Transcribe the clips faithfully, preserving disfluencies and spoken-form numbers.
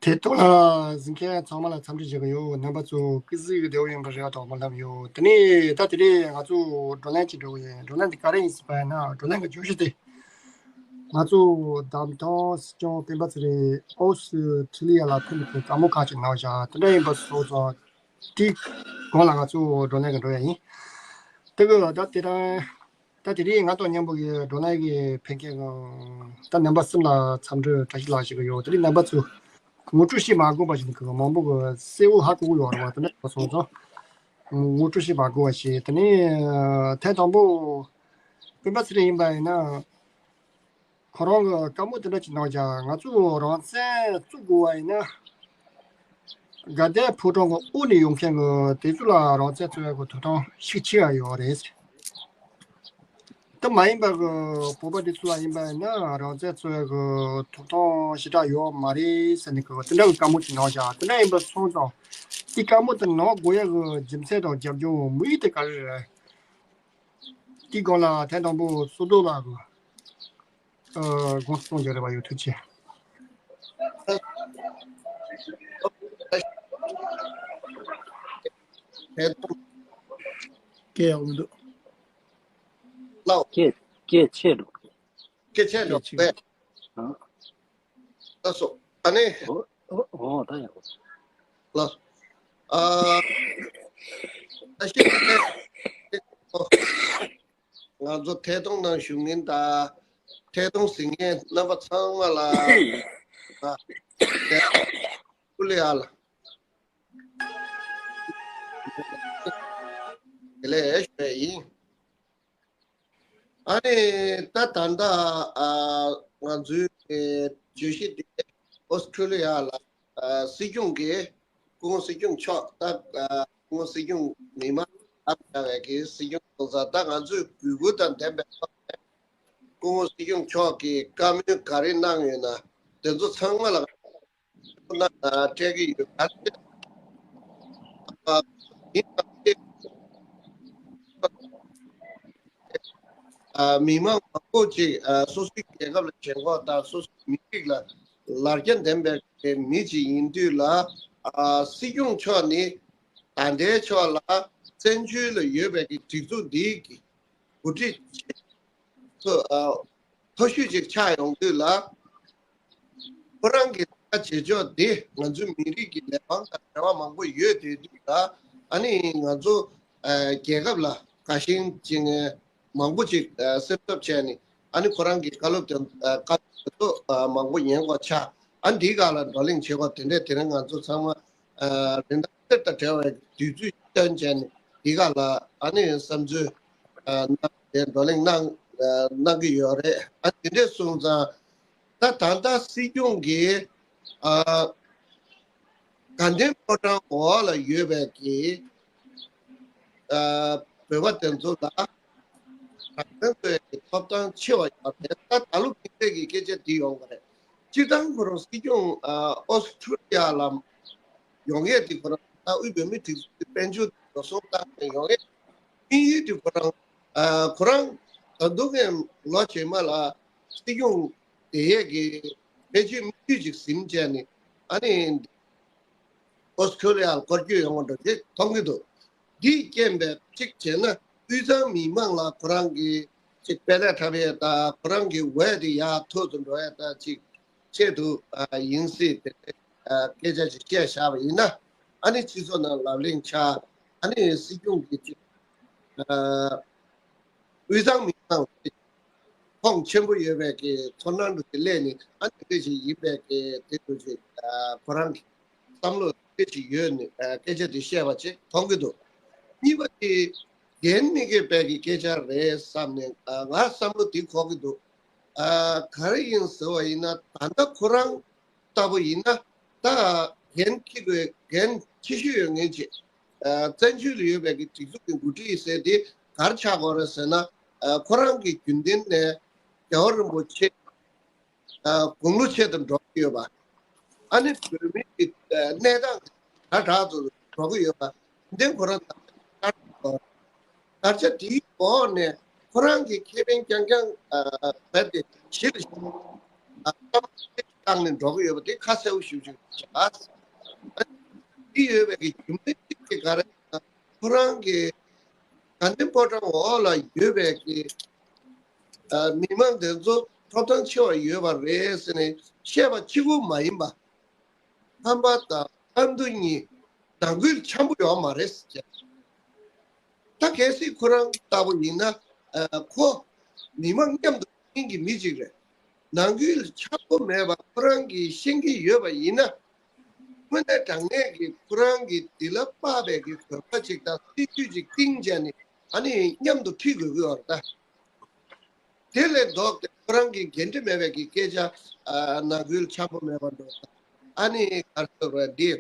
དེ་ཐོག་ལ་གཟིགས་མཁན་ཚང་མ་ལ་འཚམས་འདྲི་ཞུ་གི་ཡོད། རྣམ་པ་ཚོ་སྐུ་གཟུགས་བདེ་པོ་ཡིན་པའི་རེ་བ་དང་སྨོན་ལམ་ཡོད། དེ་ནས་ད་དེ་རིང་ང་ཚོ་བགྲོ་གླེང་ཅིག་འགྲོ་གི་ཡིན། བགྲོ་གླེང་དེ་ག་རེ་ཡིན་ཟེར་བ་ཡིན་ན། བགྲོ་གླེང་གི་བརྗོད་གཞི་དེ། ང་ཚོ་བདམས་ཐོན་སྲིད་སྐྱོང་སྤེན་པ་ཚེ་རིང་ཨོ་སི་ཁྲི་ལི་ཡ་ལ་ཕེབས་མཁན་བཀའ་མོལ་ཁག་ཅིག་གནང་བཞག་དེ་འདྲ་ཡིན་པ་སོང་ཙང་། དེའི་སྒང་ལ་ང་ཚོ་བགྲོ་གླེང་གི་འགྲོ་ཡ་ཡིན། དེ་གི་ད་དེ་རིང་ད་དེ་རིང་ང་དང་མཉམ་པོ་གི་བགྲོ་གླེང་གི་ཕེབས་མཁན་གི་ད་རྣམ་པ་གསུམ་ལ་འཚམས་འདྲི་བཀྲ་ཤིས་ལགས་ཞུ་གི་ཡོད། དེ་རིང་རྣམ་པ་ཚོ་ངོ་སྤྲོད་བྱེད་མ་དགོས་པ་ཞིག་གི་མང་པོ་གི་གསལ་བོ་ཧ་གོ་གི་ཡོད་རེད་བ། དེ་འདྲ་སོང་ཙང་ངོ་སྤྲོད་བྱེད་མ་དགོས་པ་ཞིག་དེ་ནས་ཐེངས་དང་པོ་སྤེན་པ་ཚེ་རིང་ཡིན་པ་ཡིན་ན། ཁོ་རང་གི་བཀའ་མོལ་དེ་འདྲ་ཅིག་གནང་བཞག་ང་ཚོ་རང་བཙན་བཙུགས་དགོས་པ་ཡིན་ན། དགའ་ལྡན་ཕོ་བྲང་གི་དབུ་ནས་ཡོང་མཁན་གི་དེ་ཚོ་ལ་རང་བཙན་རྩོད་ཡག་གི་ཐོབ་ཐང་ཤུགས་ཆེ་བ་ཡོད་རེད། དེ་མ་ཡིན་པ་གི་བོད་པ་དེ་ཚོ་ལ་ཡིན་པ་ཡིན་ན་རང་བཙན་རྩོད་ཡག་གི་ཐོབ་ཐང་ཞེ་དྲག་ཡོད་མ་རེད་ཟེར་ནས་གི་དེ་འདྲ་གི་བཀའ་མོལ་ཅིག་གནང་བཞག་དེ་འདྲ་ཡིན་པ་སོང་ཙང་དེ་བཀའ་མོལ་དེ་གནང་དགོས་ཡག་གི་རྒྱུ་མཚན་དང་རྒྱབ་ལྗོངས་དམིགས་ཡུལ་དེ་ག་རེ་རེད། དེའི་སྒང་ལ་ཐེངས་དང་པོ་བསོད་རྡོར་ལགས་ཀྱིས་ཨ་དགོངས་གསལ་གཏོང་རྒྱུ་རེ་བ་ཡོད། ཐུགས་རྗེ་ཆེ། ཐད་གཏོང་། སྐད་ཡག་པོ་མི་འདུག་ལགས། སྐད་སྐད་ཆེ་འགྲོ། སྐད་ཆེ་འགྲོ། སྐད་ཆེ། ཨ། ལགས་སོ། ཨ་ནི། འོ་འོ་ད་ཡག་པོ། ལགས་སོ། ཨ། ད་ཤེས། ང་ཚོ་ཐད་གཏོང་ནང་ཞུགས་མཁན་དང་། ཐད་གཏོང་གཟིགས་མཁན་རྣམ་པ་ཚང་མ་ལ། ཨ། སྐུ་ལས་ཨ་ལ། དེ་ལས་ཞུ་བ་ཡིན། ཨ་ནི་ད་ད་ལྟ་ཨ་ང་ཚོའི་བརྗོད་གཞི་འདི་ཨོ་སི་ཁྲུ་ལི་ཡ་ལ་ཨ་སྲིད་སྐྱོང་གིས་སྐུ་ངོ་སྲིད་སྐྱོང་མཆོག་ད་ཨ་སྐུ་ངོ་སྲིད་སྐྱོང་མི་མང་ཨ་བྱ་བའི་གི་སྲིད་སྐྱོང་སོང་ཙང་ད་ང་ཚོས་གུས་བཀུར་དང་ལྡན་པའི་ཐོག་ནས་སྐུ་ངོ་སྲིད་སྐྱོང་མཆོག་གིས་བཀའ་མོལ་ག་རེ་གནང་ཡོད་ན་དེ་ཚོ་ཚང་མ་ལ་ན་སྤྲད་ཀྱི་ཡོད། ག་ཚོད་ཨ་ཡིན་ཙང་ཨ་མི་མང་མང་པོ་ཅིག་ཨ་སོ་སོའི་རྒྱལ་ཁབ་ལ་ཞེན་ཁོག་དང་སོ་སོའི་མི་རིགས་ལ་ལར་རྒྱ་ལྡན་པའི་མི་ཅིག་ཡིན་དུས་ལ་ཨ་སྲིད་སྐྱོང་མཆོག་ནི་ད་ལྟའི་ཆོག་ལ་བཙན་བྱོལ་ལ་ཡོད་པའི་གི་སྒྲིག་འཛུགས་འདིའི་གི་འགོ་ཁྲིད་ཚོ་ཨ་མཐོ་ཤོས་ཅིག་ཆགས་ཡོང་དུས་ལ། ཁོ་རང་གི་ལས་ཀ་བྱེད་ཕྱོགས་འདི་ང་ཚོའི་མི་རིགས་ཀྱི་ལས་དབང་དང་འབྲེལ་བ་མང་པོ་ཡོད་དེ་དུས་ལ་ཨ་ནི་ང་ཚོ་ཨ་རྒྱལ་ཁབ་ལ་དགའ་ཞེན་བྱེད་མཁན་མང་པོ་ཅིག་ཨ་སེམས་འཚབ་བྱས་ནས་ཨ་ནི་ཁོ་རང་གི་བཀའ་སློབ་དེ་ཨ་བཀའ་སློབ་དེ་ཚོ་ཨ་མང་པོ་ཉན་དགོས་ཆགས། ཨ་ནི་འདིའི་སྒང་ལ་བགྲོ་གླེང་བྱེད་དགོས་དེ་འདྲས་དེ་རིང་ང་ཚོ་ཚང་མ་ཨ་རིན་ཐང་གཏེར་དང་བྲལ་བའི་དུས་ཚོད་བཏོན་བྱས་ནས་འདི་སྒང་ལ་ཨ་ནི་བསམ་ཚུལ་ཨ་གནང་སྟེ་བགྲོ་གླེང་གནང་ཨ་གནང་གི་ཡོད་རེད། ཨ་དེ་འདྲས་སོང་ཙང་ད་ད་ལྟ་སྲིད་སྐྱོང་གིས་ཨ་དགའ་ལྡན་ཕོ་བྲང་འོག་ལ་ཡོད་པའི་གི་ཨ་བོད་པ་དེ་ཚོ་ལ་རང་བཙན་རྩོད་ཡག་གི་ཐོབ་ཐང་ཆེ་བ་ཡོད་རེད། ད་ད་ལོ་ཕན་ཆད་ཀྱི་སྐད་ཆ་འདི་ཡོང་གི་རེད། སྤྱིར་བཏང་ཁོ་རང་སྲིད་སྐྱོང་ཨ་ཨོ་སི་ཁྲུ་ལི་ཡ་ལ་ཡོང་ཡས་དེ་ཁོ་རང་ད་དབུས་བོད་མིའི་སྒྲིག་འཛུགས་ཀྱི་དཔལ་འབྱོར་འགྲོ་སོང་བཏང་ནས་ཡོང་ཡས་དམིགས་ཡུལ་དེ་ཁོ་རང་ཨ་ཁོ་རང་ད་དུང་ངས་ལོ་རྗེས་མ་ལ་སྲིད་སྐྱོང་དེ་ཡས་ཀྱི་ཕལ་ཆེར་དམིགས་ཡུལ་ཅིག་ཟིན་བྱས་ནས་ཨ་ནི་ཨོ་སི་ཁྲུ་ལི་ཡར་སྐོར་སྐྱོད་ཡོང་བ་འདྲ་ཞིག་མཐོང་གི་འདུག་འདིས་རྐྱེན་པས་གཅིག་བྱས་ན་དབུས་གཙང་མི་མང་ལ་ཁོ་རང་གི་ཅིག་དཔལ་ལས་འཁྲབ་ཡས་དང་ཁོ་རང་གི་འོས་དེ་ཡར་མཐོ་རུ་འགྲོ་ཡས་དང་ཅིག་ཆེད་དུ་ཨ་ཡིན་སྲིད་དེ་ཨ་སྐད་ཆ་ཅིག་བཤད་བཞག་པ་ཡིན་ན་ཨ་ནི་སྤྱི་ཚོགས་ནང་ལབ་གླེང་ཆགས། ཨ་ནི་སྲིད་སྐྱོང་གིས་ཅིག་ཨ་དབུས་གཙང་མི་མང་ལ་ཁོངས་ཆེན་པོ་ཡོད་པའི་གི་ཚོར་སྣང་འདྲ་དེ་སླེབས་ནས་ཨ་ནི་དེ་ཅིག་ཡིན་པའི་གི་དེ་འདྲ་ཅིག་ཨ་ཁོ་རང་གི་བསམ་བློ་དེ་ཅིག་ཡོད་ནས་ཨ་སྐད་ཆ་དེ་བཤད་པ་ཅིག་མཐོང་གི་འདུག་གཉིས་པ་དེ་འགན་མི་འཁྱེར་བའི་གི་སྐད་ཆ་རེད་བསམ་ནས་ཨ་ང་བསམ་བློ་དེ་འཁོར་གི་འདུག་ཨ་ག་རེ་ཡིན་ཟེར་བ་ཡིན་ན་ད་ལྟ་ཁོ་རང་ལྟ་བུ་ཡིན་ན་ད་འགན་འཁྱེར་དགོས་འགན་ཆེ་ཤོས་ཡོད་མཁན་ཅིག་ཨ་བཙན་བྱོལ་དུ་ཡོད་པའི་གི་སྒྲིག་འཛུགས་ཀྱི་འགོ་ཁྲིད་ཟེར་དེ་ག་རེ་ཆགས་དགོས་རེད་ཟེར་ན་ཨ་ཁོ་རང་གི་རྒྱུན་ལྡན་ནས་རྒྱལ་བ་རིན་པོ་ཆེ་ཨ་དགུང་ལོ་ཆེ་དུ་འགྲོ་གི་ཡོད་པ། ཨ་ནི་བོད་མི་གི་ཨ་གནས་སྟངས་དྲག་དྲག་ཏུ་འགྲོ་གི་ཡོད་པ། འདི་ཁོ་རང་ད་ལྟ་དེའི་འོག་ནས་ཁོ་རང་གི་ཁེ་ཕན་རྐྱང་རྐྱང་ཨ་རྦད་དེ་གཞི་ལ་ཨ་བསམ་བློ་ བཏང་ནས་འགྲོ་གི་ཡོད་པ་དེ་ཁ་གསལ་པོ་ཞེ་པོ་ཅིག་བྱས། འདི་ཡོད་པའི་གི་རྒྱུ་མཚན་གཅིག་དེ་ག་རེ་ཡིན་ན། ཁོ་རང་གི་དགའ་ལྡན་ཕོ་བྲང་འོག་ལ་ཡོད་པའི་གི་ཨ་མི་མང་དེ་ཚོ་ཐོབ་ཐང་ཆེ་བ་ཡོད་པ་རེད་ཟེར་ནས་བཤད་པ་གཅིག་པུ་མ་ཡིན་པ། ཁམས་པ་དང་ཨ་མདོ་གཉིས་ནང་ཁུལ་འཆམ་པོ་ཡོད་མ་རེད་ཟེར། ད་གལ་སྲིད་ཁོ་རང་ལྟ་བུ་ཡིན་ན། ཨ་ཁོ་མི་མང་མཉམ་དུ་ཡིན་གྱི་མི་ཅིག་རེད། ནང་ཁུལ་འཆམ་པོ་མེད་པ་ཁོ་རང་གིས་ཤེས་ཀྱི་ཡོད་པ་ཡིན་ན། དངོས་གནས་དྲང་གནས་ཀྱི་ཁོ་རང་གིས་འདི་ལ་དཔག་པའི་གི་གོམ་པ་ཅིག་དང་སྲིད་ཇུས་ཅིག་བཏིང་བྱས་ནས་ཨ་ནི་མཉམ་དུ་ཁྲིད་དགོས་ཀྱི་ཡོད་རེད་ད། དེ་ལས་ལྡོག་སྟེ་ཁོ་རང་གི་འགན་འཁྲི་མེད་པའི་གི་སྐད་ཆ་ཨ་ནང་ཁུལ་འཆམ་པོ་མེད་པ་འགྲོ། ཨ་ནི་ག་རེ་ཟེར་བ་འདི་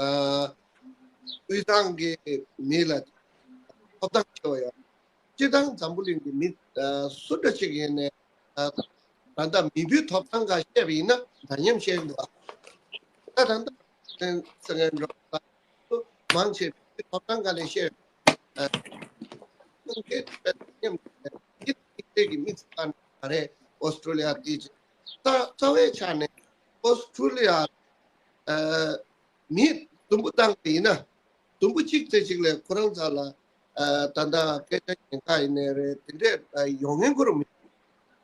ཨ་དབུས་གཙང་གི་མི་ལ་ཐོབ་ཐང་ཆེ་བ་ཡོད། སྤྱིར་བཏང་འཛམ་བུ་གླིང་གི་མི་ཨ་སུ་འདྲ་ཞིག་ཡིན་ནའི་ཨ་ད་ལྟ་མི་བུའི་ཐོབ་ཐང་འགའ་བཤད་པ་ཡིན་ན་འདྲ་མཉམ་བཤད་འདུག་ཨ་ད་ད་ལྟ་ཚེ་རིང་སྒྲོལ་དཀར་མང་ཆེ་བའི་ཐོབ་ཐང་སྒང་ནས་བཤད། ཨ་ཁོང་གིས་དཔེ་མཉམ་གྱི་དེ་གི་མི་ཚང་མ་རེད། ཨོ་སི་ཀྲོ་ལི་ཡ་དེ་རྩ་རྩ་བའི་ཆ་ནས་ཨོ་སི་ཀྲོ་ལི་ཡ་ཨ་མི་དུམ་བུ་བཏང་པ་ཡིན་ན་དུམ་བུ་གཅིག་ཙམ་ཞིག་ལས་ཁོ་རང་ཚོ་ལ་ཨ་ད་ལྟ་སྐད་ཆ་ཉེན་ཁ་ཡིན་ནའི་རེད། དེ་འདྲས་ཨ་ཡོང་ངེས་ཁོ་རང་མི་འདུག་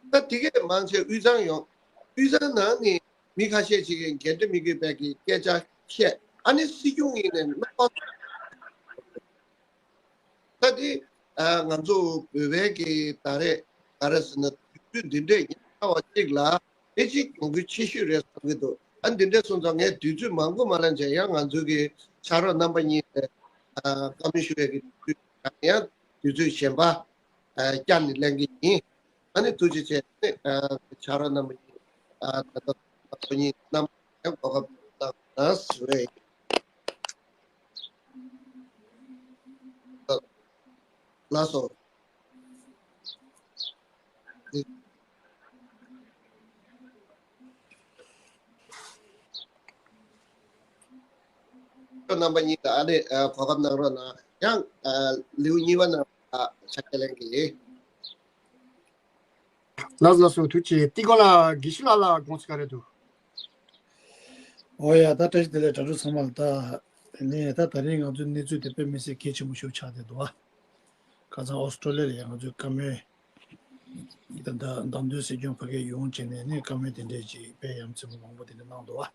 ད་དེ་གས་མང་ཆེ་དབུས་གཙང་ཡོང་། དབུས་གཙང་ནང་ནས་མི་ཁ་ཤས་ཤིག་གིས་འགན་འཁྲི་མི་དགོས་པའི་གི་སྐད་ཆ་བཤད། ཨ་ནི་སྲིད་སྐྱོང་ཡིན་ནའི་རྣམ་པ། ད་དེ་ཨ་ང་ཚོ་བོད་པའི་གི་ད་རེས་ག་རེ་ཟེར་ན་དུས་ཚོད་འདི་འདྲས་ཉེན་ཁ་བ་གཅིག་ལ་དེ་གཅིག་གྱོང་གུད་ཆེ་ཤོས་རེད་བསམ་གྱི་འདུག་ཨ་འདི་འདྲས་སོང་ཙང་ངས་དུས་ཚོད་མང་པོ་མ་ལེན་བྱས། ཡང་ང་ཚོའི་གི་ཕྱག་རོགས་རྣམ་པ་གཉིས་ལ་ཨ་བཀའ་མོལ་ཞུ་བའི་གི་དུས་ཚོད་ཡང་དུས་ཚོད་གཞན་པ་ཨ་བསྐྱར་ནས་ལེན་གི་ཡིན། ཨ་ནི་ཐུགས་རྗེ་ཆེ། ཨ་ནི་ཨ་ཕྱག་རོགས་རྣམ་པ་གཉིས་ཨ་ད་ལྟ་ཁོ་གཉིས་རྣམ་པ་ཡང་གོ་སྐབས་གནང་ཟེར་བས། ལགས་སོ། ཁྱོད་རྣམ་པ་གཉིས་ལ་ཨ་ནི་ཨ་གོ་སྐབས་གནང་རོགས་གནང་། ཡང་ཨ་ལེའུ་གཉིས་པ་ནང་ཨ་ཕྱག་འཁྱེར་ལེན་གྱི་ཡིན། ལགས་ལགས་སོ། ཐུགས་རྗེ་ཆེ། ཏི་གོ་ལ་དགེ་བཤེས་ལགས་ལ་དགོངས་ཚུལ་ག་རེ་འདུག་འོ་ཡ། ད་བཀྲ་ཤིས་བདེ་ལེགས་དྲ་གྲོགས་ཚང་མ་ལ། ད་དེ་ནས་ད་ད་རིང་ང་ཚོའི་གནས་ཚུལ་དེ་དཔེ་མི་སྲིད་གལ་ཆེན་པོ་ཞིག་ཆགས་བསྡད་འདུག་བ། ཁ་སང་ཨོ་སི་ཀྲོ་ལི་ཡ་ལ་ཡང་ང་ཚོའི་བཀའ་མོལ་ད་ད་བདམས་ཐོན་སྲིད་སྐྱོང་ཕ་གིར་ཡོང་བྱས་ནས་ནས་བཀའ་མོལ་དེ་འདྲས་ཅིག་དཔེ་ཡ་མཚན་པོ་མང་པོ་དེ་འདྲ་གནང་འདུག་བ།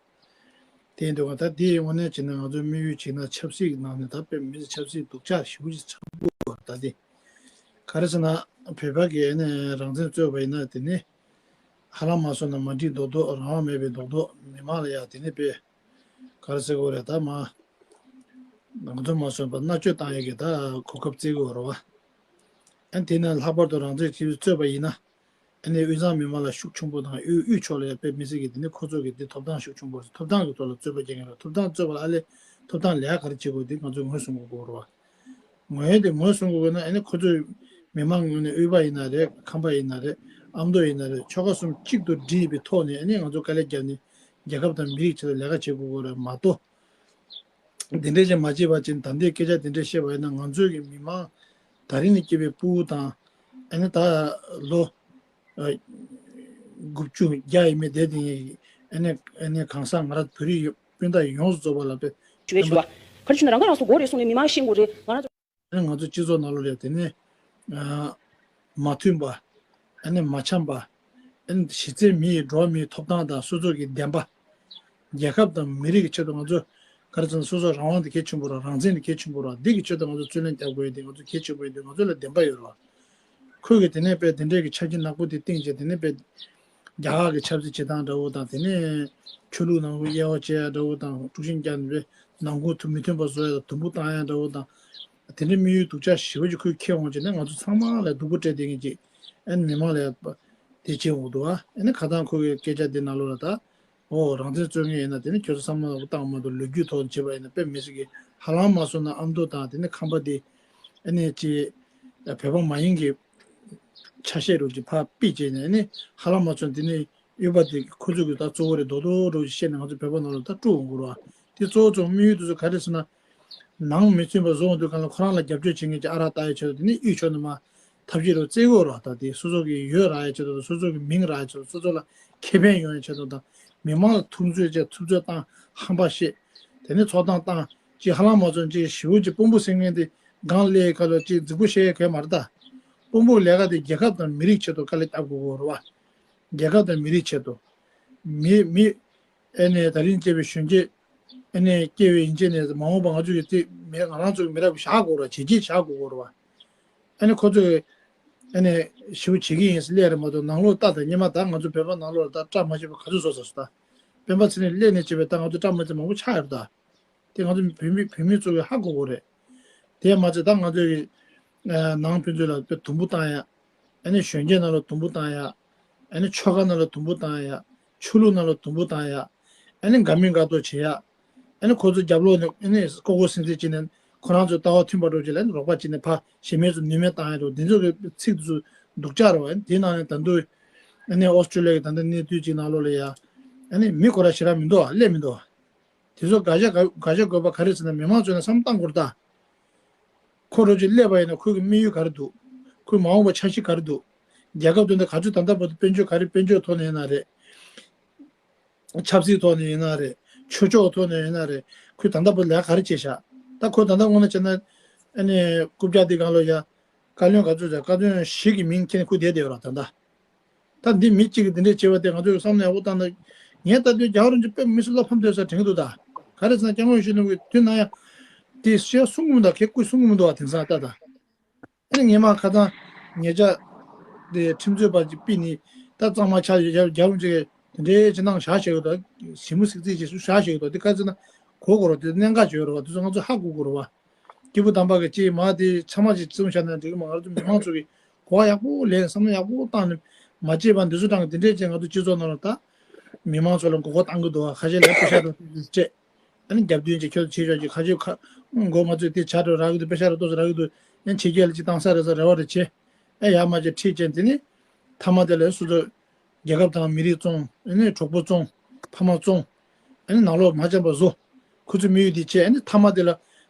དེ་ཡིན་དུས་ད་དེའི་ངོས་ནས་བྱས་ན་ང་ཚོའི་དམིགས་ཡུལ་བྱས་ན་ཆབ་སྲིད་ནང་ནས་ད་དཔེ་མི་སྲིད་ཆབ་སྲིད་སྡུག་ཅག་ཞེ་པོ་ཅིག་ཆགས་འདུག་བ། ད་དེ་ག་རེ་ཟེར་ན་བོད་པ་གིས་ནས་རང་བཙན་རྩོད་པ་ཡིན་ན་དེ་ནི་ཧ་ལམ་མ་སོང་ན་མ་འགྲིག་མདོག་མདོག་རང་དབང་མེད་པའི་མདོག་མདོག་མི་མང་ལ་ཡ་དེ་ནི་དཔེ་ག་རེ་ཟེར་དགོས་རེད། ད་མ་ང་ཚོ་མ་སོན་པ་མནར་གཅོད་བཏང་ཡས་ཀྱི་ད་གོ་སྐབས་བཙལ་གི་ཡོད་རེད་བ། ཨ་དེ་ན་ལྷག་པར་དུ་རང་བཙན་ཆེད་རྩོད་པ་ཡིན་ན་ཨ་ནི་དབུས་གཙང་མི་མང་ལ་ཤུགས་ཆེན་པོ་དང་དབུས་དབུས་ཕྱོགས་ལ་ཡ་དཔེ་མི་སྲིད་ཀྱི་དེ་ནི་ཁོ་ཚོ་གི་དེ་ཐོབ་ཐང་ཤུགས་ཆེན་པོ་རེད། ཐོབ་ཐང་གི་ཐོག་ལ་རྩོད་པ་རྒྱག་མཁན་རེད། ཐོབ་ཐང་རྩོད་པ་ལ་ཨ་ལས་ཐོབ་ཐང་ལས་ཀ་རེ་བྱེད་དགོས་དེ་ང་ཚོས་ངོས་བཟུང་དགོས་ཀྱི་ཡོད་རེད་བ། ངོས་དེ་ངོས་བཟུང་དགོས་ན་ཨ་ནི་ཁོ་ཚོས་མི་མང་ངོས་ནས་དབུས་པ་ཡིན་ན་རེད། ཁམས་པ་ཡིན་ན་རེད། ཨ་མདོ་ཡིན་ན་རེད། ཆོལ་ཁ་གསུམ་གཅིག་ཏུ་སྒྲིལ་བའི་ཐོག་ནས་ཨ་ནི་ང་ཚོ་དཀའ་ལས་བརྒྱབ་ནས་རྒྱལ་ཁབ་དང་མི་རིགས་ཆེད་དུ་ལས་ཀ་བྱེད་དགོས་ཀྱི་རེད་མ་གཏོགས། དེ་འདྲས་ཅིག་མ་བྱས་པ་ཅིག་ད་ལྟའི་སྐད་ཆ་དེ་འདྲས་བཤད་པ་ཡིན་ན་ང་ཚོའི་གི་མི་མང་ད་རིང་ནས་སྐྱེས་པའི་སྤུ་གུ་དང་ཨ་ནི་ད་ལོ་ཨ་དགུ་བཅུ་བརྒྱ་ཡས་མས་བསྡད་དེ་ཨ་ནི་ཨ་ནི་གང་ཟག་ང་རང་བོད་རིགས་སྤུན་ཟླ་ཡོངས་སུ་རྫོགས་པ་ལ་དཔེ་ཞུ་བའི་ཞུ་བ། ག་རེ་ཞུ་ན་རང་ཁ་རང་གསོ་དགོས་རེད་གསུངས་ནས་མི་མང་ཤེས་དགོས་རེད། ང་རང་ཚོ། ཨ་ནི་ང་ཚོ་སྤྱི་ཚོགས་ནང་ལོགས་ལ་དེ་ནི་ཨ་མ་མཐུན་པ། ཨ་ནི་མ་འཆམ་པ། ཨ་ནི་གཞི་རྩའི་མི་ཡི་འགྲོ་བ་མིའི་ཐོབ་ཐང་དང་སོ་སོ་གི་བདེན་པ། རྒྱལ་ཁབ་དང་མི་རིགས་ཀྱི་ཆེད་དུ་ང་ཚོ་ག་རེ་ཟེར་ན་སོ་སོ་རང་དབང་དེ་གལ་ཆེན་པོ་རེད། རང་བཙན་དེ་གལ་ཆེན་པོ་རེད། འདི་གི་ཆེད་དུ་ང་ཚོ་རྩོད་ལེན་རྒྱག་དགོས་ཡོད་དེ་ང་ཚོ་གལ་ཆེན་པོ་ཡིན་དུས་ང་ཚོ་ལ་བདེན་པ་ཡོད་རེད་བ། ཁོས་གི་དེ་ནས་དཔེ་དེ་འདྲས་ཀྱི་ཆ་རྐྱེན་ནག་པོ་དེ་བཏིང་བྱས་དེ་ནས་དཔེ་རྒྱ་གར་གྱི་ཆབ་སྲིད་བྱེད་སྟངས་འདྲ་བོ་དང་དེ་ནས་ཆོས་ལུགས་ནང་ཁུལ་དབྱེ་བ་ཕྱེ་ཡ་འདྲ་བོ་དང་དཀྲུག་ཤིང་བརྒྱབ་ནས་དཔེ་ནང་ཁུལ་མི་མཐུན་པ་བཟོ་ཡ་དང་དུམ་བུ་བཏང་ཡ་འདྲ་བོ་དང་། དེ་འདྲའི་དམིགས་ཡུལ་སྡུག་ཅག་ཞེ་པོ་ཅིག་ཁོས་འཁྱེར་འོང་བྱས་ནས་ང་ཚོ་ཚང་མ་ལ་སྡུག་པོ་སྤྲད་བསྡད་མཁན་ཅིག་ཨ་ནི་མི་མང་ལ་ཡ་དེ་བྱེད་འོང་འདུག་ཨ་ནི་ཁ་སང་ཁོ་གི་སྐད་ཆ་འདི་ནང་ལོགས་ལ་ད། འོ་རང་བཙན་རྩོད་མཁན་ཡིན་ན་དེ་ནི་ཁྱོད་ཚོ་བསམ་བློ་བཏང་མ་གཏོགས་ལོ་རྒྱུས་ཐོག་བྱས་པ་ཡིན་ན་དཔེ་མི་སྲིད་ཀྱི་ཧ་ལམ་མ་སོང་ན་ཨ་མདོ་དང་དེ་ནི་ཁམས་པ་དེ་ཨ་ནི་ཅི་བོད་པ་མ་ཡིན་གྱི་ཆ་ཤས་རུ་ཅིག་ཕར་ཕུད་བྱས་ནས་ཨ་ནི་ཧ་ལམ་མ་སོང་དེ་ནི་དབུས་པ་དེ་ཁོ་ཚོ་གི་ད་གཙོ་བོ་རེད་མདོག་མདོག་རུ་ཅིག་བཤད་ནས་ང་ཚོ་བོད་པ་ནང་ལ་ད་དཀྲུག་འོང་གི་རེད་བ། དེ་གཙོ་བོ་གཙོ་བོ་དམིགས་ཡུལ་དེ་ཚོ་ག་རེ་ཟེར་ན། ནང་མི་མཐུན་པ་བཟོ་འོང་དུས་གང་ལ་ཁོ་རང་ལ་རྒྱབ་སྐྱོར་བྱེད་མཁན་གྱི་ཨ་རག་ལྟ་ཡི་ཆེད་དུ་དེ་ནི་དབུས་ཕྱོགས་ནས་མར་ ཐབས་ཤེས་རུ་བཙལ་དགོས་རོགས། ད་དེ་སོ་སོ་གི་ཡོད་རག་ཡ་ཆེད་དུ་དང་སོ་སོ་གི་མིང་རག་ཡ་ཆེད་དུ་སོ་སོ་ལ་ཁེ་ཕན་ཡོང་ཡ་ཆེད་དུ་དང་མི་མང་ལ་ཐུབ་ཚོད་བྱས་ཐུབ་ཚོད་བཏང་ཧམ་པ་བཤད། དེ་ནས་ཚོགས་གཏམ་བཏང་ཅིག་ཧ་ལམ་མ་ཚོམ་ཅིག་ཞེ་པོ་ཅིག་དཔོན་པོ་ཟེར་མཁན་དེ་སྒང་སླེབས་ཁ་ལོ་ཅིག་རྫིག་པོ་བཤད་ཡ་གལ་མ་རེད་ད། དཔོན་པོ་ལས་ཀ་དེ་རྒྱལ་ཁབ་དང་མི་རིགས་ཆེད་དུ་དཀའ་ལས་རྒྱབ་དགོས་ཀྱི་རེད་བ། རྒྱལ་ཁབ་དང་མི་རིགས་ཆེད་དུ། མི་མི་ཨེ་ནས་ད་རིང་སྐྱེས་པའི་གཞོན་སྐྱེས་ཨེ་ནས་སྐྱེས་པའི་ཡིན་གཅིག་ནས་མ་འོངས་པ་ང་ཚོ་གི་དེ་མི་ང་རང་ཚོ་གི་མི་རབས་བཞག་དགོས་རེད་བ། བྱས་རྗེས་བཞག་དགོས་རེད་བ། ཨེ་ནས་ཁོ་ཚོས་ཨེ་ནས་ཞེ་པོ་བྱེད་ཀྱི་ཡིན་ཟེར་སླེབས་རེད་མ་གཏོགས་ནང་ལོགས་ལྟ་དང་སྔོན་མ་ད་ང་ཚོ་བོད་པ་ནང་ལོགས་ལ་ད་བཀྲ་མ་ཤིས་པ་ག་ཚོད་བཟོ་ཚར་སོང་ད། སྤེན་པ་ཚེ་རིང་སླེབས་ནས་བྱས་པའི་ད་ང་ཚོ་བཀྲ་མ་ཤིས་མང་པོ་ཆགས་ཡོད་ད། དེ་ང་ཚོ་བོད་མི་བོད་མི་ཚོ་གི་ཧ་གོ་དགོས་རེད། དེ་མ་ཚད་ད་ང་ཚོ་གི་ནང་ཕན་ཚུན་ལ་དཔེ་དུམ་བུ་བཏང་ཡ། ཨ་ནི་གཞོན་སྐྱེས་ནང་ལ་དུམ་བུ་བཏང་ཡ། ཨ་ནི་ཆོལ་ཁ་ནང་ལ་དུམ་བུ་བཏང་ཡ། ཆོས་ལུགས་ནང་ལ་དུམ་བུ་བཏང་ཡ། ཨ་ནི་དགའ་མིན་དགའ་མདོག་བྱེད་ཡ། ཨ་ནི་ཁོ་ཚོ་རྒྱབ་ལོགས་ནས་ཨ་ནི་ལྐོག་ལྐོག་སིང་སིང་བྱས་ནས་ཁོ་རང་ཚོའི་ལྟ་བ་མཐུན་པ་འགྲོ་བྱས་ལ་ཨ་ནི་རོགས་པ་བྱས་ནས་ཕར་གཞན་མི་ཚོ་ནུས་མེད་བཏང་ཡ་འགྲོ་དེ་ཚོ་གི་ཚིག་དེ་ཚོ་སྡུག་ཅག་རེད་བ། དེའི་ནང་ནས་ད་དུང་ཨ་ནི་ཨོ་སི་ཀྲི་ལི་ཡ་གི་ད་ལྟ་གནས་དུས་ཅིག་ནང་ལོགས་ལ་ཡ། ཨ་ནི་མི་ཁོ་ར་ཞེ་དྲག་མི་འདུག་བ། སླེབས་མི་འདུག་བ། དེ་ཚོ་དགག་བྱ་དགག་བྱ་དགོས་པ་ག་རེ་ཟེར་ན་མི་མང་ཚོ་ནས་བསམ་བློ་བཏང་དགོས་རེད་ད། ཁོ་རང་ཚོ་སླེབས་པ་ཡིན་ན་ཁོའི་གི་དམིགས་ཡུལ་ག་རེ་འདུག་ཁོའི་མ་འོངས་པ་འཆར་གཞི་ག་རེ་འདུག་རྒྱལ་ཁབ་དོན་དུ་ག་ཚོད་ད་ལྟ་བར་དུ་དཔལ་འབྱོར་ག་རེ་དཔལ་འབྱོར་ཐོག་ནས་ཡིན་ན་རེད། ཆབ་སྲིད་ཐོག་ནས་ཡིན་ན་རེད། ཆོས་ཕྱོགས་ཐོག་ནས་ཡིན་ན་རེད། ཁོས་ད་ལྟ་བར་ལས་ཀ་ག་རེ་བྱས་ཤག་ད་ཁོ་ད་ལྟ་དངོས་གནས་བྱས་ན་ཨ་ནི་རྐུབ་བཀྱག་འདི་སྒང་ལ་ཡ། བཀའ་བློན་ག་ཚོད་བྱས་བཀའ་བློན་བཞི་གི་མིང་ཁྱེར་ནས་ཁོ་བསྡད་བསྡད་ཡོད་ར་ད་ལྟ། ད་འདི་མི་གཅིག་གིས་འདི་འདྲས་བྱས་པ་དེ་ང་ཚོས་བསམ་བློ་ཡག་པོ་བཏང་ན། ངས་ལྟ་དུས་རྒྱ་གར་རང་ཚོ་དཔེ་མི་སྲིད་བློ་ཕམ་སྡོད་ས་དྲན་གྱི་འདུག་ད། ག་རེ་ཟེར་ན་སྐྱབས་མགོན་ཆེན་པོ་གི་དུས་ན་ཡང་། དེ་བཤད་གསུང་གི་མི་འདུག་ཁྱེད་སྐུ་གསུང་གི་མི་འདུག་བ་དེང་སང་ལྟ་ད། ཨ་ནི་ངས་མ་ཁ་སང་ཉེ་ཆར་དེ་ཁྲིམས་རྩོད་པ་ཅིག་ཕུད་ནས་ད་གཙང་མ་ཆགས་ཡོད་རྒྱ་རྒྱ་རུ་ཅིག་དེ་འདྲའི་ཅིག་གནང་བཞག་བཞག་ཡོད་དོ། ཞི་མོ་སིག་རྩིས་ཅིག་བཞག་བཞག་ཡོད་དོ། དེ་ག་ཚོད་ན་གོ་དགོས་རོགས་དེ་གནད་འགག་ཅིག་ཡོད་རོགས་དེ་ཚོ་ང་ཚོ་ཧ་གོ་དགོས་རོགས་བ། སྐྱེས་བུ་དམ་པ་གི་ཅིག་མ་དེ་ཚང་མ་ཅིག་བཙུན་བཞག་ན་འགྲིག་གི་མ་ང་ཚོ་མི་མང་ཚོ་གི་གོ་བ་ཡག་པོ་ལེན་བསམ་བློ་ཡག་པོ་བཏང་ནས་མ་བརྗེད་པ་འདི་ཚོ་དང་གི་དེ་འདྲའི་ཅིག་ང་ཚོ་སྤྱི་ཚོགས་ནང་ལ་ད་མི་མང་ཚོ་ལ་མགོ་སྐོར་བཏང་གི་འདུག་བ། ཁ་ཤས་ལ་པེ་ཤ་དང་སྤྲད། ཨ་ནི་རྒྱབ་མདུན་གྱི་ཁྱོད་ཚོ་བྱེད་ཆོག་ཅིག་ཁ་ཆེ་ཁ་མགོ་མ་ཚོས་དེ་བྱ་འགྲོ་རག་གི་འདུག་པེ་ཤ་ར་ཏོག་ཙམ་རག་གི་འདུག་ཨ་ནི་ཕྱི་རྒྱལ་ལ་ཅིག་བཏང་ས་རེད་ས་རེ་བ་རེ་བྱེད། ཨ་ཡ་མ་བྱེད་ཁྲིད་ཅན་དེ་ནི་མཐའ་མ་དེ་ལ་སུ་ཚོ་རྒྱལ་ཁབ་དང་མི་རིགས་བཙོང་ཨ་ནི་གྲོགས་པོ་བཙོང་ཕ་མ་བཙོང་ཨ་ནི་ནང་ལོགས་མ་འཆམ་པ་བཟོ། ཁོ་ཚོའི་དམིགས་ཡུལ་དེ་བྱས་ཨ་ནི་མཐའ་མ་དེ་ལ་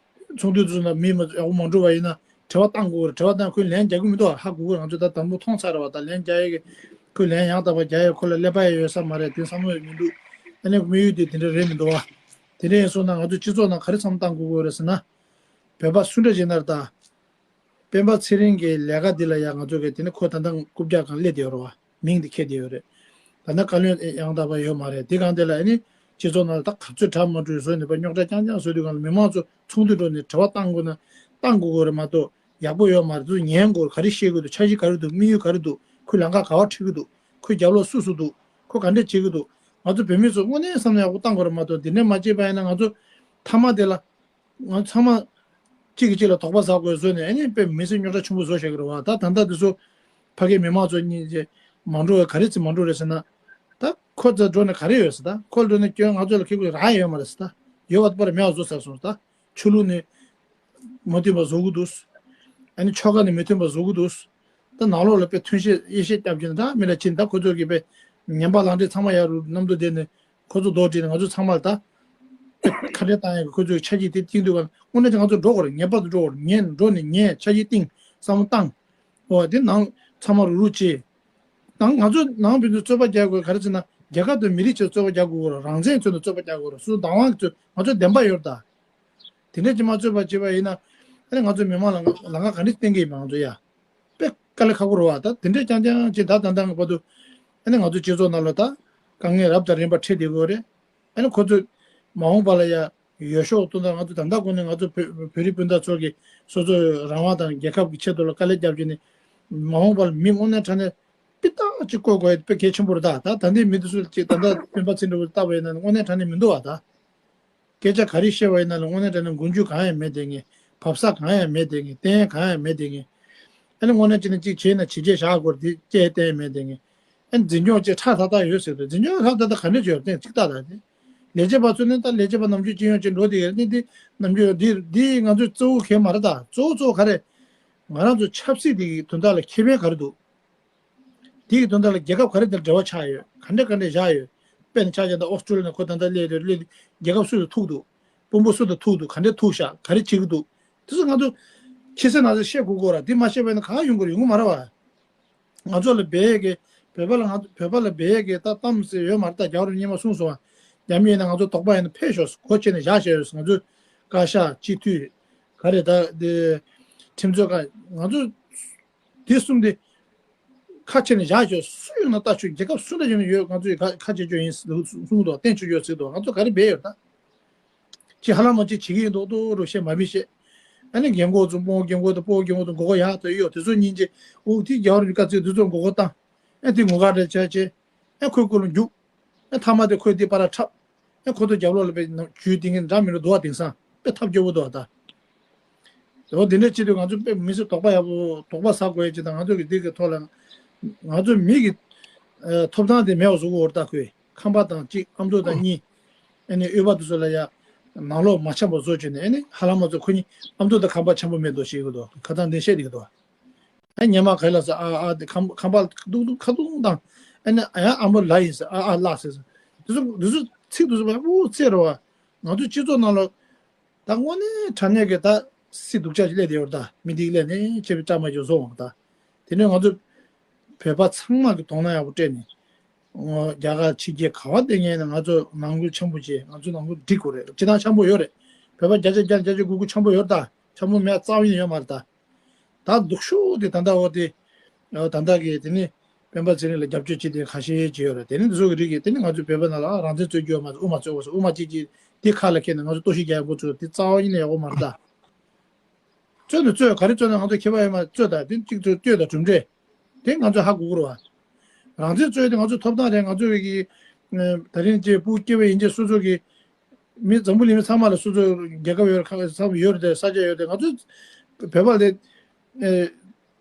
ཚོགས་འདུ་དེ་ཚོ་ནང་མི་མ་ཡག་པོ་མ་འགྲོ་བ་ཡིན་ན་དྲི་བ་བཏང་དགོས་རེད། དྲི་བ་བཏང་ཁོས་ལན་རྒྱག་གི་མི་འདུག་ཧ་གོ་གི་ང་ཚོ་ད་དང་པོ་མཐོང་ཚར་བ་ད་ལན་རྒྱག་ཡས་ཀྱི་ཁོས་ལན་ཡང་དག་པ་རྒྱག་ཡས་ཁོ་ལ་ཀླད་པ་ཡང་ཡོད་ས་མ་རེད། དེ་བསམ་བློ་ཡང་མི་འདུག་ཨ་ནི་དམིགས་ཡུལ་དེ་དེ་འདྲ་རེད་མི་འདུག་བ། དེ་འདྲ་ཡིན་སོང་ན་ང་ཚོ་སྤྱི་ཚོགས་ནང་ག་རེ་བསམ་བཏང་དགོས་ཀྱི་ཡོད་རེད་ཟེར་ན། བོད་པ་སུ་འདྲ་ཅིག་ན་རེད་ད། སྤེན་པ་ཚེ་རིང་གི་ལས་ཀ་འདི་ལ་ཡང་ང་ཚོ་གི་དེ་ནི་ཁོ་ད་ལྟ་རྐུབ་བཀྱག་སྒང་སླེབས་བསྡད་ཡོད་རེད་བ། མིང་འདི་འཁྱེར་བསྡད་ཡོད་རེད། ད་ལྟ་བཀའ་བློན་ཡང་དག་པ་ཡོད་མ་རེད། དེ་སྒང་དེ་ལ་ཨ་ནི་སྤྱི་ཚོགས་ནང་ལ་ད་ག་ཚོད་གྲ་མ་འགྲོ་བཟོས་ནས་པ་རྙོག་དྲ་རྐྱང་རྐྱང་བཟོས་དུས་སྒང་ལ་མི་མང་ཚོ་ཚོགས་འདུ་འགྲོ་ནས་དྲི་བ་བཏང་དགོས་ན་བཏང་དགོས་ཀྱི་རེད་མ་གཏོགས་ཡག་པོ་ཡོད་མ་རེད། དེ་ཚོ་ཉན་དགོས་ག་རེ་བཤད་དགོས་འདུག་འཆར་གཞི་ག་རེ་འདུག་དམིགས་ཡུལ་ག་རེ་འདུག་ཁོས་ལམ་ཁ་ག་པར་ཁྲིད་ཀྱི་འདུག་ཁོས་རྒྱབ་ལོགས་སུ་སུ་འདུག་ཁོ་ག་འདྲས་བྱེད་ཀྱི་འདུག་ང་ཚོ་བོད་མི་ཚོ་དངོས་གནས་བསམ་བློ་ཡག་པོ་བཏང་དགོས་རེད་མ་གཏོགས་འདི་འདྲས་མ་བྱས་པ་ཡིན་ན་ང་ཚོ་མཐའ་མ་དེ་ལ་ང་ཚང་མ་གཅིག་གིས་གཅིག་ལ་དོགས་པ་ཟ་དགོས་བཟོས་ནས་ཨ་ནི་དཔེ་མི་སེམས་རྙོག་དྲ་ཆེན་པོ་བཟོ་བཞག་གི་རེད་བ། ད་ད་ལྟ་འདི་ཚོ་ཕ་གིའི་མི་མང་ཚོ་གཉིས་ཀྱིས་མ་འགྲོ་བའི་ག་རེ་བྱས་མ་འགྲོ་རེད་ཟེར་ན། ད་ཁོ་ཚོ་འགྲོ་ནས་ག་རེ་ཡོད་ཟེར། ད་ཁོ་འགྲོ་ནས་སྐྱོན་ང་ཚོ་ལ་ཁེ་ཁུ་རག་ཡོད་མ་རེད་ཟེར། ད་ཡོད་པ་པར་མེད་པ་བཟོ་ཚར་སོང་། ད་ཆོས་ལུགས་ནས་མ་མཐུན་པ་བཟོ་གི་འདུག་ཨ་ནི་ཆོལ་ཁ་ནས་མ་མཐུན་པ་བཟོ་གི་འདུག་ད་ནང་ལོགས་ལ་དཔེ་ཐོན་ཤེས་དབྱེ་ཤེས་བརྒྱབ་ཀྱིན་ད་མི་ལ་ཕྱིན། ད་ཁོ་ཚོ་གིས་དཔེ་ངན་པ་ལག་འབྲེལ་ཚང་མ་ཡར་རུ་གནམ་དུ་བསྡད་ནས་ཁོ་ཚོ་རྡོག་བསྒྲིལ་ནས་ང་ཚོ་ཚང་མ་ལ་ད་ཁ་བྲལ་བཏང་ཡག་གི་ཁོ་ཚོའི་ཆ་རྐྱེན་དེ་བཏིང་དུས་ག་དངོས་གནས་ཀྱི་ང་ཚོ་འགྲོ་དགོས་རེད། ངེས་པར་དུ་འགྲོ་དགོས་རེད། ངས་འགྲོ་ནས་ངས་ཆ་རྐྱེན་བཏིང་བསམ་བློ་བཏང་། འོ་དེ་ནང་ཚང་མ་རུག་རུག་བྱེད། ནང་ང་ཚོ་ནང་བོད་དུ་རྩོད་པ་རྒྱག་དགོས་ག་རེ་ཟེར་ན་རྒྱལ་ཁབ་དང་མི་རིགས་ཆེད་རྩོད་པ་རྒྱག་དགོས་རེད། རང་བཙན་ཆེད་དུ་རྩོད་པ་རྒྱག་དགོས་རེད། སོ་སོ་བདག་དབང་གི་ཚོད་ང་ཚོ་བདེན་པ་ཡོད་རེད་ད། དེ་འདྲས་ཅིག་མ་རྩོད་པ་བྱས་པ་ཡིན་ན། ཨ་ནི་ང་ཚོ་མི་མང་ལ་ལམ་ཁ་ག་འདྲས་བསྟན་གི་ཡིན་པ་ང་ཚོ་ཡ། དཔེ་དཀའ་ལས་ཁག་པོ་རེད་བ། ད་དེ་འདྲས་རྐྱང་རྐྱང་ཅིག་ད་ད་ལྟ་བར་དུ། ཨ་ནི་ང་ཚོ་སྤྱི་ཚོགས་ནང་ལ་ད་དཀའ་ངལ་རབ་དང་རིམ་པ་འཕྲད་བསྡད་ཀྱི་ཡོད་རེད། ཨ་ནི་ཁོ་ཚོས་མ་འོངས་པ་ལ་ཡ་འོས་ཤོག་བཏོན་ད་ང་ཚོ་ད་ལྟ་ཁོ་ནས་ང་ཚོ་བོད་བོད་རིགས་སྤུན་ཟླ་ཚོ་གིས་སོ་སོའི་རང་དབང་དང་རྒྱལ་ཁབ་ཀྱི་ཆེད་དུ་ལ་དཀའ་ལས་བརྒྱབ་བྱས་ནས་མ་འོངས་པ་ལ་མི་དངོས་གནས་དྲང་གནས་སྤུས་དག་ཅིག་བསྐོ་དགོས་ཡ་དཔེ་གལ་ཆེན་པོ་རེད་ད། ད་ད་ལྟའི་མི་དེ་ཚོ་ཅིག་ད་ལྟ་སྤེན་པ་ཚེ་རིང་ལྟ་བ་ཡིན་ན་དངོས་གནས་དྲང་གནས་མི་འདུག་བ་ད། སྐད་ཆ་ག་རེ་བཤད་པ་ཡིན་ན་ལ་དངོས་གནས་དྲང་གནས་མགོ་མཇུག་གང་ཡང་མེད་དེ་ངས། བབས་ས་གང་ཡང་མེད་དེ་ངས། བསྟན་ཡ་གང་ཡང་མེད་དེ་ངས། ཨ་ནི་དངོས་གནས་ཅི་ནས་ཅིག་བྱས་ན་བྱས་རྗེས་བཞག་དགོས་རེད། དེ་སྐད་བསྟན་ཡ་མེད་དེ་ངས། ཨ་ནི་འཛིན་སྐྱོང་ཅིག་ཁྲ་ཐག་ཐག་ཡོད་ཟེར་དུས་འཛིན་སྐྱོང་ཁྲ་ཐག་ཐག་ག་འདྲ་བྱས་ཡོད་བསྟན་ཅིག་ལྟ་ད་དེ། ལས་བྱེད་པ་ཚོ་ནི་ད་ལས་བྱེད་པ་ནམ་རྒྱུན་སྤྱི་ཡོངས་ཅིག་འགྲོ་དེ་ཡོད་ནི་དེ་ནམ་རྒྱུན་འདི་འདི་ང་ཚོའི་གཙོ་བོ་གལ་མ་རེད་ད། གཙོ་བོ་གཙོ་བོ་ག་རེ། ང་རང་ཚོ་ཆབ་སྲིད་དེ་གི་དོན་དག་ལ་ཁེ་ཕན་ག་རེ་འདུག་དེ་ཡི་དོན་དག་ལ་རྒྱལ་ཁབ་ག་རེ་དང་འབྲེལ་བ་ཆགས་ཡོད། ག་འདྲ་ག་འདྲ་བཞག་ཡོད། དཔེར་ན་ཆ་བཞག་ན་ཨོ་སི་ཀྲོ་ལི་ཡ་ནས་ཁོ་ད་ལྟ་སླེབས་རེད། སླེབས་རྒྱལ་ཁབ་སུ་དང་ཐུག་འདུག་དཔོན་པོ་སུ་དང་ཐུག་འདུག་ག་འདྲ་ཐུག་ཤག་ག་རེ་བྱེད་ཀྱི་འདུག་དེ་ཚོ་ང་ཚོ་ ཁྱི་སེ་ན་ཚོ་བཤད་དགོས་གོ་ར། དེ་མ་བཤད་པ་ཡིན་ན་གང་ཡོང་གི་རེད། ཡོང་གི་མ་རེད་བ། ང་ཚོ་ལ་བལ་གི་བོད་པ་ལ་ང་བོད་པ་ལ་བལ་གི་ད་གཏམ་ཟེར་ཡོད་མ་རེད། ད་རྒྱ་བོ་རིགས་སྙན་མ་གསུངས་སོང་བ། རྒྱ་མི་ཡིན་ན་ང་ཚོ་དོགས་པ་ཡིན་ན་ཕེབས་ཤོག་སྒོ་ཕྱེ་ནས་བཞག་བཞག་ཡོད། ང་ཚོ་བཀའ་ཤག་སྤྱི་འཐུས་ག་རེ་ད་དེ་ཁྲིམས་རྩོད་ཁང་ང་ཚོ་དེ་གསུམ་དེ་ཁ་ཕྱེ་ནས་བཞག་ཤོག་སུ་ཡིན་ན་ལྟ་ཆོག་རྒྱལ་ཁབ་སུ་ལ་ཡིན་ན་ཡོད། ང་ཚོ་ཡི་ཁ་ཁ་ཕྱེ་ཆོག་ཡིན་གསུངས་འདུག་བརྟན་ཆོག་ཡོད་ཟེར་འདུག་ང་ཚོ་ག་རེ་འབད་ཡོད་ད། ཅི་ཧ་ལམ་མ་ཅི་བྱེད་ཀྱི་ཡིན་མདོག་མདོག་རུ་བཤད་མ་མི་བཤད། ཨ་ནི་རྒན་གོག་ཚོ་སྤོ་རྒན་གོག་དང་སྤོ་རྒན་གོག་དང་མགོ་སྐོར་ཡག་ཏུ་གཡོ་དེ་ཚོ་སྙིང་རྗེ། འུ་དེ་རྒྱ་བོ་རིགས་དཀའ་ཚེགས་དེ་ཚོ་མགོ་སྐོར་བཏང་། ཨ་དེ་ངུ་ག་འདྲ་བྱ་བྱེད། ཨ་ཁོའི་སྐོར་ལ་རྒྱུག་ཨ་མཐའ་མ་དེ་ཁོས་དེ་པར་འཁྲབ། ཨ་ཁོ་ཚོ་རྒྱབ་ལོགས་ལ་དཔེ་ནམ་རྒྱུས་དེ་ངན་འདྲ་མི་འདྲ་འདུག་བ། དེང་སང་དཔེ་ཐབས་སྐྱོ་པོ་འདུག་བ་ད། འོ་དེ་འདྲ་བྱེད་དུས་ང་ཚོ་དཔེ་མི་ཚེ་དོགས་པ་ཡག་པོ་དོགས་པ་ཟ་དགོས་ཡ་ཅིག་དང་། ང་ཚོ་གི་འདི་གི་ཐོག་ལ་ང་ཚོ་མི་གི་ཨ་ཐོབ་ཐང་དེ་མེད་པ་བཟོ་གི་འོར་ད་ཁོས། ཁང་པ་དང་གཅིག་ཨ་མདོ་དང་གཉིས། ཨ་ནི་ཨུ་པ་དེ་ཚོ་ལ་ཡ་ནང་ལོགས་མ་འཆམ་པ་བཟོ་བྱས་ནས། ཨ་ནི་ཧ་ལམ་མ་ཚོ་ཁོ་གཉིས་ཨ་མདོ་དང་ཁང་པ་འཆམ་པོ་མེད་དོ་ཞེས་གི་འདུག་ཁ་སང་འདི་བཤད་དེ་གི་འདུག་ཨ་ཉི་མ་ག་ལ་ས་ཨ་ཨ་དེ་ཁང་ཁང་པ་ཁ་ཐུག་ཐུག་ཁ་ཐུག་དང་། ཨ་ནི་ཨ་ཡ་ཨ་མོ་ལ་ཡིན་ས་ཨ་ཨ་ལ་ཟེར་ས། དེ་ཚོ་དེ་ཚོ་ཚིག་དེ་ཚོ་བ་འུ་ཚེ་ར་བ། ང་ཚོ་སྤྱི་ཚོགས་ནང་ལ་ད་དངོས་གནས་དྲང་གནས་ཀྱི་ད་སྲིད་སྡུག་ཅག་ཅིག་སླེབས་བསྡད་ཡོད་རེད་ད། མི་འདི་སླེབས་ནས་ཆེ་བའི་བཀྲ་མ་ཤིས་བཟོ་འོང་ད། དེ་ནས་ང་ཚོ་བོད་པ་ཚང་མ་གི་དོ་སྣང་ཡག་པོ་སྤྲད་ནས། ཨོ་རྒྱ་གར་ཕྱི་རྒྱལ་ག་བ་བསྡད་མཁན་ཡིན་ན་ང་ཚོ་ནང་ཁུལ་འཆམ་པོ་བྱེད། ང་ཚོ་ནང་ཁུལ་འགྲིག་དགོས་རེད། སྤྱིར་བཏང་འཆམ་པོ་ཡོད་རེད། བོད་པ་བརྒྱ་ཆ་བརྒྱ་བརྒྱ་ཆ་དགུ་དགུ་འཆམ་པོ་ཡོད་རེད་ད། འཆམ་པོ་མེད་རྩ་བ་ཉིད་ནས་ཡོད་མ་རེད་ད། ད་སྡུག་ཤོས་དེ་ད་ལྟ་འོ་དེ། ཨོ་ད་ལྟ་གི་དེ་ནི་སྤེན་པ་ཚེ་རིང་ལ་རྒྱབ་སྐྱོར་བྱེད་མཁན་ཁ་ཤས་ཅིག་ཡོད་རེད། དེ་ནི་འདི་ཚོ་གི་རིགས་ཀྱིས་དེ་ནི་ང་ཚོའི་བོད་པ་ནང་ལ་རང་བཙན་རྩོད་རྒྱུ་ཡོད་མ་རེད། དབུ་མ་རྩོད་དགོས་སོ། དབུ་མ་གཅིག་གཅིག་དེ་ཁ་ལ་འཁྱེར་ནས་ང་ཚོ་གཏོར་བཤིག་རྒྱག་ཡག་པོ་ཚོ་དེ་རྩ་བ་ཉིད་ནས་ཡག་པོ་མ་རེད་ད། རྩོད་ནི་རྩོད། ག་རེ་རྩོད་ན་ང་ཚོ་ཁྱད་པར་ཡོད་མ་རེད། རྩོད་ད་དེ་གཅིག་ཚོ་བསྟོད་དང་གྲུབ་འབྲས་དེ་ང་ཚོས་ཧ་གོ་གི་རེད་བ། རང་བཙན་རྩོད་དེ་ང་ཚོའི་ཐོབ་ཐང་རེད། ང་ཚོ་གི་ཨ་ད་རིང་ཅིག་སྤུ་སྐྱེ་བ་ཡིན་ཅིག་སོ་སོ་གི་མི་འཛམ་བུ་གླིང་མི་ཚང་མ་ལ་སོ་སོ་རྒྱལ་ཁབ་ཡོད་རེད། ཁ་ས་ཡོད་རེད་དེ། ས་ཆ་ཡོད་དེ། ང་ཚོ་བོད་པ་ལ་ཨེ་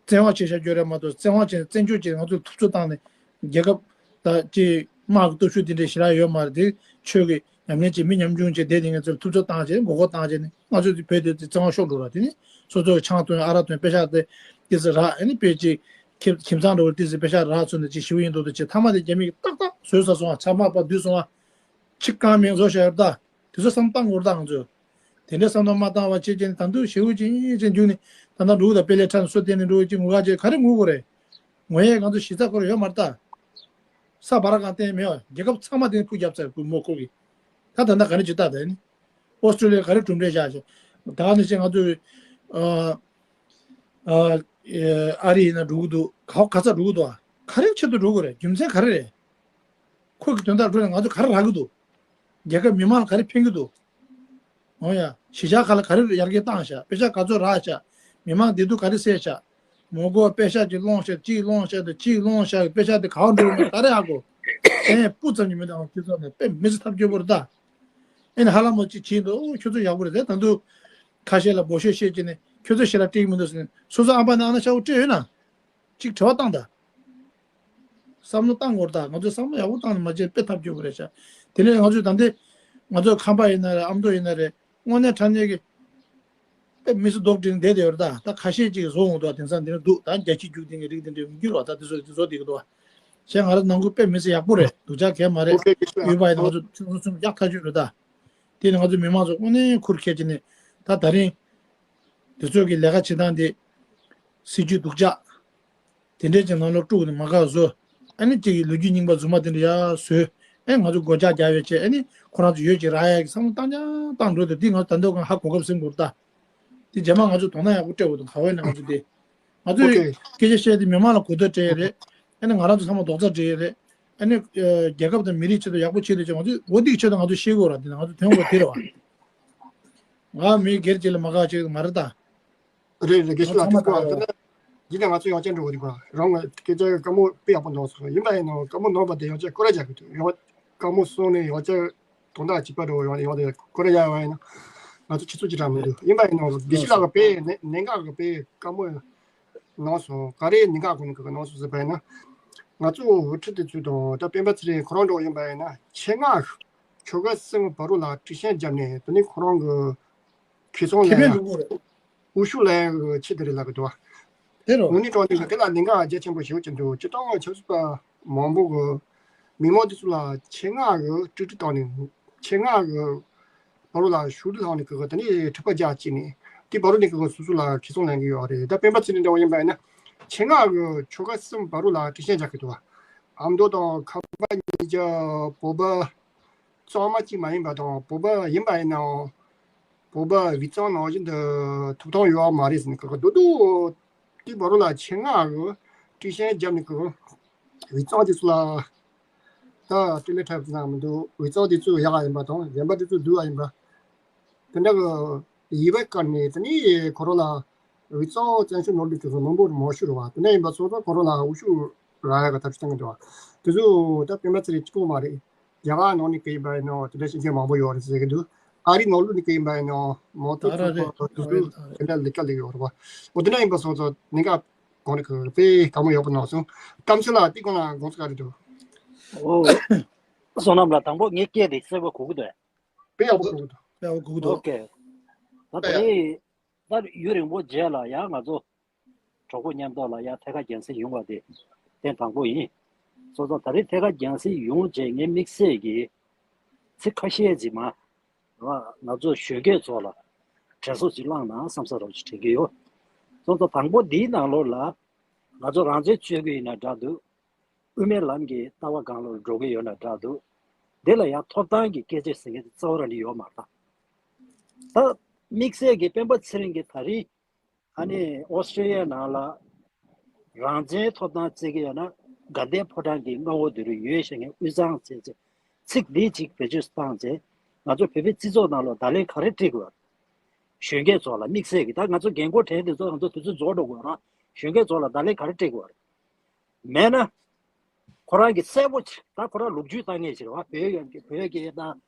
བཙན་དབང་བྱས་བཞག་རྒྱུ་རེད་མ་གཏོགས། བཙན་དབང་བྱས་བཙན་བྱོལ་བྱས་ང་ཚོས་ཐུབ་ཚོད་བཏང་ནས་རྒྱལ་ཁབ་ད་ཅིག་དམག་གི་སྟོབས་ཤུགས་དེ་འདྲའི་ཞེ་དྲག་ཡོད་མ་རེད་དེ། ཆོས་ཀྱི་ཉམས་ལེན་བྱེད། མི་ཉམ་ཆུང་བྱེད། དེ་དེ་ང་ཚོས་ཐུབ་ཚོད་བཏང་བྱས་མགོ་སྐོར་བཏང་བྱས་ནས་ང་ཚོས་བོད་དེ་བཙན་དབང་ཤོར་འགྲོ་ར། དེ་ནི་སོ་སོ་གི་ཆང་འཐུང་ཨ་རག་འཐུང་པེ་ཤག་དེ་ཏི་སི་རག་ཨ་ནི་དཔེ་ཅིག་ཁྱིམ་ཁྱིམ་ཚང་འགྲོ་བར་ཏི་སི་པེ་ཤག་རག་ཚུན་དུ་ཅིག་ཞི་བ་ཡིན་མདོག་མདོག་བྱེད། མཐའ་མ་དེ་རྒྱ་མི་གིས་ཏག་ཏག་བཟོས་ཚར་སོང་ང་། ཆ་མ་པ་བསྡུས་སོང་ང་། ཕྱི་རྐང་མེད་བཟོ་བཞག་ཡོད་ད། དེ་ཚོ་བསམ་བཏང་དགོས་རེད་ད་ང་ཚོས། དེ་འདྲའི་བསམ་བཏང་མ་བཏང་བ་བྱེད་ཀྱིན་ད་དུང་ཞི་བ་ཅིག་ཅིག་འཇུག་ནས་ད་ལྟ་འགྲོ་གི་ད། དཔེ་ལས་ཁྲ་ནས་སོ་བསྟན་ནས་འགྲོ་གི་ཅིག་ངུ་ག་ཅིག་ག་རེ་ངུ་དགོས་རེད། ངུ་ཡས་ང་ཚོ་གཞི་རྩ་ཁོ་རང་ཡོད་མ་རེད་ད། ས་བ་ར་གང་བསྟན་མེད་བ། རྒྱལ་ཁབ་ཚང་མ་དེ་ནས་ཕུ་བརྒྱབ་ཚར་ཁོས་མོ་ཁོ་གིས། ད་ད་ལྟ་ག་རེ་བྱེད་ད། ད་ནི་ཨོ་སི་ཀྲོ་ལི་ཡ་ག་རེ་གྲུབ་འབྲས་བཞག་བྱུང་། ད་ནི་ཅིག་ང་ཚོ་ཨ་ཨ་ཨ་རི་ཡིན་ན་འགྲོ་གི་འདུག་ག་ག་ས་འགྲོ་གི་འདུག་ག་རེ་ཆེད་དུ་འགྲོ་དགོས་རེད། རྒྱུ་མཚན་ག་རེ་རེད། ཁོ་གི་དོན་དག་འགྲོ་ནས་ང་ཚོ་ག་རེ་རག་གི་འདུག་རྒྱལ་ཁབ་མི་མང་ལ་ག་རེ་ཕན་གི་འདུག་འོ་ཡ། གཞིས་ཆགས་ཁག་ལ་ག་རེ་ཡར་རྒྱས་བཏང་ཤག་པེ་ཤག་ག་ཚོད་རག་ཤག་མི་མང་བདེ་སྡུག་ག་རེ་སེལ་ཤག་མོ་གོ་པེ་ཤག་ཅིག་སློང་ཤག་ཅིག་སློང་ཤག་དང་ཅིག་སློང་ཤག་པེ་ཤག་དེ་ག་བ་འགྲོ་ཡོད་མེད་ག་རེ་ཧ་གོ། ཨེ་སྤུ་ཙམ་གྱི་མི་དང་ཁྱེད་ཚོ་ནས་དཔེ་མི་སྲིད་ཐབས་སྐྱོ་པོ་རེད་ད། ཨེ་ནི་ཧ་ལམ་མོ་ཅིག་བྱེད་འདུག་ཨོ་ཁྱོད་ཚོ་ཡག་པོ་རེད་དེ། ད་དུང་ཁ་ཤས་ལ་འབོད་ཤོག་བཤད་ཀྱི་ནས་ཁྱོད་ཚོ་ཞེ་དྲག་སྤྲད་ཀྱི་མི་འདུག་ཟེར་ནས། སོ་སོ་ཨ་ཕ་ནས་ཨ་ན་ཤ་བོ་སྤྲད་ཡོད་ན། གཅིག་དྲི་བ་བཏང་ད། བསམ་བློ་བཏང་དགོས་རེད་ད། ང་ཚོས་བསམ་བློ་ཡག་པོ་བཏང་ནས་མ་བྱས་དཔེ་ཐབས་སྐྱོ་པོ་རེད་ཤག་དེ་ནས་ང་ཚོས་ད་ལྟའི་ང་ཚོ་ཁམས་པ་ཡིན་ན་རེད། ཨ་མདོ་ཡིན་ན་རེད། དངོས་གནས་དྲང་གནས་ཀྱི་དཔེ་མི་ཚེ་རྡོག་སྒྲིལ་ནས་བསྡད་བསྡད་ཡོད་རེད་ད། ད་ཁ་ཤས་ཅིག་བཟོ་འོང་འདུག་དེང་སང་འདི་ནས་འདུག་ད་རྒྱ་ཁྱི་རྒྱུག་ལྡན་གྱི་རིགས་དེ་འདྲས་འགྱུར་བ་ད་དེ་ཚོ་དེ་ཚོ་བསྡད་ཀྱི་འདུག་བྱས་ང་རང་ནང་ཁུལ་དཔེ་མི་ཚེ་ཡག་པོ་རེད། སྡུག་ཅག་གས་མ་རེད། ཨོ་ཁེ། དགེ་བཤེས་ལགས། ཨུ་པ་ཡིན་ན་ང་ཚོ་ཆུང་ཆུང་ཆུང་ཡག་ཐག་ཆོད་རེད་ད། དེ་ནི་ང་ཚོ་མི་མང་ཚོ་དངོས་གནས་ཁུར་ཁྱེར་གྱི་ནས་ད་ད་རིང་དེ་ཚོ་གི་ལས་ཀ་བྱེད་སྟངས་དེ་སྲིད་ཇུས་སྡུག་ཅག་དེ་འདྲས་ཀྱི་ནང་ལོགས་དཀྲུགས་ནས་མ་དགའ་བཟོ། ཨ་ནི་གཅིག་གི་ལོ་རྒྱུས་རྙིང་པ་རྫུན་མ་དེ་འདྲ་ཡར་བཟོས། ཨ་ནི་ང་ཚོ་སྒོ་ལྕགས་རྒྱག་ཡོད་ཅེས། ཨ་ནི་ཁོ་རང་ཚོ་ཡོད་ཅེས་རག་ཡག་གི་བསམ་བློ་བཏང་ཀྱང་བཏང་འགྲོ་དེ། འདི་ང་ཚོ་ད་འདོད་གང་ཧ་གོ་སྐབས་ཟིན་དགོས་ད། དེ་རྗེས་མ་ང་ཚོ་དོ་སྣང་ཡག་པོ་སྤྲད་དགོས་འདུག་ག་བས་ན་ང་ཚོ་དེ། ང་ཚོས་ཨོ་ཁེ། སྐད་ཆ་བཤད་དེ་མི་མང་ལ་གོ་བརྡ་སྤྲད་ཡས་རེད། ཨ་ནི་ང་རང་ཚོ་ཚང་མ་རྡོག་རྩ་སྦྲེལ་ཡས་རེད། ཨ་ནི་ཨ་རྒྱལ་ཁབ་དང་མི་རིགས་ཆེད་དུ་ཡག་པོ་བྱེད་འདོད་ཅེས་ང་ཚོས་འོ་འདི་གི་ཆེད་དུ་ང་ཚོས་ཤེས་དགོས་ར། དེ་ང་ཚོ་དོན་དགོས་དེ་རེད་བ། ང་མི་སྒེར་གཅིག་ལ་མ་དགའ་བྱེད་མ་རེད་ད། རེད་རེད། དགེ་བཤེས་ལགས་ཚང་མ་དེ་གོ་དགའ་ཡོད། ཡིན་ན་ང་ཚོ་ཡང་བསྐྱར་འགྲོ་གི་འདུག་ག་རང་ང་སྐད་ཆ་དཀའ་མོ་དཔེ་ཡག་པོ་གནང་སོང་། ཡིན་པ་ཡིན་ནའང་དཀའ་མོ་གནང་བ་དེ་ཡང་བསྐྱར་སྐོར་ར་རྒྱག་གི་འདུག་ཡང་དཀའ་མོ་གསུངས་ནས་ཡང་བསྐྱར་དོན་དག་གཅིག་པ་འགྲོ་ཡང་ཡང་དེ་སྐོར་ར་རྒྱག་པ་ཡིན་ན་ང་ཚོ་ཁྱེད་ཚོ་གཅིག་དྲག་མི་འདུག་ཡིན་པ་ཡིན་ནའང་དགེ་བཤེས་ལགས་ཀྱི་དཔེ་ནད་ནད་འགག་གི་དཔེ་དཀའ་མོ་གནང་སོང་། ག་རེ་ནི་འགག་གོ་ནི་ག་གནང་སོང་ཟེར་བ་ཡིན་ན། ང་ཚོ་དབུ་ཁྲིད་དེ་ཚོ་དང་ད་སྤེན་པ་ཚེ་རིང་ཁོ་རང་འདྲ་བོ་ཡིན་པ་ཡིན་ན་ཆེད་མངགས་ཆོལ་ཁ་གསུམ་བར་ལ་དཀྲུག་ཤིང་བརྒྱབ་ནས། དེ་ནི་ཁོ་རང་གི་ཁེ་བཟང་ཁེ་ལེན་ལ་འགྲོ་གི་རེད། འུ་ཤུགས་ལ་ཡང་ཆེད་དུ་རེད་ལབ་གི་འདུག་བ། དེ་རུ་དངོས་གནས་དྲང་གནས་ཀྱི་དེ་ལ་གནད་འགག་རྒྱ་ཆེན་པོ་ཞིག་ཡོད་ཀྱི་འདུག་སྤྱིར་བཏང་ཆབ་སྲིད་པ་མང་པོ་གི་མི་མང་དེ་ཚོ་ལ་ཆེད་མངགས་གི་དཀྲུག་དཀྲུག་བཏང་ནས། ཆེད་མངགས་གི་བར་ལ་ཤུགས་དྲག་བཏང་ནས་གི་དེ་ནས་འཁྲུག་པ་རྒྱག་བྱས་ནས། དེ་བར་དུ་ནས་ཀྱི་སོ་སོ་ལ་ཁྲིད་སོང་ལེན་གྱི་ཡོད་རེད། ད་སྤེན་པ་ཚེ་རིང་འདྲ་བོ་ཡིན་པ་ཡིན་ན་ཆེད་མངགས་ཀྱི་ཆོལ་ཁ་གསུམ་བར་དུ་ལ་ཁྲིད་ཤན་རྒྱག་གི་འདུག་བ། ཨ་མདོ་དང་ཁམས་པ་ཉིས་བརྒྱ། བོད་པ་གཙང་མ་གཅིག་མ་ཡིན་པ་དང་། བོད་པ་ཡིན་པ་ཡིན་ནའང་བོད་པ་དབུས་གཙང་ནང་བཞིན་དུ་ཐོབ་ཐང་ཡོད་པ་མ་རེད་ཟེར་ནས་ཀྱི་འདུག་འདུག་དེ་བར་དུ་ལ་ཆེད་མངགས་ཀྱི་ཁྲིད་ཤན་བརྒྱབ་ནས་ཀྱི་དབུས་གཙང་དེ་ཚོ་ལ་ད་སྤྲེལ་ལད་འཁྲབ་ཙམ་མི་འདུག་དབུས་གཙང་དེ་ཚོ་ཡག་ག་ཡིན་པ་དང་། གཞན་པ་དེ་ཚོ་སྡུག་ག་ཡིན་པ། དེ་འདྲ་གི་ཡིད་བེད་བཀར་ནས། དེ་ནས་ཁོ་རང་ལ་དབུས་གཙང་བཙན་བྱོལ་ནང་ལུགས་ཀྱི་མི་འབོར་མང་ཤོས་རེད་བ། དེ་འདྲ་ཡིན་པ་སོང་ཙང་ཁོ་རང་ལ་དབུ་བཞུགས་རག་ཡག་གི་ཐབས་ཤེས་བཏང་གི་འདུག་བ། དེ་ཚོ་ད་སྤེན་པ་ཚེ་རིང་གཅིག་པོ་མ་རེད། རྒྱ་གར་ནང་ནས་ཀྱི་ཡིན་པ་ཡིན་ནའང་དེ་འདྲ་ཤེས་མཁན་མང་པོ་ཡོད་རེད་ཟེར་གྱི་འདུག་ཨ་རི་ནང་ལོགས་ནས་ཀྱི་ཡིན་པ་ཡིན་ནའང་མང་ཐོག་ད་ར་ཚོགས་རེད། པ་དེ་ད་ཚོ་རེད། ད་དེ་རེད། འདྲ་ལས་ཀ་ལས་ཡོད་རེད་བ། འོ་དེ་འདྲ་ཡིན་པ་སོང་ཙང་གནད་འགག་གང་རེད། གི་དཔེ་དགའ་མོ་ཡག་པོ་གནང་སོང་། གཏམ་ཚེ་ལགས་དེ་སྐོར་ལ་དགོངས་ཚུལ་ག་རེ་འདུག་ཨོ། བསོད་ནམས་ལགས། དང་པོ་ངའི་སྐད་དེ་གསལ་པོ་གོ་གི་འདུག་དཔེ་ཡག་པོ་གོ་གི་འདུག་དཔེ་ཡག་པོ་གོ་གི་འདུག་ཨོ་ཀེ། ད་དེ་རིང་ད་ཡུན་རིང་པོ་རྗེས་ལ་ཡང་ང་ཚོ་གྲོགས་པོ་མཉམ་དུ་ལ་ཡང་ཐད་ཀར་རྒྱང་སྲིང་ཡོང་བ་དེ་ཐེངས་དང་པོ་ཡིན། སོང་ཙང་ད་རེས་ཐད་ཀར་རྒྱང་སྲིང་ཡོང་རྗེས་ངའི་དམིགས་བསལ་གྱི་ཚིག་ཁ་ཤས་ཅིག་མ་ང་ཚོ་གཞོན་སྐྱེས་ཚོ་ལ་དྲན་གསོ་ཅིག་བསླངས་ན་བསམ་ས་རོགས་ཅིག་དྲན་གྱི་ཡོད། སོང་ཙང་དང་པོ་འདིའི་ནང་ལོགས་ལ་ང་ཚོ་རང་བཙན་རྩོད་ཀྱི་ཡིན་ན་འདྲ་འདུག་དབུ་མའི་ལམ་གྱི་ལྟ་བ་སྒང་ལ་འགྲོ་གི་ཡོད་ན་འདྲ་འདུག་དེ་ལ་ཡང་ཐོབ་ཐང་གི་སྐད་ཆ་ཟེར་མཁན་དེ་རྩ་བ་རང་ནས་ཡོད་མ་རེད། ད་དམིགས་བསལ་གྱི་སྤེན་པ་ཚེ་རིང་གིས་ད་རེས་ཨ་ནི་ཨོ་སི་ཀྲི་ཡའི་ནང་ལ་རང་བཙན་ཐོབ་ཐང་རྩོད་ཀྱི་ཡོད་ན་དགའ་ལྡན་ཕོ་བྲང་གི་མངའ་འོག་དེ་རུ་ཡོད་ཤེས་མཁན་དབུས་གཙང་ཟེར་ཚེ་ཚིག་འདི་གཅིག་བེད་སྤྱོད་བཏང་ཚེ་ང་ཚོ་བོད་པའི་སྤྱི་ཚོགས་ནང་ལ་བརྡ་ལན་ག་རེ་སྤྲད་དགོས་རེད། གཞོན་སྐྱེས་ཚོ་ལ་དམིགས་བསལ་གྱི་ད་ང་ཚོ་རྒན་འཁོགས་གྲས་དེ་ཚོ་ང་ཚོ་དུས་ཚོད་རྫོགས་འགྲོ་དགོས་རེད། གཞོན་སྐྱེས་ཚོ་ལ་བརྡ་ལན་ག་རེ་སྤྲད་དགོས་རེད། མེད་ན། ཁོ་རང་གི་གསལ་པོ་ཆེ་ད་ཁོ་རང་ལོ་རྒྱུས་ལྟ་མཁན་ཞིག་རེད་བ། བོད་ཡོད་ཀྱི་བོད་ཀྱི་ད་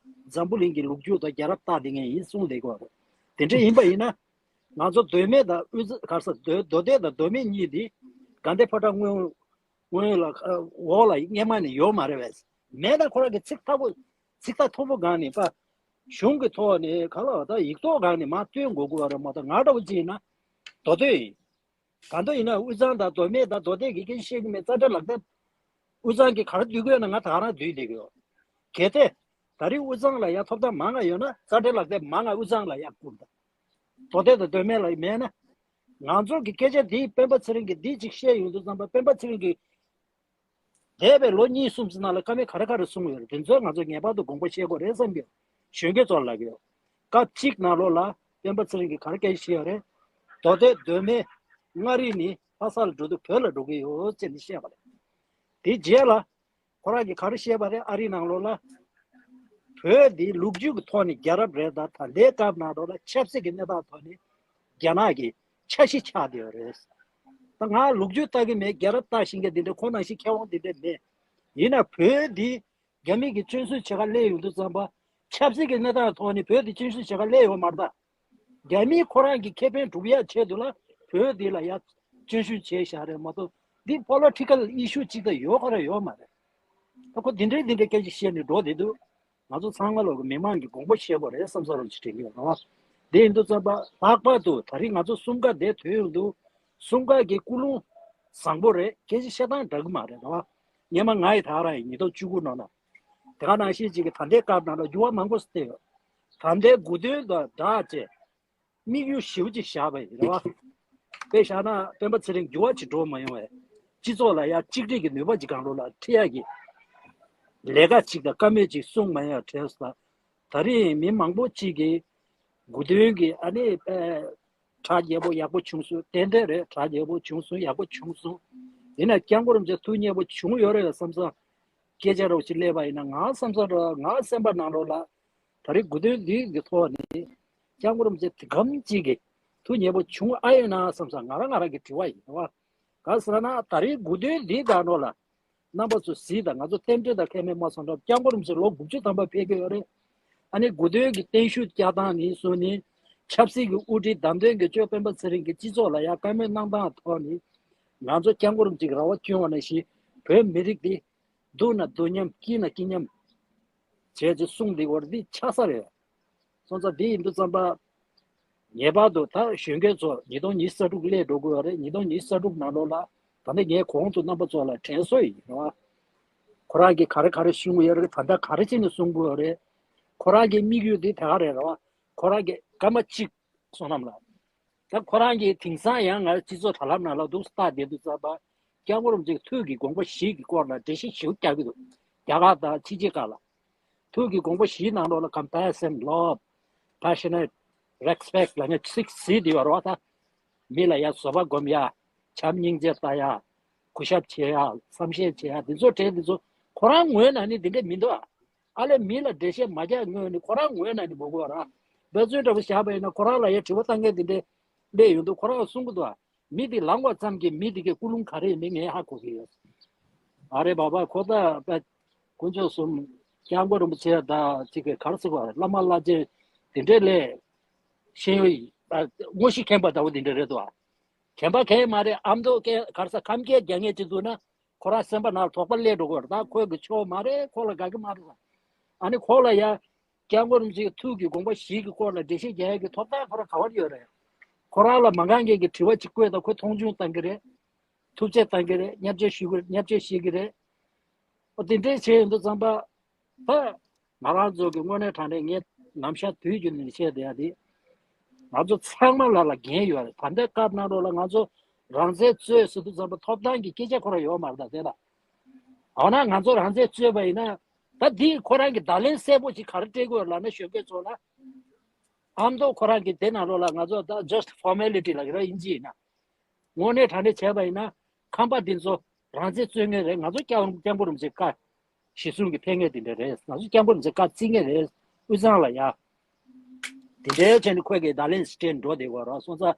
འཛམ་བུ་གླིང་གི་ལོ་རྒྱུས་དང་རྒྱལ་རབས་ལྟ་བསྡད་མཁན་ཡིན་གསུངས་བསྡད་ཀྱི་ཡོད་རེད། དེ་འདྲ་ཡིན་པ་ཡིན་ན། ང་ཚོ་མདོ་སྨད་དང་དབུས་ག་ས་མདོ་མདོ་སྟོད་དང་མདོ་སྨད་གཉིས་འདི་དགའ་ལྡན་ཕོ་བྲང་སྔོན་སྔོན་ལ་འོག་ལ་སྔས་མ་ནས་ཡོད་མ་རེད་བས། མེད་ན་ཁོ་རང་གི་ཚིག་ཐག་པོ་ཚིག་ཐག་མཐོན་པོ་སྒང་ནས་པ། གཞུང་གི་ཐོག་ནས་ག་ལ་ད་ཡིག་ཐོག་སྒང་ནས་མར་སྟོན་དགོས་ཀྱི་ཡོད་རེད་མ་གཏོགས་ང་འདྲ་བོ་ཅིག་ཡིན་ན་མདོ་སྟོད་ཡིན། གང་འདྲ་ཡིན་ན་དབུས་གཙང་དང་མདོ་སྨད་དང་མདོ་སྟོད་ཀྱི་སྐད་ཆ་བཤད་ཀྱི་མེད། རྩ་ཁྲིམས་ལག་དེབ་དབུས་གཙང་གི་ག་རེ་འདུལ་དགོས་ན་ང་ད་ག་རང་འདུལ་བསྡད་ཀྱི་ཡོད། གལ་ཏེ་ད་རེས་དབུས་གཙང་ལ་ཡ་ཐོབ་ཐང་མང་ང་ཡོད་ན་རྩ་ཁྲིམས་ལག་དེབ་མང་ང་དབུས་གཙང་ལ་ཡ་བསྐུར་དང་། མདོ་སྟོད་དང་མདོ་སྨད་ལ་མེད་ན། ང་ཚོ་གི་སྐད་ཆ་འདི་སྤེན་པ་ཚེ་རིང་གིས་འདི་གཅིག་བཤད་ཡོང་དུས་ཙམ་པ་སྤེན་པ་ཚེ་རིང་གིས་འདས་པའི་ལོ་གཉིས་གསུམ་ཙམ་ནང་ལ་བཀའ་མོལ་ག་རེ་ག་རེ་གསུངས་ཡོད་རེད། དེ་ཚོ་ང་ཚོ་ངེས་པར་དུ་དགོངས་པ་བཞེས་དགོས་རེད་བསམ་གྱི་ཡོད། གཞོན་སྐྱེས་ཚོར་ལབ་ཀྱི་ཡོད། སྐབས་གཅིག་ནང་ལོགས་ལ་སྤེན་པ་ཚེ་རིང་གིས་ག་རེ་སྐད་ཆ་བཤད་ཡོད་རེད། མདོ་སྟོད་མདོ་སྨད་མངའ་རིས་ནས་ལྷ་ས་ལ་འགྲོ་དུས་བོད་ལ་འགྲོ་གི་ཡོད་ཅེས་ནས་བཤད་པ་རེད། དེ་རྗེས་ལ་ཁོ་རང་གིས་ག་རེ་བཤད་པ་རེད། ཨ་རིའི་ནང་ལོགས་ལ་བོད་འདི་ལོ་རྒྱུས་ཀྱི་ཐོག་ནས་རྒྱལ་རབས་རེད། ད་ད་ལྟའི་སྐབས་ནང་ལོགས་ལ་ཆབ་སྲིད་ཀྱི་གནས་སྟངས་ཐོག་ནས་རྒྱ་ནག་གི་ཆ་ཤས་ཆགས་བསྡད་ཡོད་རེད། ད་ང་ལོ་རྒྱུས་ལྟ་གི་མེད། རྒྱལ་རབས་ལྟ་ཤེས་མཁན་འདི་འདྲ་ཁོ་ནང་བཞིན་མཁས་དབང་འདི་འདྲ་མེད། ཡིན་ན་བོད་འདི་རྒྱ་མི་གིས་སྤྱི་མཚུངས་བྱེད་ག་སླེབས་ཡོང་དུས་ཙམ་པ་ཆབ་སྲིད་ཀྱི་གནས་སྟངས་ཐོག་ནས་བོད་འདི་སྤྱི་མཚུངས་བྱེད་ག་སླེབས་ཡོད་མ་རེད་ད། རྒྱ་མིས་ཁོ་རང་གི་ཁེ་ཕན་སྒྲུབ་ཡག་ཆེད་དུ་ལ་བོད་འདི་ལ་ཡ་སྐྱོན་ཞུ་བྱས་བཞག་རེད་མ་གཏོགས་འདི་པོ་ལི་ཊི་ཀལ་ཨི་ཤུ་གཅིག་ད་ཡོད་ཁ་ར་ཡོད་མ་རེད། ད་ཁོ་འདི་འདྲའི་འདི་འདྲའི་སྐད་ཆ་བཤད་ནས་འགྲོ་བསྡད་འདུག་ང་ཚོ་ཚང་མ་ལོག་གི་མི་མང་གི་དགོངས་པ་བཞེས་དགོས་རེད་བསམ་ས་རོགས་ཅིག་དྲན་གྱི་ཡོད་རེད་བ། དེ་ཡིན་དུས་ཙམ་པ་ལྷག་པར་དུ་ད་རིང་ང་ཚོ་གསུམ་ཀ་འདིར་ཐོན་ཡོང་དུས་གསུམ་ཀ་གི་ཀུན་སློང་བཟང་པོ་རེད། སྐད་ཆ་བཤད་སྟངས་འདྲ་གི་མ་རེད་རེད་བ། སྔོན་མ་ང་ཡི་ད་ག་རང་ཡི་ཉིས་སྟོང་བཅུ་དགུ་ནང་ན་དེ་ག་ནང་བཞིན་ཅིག་གི་ད་ལྟའི་སྐབས་ནང་ལ་འགྱུར་བ་མང་པོ་ཞིག་བསྟན་ཡོད། ད་ལྟའི་དགུ་སྟོན་དང་སྦྲགས་བྱས། དམིགས་ཡུལ་ཞེ་པོ་ཅིག་བཞག་པ་ཡིན་རེད་བ། དཔེ་བཞག་ན་སྤེན་པ་ཚེ་རིང་འགྱུར་བ་ཅིག་འགྲོ་མ་ཡོང་བས། སྤྱི་ཚོགས་ལ་ཡང་གཅིག་སྒྲིལ་གྱི་ནུས་པ་ཅིག་གང་རུང་ལ་ཁྲིད་ཡག་གི་ལས་ཀ་ཅིག་དང་བཀའ་མོལ་ཅིག་གསུངས་མ་ཡོང་བ་དྲན་སོང་། ད་རིང་མི་མང་པོ་ཅིག་གིས་དགུ་སྟོན་གྱི་ཨ་ནི་དཔེ་གྲ་རྒྱས་པོ་ཡག་པོ་བྱུང་སོང་། ཏན་ཏན་རེད། གྲ་རྒྱས་པོ་བྱུང་སོང་། ཡག་པོ་བྱུང་སོང་། ཡིན་ན་སྐྱབས་མགོན་རིན་པོ་ཆེ་ཐུགས་མཉེས་པོ་བྱུང་ཡོད་རེད་བསམ་ས། སྐད་ཆ་རོགས་ཅིག་སླེབས་པ་ཡིན་ན་ང་བསམ་ས་ར་ང་སེམས་པ་ནང་ལོགས་ལ་ད་རེས་དགུ་སྟོན་འདི་གི་ཐོག་ནས་སྐྱབས་མགོན་རིན་པོ་ཆེ་དེ་གམ་གཅིག་གི་ཐུགས་མཉེས་པོ་བྱུང་ཨ་ཡོད་ན་བསམ་ས་ང་རང་ང་རང་གི་དྲི་བ་ཡིན་བ། ག་ཟེར་ན་ད་རེས་དགུ་སྟོན་འདི་ག་ནོ་ལ་རྣམ་པ་ཚོ་གཟིགས་དང་། ང་ཚོ་རྟེན་འབྲེལ་དང་ཁེ་མེད་མ་སོང་འགྲོ། སྐྱབས་མགོན་རིན་པོ་ཆེ་ལོ་དགུ་བཅུ་ཐམ་པ་ཕེབས་ཀྱི་ཡོད་རེད། ཨ་ནི་དགུ་སྟོན་གྱི་བརྟན་བཞུགས་བསྐྱལ་སྟངས་ནས་བཟུང་ནས་ཆབ་སྲིད་ཀྱི་དབུ་ཁྲིད་བདམས་ཐོན་གྱི་གཅོད་སྤེན་པ་ཚེ་རིང་གིས་སྤྱི་ཚོགས་ལ་ཡང་བཀའ་མོལ་གནང་སྟངས་ཐོག་ནས་ང་ཚོ་སྐྱབས་མགོན་རིན་པོ་ཆེ་གི་ར་བ་བསྐྱོན་པ་ནང་བཞིན་བོད་མི་རིགས་འདི་སྡུག་ན་སྡུག་མཉམ་སྐྱིད་ན་སྐྱིད་མཉམ་བྱས་ཚེ་གསུངས་འདི་བར་འདི་ཆགས་ས་རེད། སོང་ཙང་འདི་ཡིན་དུས་ཙམ་པ་ངེས་པར་དུ་ད་གཞོན་སྐྱེས་ཚོ་ཉིས་སྟོང་ཉི་ཤུ་རྩ་དྲུག་སླེབས་འགྲོ་དགོས་རེད། ཉིས་སྟོང་ཉི་ཤུ་རྩ་དྲུག་ནང་ལོགས་ལ་ད་ནི་ངས་གོང་དུ་རྣམ་པ་ཚོ་ལ་དྲན་གསོ་ཡིན་རེད་བ། ཁོ་རང་གིས་ག་རེ་ག་རེ་གསུང་གི་ཡོད་རེད། ད་ལྟ་ག་རེ་བྱས་ནས་གསུང་གི་ཡོད་རེད། ཁོ་རང་གི་དམིགས་ཡུལ་འདི་དེ་ག་རེད་རེད་བ། ཁོ་རང་གི་སྐར་མ་གཅིག་བསོད་ནམས་ལགས། ད་ཁོ་རང་གིས་དེང་སང་ཡང་ང་སྤྱི་ཚོགས་དྲ་ལམ་ནང་ལ་འདུག་ལྟ་བསྡད་དུས་ཙམ་པ། སྐྱབས་མགོན་རིན་པོ་ཆེའི་ཐུགས་ཀྱི་དགོངས་པ་བཞི་གི་སྐོར་ལ་འགྲེལ་བཤད་ཞིབ་རྒྱག་གི་འདུག་རྒྱ་གར་དང་ཕྱི་རྒྱལ་ཁག་ལ། ཐུགས་ཀྱི་དགོངས་པ་བཞིའི་ནང་ལོགས་ལ་compassion, love, passionate, respect ལབ་མཁན་six C དེ་ཡོད་རེད་བ་ད། མི་ལ་ཡ་བཟོད་པ་སྒོམ་ཡ། བྱམས་སྙིང་རྗེ་ལྟ་ཡ། གུས་ཞབས་བྱེད་ཡ། བསམ་ཤེས་བྱེད་ཡ། འདི་ཚོ་དྲན་འདི་ཚོ་ཁོ་རང་ངོས་ནས་ནི་འདི་འདྲ་མི་འདུག་ཨ། ཨ་ལས་མི་ལ་འགྲེལ་བཤད་མ་རྒྱག་སྔོན་ནས་ཁོ་རང་ངོས་ནས་ནི་མི་དགོས་ར། འབད་བརྩོན་འདྲ་པོ་བཞག་པ་ཡིན་ན་ཁོ་རང་ལ་ཡ་དྲི་བ་བཏང་མཁན་འདི་འདྲ་སླེབས་ཡོང་དུས་ཁོ་རང་གསུང་གི་འདུག་ཨ། མི་འདི་ལངས་པ་ཙམ་གྱིས་མི་འདི་གའི་ཀུན་སློང་ག་རེ་ཡིན་མིན་ངས་ཧ་གོ་གི་ཡོད། ཨ་རེ་བ་བ་ཁོ་ད་དཀོན་མཆོག་གསུམ་སྐྱབས་མགོན་རིན་པོ་ཆེ་དང་གཅིག་གི་ག་རེ་ཟེར་བ་བླ་མ་བླ་ཆེན་དེ་འདྲས་ལས་ཤེས་ཡོན་དངོས་གཞི་མཁྱེན་པ་འདྲ་བོ་དེ་འདྲས་རེད་དོ། མཁྱེན་པ་མཁྱེན་མ་རེད། ཨ་མདོ་སྐད་ག་རེ་ཟ་ཁམས་སྐད་རྒྱག་མཁན་ཅིག་འདུག་ན་ཁོ་རང་སེམས་པ་ནང་དོགས་པ་སླེབས་འགྲོ་གི་རེད། ད་ཁོས་གི་ཆོག་མ་རེད། ཁོ་ལ་དགའ་གི་མ་རེད། ཨ་ནི་ཁོ་ལ་ཡ་སྐྱབས་མགོན་རིན་པོ་ཆེའི་ཐུགས་ཀྱི་དགོངས་པ་བཞི་གི་སྐོར་ལ་འགྲེལ་བཤད་རྒྱག་ཡ་གི་ཐོབ་ཐང་ཁོ་རང་ག་བར་ཡོད་རེད། ཁོ་རང་ལ་མ་འགན་མཁན་གྱི་དྲི་བ་ཅིག་བཀོད་དང་ཁོས་མཐོང་ཆུང་བཏང་གི་རེད། ཐུགས་རྗེ་བཏང་གི་རེད། བརྙས་བཅོས་ཞུ་གི་རེད། བརྙས་བཅོས་བྱེད་ཀྱི་རེད། ཨོ་དེ་འདྲས་བྱས་ཡོང་དུས་ཙམ་པ། ད་ང་རང་ཚོ་གི་དངོས་གནས་དྲང་གནས་ངས་ནམ་ཞག་དུས་རྒྱུན་ནས་བཤད་བསྡད་ཡ་དེ། ང་ཚོ་ཚང་མ་ལ་ལ་འགན་ཡོད་རེད། ད་ལྟའི་སྐབས་ནང་ལོགས་ལ་ང་ཚོ་རང་བཙན་རྩོད་ཟེར་དུས་ཙམ་པ་ཐོབ་ཐང་གི་སྐད་ཆ་ཁོ་རང་ཡོད་མ་རེད། ད་དེ་ལ་འོ་ན་ང་ཚོ་རང་བཙན་རྩོད་པ་ཡིན་ན་ད་འདི་ཁོ་རང་གི་བརྡ་ལན་གསལ་པོ་ཅིག་ག་རེ་སྤྲད་དགོས་ལབ་ན་གཞོན་སྐྱེས་ཚོ་ལ། ཨ་མདོ་ཁོ་རང་གི་དེ་ནང་ལོགས་ལ་ང་ཚོ་ད་just formality ལབ་ཀྱི་རེད་དབྱིན་ཇི་ཡིན་ན། དངོས་གནས་དྲང་གནས་བྱས་པ་ཡིན་ན་ཁམས་པ་འདི་ཚོ་རང་བཙན་རྩོད་མཁན་རེད། ང་ཚོ་སྐྱབས་སྐྱབས་མགོན་རིན་པོ་ཆེ་བཀའ་གཞི་བཟུང་གི་ཕེབས་མཁན་དེ་འདྲ་རེད། ང་ཚོ་སྐྱབས་མགོན་རིན་པོ་ཆེ་བཀའ་བརྩི་མཁན་རེད། དབུས་གཙང་ལ་ཡ་དེ་འདྲའི་བྱས་ནས་ཁོས་གི་བརྡ་ལན་སྤྲད་འགྲོ་བསྡད་ཡོད་རེད། སོང་ཙང་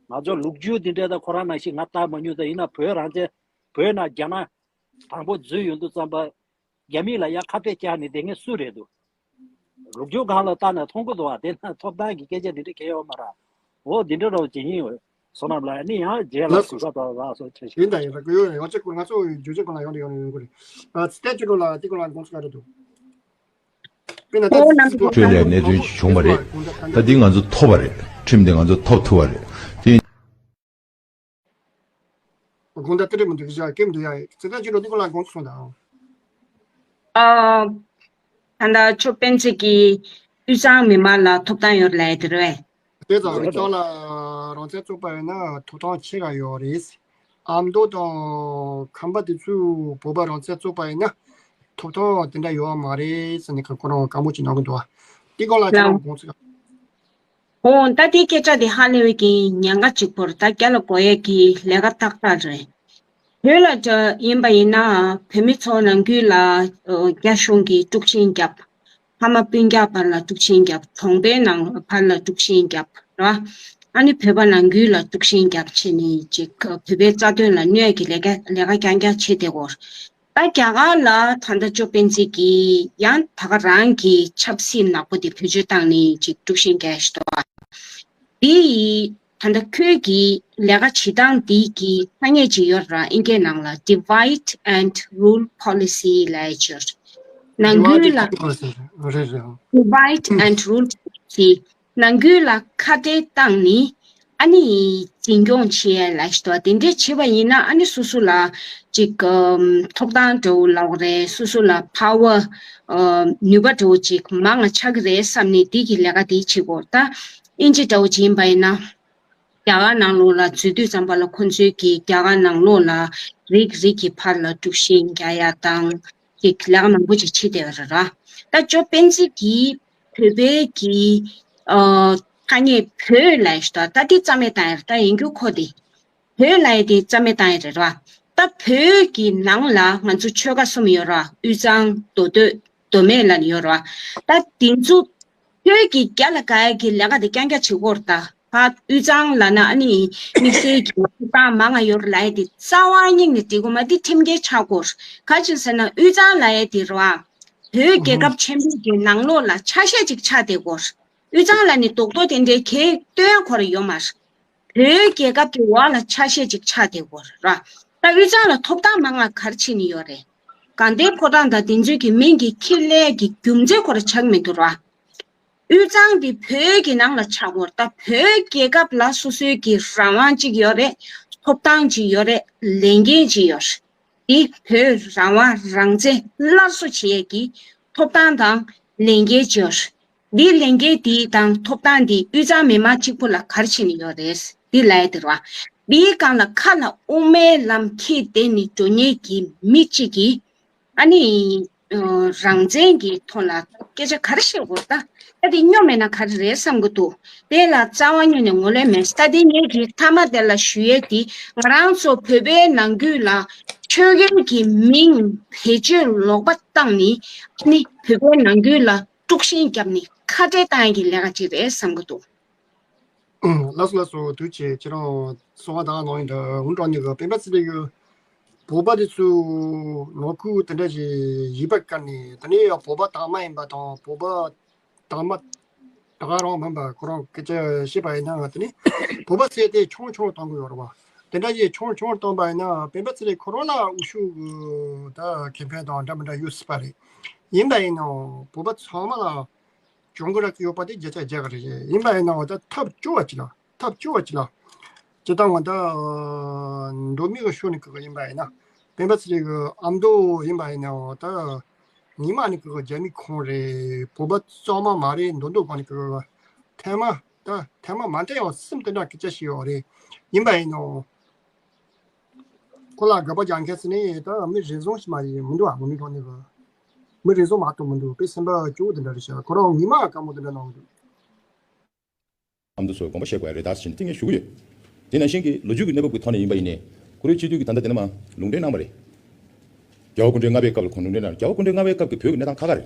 ང་ཚོ་ལོ་རྒྱུས་དེ་འདྲ་ད་ཁོ་རང་ནང་བཞིན་ང་ལྟ་མ་མྱོང་། ད་ཡིན་ན་བོད་རང་བཙན་བོད་ནང་རྒྱ་ནག་དང་པོ་འཛུལ་ཡོང་དུས་ཙམ་པ། རྒྱ་མི་ལ་ཡ་ཁ་གཏད་བཅག་ནས་བསྡད་མཁན་སུ་རེད་འདུག་ལོ་རྒྱུས་སྒང་ལ་བལྟས་ན་མཐོང་གི་འདུག་བ། དེ་ན་ཐོབ་ཐང་གི་སྐད་ཆ་འདི་འདྲ་གང་ཡང་ཡོད་མ་རེད། འོ་འདི་འདྲ་རོ་ཇི་ཡིན་འོ། བསོད་ནམས་ལགས་ནི་ཡང་རྗེས་ལ་ལགས་སོ། གུས་པ་དང་ལགས་སོ་ཆེ་ཞུ། ཡིན་ད་ཡིན་ད་གུ་ཡོད་ཡོད་ཅེ་ཀུ་ང་ཚོ་རྒྱུ་ཆེན་ཀུ་ལ་ཡོང་རེ་ཡོང་རེ་ཡོང་གི་རེད། ཨ་ཚི་ཏན་ཅི་ལོ་ལ་ཏི་ཀུ་ལ་དགོངས་སུ་ག་རེ་འདུག་དཔེར་ན་ད་ཨོ་ནམ་ཚི་ཏུ་ཁྲོད་ལས་གནད་དོན་ཞིག་བྱུང་བ་རེད། ད་འདི་ང་ཚོ་ཐོབ་པ་རེད། ཁྲིམས་འདི་ང་ཚོ་ཐོབ་ཐུབ་པ་རེད། དེ། དགོངས་དག་ཏི་རི་མི་འདུག་གི་ཞག་ཀེམ་འདུག་ཡ། ཚེ་ཐར་ཅི་ལོ་འདི་ཀོ་ལ་དགོངས་སོང་དང་། ཨ། ད་ལྟ་ཆོས་དཔོན་ཚེ་གི་དབུས་གཙང་མི་མང་ལ་ཐོབ་ཐང་ཡོད་ལབ་ཡ་དེ་རེད། དེ་ཙང་དབུས་གཙང་ལ་རང་བཙན་རྩོད་པ་ཡོད་ན་ཐོབ་ཐང་ཆེ་ག་ཡོད་རེད། ཨ་མདོ་དང་ཁམས་པ་དེ་ཚོས་བོད་པ་རང་བཙན་རྩོད་པ་ཡིན་ན་ཐོབ་ཐང་དེ་འདྲ་ཡོད་མ་རེད་ཟེར་ནས་ཁོ་རང་བཀའ་མོལ་ཅིག་གནང་གི་འདུག་བ། འདི་ཀོ་ལ་ཅི་ལོ་དགོངས་སོང་། འོ་ད་དེ་སྐད་ཆ་དེ་ཧ་ལས་པའི་གི་ཉེན་ཁ་གཅིག་པོར་ད་རྒྱ་ལ་གོ་ཡས་ཀྱི་ལས་ཀ་ཏག་ཏག་རེད། བོད་ལ་འདྲ་ཡིན་པ་ཡིན་ན་བོད་མི་ཚོ་ནང་ཁུལ་ལ་རྒྱ་གཞུང་གིས་དཀྲུག་ཤིང་བརྒྱབ། ཕ་མ་སྤུན་ཀྱག་བར་ལ་དཀྲུག་ཤིང་བརྒྱབ། གྲོང་པའི་ནང་བར་ལ་དཀྲུག་ཤིང་བརྒྱབ་ར། ཨ་ནི་བོད་པ་ནང་ཁུལ་ལ་དཀྲུག་ཤིང་བརྒྱབ་བྱས་ནས་ཅིག་བོད་པའི་རྩ་དོན་ལ་གནོད་ཀྱི་ལས་ཀ་ལས་ཀ་རྐྱང་རྐྱང་བྱེད་བསྡད་ཡོད་རེད། ད་རྒྱ་གར་ལ་ད་ལྟ་ཅོ་སྤེན་ཚེ་གིས་ཡང་ད་ག་རང་གི་ཆབ་སྲིད་ནག་པོ་དེ་བེད་སྤྱོད་བཏང་ནས་ཅིག་དཀྲུག་ཤིང་རྒྱག་བཞིན་འདུག་བ། དེ་ཡིས་ད་ལྟ་ཁོས་ཀྱི་ལས་ཀ་བྱེད་སྟངས་དེ་གི་ཐ་སྙད་ཅིག་ཡོད་ར། ཨིན་སྐད་ནང་ལ་divide and rule policy ལབ་ཡ་ཅིག་ཡོད་རེད། ནང་ཁུལ་ལ་divide and rule policy། ནང་ཁུལ་ལ་ཁ་བྲལ་བཏང་ནི། ཨ་ནི་འཛིན་སྐྱོང་བྱེད་ཡ་ལ་ཞིག་ཏུ་དེ་འདྲས་བྱེད་པ་ཡིན་ན་ཨ་ནི་སོ་སོ་ལ་ཅིག་ཨམ་ཐོབ་ཐང་འདྲ་བོ་ལབ་རེད། སོ་སོ་ལ་power ཨ་ནུས་པ་འདྲ་བོ་ཅིག་མང་ང་ཆགས་ཀྱི་རེད་བསམ་ནས་དེ་གི་ལས་ཀ་དེ་བྱེད་དགོས། ད་ཨིན་ཇི་འདྲ་བོ་ཅིག་ཡིན་པ་ཡིན་ན་རྒྱ་གར་ནང་ལོགས་ལ་འཛུལ་དུས་ཙམ་པ་ལ་ཁོ་ཚོས་ཀྱི་རྒྱ་གར་ནང་ལོགས་ལ་རིགས་རིགས་ཀྱི་བར་ལ་དཀྲུག་ཤིང་རྒྱག་ཡ་དང་། ཅིག་ལས་ཀ་མང་པོ་ཅིག་བྱེད་བསྡད་པ་རེད་ར། ད་ཅོ་སྤེན་ཚེ་གིས་བོད་པའི་གི་ཨ་ཐ་སྙད་བོད་ལབ་ཡ་ཞིག་ད་ད་དེ་རྩ་མེད་བཏང་ཡ་རེད། ད་ཡིན་རྒྱུ་ཁོ་དེ་བོད་ལབ་ཡ་དེ་རྩ་མེད་བཏང་ཡ་རེད་ར། ད་བོད་ཀྱི་ནང་ལ་ང་ཚོ་ཆོལ་ཁ་གསུམ་ཡོད་ར། དབུས་གཙང་མདོ་སྟོད་མདོ་སྨད་ལ་ཡོད་ར། ད་དེ་ཚོ་ཁྱོད་ཀྱིས་རྒྱ་ལ་དགའ་ཡ་གི་ལས་ཀ་དེ་རྐྱང་རྐྱང་བྱེད་ཀྱི་ཡོད་རེད། ད་ཕར་དབུས་གཙང་ལབ་ན་ཨ་ནི་དམིགས་བསལ་གྱི་ཐོབ་ཐང་མང་ང་ཡོད་རེད་ལབ་ཡ་དེ་རྩ་བ་ཉིད་ནས་འགྲིག་གི་མ་རེད། དེ་ཁྲིམས་འགལ་ཆགས་ཀྱི་ཡོད་རེད། ག་ཅི་ཟེར་ན་དབུས་གཙང་ལབ་ཡ་དེ་རེད་བ། བོད་རྒྱལ་ཁབ་ཆེན་པོ་གི་ནང་ལོགས་ལ་ཆ་ཤས་ཅིག་ཆགས་བསྡད་ཀྱི་ཡོད་རེད། དབུས་གཙང་ལབ་ནས་རྡོག་རྡོག་དེ་འདྲའི་གས་སྟོན་ཡ་ཁོ་རང་ཡོད་མ་རེད། བོད་རྒྱལ་ཁབ་ཀྱི་འོག་ལ་ཆ་ཤས་ཅིག་ཆགས་བསྡད་ཀྱི་ཡོད་རེད་ར། ད་དབུས་གཙང་ལ་ཐོབ་ཐང་མང་ང་ག་རེ་བྱས་ནས་ཡོད་རེད། དགའ་ལྡན་ཕོ་བྲང་དང་དེ་ཚོའི་གི་མིང་གི་འཁྱེར་སླེབས་ཀྱི་རྒྱུ་མཚན་ཁོ་རང་ཆགས་མི་འདུག་ར། དབུས་གཙང་འདི་བོད་ཀྱི་ནང་ལ་ཆགས་ཡོད་རེད། ད་བོད་རྒྱལ་ཁབ་ལ་སོ་སོའི་གི་རང་དབང་ཅིག་ཡོད་རེད། ཐོབ་ཐང་ཅིག་ཡོད་རེད། ལས་འགན་ཅིག་ཡོད་རེད། འདི་བོད་རང་དབང་རང་བཙན་སླར་གསོ་བྱེད་ཡས་ཀྱི་ཐོབ་ཐང་དང་ལས་འགན་ཅིག་ཡོད་རེད། འདིའི་ལས་འགན་དེ་དང་ཐོབ་ཐང་དེ་དབུས་གཙང་མི་མང་གཅིག་པུ་ལ་ག་རེ་བྱས་ནས་ཡོད་རེད། འདི་ལབ་ཡ་དེ་རེད་བ། འདིའི་སྒང་ལ་ཁ་ལ་དབུ་མའི་ལམ་འཁྱེར་བསྡད་ནས་འགྲོ་མཁན་གྱི་མི་གཅིག་གིས་ཨ་ནི་ཨ་རང་བཙན་གྱི་ཐོག་ལ་སྐད་ཆ་ག་རེ་བཤད་དགོས། ད་ད་དེ་སྙོམས་མེད་ན་ག་རེ་རེད་བསམ་གྱི་འདུག་དེ་ལ་རྩ་བ་ཉིད་ནས་ངོས་ལེན་མེད། ད་དེ་ངེད་ཀྱི་མཐའ་མ་དེ་ལ་ཞུ་ཡས་དེ། ང་རང་ཚོ་བོད་པའི་ནང་ཁུལ་ལ་ཆོས་རྒྱལ་གྱི་མིང་བེད་སྤྱོད་ལོག་པ་བཏང་ནས་ཨ་ནི་བོད་པའི་ནང་ཁུལ་ལ་དཀྲུག་ཤིང་བརྒྱབ་ནས་ཁ་བྲལ་བཏང་ཡས་ཀྱི་ལས་ཀ་ཅིག་རེད་བསམ་གྱི་འདུག་ལགས་སོ་ལགས་སོ། ཐུགས་རྗེ་ཆེ། ཁྱེད་རང་གསུང་བ་དག་ནང་ཡིན་འདྲ་འུན་དྲག་ནི་གི་སྤེན་པ་ཚེ་རིང་གི་བོད་པ་དེ་ཚོ་ལོ་ཁུག་དེ་འདྲ་ཞིག་ཡིབ་པ་བཀར་ནས། དེ་ནས་ཡང་བོད་པ་དག་མ་ཡིན་པ་དང་བོད་པ་དག་མ་དག་རང་མིན་པ་ཁོ་རང་སྐད་ཆ་བཤད་པ་ཡིན་ན། དེ་ནས་བོད་པ་ཟེར་དེ་ཆུང་ཆུང་གཏོང་གི་ཡོད་རེད་བ། དེ་འདྲ་ཞིག་ཆུང་ཆུང་གཏོང་པ་ཡིན་ན་སྤེན་པ་ཚེ་རིང་ཁོ་རང་ལ་འུ་ཤུ་གི་ད་ཁེ་ཕན་དང་འདྲ་མི་འདྲ་ཡོད་སྲིད་པ་རེད། ཡིན་པ་ཡིན་ནའང་བོད་པ་ཚང་མ་ལ་གྱོང་གུན་རག་གི་ཡོད་པ་དེ་བརྒྱ་ཆ་བརྒྱ་ག་རེ་རེད། ཡིན་པ་ཡིན་ནའང་ད་ཐབས་སྐྱོ་བ་ཅིག་ལ་ཐབས་སྐྱོ་བ་ཅིག་ལ་ཇི་ལྟར་ང་ད་མདོ་སྨད་གི་ཤོད་ནས་གི་ཡིན་པ་ཡིན་ན། སྤེན་པ་ཚེ་རིང་གི་ཨ་མདོ་ཡིན་པ་ཡིན་ནའང་ད་ཉི་མ་ནས་གི་རྒྱ་མི་ཁོང་རེད། བོད་པ་གཙང་མ་མ་རེད་མདོག་མདོག་གོ་ནས་གི་ཐེངས་མ་ད་ཐེངས་མ་མ་མཐའ་ཡང་སེམས་དེ་འདྲ་སྐད་ཆ་བཤད་ཡོད་རེད། ཡིན་པ་ཡིན་ནའང་ཁོ་ལ་དགག་པ་རྒྱག་མཁན་ཟེར་ནས་ད་མི་རེ་ཟུང་ཞིག་མ་ཡིན་མི་འདུག་ཨ། ངོ་མི་གྲོང་ནས་གི་མི་རེ་ཟུང་མ་གཏོགས་མི་འདུག་དཔེ་སེམས་པ་སྐྱོ་བོ་དེ་འདྲ་རེད་ཤག་ཁོ་རང་ཉི་མ་དཀའ་མོ་དེ་འདྲ་གནང་གི་འདུག་ཨ་མདོ་ཚོས་དགོངས་པ་བཞེས་དགོས་ཡ་རེད་ད་ཟེར་ནས་དེ་ངས་ཞུ་གི་ཡོད། དེ་ནང་བཞིན་གྱི་ལོ་རྒྱུས་ཀྱི་གནས་བབ་ཀྱི་ཐོག་ནས་ཡིན་པ་ཡིན་ནའི་ཁོ་རའི་སྤྱི་འཐུས་ཀྱི་ད་ལྟ་དེ་ནས་མ་ལུང་འདྲེན་གནང་བ་རེད། རྒྱལ་བ་སྐུ་ཕྲེང་ལྔ་པའི་སྐབས་ལ་ཁོང་ལུང་འདྲེན་གནང་། རྒྱལ་བ་སྐུ་ཕྲེང་ལྔ་པའི་སྐབས་ཀྱི་བོད་ཀྱི་གནས་སྟངས་ཁ་ཁ་རེད།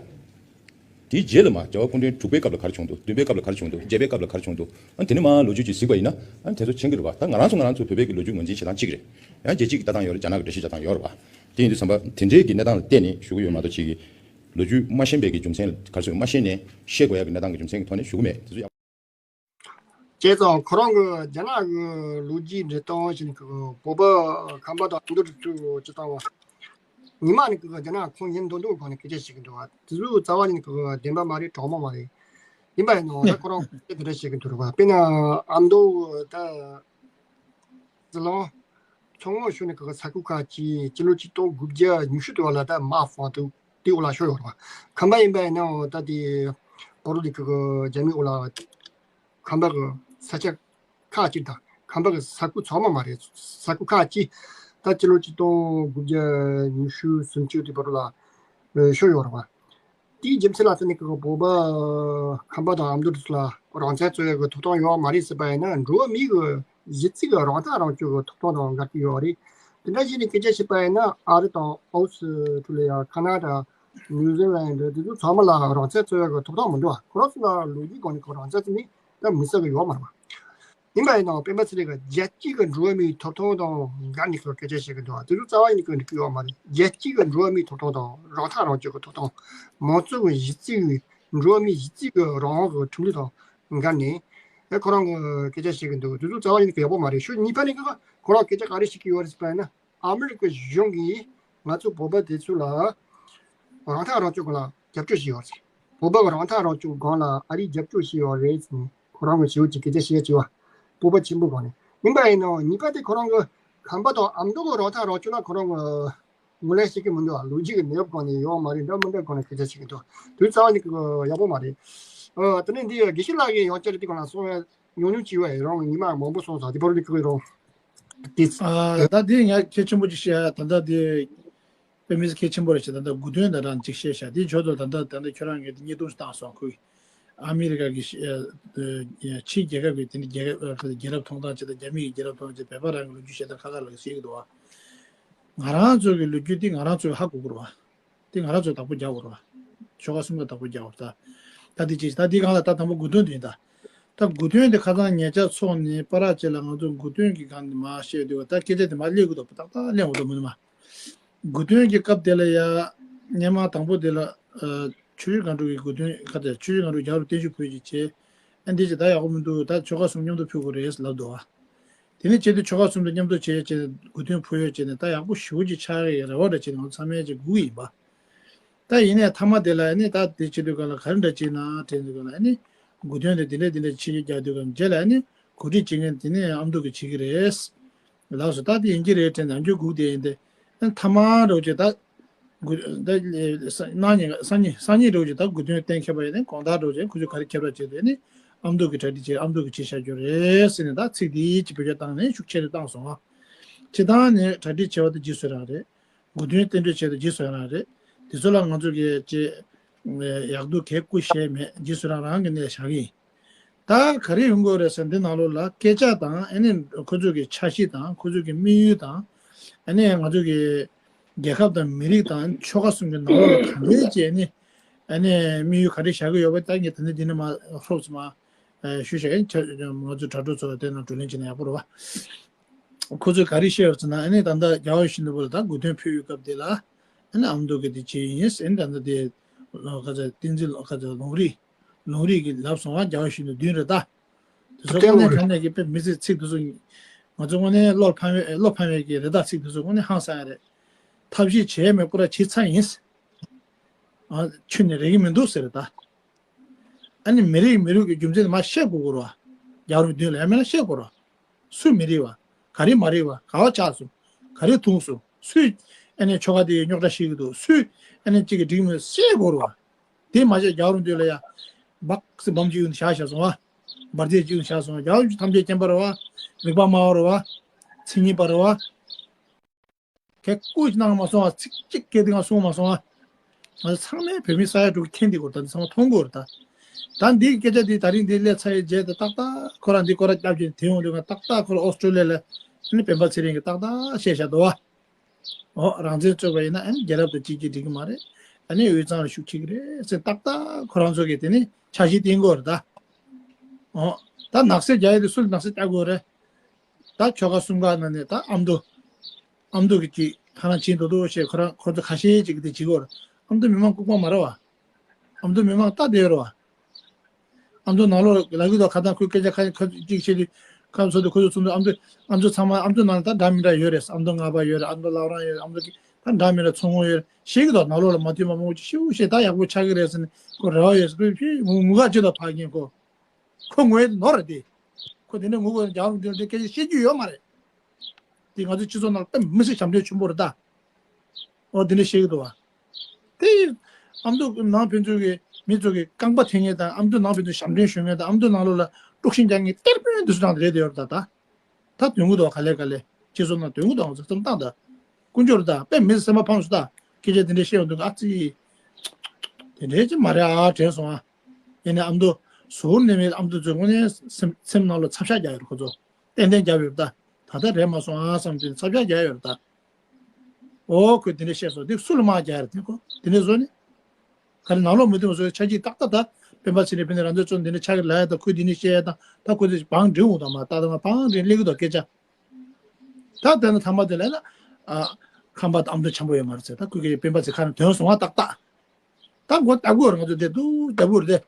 དེའི་རྗེས་ལ་མ་རྒྱལ་བ་སྐུ་ཕྲེང་དྲུག་པའི་སྐབས་ལ་ག་རེ་བྱུང་འདུག་བདུན་པའི་སྐབས་ལ་ག་རེ་བྱུང་འདུག་བརྒྱད་པའི་སྐབས་ལ་ག་རེ་བྱུང་འདུག་ཨ་ནི་དེ་ཚོ་མ་ལོ་རྒྱུས་ཅིག་གཟིགས་པ་ཡིན་ན་ཨ་ནི་དེ་ཚོ་མཁྱེན་གྱི་རེད་བ། ད་ང་རང་ཚོ་ང་རང་ཚོ་བོད་པའི་གི་ལོ་རྒྱུས་ངོས་འཛིན་བྱེད་སྟངས་གཅིག་རེད། ཡང་རྒྱལ་སྤྱིའི་གི་ལྟ་སྟངས་ཡོད་རེད། རྒྱ་ནག་གི་འགྲེལ་བཤད་རྒྱག་སྟངས་ཡོད་རེད་བ། དེ་ཡིན་དུས་ཙམ་པ་དེ་འདྲའི་གི་གནས་སྟངས་ལ་བལྟས་ནས་ཞུ་གི་ཡོད་མ་གཏོགས་ཅིག་གི་ལོ་རྒྱུས་མ་ཤེས་པའི་གི་རྒྱུ་མཚན་ག་རེ་ཟེར་མ་ཤེས་ནས་བཤད་དགོས་ཡ་གི་གནས་སྟངས་གི་རྒྱུ་མཚན་གི་ཐོག་ནས་ཞུ་གི་མེད། དེ་ཚོ་ཡག་བྱས་ཙང་ཁོ་རང་གི་རྒྱ་ནག་གི་ལོ་རྒྱུས་འབྲི་སྟངས་བཞིན་གི་བོད་པ་ཁམས་པ་དང་མདོ་སྟོད་ཅི་ལྟ་བ་ཉི་མ་ནས་གི་རྒྱ་ནག་ཁོངས་ཡིན་མདོག་མདོག་སྒང་ནས་སྐད་ཆ་བཤད་གི་འདུག་བ། དེ་ཚོ་རྩ་བ་ཉིད་ནས་གི་བདེན་པ་མ་རེད། གྲོགས་མོ་མ་རེད། ཡིན་པ་ཡིན་ནའང་ད་ཁོ་རང་དེ་འདྲ་བཤད་གི་འདུག་རེད་བ། དཔེར་ན་ཨ་མདོ་ད་ཟི་ལིང་མཚོ་སྔོན་ཕྱོགས་ནས་གི་ས་ཁུལ་ཁག་ཅིག་སྤྱི་ལོ་ཆིག་སྟོང་དགུ་བརྒྱ་ཉི་ཤུ་དུ་བ་ལ་ད་མ་ཧྥང་དུ་དེ་འོག་ལ་ཤོར་ཡོད་རེད་བ། ཁམས་པ་ཡིན་པ་ཡིན་ནའང་ད་དེ་བར་དུ་དེ་གི་རྒྱ་མིའི་འོག་ལ་ཁམས་པ་གི་ས་ཆ་ཁག་ཅིག་དང་ཁམས་པ་གི་ས་ཁུལ་ཚང་མ་མ་རེད། ས་ཁུལ་ཁག་ཅིག་ད་སྤྱི་ལོ་ཆིག་སྟོང་དགུ་བརྒྱ་ཉི་ཤུ་སུམ་ཅུ་དེ་བར་ལ་ཤོར་ཡོད་རེད་བ། དེའི་རྒྱུ་མཚན་ལ་བརྟེན་ནས་ཀྱི་བོད་པ་ཁམས་པ་དང་ཨ་མདོ་དེ་ཚོ་ལ་རང་བཙན་རྩོད་ཡག་གི་ཐོབ་ཐང་ཡོད་མ་རེད་ཟེར་པ་ཡིན་ན། འགྲོ་བ་མིའི་གི་གཞི་རྩའི་གི་རང་ཐག་རང་གཅོད་གི་ཐོབ་ཐང་དང་འགལ་གྱི་ཡོད་རེད། དེ་འདྲ་བྱས་ནས་སྐད་ཆ་བཤད་པ་ཡིན་ན་ཨ་རི་དང་ཨོ་སི་ཁྲུ་ལི་ཡ། ཁ་ན་ཌ། ནིའུ་ཛི་ལན་ཌ། དེ་ཚོ་ཚང་མ་ལ་རང་བཙན་རྩོད་ཡག་གི་ཐོབ་ཐང་མི་འདུག་བ། ཁོ་རང་ཚོ་ལ་ལོ་རྒྱུས་སྒང་ནས་ཁོ་རང་བཙན་ཟེར་ནས་ད་མི་ཟེར་གི་ཡོད་མ་རེད་བ། ཡིན་པ་ཡིན་ནའང་སྤེན་པ་ཚེ་རིང་གིས་རྒྱལ་སྤྱིའི་གི་འགྲོ་བ་མིའི་ཐོབ་ཐང་དང་འགལ་ནས་ཁོས་སྐད་ཆ་བཤད་གི་འདུག་བ། དེ་ཚོ་རྩ་བ་ཉིད་ནས་ཁོས་འགྲིག་གི་ཡོད་མ་རེད། རྒྱལ་སྤྱིའི་གི་འགྲོ་བ་མིའི་ཐོབ་ཐང་དང་རང་ཐག་རང་གཅོད་གི་ཐོབ་ཐང་། མང་གཙོ་གི་གཞི་རྩའི་གི་འགྲོ་བ་མིའི་གཞི་རྩའི་གི་རང་དབང་གི་ཁྲིམས་ལུགས་དང་འགལ་ནས་ཨེ་ཁོ་རང་གིས་སྐད་ཆ་བཤད་གི་འདུག་དེ་ཚོ་རྩ་བ་ཉིད་ནས་ཁོས་ཡག་པོ་མ་རེད། ཕྱོགས་གཉིས་ཕན་ནས་ཁོ་ཁོ་རང་སྐད་ཆ་ག་རེ་བཤད་གི་ཡོད་རེད་ཟེར་པ་ཡིན་ན། ཨ་མི་རི་ཀའི་གཞུང་གིས་ང་ཚོ་བོད་པ་དེ་ཚོ་ལ་རང་ཐག་རང་གཅོད་སྒང་ལ་རྒྱབ་སྐྱོར་བྱས་ཡོད་རེད། བོད་པ་གི་རང་ཐག་རང་གཅོད་སྒང་ལ་ཨ་རིས་རྒྱབ་སྐྱོར་བྱས་ཡོད་རེད་ཟེར་ནས་ཁོ་རང་གི་ཞེ་པོ་ཅིག་སྐད་ཆ་བཤད་བྱས་པ། སྤོབས་པ་ཆེན་པོ་སྒང་ནས། ཡིན་པ་ཡིན་ནའང་གཉིས་པ་དེ་ཁོ་རང་གི་ཁམས་པ་དང་ཨ་མདོ་གི་རང་ཐག་རང་གཅོད་ལ་ཁོ་རང་གི་ངོས་ལེན་བྱེད་ཀྱི་མི་འདུག་ལོ་རྒྱུས་ཀྱི་གནས་བབ་སྒང་ནས་ཡོད་མ་རེད། འདྲ་མི་འདྲ་སྒང་ནས་སྐད་ཆ་བཤད་ཀྱི་འདུག་དུས་རྩ་བ་ཉིད་ཀྱི་ཡག་པོ་མ་རེད། ཨ་དེ་ནས་འདི་དགེ་བཤེས་ལགས་ཀྱིས་ཡང་བསྐྱར་འདི་སྒང་ལ་གསུང་བའི་ཉུང་ཉུང་ཅིག་ཡོད་རེད། རང་ཉི་མ་མང་པོ་སོང་ཙང་དེ་བར་དུ་འདི་ཁོའི་རང་དེ། ཨ་ད་དེ་ཡང་གལ་ཆེན་པོ་ཅིག་བཤད་ཡ། ད་ལྟ་དེ་དཔེ་མི་སྲིད་གལ་ཆེན་པོ་རེད་ཤག་ད་ལྟ་དགུ་སྟོན་ད་རང་ཅིག་བཤད་ཤག་དེ་ཆོག་ཏུ་ད་ལྟ་ད་ལྟ་ཁྱོད་རང་གིས་དེ་བརྙན་ཐུང་ཞིག་བཏང་སོང་། ཁོས་ཨ་མི་རི་ཀ་གི་ཕྱི་རྒྱལ་ཁབ་ཀྱི་དེ་འདྲ་རྒྱལ་ཁབ་རྒྱལ་རབས་མཐོང་སྟངས་ཅིག་དང་རྒྱ་མི་གི་རྒྱལ་རབས་མཐོང་སྟངས་ཅིག་བོད་པ་རང་གི་ལོ་རྒྱུས་བཤད་སྟངས་ཁ་ཁ་ལ་བཤད་ཀྱི་འདུག་བ། ང་རང་ཚོ་གི་ལོ་རྒྱུས་དེ་ང་རང་ཚོས་ཧ་གོ་དགོས་རེད་བ། དེ་ང་རང་ཚོས་བདག་པོ་རྒྱག་དགོས་རེད་བ། ཆོལ་ཁ་གསུམ་ལ་བདག་པོ་རྒྱག་དགོས་རེད་ད། ད་དེ་ཅིག་ད་དེའི་སྒང་ལ་ད་དང་པོ་དགུ་སྟོན་དེ་ཡིན་ད། ད་དགུ་སྟོན་དེ་ཁ་སང་ཉེ་ཆར་ཚོགས་ནས་པ་ར་ཅིག་ལ་ང་ཚོ་དགུ་སྟོན་གྱི་སྒང་ནས་མར་བཤད་དུས་ད་སྐད་ཆ་དེ་མར་སླེབས་ཀྱི་འདུག་ཏག་ཏག་སླེབས་འོང་ད་མུ་ནི་མ། དགུ་སྟོན་གྱི་སྐབས་དེ་ལ་ཡ། སྔོན་མ་དང་པོ་དེ་ལ། ཨ་ཆུ་བཞི་སྒང་དྲུག་གི་དགུ་སྟོན་ཁ་དེ་ཆུ་བཞི་སྒང་དྲུག་རྒྱལ་བ་རིན་པོ་ཆེ་ཕུལ་ཅིག་བྱས། ཨ་འདི་ཅིག་ད་ཡག་པོ་མི་འདུག་ད་ཆོལ་ཁ་གསུམ་མཉམ་དུ་ཕུལ་དགོས་རེད་ལབ་འདུག་བ། དེ་ནས་བྱས་དུས་ཆོལ་ཁ་གསུམ་དུ་མཉམ་དུ་བྱས་བྱས་ནས་དགུ་སྟོན་ཕུལ་ཡོད་བྱས་ནས་ད་ཡག་པོ་ཞེ་པོ་ཅིག་ཆགས་ཀྱི་རེ་བ་འདྲ་བྱས་ནས་ང་ཚོ་ཚང་མས་ཅིག་སྒུག་ཡིན་པ། ད་ཡིན་ནའི་མཐའ་མ་དེ་ལ་ཨ་ནི་ད་དེ་བྱེད་དུས་སྒང་ལ་ག་རེ་འདྲ་བྱས་ན་དྲན་དུས་སྒང་ལ་ཨ་ནི་དགུ་སྟོན་དེ་དེ་འདྲ་དེ་འདྲ་ཆེད་རྒྱག་དུས་སྒང་རྗེས་ལ་ཨ་ནི་གོ་སྒྲིག་བྱེད་མཁན་དེ་ནས་ཨ་མདོ་གིས་བྱེད་ཀྱི་རེད། ལགས་སོ། ད་དེ་ཡིན་གྱི་རེད་དྲན་ནས་ཨ་མདོ་སྒུག་བསྡད་ཡིན་ཏེ། ཨ་ནི་མཐའ་མ་འདྲ་བོ་ཅིག་ད་ དགུ་ད་ལས་ས་གནང་ཉེ་སང་ཉིན་སང་ཉིན་འགྲོ་རྒྱུ་ད་དགུ་སྟོན་གཏན་འཁེལ་བ་ཡིན་ནའི་དགོང་དག་འགྲོ་རྒྱུ་ཁོ་ཚོས་ག་རེ་ཁྱབ་བསྒྲགས་བྱས་ཏེ་ནི་ཨ་མདོ་གི་གྲ་སྒྲིག་བྱས་ཨ་མདོ་གི་ཆེད་བཞག་རྒྱུ་རེད་ཟེར་ནས་ད་ཚིག་འདིའི་ཅིག་བེད་སྤྱོད་བཏང་ནས་ཤུགས་ཆེ་རུ་བཏང་སོང་ཨ། སྤྱིར་བཏང་ནས་གྲ་སྒྲིག་བྱས་པ་དེ་རྗེས་སུ་རང་རེད། དགུ་སྟོན་རྟེན་འབྲེལ་བྱས་དེ་རྗེས་སུ་ཡང་རང་རེད། དེ་ཚོ་ལ་ང་ཚོ་གི་ཅིག་ཡག་སྡུག་གས་སྐུ་བཤད་མེད་རྗེས་སུ་རང་རང་གི་གནས་བཞག་གི་ཡིན། ད་ག་རེ་ཡོང་གི་ཡོད་རེད་ཟེར་འདི་ནང་ལོགས་ལ་སྐད་ཆ་དང་ཨ་ནི་ཁོ་ཚོ་གི་འཆར་གཞི་དང་ཁོ་ཚོ་གི་དམིགས་ཡུལ་དང་ཨ་ནི་ང་ཚོ་གི་རྒྱལ་ཁབ་དང་མི་རིགས་དང་ཆོལ་ཁ་གསུམ་གྱི་ནང་ལོགས་ལ་ག་འདྲའི་ཅིག་ཨ་ནི་ཨ་ནི་དམིགས་ཡུལ་ག་རེ་བཞག་གི་ཡོད་པ་ད་ངས་ད་ནི་འདི་ནས་མ་ཧྲོབ་ཙམ་མ་ཞུས་བཞག་ཡིན། ང་ཚོ་དྲ་གྲོགས་ཚོ་དེ་ནང་བགྲོ་གླེང་བྱས་ན་ཡག་པོ་རེད་བ། ཁོ་ཚོས་ག་རེ་བཤད་ཡོད་ཟེར་ན་ཨ་ནི་ད་ལྟ་རྒྱལ་བ་ཡིད་བཞིན་ནོར་བུ་ལ་ད་དགུ་སྟོན་ཕུལ་བའི་སྐབས་དེ་ལ་ཨ་ནི་ཨ་མདོ་གི་དེ་བྱས་ཡིན་ཨ་ནི་ད་ལྟ་དེ་ལོ་ག་ཚོད་བསྟན་འཛིན་ལོ་ག་ཚོད་ལུང་རིགས་ལུང་རིགས་ཀྱི་ལབ་སོང་བ་རྒྱལ་བ་ཡིད་བཞིན་ནོར་བུ་བདུན་རེད་ད། དེ་ཚོ་དངོས་གནས་དྲང་གནས་ཀྱི་དཔེ་མི་སྲིད་ཚིག་དེ་ཚོ་ང་ཚོ་དངོས་གནས་བློར་ཕམ་བའི་བློ་ཕམ་བའི་གི་རེད་ད། ཚིག་དེ་ཚོ་དངོས་གནས་ཧང་སང་ཡ་རེད། ཐབས་ཤེས་བྱས་མེད་པོ་ར་བྱེད་ཚར་ཡིན། ཨ་ཁྱོན་ནས་རེག་གི་མི་འདུག་ཟེར་ད། ཨ་ནི་མི་རིགས་མི་རིགས་ཀྱི་རྒྱུ་མཚན་མར་བཤད་དགོས་ཀྱི་རེད་བ། རྒྱལ་བ་རིན་པོ་ཆེ་མདུན་ལ་ཡང་མིན་ན་བཤད་དགོས་རེད་བ། སུ་མི་རིགས་བ། ག་རེ་མ་རིགས་བ། ག་བ་ཆགས་སོང་། ག་རེ་ཐུག་སོང་། སུས་ཨ་ནི་ཆོལ་ཁ་དེ་རྙོག་དྲ་ཞིག་གི་འདུག་སུས་ཨ་ནི་གཅིག་གི་འགྲིག་མེད་བཤད་དགོས་རེད་བ། དེ་མ་བཤད་རྒྱལ་བ་རིན་པོ་ཆེ་ལ་ཡང་སྦག་སེ་སྦོམ་གཅིག་ཡོང་བཞག་བཞག་སོང་བ། འབར་རྫས་གཅིག་ཡོང་བཞག་སོང་བ། རྒྱལ་བ་རིན་པོ་ཆེ་ཐམས་ཅད་མཁྱེན་པ་རེད་བ། རིག་པ་སྨྲ་བ་རེད་བ། མཚན་ཉིད་པ་རེད་བ། གལ་ཀུ་ཅི་གནང་མ་སོང་བ་ཚིག་གཅིག་སྐད་དེ་ང་གསུང་མ་སོང་ཨ། ང་ཚོ་ཚང་མས་བོད་མི་ས་ཡ་དྲུག་མཁྱེན་དེ་གོ་ད་ཚང་མ་མཐོང་གོ་ར་ད། ད་འདིའི་སྐད་ཆ་འདི་ད་རིང་འདི་སླེབས་ཚར་ཡི་རྗེས་ད་ཏག་ཏག་ཁོ་རང་འདི་སྐོར་ར་སྐྱབས་ཀྱིན་དེ་ཡོང་དུས་ང་ཏག་ཏག་ཁོ་ར་ཨོ་སི་ཀྲོ་ལི་ཡ་ལ་ཨ་ནི་སྤེན་པ་ཚེ་རིང་གིས་ཏག་ཏག་བཤད་བཞག་འདུག་བ། ཨོ་རང་བཙན་རྩོད་པ་ཡིན་ན་ཨ་ནི་རྒྱལ་རབས་དང་གཅིག་གིས་འགྲིག་གི་མ་རེད། ཨ་ནི་དབུས་གཙང་ལ་ཤུགས་ཁྱེར་གི་རེད་ཟེར་ཏག་ཏག་ཁོ་རང་ཚོ་གིས་དེ་ནི་འཆར་གཞི་བཏིང་གོ་ར་ད། ཨོ་ད་ནག་སེལ་རྒྱག་ཡ་དེ་སུ་ལ་ནག་སེལ་རྒྱག་དགོས་རེད། ད་ཆོལ་ཁ་གསུམ་ཀ་ནང་ནས་ད་ཨ་མདོ། ཨ་མདོ་གི་ཅིག་ཁ་རང་བྱིན་འདུག་འདུག་ཞེས་ཁོ་རང་ཁོ་ཚོ་ཁ་ཤས་ཅིག་དེ་བྱེད་ཀྱི་ཡོད་རེད། ཨ་མདོ་མི་མང་ལྐུགས་པ་མ་རེད་བ། ཨ་མདོ་མི་མང་ལྟ་བསྡད་ཡོད་རེད་བ། ཨ་མདོ་ནང་ལོགས་ལ་གི་དོ་ཁ་ཐང་ཁོའི་སྐད་ཆ་ཁ་ཁ་ཅིག་བཤད་དུས་ཁམས་ཚོ་དེ་ཁོ་ཚོ་ཚོ་འདུག་ཨ་མདོ་ཨ་མདོ་ཚང་མ་ཨ་མདོ་ནང་ལ་ད་འདྲ་མི་འདྲ་ཡོད་རེད། ཨ་མདོ་ལྔ་པ་ཡོད་རེད། ཨ་མདོ་བླ་བྲང་ཡོད་རེད། ཨ་མདོ་གི་ད་འདྲ་མི་འདྲ་མཚོ་སྔོན་ཡོད་རེད་ཞེས་གི་དོ་ནང་ལོགས་ལ་མ་མཐུན་པ་མང་པོ་ཅིག་ཤི་བོ་ཞེས་ད་ཡག་པོ་ཆགས་ཀྱི་རེད་ཟེར་ནས་ཁོ་རེ་བ་ཡོད་ཟེར་ཁོས་ཕྱིར་ངུ་ངུ་ཁ་ཅིག་དང་ཕ་རྒན་ཁོ། ཁོ་ངོས་ནོར་རེད་དེ། ཁོ་དེ་འདྲ་ངུ་དགོས་ན་རྒྱལ་བ་རིན་པོ་ཆེ་ལ་དེ་སྐད་ཆ་བཤད་རྒྱུ་ཡོད་མ་རེད། དེ་ང་ཚོའི་སྤྱི་ཚོགས་ནང་ལ་དཔེ་མི་སྲིད་ཞབས་འདྲེན་ཆེན་པོ་རེད་ད། འོ་དེ་འདྲ་བཤད་ཀྱི་འདུག་བ། དེ་ཨ་མདོ་ནང་ཕན་ཚུན་གྱི་མི་ཚོ་གི་རྐང་པ་འཐེན་མཁན་དང་ཨ་མདོ་ནང་ཕན་ཚུན་ཞབས་འདྲེན་ཞུ་མཁན་དང་ཨ་མདོ་ནང་ལོགས་ལ་དཀྲུག་ཤིང་རྒྱག་མཁན་གཏེར་དཔོན་དེ་ཚོ་ནང་དུ་རེད་དེ་ཡོད་རེད་ད་ད། ད་དོན་གྱི་འདུག་ག་ལེ་ག་ལེ། ཁྱེད་ཚོ་ན་དོན་གྱི་འདུག་ང་ཚོ་བསམ་སྟངས་ད། དཀོན་མཆོག་རེད་ད་དཔེ་མི་སེམས་པ་ཕངས་སོང་ད། སྐད་ཆ་དེ་འདྲ་བཤད་ཡོང་དུས་ཨ་ཙི། དེ་འདྲའི་ཅི་མ་རེད་ཨ་དྲན་སོང་ཨ། ཡིན་ནའི་ཨ་མདོ་ཟུར་ནས་མེད་ཨ་མདོ་ཚོས་དངོས་གནས་སེམས་སེམས་ནང་ལ་ཚབ་ཤ་རྒྱག་ཡོད་རེད་ཁོ་ཚོ། ཏན་ཏན་རྒྱབ་ཡོད་རེད་ད། ད་ལྟ་རེད་མ་སོང་ཨ་བསམ་དུས་ཚབ་ཤ་རྒྱག་ཡོད་རེད་ད། ཨོ་ཁོས་དེ་འདྲ་བཤད་སོང་དེ་སུ་ལ་དམག་རྒྱག་རེད་དེ་ཁོ་དེ་འདྲ་བཟོ་ནི། ག་རེ་ནང་ལོགས་མི་མཐུན་པ་བཟོ་ཆ་གཅིག་ཏག་ཏག་ད། སྤེན་པ་ཚེ་རིང་ཕན་ཚུན་རང་བཙན་རྩོད་འདི་འདྲ་ཆགས་ཀྱི་ལ་ཡ་ད་ཁོས་འདི་འདྲ་བཤད་ཡ་ད་ད་ཁོ་ཚོས་བང་སྒྲིག་འོང་ད་མ་ཏག་ཏག་མ་བང་སྒྲིག་སླེབས་ཀྱི་འདུག་སྐད་ཆ། ད་དེ་ནས་ཐ་མ་དེ་ལ་ན། ཨ། ཁམས་པ་དང་ཨ་མདོ་འཆམ་པོ་ཡོད་མ་རེད་ཟེར་ད་ཁོས་ཀྱི་སྤེན་པ་ཚེ་ཁ་ནས་དོན་སོང་བ་ཏག་ཏག་ད་མགོ་ལྟ་དགོས་རེད་ང་ཚོ་དེ་འདུག་ལྟ་དགོས་རེད་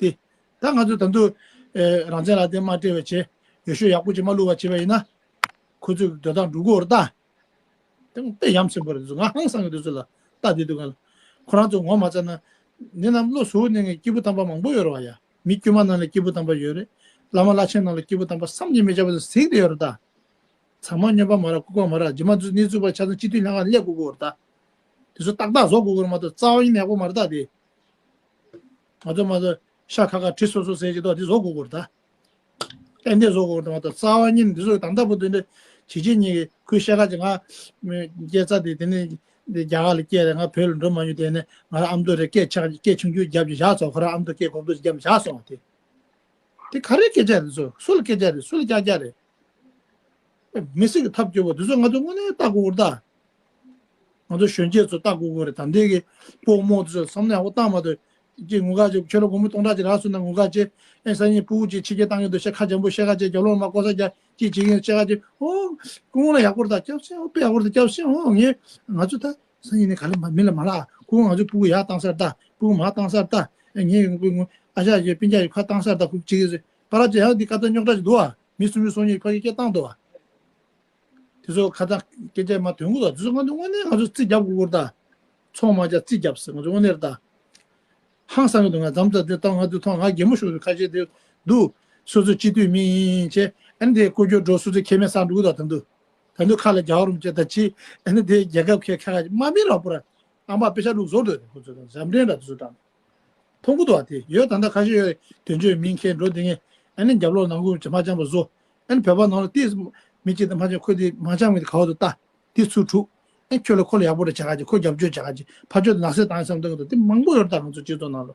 དེ། ད་ང་ཚོ་ད་དུང་། ཨེ། རང་བཙན་ལ་དེ་མ་སྤྲད་པ་བྱས། ཡོ་ཤུ་ཡག་པོ་ཅིག་མ་བླུགས་པ་བྱས་པ་ཡིན་ན། ཁོ་ཚོས་འགྲོ་སྟངས་འགྲོ་དགོས་རེད་ད། དེ་དཔེ་ཡ་མཚན་པོ་རེད་འདུག་ང་ཧང་སང་གི་འདུག་ཚོ་ལ་ལྟ་བསྡད་འདུག་ག་ཁོ་རང་ཚོ་ངོ་མ་ཚ་ན། འདི་རྣམས་བློ་གཟུ་བོ་གནས་མཁན་སྐྱེས་བུ་དམ་པ་མང་པོ་ཡོད་རེད་བ་ཡ། མི་དཀྱུས་མ་ནང་ལ་སྐྱེས་བུ་དམ་པ་ཡོད་རེད། བླ་མ་བླ་ཆེན་ནང་ལ་སྐྱེས་བུ་དམ་པ་བསམ་གྱིས་མི་ཁྱབ་པ་ཚོ་གཟིགས་བསྡད་ཡོད་རེད་ད། ཚང་མ་སྨྱོན་པ་མ་རེད་ལྐུགས་པ་མ་རེད་རྗེས་མ་ཚོ་གནས་ཚུལ་པ་ཆ་ཚང་སྤྱི་འཐུས་ལྷན་ཁང་སླེབས་དགོས་ཀྱི་ཡོད་རེད་ད། དེ་ཚོ་ཏག་ཏག་བཟོ་དགོས་ཀྱི་རེད་མ་གཏོགས་རྩ་བ་ཉིད་ནས་ཡག་པོ་མ་རེད་ད་དེ། ང་ཚོ་མ་གཏོགས་ཤ་ཁ་ཁ་གྲི་སོ་སོ་ཟེར་གྱི་འདུག་དེ་བཟོ་དགོས་ཀྱི་རེད་ད། ཏན་ཏན་བཟོ་དགོས་ཀྱི་རེད་མ་གཏོགས་རྩ་བ་ཉིད་ནས་འདི་ཚོ་ད་ལྟ་བར་དུ་འདི་ཇི་ཇི་གཉིས་ཀྱི་ཁོས་བཤད་ཁ་ཅིག་ང་སྐྱེས་ཚ་དེ་དེ་ནས་འདི་རྒྱ་གར་ལ་སྐྱེས་རེད། ང་བོད་ལ་འགྲོ་མ་མྱོང་། དེ་ནས་ང་རང་ཨ་མདོ་རེད། སྐད་ཆག་སྐད་ཆུང་ཆུང་རྒྱབ་ཀྱི་བཞག་སོང་། ཁོ་རང་ཨ་མདོ་སྐད་གོམ་པོ་རྒྱབ་བཞག་སོང་། དེ་དེ་ག་རེ་སྐད་ཆ་རེད། ཚོ་སུ་ལ་སྐད་ཆ་རེད། སུ་ལ་སྐྱག་རྐྱག་རེད། མི་སྲིད་ཀྱི་ཐབས་སྐྱོ་པོ་འདི་ཚོ་ང་ཚོ་དངོས་གནས་ལྟ་དགོས་ཀྱི་རེད་ད། ང་ཚོ་གཞོན་སྐྱེས་ཚོ་ལྟ་དགོས་ཀྱི་རེད། ད་འདི་གི་སྤོ་རྨོ་འདི་ཚོ་བསམ་བློ་ཡག་པོ་བཏང་མ་ཐུབ། ཅིག་ངུ་ག་ཅིག་ཁྱོད་ལ་སྒོར་མོ་སྟོང་ཕྲག་ཅིག་རག་སོང་ན་ངུ་ག་ཅིག་ཨེ་སང་ཉིན་སྤུ་གུ་ཅིག་ཕྱི་རྒྱལ་བཏང་གི་འདུག་ཤག་ཁ་འཇམ་པོ་བཤད་ག་ཅིག་རྒྱབ་ལོགས་མ་ལྐོག་ཟ་རྒྱག་ཅིག་བྱེད་ཀྱི་ཡོད་བཤད་ག་ཅིག་ཨོ། སྐུ་ངོ་ལ་ཡག་པོ་རེད་ད་སྐྱབས་སེ་ཨོ་དཔེ་ཡག་པོ་རེད་ད་སྐྱབས་སེ་ཨོ། ངས་ང་ཚོ་ད་སང་ཉིན་ནས་ག་ལེ་མ་མི་ལ་མ་ལ་སྐུ་ངོ་ང་ཚོ་སྤུ་གུ་ཡར་བཏང་ས་རེད་ད། སྤུ་གུ་མར་བཏང་ས་རེད་ད། ཨེ་ངས་ཡོང་གི་ངོ་ཨ་ཞག་ཡོད་སྤུན་ཀྱག་ཡོད་ཕར་བཏང་ས་རེད་ད། ཁུག་ཅིག་གི་པ་ར་ཅིག་ཡང་འདི་ཀ་ད་རྙོག་དྲ་ཅིག་འདུག་ཨ། མི་སུམ་ཅུ་སོ་གཉིས་ཕ་གི་སྐད་བཏང་འདུག་བ། དེ་ཚོ་ཁ་ཚང་སྐད་ཆ་མ་དོན་གུ་དང་དེ་ཚོ་ང་ཚོ་དངོས་གནས་ང་ཚོ་རྩིས་རྒྱབ་དགོས་ཀྱི་རེད་ད། ཚོང་མ་རྒྱག་རྩིས་རྒྱབ་ཟེར་ང་ཚོ་དངོས་གནས་རེད་ད། ཧང་སང་གི་འདུག་ང་འཛམ་ཐང་འདི་ལྟ་ང་ཚོ་མཐོང་ང་གད་མོ་ཤོར་འདུག་ཁ་ཤས་དེ་འདུག་སོ་སོ་སྤྱི་འཐུས་མི་ཡིན་ཆེ་ཨ་ནི་དེ་བཀོལ་སྤྱོད་འགྲོ་སོ་སོ་ཁེ་མེད་ས་འགྲོ་གི་འདུག་ད་འདུག་ད་འདུག་ཁ་ལ་རྒྱག་རུམ་བྱེད་ད་ཅི་ཨ་ནི་དེ་རྒྱལ་ཁབ་ཁེ་ཁ་ཁ་མ་མི་རག་པོ་ར། ཨ་མ་དཔེ་ཆ་ལུགས་བཟོ་འདོད་དེ་ཁོ་ཚོས་ཟམ་འདྲེན་འདྲ་དེ་ཚོ་དྲངས། མཐོང་གི་འདུག་བ། དེ་ཡོད། ད་ལྟ་ཁ་ཤས་ཡོད། དོན་གཅོད་མིང་འཁྱེར་འགྲོ་དེ་ངས་ཨ་ནི་རྒྱབ་ལོགས་ནང་ཁུལ་མ་འཆམ་པ་བཟོ། ཨ་ནི་བོད་པ་ནང་ལ་ཏིས་མི་གཅིག་དེ་མ་འཆམ། ཁོ་དེ་མ་འཆམ་གི་དེ་ག་བ་དུ་ལྟ། དེ་ཚུར་འཁྲུག་ཨ་ཁྱོད་ལ་ཁོ་ལ་ཡག་པོ་རེ་བྱ་ག་ཅིག་ཁོ་རྒྱབ་སྐྱོར་བྱ་ག་ཅིག་ཕར་ཕྱོགས་དེ་ནག་སེལ་བཏང་བསམ་བཏང་གི་འདུག་དེ་མང་པོ་ཡོད་རེད། ད་ང་ཚོ་སྤྱི་ཚོགས་ནང་ལ་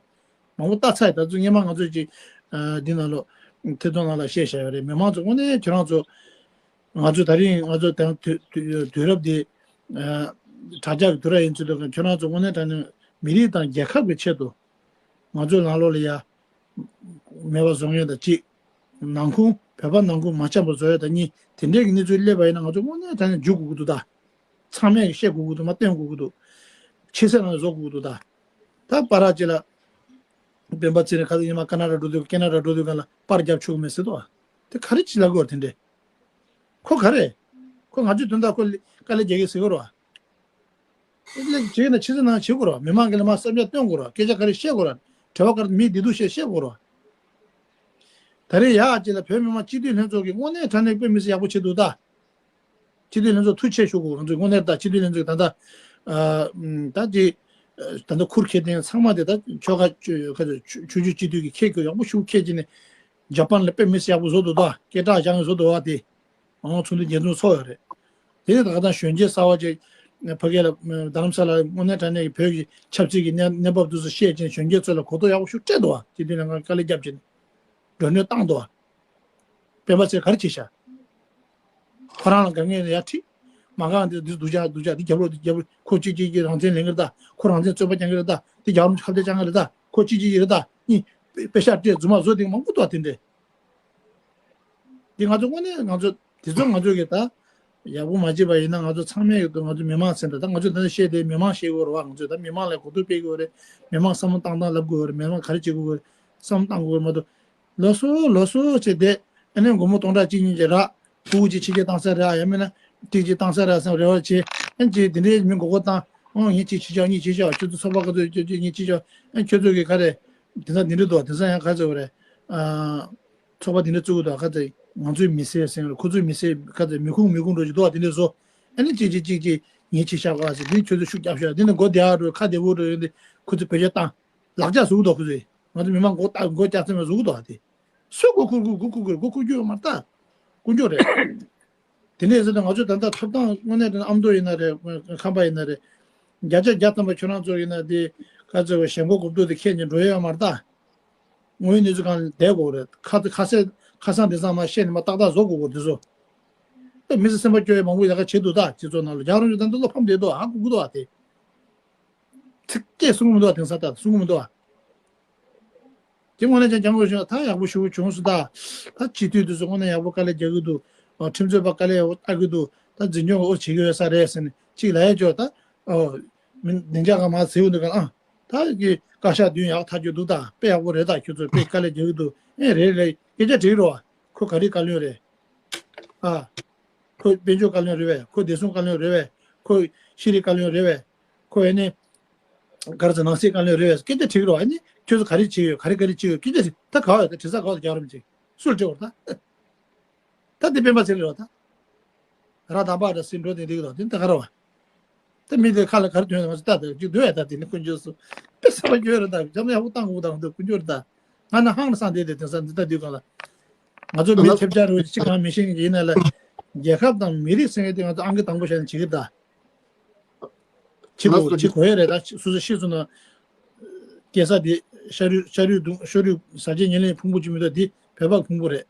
མང་པོ་ལྟ་ཚར་ཡོད། ད་ཚོ་སྔས་མ་ང་ཚོས་ཅིག་འདི་ནང་ལོ་ཐེ་ཚོམ་ནང་ལ་བཤད་བཞག་ཡོད་རེད། མི་མང་ཚོ་དངོས་གནས་ཁྱོད་རང་ཚོ། ང་ཚོ་ད་རིང་ང་ཚོ་དེང་དུས་དུས་རབས་འདི་དྲ་རྒྱ་གི་དུས་རབས་ཡིན་ཚུལ་དུ་ཁྱོད་རང་ཚོ་དངོས་གནས་དྲང་གནས་མི་རིགས་དང་རྒྱལ་ཁབ་ཀྱི་ཆེད་དུ་ང་ཚོའི་ནང་ལོགས་ལ་ཡ་མེད་པ་བཟོ་མཁན་དང་གཅིག་ནང་ཁུངས་བོད་པ་ནང་ཁུངས་མ་འཆམ་པ་བཟོ་ཡ་དང་གཉིས། དེ་འདྲའི་གི་གནས་ཚུལ་སླེབས་པ་ཡིན་ན་ང་ཚོ་དངོས་གནས་དྲང་གནས་འཇུག་དགོས་ཀྱི་འདུག་ད་ཚང་མས་བཤད་དགོས་ཀྱི་འདུག་མ་སྟོན་དགོས་ཀྱི་འདུག་ཆེ་སེ་ནང་བཟོ་དགོས་ཀྱི་འདུག་ད་ད་པ་ར་ཅི་ལ་སྤེན་པ་ཚེ་རིང་ཁ་ཚ་ཉི་མ་ཀ་ན་ཌ་འགྲོ་དུས་ཀ་ན་ཌ་འགྲོ་དུས་གང་ལ་པར་རྒྱབ་ཆོག་མེད་ཟེར་དོ། དེ་ག་རེ་ཅི་ལ་གོ་དེ་འདྲས། ཁོ་ག་རེ། ཁོ་ང་ཚོའི་དོན་དག་ཁོ་དཀའ་ལས་རྒྱག་གི་ཟེར་གོ་རོ། དཀའ་ལས་བྱེད་ན་ཕྱི་ཚེ་ནང་བྱེད་དགོས་རོ། མི་མང་གི་ལ་མ་བསམ་འཆར་སྟོན་དགོས་རོ། སྐད་ཆ་ག་རེ་བཤད་དགོས་རོ། དྲི་བ་ག་རེ་མི་བདེ་སྡུག་བཤད་བཤད་དགོས་རོ། ད་རེས་ཡག་ཅིག་ལ་བོད་མི་མང་སྤྱི་འཐུས་ལྷན་ཚོགས་ཀྱི་དངོས་གནས་དྲང་གནས་དཔེ་མི་སྲིད་ཡག་པོ་བྱེད་འདུག་ད། སྤྱི་འཐུས་ལྷན་ཚོགས་ཐུགས་ཆེ་ཞུ་དགོས། ང་ཚོས་དངོས་གནས་ད་སྤྱི་འཐུས་ལྷན་ཚོགས་ད་ལྟ་ད་ཅི་ད་ལྟ་ཁུར་ཁེ་ཏེ་ཚང་མ་དེ་ད་ཆོལ་ཁ་ཆོས་ཆོས་ཆོས་བརྒྱུད་སྤྱི་འཐུས་ཀྱི་ཁེ་ཁེ་ཡག་པོ་ཞུ་ཁེ་ཅི་ནས་ཇ་པན་ལ་དཔེ་མི་སྲིད་ཡག་པོ་བཟོ་འདུག་ད་སྐད་གྲགས་བཞག་ནས་བཟོ་འདུག་བ་དེ། ཨང་ཚོགས་འདུ་རྒྱས་འཛོམས་ཚོགས་ཡོད་རེད། དེ་ནས་ད་ག་དང་གཞོན་སྐྱེས་གསར་བ་ཅིག་ཕ་གི་ལ་རྡ་རམ་ས་ལ་དངོས་གནས་དྲང་གནས་ཀྱི་བོད་ཀྱི་ཆབ་སྲིད་ཀྱི་གནས་གནས་བབ་དེ་ཚོ་བཤད་ཅིང་གཞོན་སྐྱེས་ཚོ་ལ་གོ་རྟོགས་ཡག་པོ་ཞིག་སྤྲད་འདུག་བ། སྤྱི་འཐུས་ལྷན་ཁང་དཀའ་ལས་བརྒྱབ་ཅིང་འགྲོ་གྲོན་བཏང་འདུག་བ། སྤེན་པ་ཚེ་ག་རེ་བྱེད་ཤག་ཁོ་རང་ལ་དཀའ་ངལ་ཡར་ཁྲིད། མ་དཀའ་འདི་འདི་སྡུག་ཅག་སྡུག་ཅག་འདི་རྒྱབ་ལོག་འདི་རྒྱབ་ལོག་ཁོ་གཅིག་གཅིག་གིས་རང་བཙན་ལེན་གི་རེད་ད། ཁོ་རང་བཙན་རྩོད་པ་རྐྱང་གི་རེད་ད། འདི་རྒྱ་གར་ཁ་གཏད་བཅག་གི་རེད་ད། ཁོ་གཅིག་གཅིག་གིས་རེད་ད། གཉིས་དཔེ་དཔེ་ཤག་སྤྲད་རྫུན་མ་བཟོ་དེ་མང་པོ་འདུག་བ་དེ་འདྲས། འདི་ང་ཚོ་དངོས་གནས་ང་ཚོ་དེ་ཚོ་ང་ཚོ་གི་ད་ཡག་པོ་མ་བྱེད་པ་ཡིན་ན་ང་ཚོ་ཚང་མས་ཡོད་དོ། ང་ཚོ་མི་མང་ཟེར་འདྲ་ད་ང་ཚོ་ད་ནི་བཤད་དེ་མི་མང་བཤད་དགོས་རེད་བ། ང་ཚོས་ད་མི་མང་ལ་གོ་བསྡུར་སྤེལ་དགོས་རེད། མི་མང་བསམ་བློ་བཏང་སྟངས་ལབ་དགོས་རེད། མི་མང་ག་རེ་བྱེད་དགོས་རེད། བསམ་བློ་བཏང་དགོས་རེད་མ་གཏོགས། ལོ་སོ་ལོ་སོ་བྱས་ཏེ་ཨ་ནི་སྒོར་མོ་སྟོང་ཕྲག་གཅིག་གཉིས་ཀྱི་རག་ཕྲུ་གུ་གཅིག་ཕྱི་རྒྱལ་བཏང་ས་རག་ཡང་མིན་ན་ཏིག་ཅིག་བཏང་ས་རག་བསམ་རེ་བ་བྱེད། ཨ་ནི་ཅིག་དེ་འདྲའི་མི་མགོ་སྐོར་བཏང་། ཨོ་ངས་གཅིག་ཕྱི་ཆོག་གཉིས་ཕྱི་ཆོག་ཁྱོད་ཚོ་ཚོགས་པ་ག་ཚོད་ཁྱོད་ཚོ་གཉིས་ཕྱི་ཆོག་ཨ་ཁྱོད་ཚོ་གི་ག་རེ་དེང་སང་དེ་འདྲ་འདུག་དེང་སང་ཡང་ག་ཚོད་རེད། ཨ་ཚོགས་པ་དེ་འདྲ་བཙུགས་འདུག་ག་ཚོད་ང་ཚོའི་མི་སེར་ཟེར་རེད། ཁོ་ཚོའི་མི་སེར་ག་ཚོད་མི་ཁུངས་མི་ཁུངས་འགྲོ་གི་འདུག་དེ་འདྲ་བཟོ། ཨ་ནི་གཅིག་གཅིག་གཅིག་གཅིག་ངས་ཕྱི་ཆོག་ག་ཟེར་དེ་ཁྱོད་ཚོ་ཤུགས་རྒྱབ་ཤོག་དེ་ནི་མགོ་བདེ་བ་འགྲོ་ཁ་བདེ་པོ་འགྲོ་ཡོད་འདི་ཁོ་ཚོ་བེད་སྤྱོད་བཏང་། ལག་ཆ་ཟུག་འདུག་ཁོ་ཚོས། ང་ཚོ་མི་མང་མགོ་བཏགས་མགོ་བཀྱག་ཚད་མ་ཟུག་འདུག་དེ། སུས་མགོ་འཁོར་དགོས། མགོ་འཁོར་དགོས་རེད། མགོ་འཁོར་རྒྱུ་ཡོད་མ་རེད་ད། དཀོན་མཆོག་རེད། དེ་ནས་ཟེར་ན་ང་ཚོ་ད་ལྟ་ཐོབ་ཐང་དངོས་གནས་དྲང་ཨ་མདོ་ཡིན་ན་རེད། ཁམས་པ་ཡིན་ན་རེད། བརྒྱ་ཆ་བརྒྱ་ཐམ་པ་ཁྱོད་རང་ཚོ་ཡིན་ན་དེ་ག་ཚོད་ཞེན་ཁོག་གོབ་ཏོ་དེ་ཁྱེད་ཉིད་འགྲོ་ཡོད་མ་རེད་ད། དངོས་ཡོད་གནས་ཚུལ་སྒང་ལ་བསྡད་དགོས་རེད། ཁ་ཁ་སེ་ཁ་སང་དེང་སང་མ་བཤད་ནས་མ་ཏག་ཏག་བཟོ་དགོས་དགོས་དེ་ཚོ། ཨེ་མི་ཚེ་སེམས་པ་སྐྱོ་ཡ་མང་པོ་ཡག་ག་བྱེད་འདུག་ད་སྤྱི་ཚོགས་ནང་ལ་རྒྱ་རང་ཚོ་ད་འདི་བློ་ཕམ་བསྡད་འདུག་ཧ་གོ་གི་འདུག་ཨ་དེ། ཚིག་སྐད་གསུང་གི་མི་འདུག་ཨ། དེང་སང་ད་གསུང་གི་མི་འདུག་ཨ། དེ་དངོས་གནས་ཀྱང་སྐྱབས་མགོན་ཞུ་ད་ཡག་པོ་ཞུ་བྱུང་སོང་ད། ད་སྤྱི་འཐུས་དེ་ཚོ་དངོས་གནས་ཡག་པོ་དཀའ་ལས་རྒྱག་གི་འདུག་ཁྲིམས་རྩོད་པ་དཀའ་ལས་ཡག་པོ་བཏགས་ཀྱི་འདུག་ད་འཛིན་སྐྱོང་གི་ཨོ་བྱེད་ཀྱི་ཡོད་ས་རེད་ཟེར་ནས་གཅིག་ལ་ཡ་ཅོ་ད། ཨོ། མི་བདེ་འཇགས་ག་མ་ཟེར་གི་འདུག་ག་ཨ། ད་གི་བཀའ་ཤག་བདུན་ཡག་ཐག་གཅོད་འདུག་ད་དཔེ་ཡག་པོ་རེད། ད་ཁྱོད་ཚོ་དཔེ་དཀའ་ལས་རྒྱག་གི་འདུག་ཨེ་རེད་རེད། སྐད་ཆ་དྲིས་རོགས། ཁོ་ག་རེ་བཀའ་བློན་རེད། ཨ། ཁོ་དཔལ་འབྱོར་བཀའ་བློན་རེད་བས། ཁོ་བདེ་སྲུང་བཀའ་བློན་རེད་བས། ཁོ་ཤེས་རིག་བཀའ་བློན་རེད་བས། ཁོ་ཨེ་ནི། གར་ཚ་ནང་སྲིད་བཀའ་བློན་རེད་བས། སྐད་ཆ་དྲིས་རོགས། ཨེ་ནི་ཁྱོད་ཚོ་ག་རེ་བྱེད་ཡོད། ག་རེ་ག་རེ་བྱེད་ཡོད། སྐད་ཆ་དྲིས་ད་ག་བ་ཡོད། ད་དྲི་ས་ག་བ་རྒྱག་རོགས་མི་བྱེད། སུ་ལ་དྲི་བར་ད། ད་འདི་སྤེན་པ་ཚེ་རིང་རེད་བ་ད། ར་ད་པ་ར་སྲིད་འགྲོ་དེ་འདི་གི་དང་དེ་ད་ག་ར་བ། ད་མི་དེ་ཁ་ལ་ག་རེ་དོན་ང་ཚོ་ད་ད་ཅིག་འདོད་ཡ་ད་དེ་ནི་དཀོན་མཆོག་གསུམ་དཔེ་ས་པ་སྐྱོ་རེད་ད། འཇམ་ཡག་པོ་བཏང་དགོས་དང་འདོད་དཀོན་མཆོག་རེད་ད། ང་ན་ཧང་ལ་སང་དེ་དེ་དེང་སང་འདི་ད་དུས་གང་ལ། ང་ཚོ་མི་ཐེབས་ཆག་རུ་ཅི་གང་མི་ཤེས་ཀྱི་ཡིན་ན་ལ། རྒྱལ་ཁབ་དང་མི་རིགས་ཟེར་མཁན་དེ་ང་ཚོ་ཨང་ཀི་དང་པོ་བཞག་ནས་བྱེད་ཀྱི་ད། ཅི་གོ་ཅི་གོ་ཡ་རེད་ད། སོ་སོ་ཤེས་སོང་ན། སྐྱེ་ས་དེ་ཤ་རུས་ཤ་རུས་དུང་ཤ་རུས་ཟ་བྱེད་ཉེར་ལེན་ཕུང་པོ་ཅི་མི་འདུག་དེ་བོད་པ་ཕུང་པོ་རེད།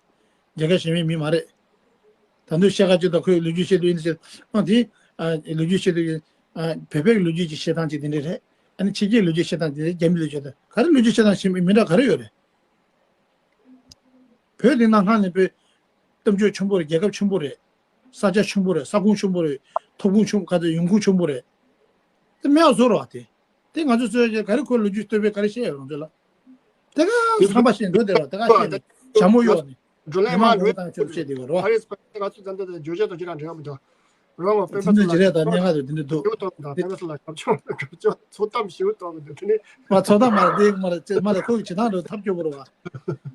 རྒྱལ་ཁབ་གཞན་པའི་མི་མ་རེད། ད་དུང་བཤད་ཁ་ཅིག་ད་ཁོས་ལོ་རྒྱུས་བཤད་དུས་ཡིན་ཟེར། ཨ་དེ་ཨ་ལོ་རྒྱུས་བཤད་དུས་ཡིན། ཨ་བོད་པའི་ལོ་རྒྱུས་ཀྱི་བཤད་སྟངས་ཅིག་དེ་འདྲ་རེད། ཨ་ནི་ཕྱི་རྒྱལ་ལོ་རྒྱུས་བཤད་སྟངས་དེ་རྒྱ་མི་ལོ་རྒྱུས་དང་ག་རེ་ལོ་རྒྱུས་བཤད་སྟངས་ཤེས་མི་འདྲ་ག་རེ་ཡོད་རེད། བོད་འདི་ནང་ཁང་ནས་བོད་གཏམ་བརྗོད་ཆེན་པོ་རེད། རྒྱལ་ཁབ་ཆེན་པོ་རེད། ས་ཆ་ཆེན་པོ་རེད། ས་ཁོངས་ཆེན་པོ་རེད། ཐོབ་ཁུངས་ཆེན་པོ་ག་ཚོད་ཡོང་ཁུངས་ཆེན་པོ་རེད། དེ་མེད་བཟོ་རོགས་དེ། དེ་ང་ཚོ་ཚོས་ག་རེ་ཁོ་ལོ་རྒྱུས་བསྟོད་པའི་ག་རེ་བཤད་ཡོད་རང་ཚོ་ལ། དེ་ག་ཁམས་པ་བཤད་འགྲོ་དེ་རོགས་དེ་ག་བཤད་ནས་བྱ་མོ་གཡོག་ནས་འགྲོ་ལན་མི་མང་མ་ངོ་ཡོད་དང་ཆོས་བཤད་དེ་ག་རོགས། ཨ་རེས་པ་ང་ཚོ་ད་ལྟ་ཇོ་ཇ་དང་ཇོ་ཇ་རང་ང་སྤེན་པ་ཚོ་ལ་ཞབས་ཕྱོགས་ཞིབ་གཏོང་དང་སྤེན་པ་ཚོ་ལ་ཞབས་ཕྱོགས་ཚོ་གཏམ་ཞིབ་གཏོང་གི་འདུག་དེ་ནི་མ་ཚོ་གཏམ་མ་རེད། དེ་མ་རེད་ཅེས་མ་རེད། ཁོ་གི་བྱེད་སྟངས་རེད། ཐབས་སྐྱོ་པོ་རེད་བ།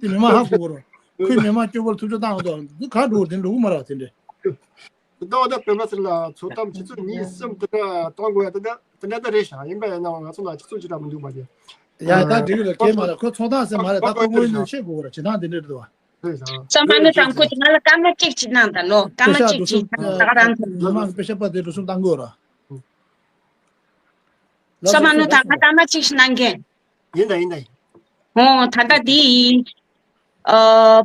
དེ་མི་མ་ཧ་གོ་གི་རེད། ཁོས་མི་མ་སྐྱོ་པོར་ཐུབ་ཚོད་བཏང་གི་འདུག་འདི་ག་འགྲོ་དེ་འགྲོ་གི་མ་རེད་བ། དེ་འདྲས་ད་འོ་ད་སྤེན་པ་ཚོ་ལ་ཚོ་གཏམ་ཆུ་ཚོད་གཉིས་གསུམ་དེ་འདྲ་གཏོང་དགོས་ཡ་དེ་འདྲ། འདྲ་ད་རེད་ཤག་ཡིན་པ་ཡིན་ན་ང་ཚོ་ལ་ཆུ་ཚོད་ཅི་འདྲ་མི་འདུག་པ་དེ། ཡ་ད་འགྲིག་ལ་སྐད་མ་ལ་ཁོ་ཚོང་ཐང་ཟེར་མ་རེད། ད་ཁོ་དངོས་གནས་བཤད་དགོས་ར་ཇི་ཐང་དེ་འདྲ་རེད་དོ། རེད་ཤག་བསམ་མ་ནུ་དང་ཁོ་ང་ལ་སྐར་མ་གཅིག་ཅིག་གནང་དང་ལོ། སྐར་མ་གཅིག་ཅིག་ད་ག་རང་ཚོ་མི་མང་གི་པེ་ཤ་པ་དེ་འགྲོ་སོང་བཏང་དགོས་ར། བསམ་མ་ནུ་དང་ང་སྐར་མ་གཅིག་ཞིག་གནང་གི། ཡིན་ད་ཡིན་ད་ཡིན། ཨོ་ད་ལྟ་འདི་ཨ་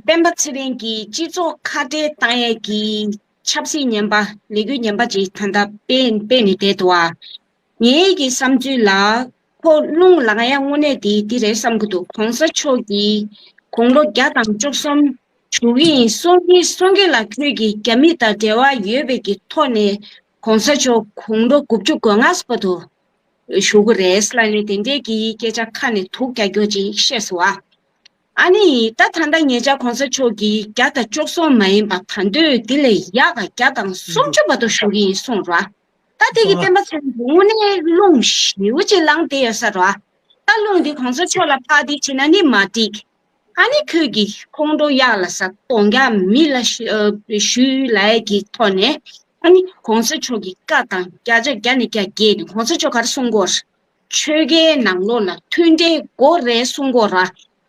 སྤེན་པ་ཚེ་རིང་གིས་སྤྱི་ཚོགས་ཁ་བྲལ་བཏང་ཡས་ཀྱི་ཆབ་སྲིད་ངན་པ་ལས་འགུལ་ངན་པ་ཅིག་ད་ལྟ་སྤེལ་སྤེལ་ནས་བསྡད་འདུག་ཨ། ངའི་གི་བསམ་ཚུལ་ལ་ཁོ་རླུང་ལངས་ཡ་དངོས་གནས་དེ་འདི་རེད་བསམ་གི་འདུག་གོང་ས་མཆོག་གིས་དགུང་ལོ་བརྒྱ་དང་བཅུ་གསུམ་བཞུགས་ཀྱི་ཡིན་གསུང་གི་གསུང་གི་ལ་ཁྱོད་ཀྱིས་རྒྱ་མི་དང་འབྲེལ་བ་ཡོད་པའི་གི་ཐོག་ནས་གོང་ས་མཆོག་དགུང་ལོ་དགུ་བཅུ་གོ་ལྔ་བར་དུ་བཞུགས་གི་རེད་ལབ་ནས་དེ་འདྲའི་གི་སྐད་ཆ་ཁ་ནས་དུག་རྒྱག་རྒྱུ་ཅིག་བཤད་སོང་བ། ཨ་ནི་ད་ད་ལྟ་ཉེ་ཆར་གོང་ས་མཆོག་གིས་བརྒྱ་དང་བཅུ་གསུམ་མ་ཡིན་པ་ད་འདོད་འདི་ལས་ཡག་ག་བརྒྱ་དང་སུམ་ཅུ་བར་དུ་བཞུགས་ཀྱི་ཡིན་གསུངས་ར། ད་དེ་གི་སྤེན་པ་ཚེ་རིང་དངོས་གནས་རླུང་ཞེ་པོ་ཅིག་ལངས་བསྡད་ཡོད་ས་ར། ད་རླུང་འདི་གོང་ས་མཆོག་ལ་ཕར་འདི་བྱེད་ན་ནི་མ་འགྲིག་ཨ་ནི་ཁོས་ཀྱིས་ཁོང་ཁྲོ་གཡག་ལ་ཟ་གདོང་རྒྱག་མི་ལ་ཞུ་ཨ་ཞུས་ལབ་ཡས་ཀྱི་ཐོག་ནས་ཨ་ནི་གོང་ས་མཆོག་གི་བཀའ་དང་བརྒྱ་ཆ་བརྒྱ་ནས་བརྒྱ་བརྒལ་ནས་གོང་ས་མཆོག་ག་རེ་གསུང་གོ་ར། ཆོལ་ཁའི་ནང་ལོགས་ལ་མཐུན་འབྲེལ་དགོས་རེད་གསུང་གོ་ར།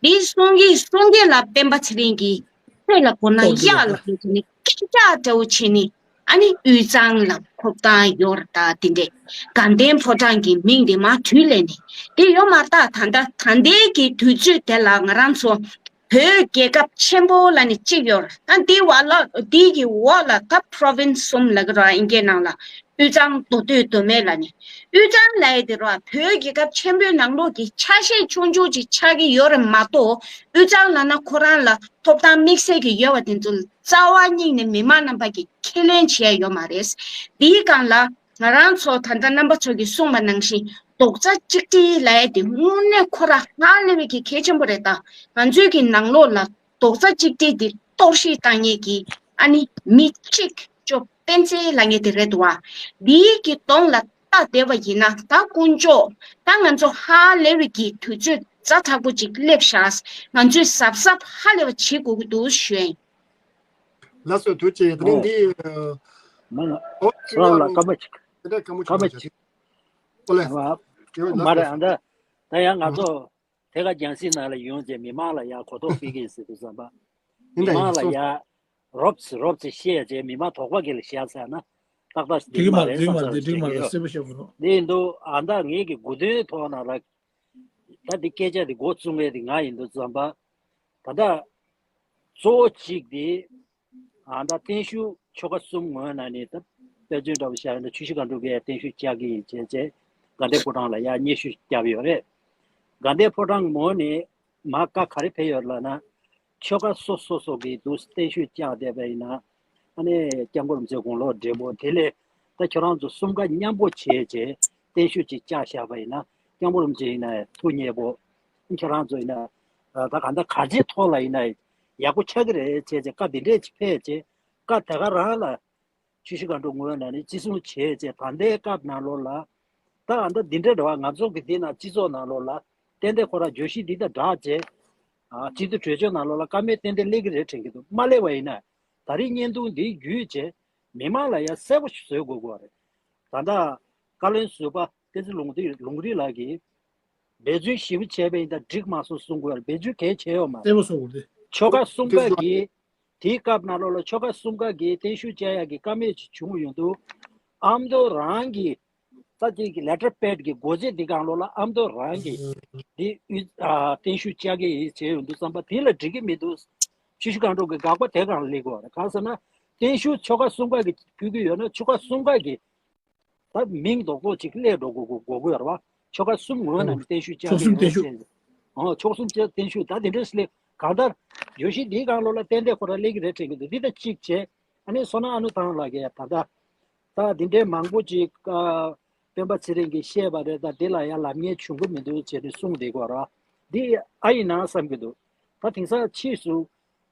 འདི་གསུང་གི་གསུང་གི་ལ་སྤེན་པ་ཚེ་རིང་གིས་ཁོས་ལ་གོ་ན་གཡག་ལ་ལབ་ནས་སྐད་ཆ་འདྲ་བོ་བྱས་ནས། ཨ་ནི་དབུས་གཙང་ལ་ཕོག་ཐང་ཡོད་རེད་ད། དེ་འདྲས་དགའ་ལྡན་ཕོ་བྲང་གི་མིང་དེ་མར་དུས་ལས་ནས་དེ་ཡོད་མ་རེད་ད། ད་ལྟ་ད་ལྟའི་གི་དུས་ཚོད་དེ་ལ་ང་རང་ཚོ་བོད་རྒྱལ་ཁབ་ཆེན་པོ་ལབ་ནས་གཅིག་ཡོད་རེད་ད། འདི་བ་ལ་འདི་གི་འོག་ལ་ད་པྲོ་ཝིན་སི་གསུམ་ལབ་ཀྱི་རེད་ཨིན་སྐད་ནང་ལ། དབུས་གཙང་མདོ་སྟོད་མདོ་སྨད་ལབ་ནས། དབུས་གཙང་ལབ་ཡས་དེ་རེད་བ། བོད་རྒྱལ་ཁབ་ཆེན་པོའི་ནང་ལོགས་ཀྱི་ཆ་ཤས་ཆུང་ཆུང་ཅིག་ཆགས་ཀྱི་ཡོད་རེད་མ་གཏོགས། དབུས་གཙང་ལབ་ན་ཁོ་རང་ལ་ཐོབ་ཐང་དམིགས་བསལ་གྱི་ཡོད་པ་དེ་ཚོ་རྩ་བ་ཉིད་ནས་མི་མང་རྣམ་པ་གིས་ཁས་ལེན་བྱས་ཡོད་མ་རེད། འདིའི་སྒང་ལ་ང་རང་ཚོ་ད་ལྟ་རྣམ་པ་ཚོ་གིས་གསུངས་པ་ནང་བཞིན་རྡོག་རྩ་གཅིག་སྒྲིལ་ལབ་ཡས་དེ་དངོས་གནས་ཁོ་རང་ཧ་ལས་པའི་གི་གལ་ཆེན་པོ་རེད་ད། ང་ཚོའི་གི་ནང་ལོགས་ལ་རྡོག་རྩ་གཅིག་སྒྲིལ་དེ་གཏོར་བཤིག་བཏང་མཁན་གྱི་ཨ་ནི་མི་གཅིག་ཅོ་སྤེན་ཚེ་ལབ་མཁན་དེ་རེད་འདུག་བ། འདིའི་གི་གདོང་ལ་ལྟ་བསྡད་པ་ཡིན་ན་ད་དཀོན་མཆོག་ད་ང་ཚོ་ཧ་ལས་པའི་གི་དུས་ཚོད་ཛ་དྲག་པོ་ཅིག་སླེབས་ཤག་ང་ཚོས་གཟབ་གཟབ་ཧ་ལས་པ་བྱེད་དགོས་ཀྱི་འདུག་ཞུ་ཡ་ཡིན། ལགས་སོ་ཐུགས་རྗེ་ཆེ། དེ་རིང་འདི་ཨོ་ཁྱེད་རང་ལ་སྐར་མ་གཅིག་དེ་འདྲ་སྐར་མ་སྐར་མ་གཅིག་གཅིག་ཨོ་ལེ་ཨ་ཡོད་མ་ལགས་རེད། སོ་ཨ་ད་ད་ཡང་ང་ཚོ་དེ་ག་རྒྱང་སྲིང་ནང་ལ་ཡོང་རྗེས་མི་མང་ལ་ཡང་གོ་རྟོགས་སྤེལ་གྱི་ཡིན་ཟེར་དུས་ཙམ་པ། ཡིན་མི་ད་མང་ཡིན་ལ་སོ་ཡང་རོབ་ཙམ་རོབ་ཙམ་བཤད་རྗེས་མི་མང་དོགས་པ་གི་ལ་བཤད་ཚར་ན་ཏག་ཏག་འགྲིག་འགྲིག་མ་མ་རེད་རེད་བསམ་བསམ་འགྲིག་འགྲིག་འགྲིག་མ་གི་རེད་ཡོད། གསལ་པོ་བཤད་དགོས་རོགས། འདི་ཡིན་དུས་ཨ་ད་ངེད་ཀྱི་དགུ་དོན་ཐོག་ནང་ལ་ད་འདི་སྐད་ཆ་འདི་འགོ་བཙུགས་མཁན་འདི་ང་ཡིན་དུས་ཙམ་པ། ད་ལྟ་གཙོ་བོ་གཅིག་འདི་ཨ་ད་བརྟན་བཞུགས་ཆོལ་ཁ་གསུམ་ངོས་ནས་ནི་ད་དཔེ་མཚོན་འདྲ་པོ་བཞག་ཡོད་ན་ཆུ་བཞི་སྒང་དྲུག་གིས་བརྟན་བཞུགས་བཅར་གྱི་ཡིན་བྱས་བྱས་དགའ་ལྡན་ཕོ་བྲང་ལ་ཡར་སྙན་ཞུ་བརྒྱབ་ཡོད་རེད། དགའ་ལྡན་ཕོ་བྲང་ངོས་ནས་མར་བཀའ་ག་རེ་ཕེབས་ཡོད་ལབ་ན། ཆོལ་ཁ་སོ་སོ་སོ་གི་འདུག་བརྟན་བཞུགས་བཅར་བསྡད་པ་ཡིན་ན། ཨ་ནི་སྐྱབས་མགོན་རིན་པོ་ཆེ་དགུང་ལོ་བགྲེས་པོ་དེ་ལས་ད་ཁྱོད་རང་ཚོ་གསུམ་ཀ་མཉམ་པོ་བྱས་བྱས་བརྟན་བཞུགས་ཅིག་བཅར་བཞག་པ་ཡིན་ན་སྐྱབས་མགོན་རིན་པོ་ཆེ་ཡིན་ན་ཐུགས་མཉེས་པོ། ཁྱོད་རང་ཚོ་ཡིན་ན་ད་ག་འདྲ་ག་ཅིའི་ཐོག་ལ་ཡིན་ན་ཡག་པོ་ཆགས་ཀྱི་རེད་བྱས་བྱས་བཀའ་འདི་འདྲས་ཅིག་ཕེབས་བྱས་བཀའ་དེ་ག་རང་ལ། ཆུ་བཞི་སྒང་དྲུག་ངོས་ནས་ནི་བརྩི་སྲུང་བྱས་བྱས་ད་ལྟའི་སྐབས་ནང་ལོགས་ལ། ད་ཨ་ད་འདི་འདྲ་རེད་བ། ང་ཚོ་གི་འདི་ན་སྤྱི་ཚོགས་ནང་ལོགས་ལ་ཏན་ཏན་ཁོ་རང་བརྗོད་གཞི་འདི་དང་སྦྲགས་བྱས། ཨ་སྤྱི་འཐུས་གྲོས་ཆོད་ནང་ལོགས་ལ་བཀའ་མོལ་ཏན་ཏན་སླེབས་ཀྱི་རེད་དྲན་གྱི་འདུག་མ་སླེབས་པ་ཡིན་ན་ད་རིང་བརྙན་ཐུང་འདི་བརྒྱུད་བྱས་མི་མང་ལ་ཡང་གསལ་པོ་ཞིག་བཟོ་དགོས་ཀྱི་རེད། ད་ལྟ་བཀའ་བློན་ཟུར་པ་བསྟན་འཛིན་ལུང་རིགས་ལུང་རིགས་ལགས་ཀྱིས་འབད་བརྩོན་ཞེ་པོ་བྱས་པ་ཡིན་ད་འགྲིག་མ་སོང་གསུང་དགོས་རེད། འབད་བརྩོན་གལ་ཆེ་ཡོད་མ་རེད། གསལ་པོ་བཟོ་དགོས་རེད། ཆོལ་ཁ་གསུམ་ཀ་གི་དེའི་སྐབས་ནང་ལོགས་ལ་ཆོལ་ཁ་གསུམ་ཀ་གི་བརྟན་བཞུགས་བཅར་ཡག་གི་བཀའ་མོལ་ཅིག་བྱུང་ཡོང་དུས་ཨ་མདོ་རང་གི་ས་གཅིག་གི་ལེ་ཊར་པེཌ་གི་སྒོ་འབྱེད་འདི་སྒང་ལོགས་ལ་ཨ་མདོ་རང་གི་འདི་ཨུ་ཨ་བརྟན་བཞུགས་བཅར་གི་ཡིན་བྱས་ཡོང་དུས་ཙམ་པ་དེ་ལ་འགྲིག་གི་མི་འདུག་ཆུ་བཞི་སྒང་དྲུག་གི་དགག་པ་དེ་སྒང་ལ་སླེབས་དགོས་རེད། གང་ཟེར་ན་བརྟན་བཞུགས་ཆོལ་ཁ་གསུམ་ཀ་གི་ཕུལ་གི་ཡོད་ན་ཆོལ་ཁ་གསུམ་ཀ་གི་ད་མིང་རྡོག་རྡོག་ཅིག་སླེབས་འགྲོ་དགོས་དགོས་དགོས་ཀྱི་ཡོད་རེད་བ། ཆོལ་ཁ་གསུམ་ངོས་ནས་ཨོ། ནི་བརྟན་བཞུགས་བཅར་ཆོལ་གྱི་གསུམ་ཡོད་བརྟན་བཞུགས། ཅེས། ཨོ་ཆོལ་གསུམ་བཅར་བརྟན་བཞུགས་ད་དེ་འདྲ་སླེབས་གང་ལྟར་བརྗོད་གཞི་འདིའི་སྒང་ལོགས་ལ་ཏན་ཏན་ཁོ་རང་སླེབས་ཀྱི་རེད་དྲན་གྱི་འདུག་འདི་ལྟ་གཅིག་བྱས་ཨ་ནི་བསོད་ནམས་ཨ་ནུ་ཐང་ལགས་ཀྱིས་ད་ལྟ་ད་འདི་འདྲའི་མང་པོ་ཅིག་ཨ་སྤེན་པ་ཚེ་རིང་གིས་བཤད་པ་རེད་ད་འདི་ལ་ཡང་ལབ་མཁན་བྱུང་གི་མི་འདུག་བྱས་ནས་གསུངས་བསྡད་ཀྱི་ཡོད་རེད་བ། འདི་ཨ་ཡིན་ན་བསམ་གྱི་འདུག་ད་དེང་སང་ཕྱིས་སུ།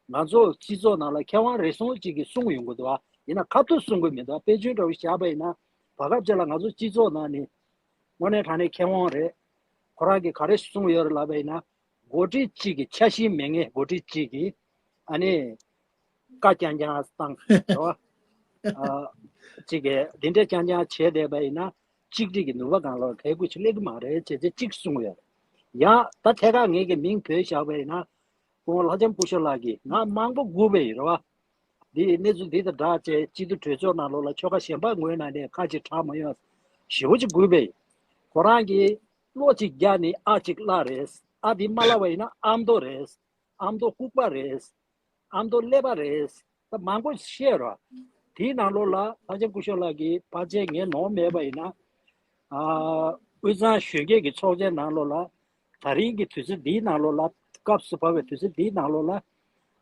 ང་ཚོ་སྤྱི་ཚོགས་ནང་ལ་མཁས་དབང་རེ་ཟུང་གཅིག་གིས་གསུངས་ཡོང་གི་འདུག་ཨ། ཡིན་ན་ཁ་ཐུག་གསུང་གི་མི་འདུག་ཨ། དཔེ་མཚོན་འདྲ་བོ་བཞག་པ་ཡིན་ན་བར་སྐབས་ཅིག་ལ་ང་ཚོ་སྤྱི་ཚོགས་ནང་ནས་དངོས་གནས་དྲང་གནས་མཁས་དབང་རེད། ཁོ་རང་གིས་ག་རེ་གསུངས་ཡོད་རེད་ལབ་པ་ཡིན་ན་འགོ་ཁྲིད་གཅིག་གི་ཆ་ཤས་མེད་མཁན་འགོ་ཁྲིད་གཅིག་གིས་ཨ་ནི་བཀའ་རྐྱང་རྐྱང་བཏང་རེད་བ། ཨ་གཅིག་གིས་འདི་འདྲ་རྐྱང་རྐྱང་བྱས་བསྡད་པ་ཡིན་ན། གཅིག་སྒྲིལ་གྱི་ནུས་པ་སྒང་ལ་གལ་ཁུལ་ཅིག་སླེབས་ཀྱི་མ་རེད་ཅེས་ཅེས་གཅིག་གསུངས་ཡོད། ཡང་ད་ཐད་ཀར་ངེད་ཀྱི་མིང་བོས་བཞག་པ་ཡིན་ན། ཁོང་ལྷ་ལྕམ་སྐུ་ཞབས་ལགས་ཀྱིས་ང་མང་པོ་སྒུག་པ་ཡིན་རེད་བ། འདི་གནས་ཚུལ་འདི་དང་སྦྲགས་བྱས་སྤྱི་འཐུས་གྲོས་ཚོགས་ནང་ལོགས་ལ་ཆོལ་ཁ་གཞན་པ་ངོས་ནས་ནས་ཁ་ཅིག་གྲགས་མ་ཡོང་། ཞེ་པོ་ཅིག་སྒུག་པ་ཡིན། ཁོ་རང་གིས་བློ་གཅིག་རྒྱག་ནས་ཨ་གཅིག་བརླག་རེད། ཨ་འདི་མ་བརླག་པ་ཡིན་ན་ཨ་མདོ་རེད། ཨ་མདོ་ལྐུགས་པ་རེད། ཨ་མདོ་ཀླད་པ་རེད། ད་མང་པོ་བཤད་རོགས། དེའི་ནང་ལོགས་ལ་ལྷ་ལྕམ་སྐུ་ཞབས་ལགས་ཀྱིས་ཕལ་ཆེར་ངས་ནོར་མེད་པ་ཡིན་ན། ཨ། དབུས་གཙང་གཞོན་སྐྱེས་ཀྱི་ཚོགས་ཆེན་ནང་ལོགས་ལ། ད་རིང་གི་དུས་ཚོད་འདིའི་ནང་ལོགས་ལ། སྐབས་སུ་བབས་པའི་དུས་ཚོད་འདིའི་ནང་ལོགས་ལ།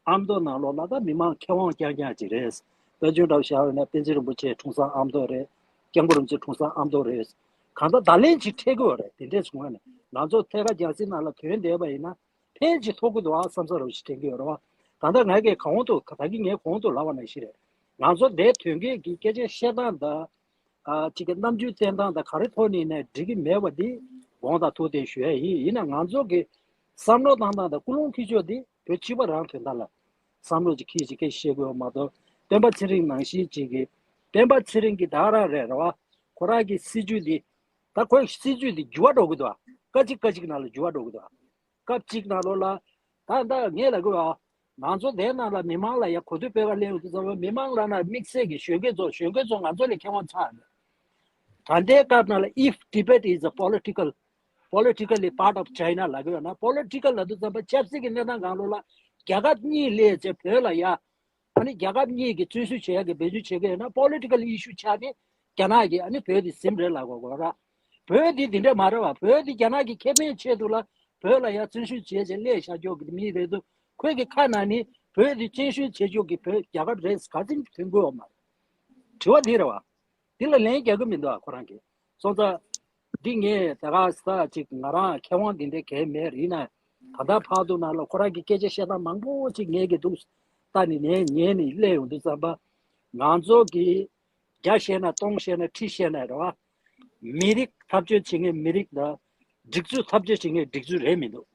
ཨ་མདོ་ནང་ལོགས་ལ་ད་མི་མང་མཁས་དབང་རྐྱང་རྐྱང་ཅིག་རེད། དཔལ་འབྱོར་འདྲ་བོ་བཞག་ཡོད་ན་པཎ་ཆེན་རིན་པོ་ཆེ་འཁྲུངས་ས་ཨ་མདོ་རེད། སྐྱབས་མགོན་རིན་པོ་ཆེ་འཁྲུངས་ས་ཨ་མདོ་རེད། གང་ལྟར་བརྡ་ལན་ཅིག་འཕྲད་དགོས་པ་རེད། དེ་འདྲས་སོང་ན་ང་ཚོ་ཐད་ཀར་རྒྱལ་སྤྱིའི་ནང་ལ་ཐོན་བསྡད་པ་ཡིན་ན། ཕན་ཅིག་ཐོགས་ཀྱི་འདུག་ཨ་བསམ་ས་རོ་ཞིག་དྲན་གྱི་ཡོད་རེད་བ། ད་ལྟ་ང་གིས་གོང་དུ་ད་གིན་ངས་གོང་དུ་ལབ་པ་ནང་བཞིན་རེད། ང་ཚོ་འདིར་ཐོན་མཁན་གྱི་སྐད་ཆ་བཤད་སྟངས་དང་། ཨ། གཅིག་གི་རྣམ་འགྱུར་བསྟན་སྟངས་དང་ག་རེ་ཐོག་ནས་ནས་འགྲིག་གི་མེད་པ་འདི་དགོངས་དག་ཐུགས་བདེན་ཞུ་ཡ་ཡིན། ཡིན་ན་ང་ཚོ་གི་བསམ་བློ་བཏང་སྟངས་དང་ཀུན་སློང་འཁྱེར་ཕྱོགས་འདི་བོད་སྤྱི་པ་རང་དོན་དག་ལ་བསམ་བློ་ཅིག་འཁྱེར་ཅིག་སྐད་བཤད་དགོས་མ་གཏོགས། སྤེན་པ་ཚེ་རིང་ནང་བཞིན་ཅིག་གི། སྤེན་པ་ཚེ་རིང་གི་ད་རང་རེད་རེད་བ། ཁོ་རང་གི་སྲིད་ཇུས་འདི། ད་ཁོའི་སྲིད་ཇུས་འདི་འགྱུར་བ་འགྲོ་གི་འདུག་ཨ། སྐད་ཅིག་སྐད་ཅིག་ནང་ལ་འགྱུར་བ་འགྲོ་གི་འདུག་ཨ། སྐབས་གཅིག་ནང་ལོགས་ལ། ད་ལྟ་ངས་ལབ་དགོས་ཨ། ང་ཚོ་དེ་ནང་ལ་མི་མང་ལ་ཡ་གོ་ཐོས་སྤེལ་བ་སླེབས་ཡོང་དུས་ཙམ་པ་མི་མང་ལ་ན་དམིགས་བསལ་གྱི་གཞོན་སྐྱེས་ཚོ་གཞོན་སྐྱེས་ཚོ་ང་ཚོ་ལས་མཁས་དབང་ཚ་ཡོད། ད་ལྟའི་སྐབས་ནང་ལ། if Tibet is a political, politically part of China ལབ་ཀྱི་ཡོད་ན། པོ་ལི་ཊི་ཀལ་ལབ་དུས་ཙམ་པ་ཆབ་སྲིད་ཀྱི་གནས་སྟངས་སྒང་ལོགས་ལ་རྒྱལ་ཁབ་གཉིས་སླེབས་བྱས་བོད་ལ་ཡ། ཨ་ནི་རྒྱལ་ཁབ་གཉིས་ཀྱིས་བརྩོན་ཤུགས་བྱེད་ཡག་གི་འབད་བརྩོན་བྱེད་ཀྱི་ཡོད་ན། པོ་ལི་ཊི་ཀལ་ཨི་ཤུ་ཆགས་ནས་རྒྱ་ནག་གིས་ཨ་ནི་བོད་དེ་ཟིན་རེད་ལབ་དགོས་དགོས་ར། བོད་དེ་དེ་འདྲ་མ་རེད་བ། བོད་དེ་རྒྱ་ནག་གི་ཁེ་ཕན་ཆེད་དུ་ལ་བོད་ལ་ཡ་བརྩོན་ཤུགས་བྱས་བྱས་སླེབས་བཞག་ཆོག་གི་མི་རེད་འདུག་ཁོས་ཀྱི་ཁ་ནང་ནས་བོད་དེ་བརྩོན་ཤུགས་བྱེད་ཆོག་གི་བོད་རྒྱལ་ཁབ་རེད་ག་ཚོད་ཐོན་དགོས་བ་མ་རེད། དྲི་བ་དེ་རེད་བ། དེ་ལ་ལན་རྒྱག་གི་མི་འདུག་ཨ་ཁོ་རང་གིས། སོང་ཙང་། འདི་ངས་ད་ག་ས་ཅིག་ང་རང་མཁས་དབང་འདི་འདྲ་གས་མེད་རེད་ན། ད་ལྟ་བར་དུ་ནང་ལ་ཁོ་རང་གི་སྐད་ཆ་བཤད་སྟངས་མང་པོ་ཅིག་ངས་ཀྱི་འདུག་ལྟ་ནས་ནས་ཉན་ནས་སླེབས་ཡོང་དུས་ཙམ་པ། ང་ཚོ་གིས་བརྒྱ་བཤད་ན་སྟོང་བཤད་ན་ཁྲི་བཤད་ན་རེད་བ། མི་རིགས་འཐབ་རྩོད་བྱེད་མཁན་མི་རིགས་དང་། སྒྲིག་འཛུགས་འཐབ་རྩོད་བྱེད་མཁན་སྒྲིག་འཛུགས་རེད་མི་འདུག་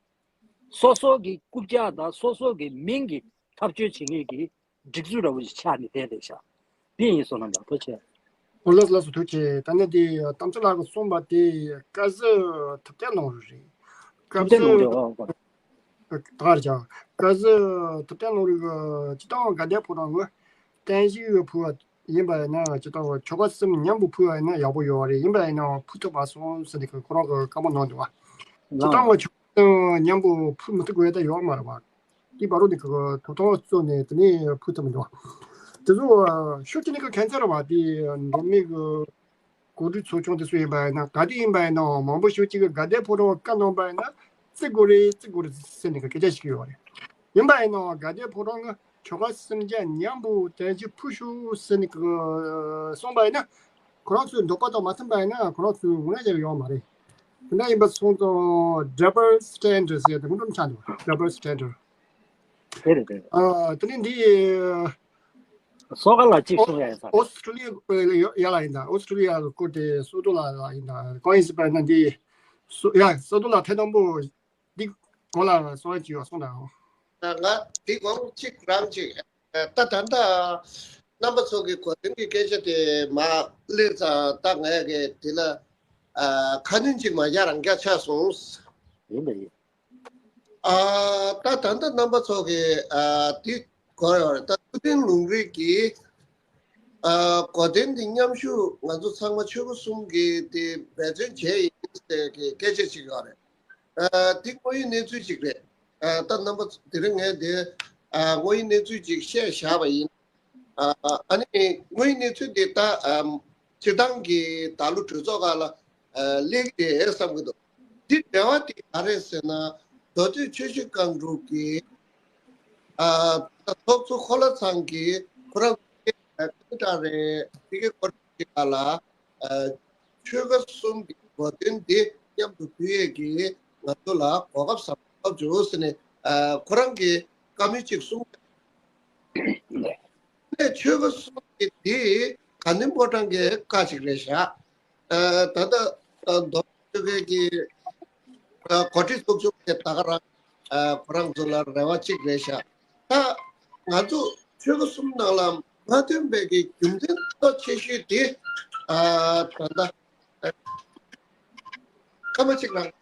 སོ་སོ་གི་རྐུབ་བཀྱག་དང་སོ་སོ་གི་མིང་གི་འཐབ་རྩོད་བྱེད་མཁན་གྱི་སྒྲིག་འཛུགས་འདྲ་བོ་ཞིག་ཆགས་ནས་བསྡད་བསྡད་ཤག་འདི་ཡིན་བསོད་ནམས་ལགས། ཐུགས་རྗེ་ཆེ། ཨོ་ལགས་ལགས་སོ། ཐུགས་རྗེ་ཆེ། ད་ནི་འདི་གཏམ་ཚོད་ལགས་ཀྱིས་གསུངས་པ་དེ་སྐལ་བཟང་ཐུབ་བསྟན་ལུང་རིགས་རེད། སྐལ་བཟང་ཐུབ་བསྟན་ལུང་རིགས། ཨོ་ཨོ། ད་ག་རེ་བྱ། སྐལ་བཟང་ཐུབ་བསྟན་ལུང་རིགས་སྤྱིར་བཏང་དགའ་ལྡན་ཕོ་བྲང་གི་བརྟན་བཞུགས་ཕུལ་བ་ཡིན་པ་ཡིན་ན། སྤྱིར་བཏང་ཆོལ་ཁ་གསུམ་མཉམ་པོ་ཕུལ་བ་ཡིན་ན་ཡག་པོ་ཡོད་རེད། ཡིན་པ་ཡིན་ན་ཕུལ་ཐུབ་པ་སོང་ཟེར་ནས་ཁོ་རང་གིས་བཀའ་མོལ་གནང་འདུག་བ། སྤྱིར་བཏང་ཆོལ་ཁ་གསུམ་མཉམ་པོ་ཕུལ་མི་ཐུབ་དགོས་ཡ་ད་ཡོད་མ་རེད་བ། དེ་བར་དུ་ནི་ཁོ་ཐོབ་ཐང་རྩོད་ནས་དེ་ནས་ཕུལ་ཐུབ་མི་འདུག་བ། དེ་ཚོ་ཤུགས་ཀྱིས་ནི་ཁོ་ཁྱད་མཚར་བ་དེ་འགྲོ་མི་གི་གོ་སྒྲིག་ཚོགས་ཆུང་དེ་ཚོ་ཡིན་པ་ཡིན་ན། ག་དེ་ཡིན་པ་ཡིན་ནའང་མང་པོ་ཞིག་གཅིག་གི་དགའ་ལྡན་ཕོ་བྲང་བཀའ་གནང་པ་ཡིན་ན་བརྩི་དགོས་རེད་བརྩི་དགོས་རེད་ཟེར་ནས་སྐད་ཆ་ཞིག་ཡོད་རེད། ཡིན་པ་ཡིན་ནའང་དགའ་ལྡན་ཕོ་བྲང་གི་ཆོལ་ཁ་གསུམ་ཆ་མཉམ་པོ་བརྟན་བཞུགས་ཕུལ་ཤོག་ཟེར་ནས་གསུངས་པ་ཡིན་ན། ཁོ་རང་ཚོའི་འདོད་པ་དང་མ་མཐུན་པ་ཡིན་ན་ཁོ་རང་ཚོའི་ངོས་ལེན་བྱེད་ཡ་ཡོད་མ་རེད། དེ་འདྲ་ཡིན་པ་སོང་ཙང་double standard ཟེར་ཡ་དེ་སྔོན་འགྲོ་ཆགས་འདུག double standard། དེ་རེད་དེ་རེད། ཨ། དེ་ནས་འདི། སོག་ཁ་ལ་གཅིག་གསུང་ཡ་ཡིན་ས་རེད། ཨོ་སི་ཀྲི་ལི་ཡ་ལ་ཡིན་ད། ཨོ་སི་ཀྲི་ལི་ཡ་གི་སྐོར་དེ་སོ་ཏོ་ལ་ཡིན་ད། གང་ཡིན་ཟེར་བ་ན་འདི། སོ་ཡ་སོ་ཏོ་ལ་ཐེངས་དང་པོ་འདི་གོང་ལ་གསུང་ཡ་ཅིག་ཡོད་གསུང་དང་། ང་འདི་གོང་གཅིག་རང་ཅིག་ད་ད་ལྟ་རྣམ་པ་ཚོ་གི་གོ་དོན་གྱི་སྐད་ཆ་དེ་མ་སླེབས་ཙང་ད་ངས་གི་དེ་ལ་ཁ་སྣོན་ཅིག་མ་རྒྱག་རང་རྒྱག་ཆགས་སོང་། ཡིན་པ་ཡིན། ཨ། ད་ད་ལྟ་རྣམ་པ་ཚོ་གི་ཨ་འདི་གོ་ཡོད་རེད། ད་ཐུབ་བསྟན་ལུང་རིགས་ཀྱི་ཨ་གོ་དོན་འདི་མཉམ་ཞུགས་ང་ཚོ་ཚང་མ་ཆོལ་ཁ་གསུམ་གྱི་དེ་འབད་བརྩོན་བྱས་ཡིན་ཟེར་གི་སྐད་ཆ་ཅིག་ཡོད་རེད། ཨ་འདི་དངོས་ཡོད་གནས་ཚུལ་ཅིག་རེད། ཨ་ད་རྣམ་པ་དེ་རིང་ངས་དེ་ཨ་དངོས་ཡོད་གནས་ཚུལ་ཅིག་བཤད་བཞག་པ་ཡིན། ཨ་ཨ་ནི་དངོས་ཡོད་གནས་ཚུལ་དེ་ད་ཨ་སྤྱིར་བཏང་གི་ད་ལོ་གྲོས་ཚོགས་ཁག་ལ་ཨ་སླེབས་ཀྱི་རེད་བསམ་གྱི་འདུག་འདི་འབྲེལ་བ་དེ་ག་རེད་ཟེར་ན། མདོ་སྟོད་ཆུ་བཞི་སྒང་དྲུག་གི་ཨ་ཚོགས་གཙོ་ཁོ་ལ་ཚང་གིས་ཁོ་རང་ཨ་ཀི་ཏྲ་རེད། ཕི་ཀེ་ཀོ་ཏྲ་གི་ཁ་ལ་ཨ་ཆོལ་ཁ་གསུམ་གྱི་གོ་དོན་འདི་མཉམ་དུ་ཕུལ་ཡས་ཀྱི་ང་ཚོ་ལ་གོ་སྐབས་བཟང་པོ་བྱུང་ཟེར་ནས་ཨ་ཁོ་རང་གིས་བཀའ་མོལ་ཅིག་གསུངས། ནས་ཆོལ་ཁ་གསུམ་གྱི་འདི་དགའ་ལྡན་ཕོ་བྲང་གི་བཀའ་ཅིག་རེད་ཤག་ཨ་ད་ལྟ་ཨ་མདོ་ཆོལ་ཁའི་གི་ཨ་གོ་སྒྲིག་ཚོགས་ཆུང་གི་ད་ག་རང་ཨ་ཁོ་རང་ཚོ་ལ་རེ་བ་གཅིག་རེད་ཤག་ད་ང་ཚོ་ཆོལ་ཁ་གསུམ་ནང་ལ་མ་ཐོན་པའི་གི་རྒྱུ་མཚན་གཙོ་ཆེ་ཤོས་དེ་ཨ་ད་ལྟ་ སྐར་མ་གཅིག་རང་།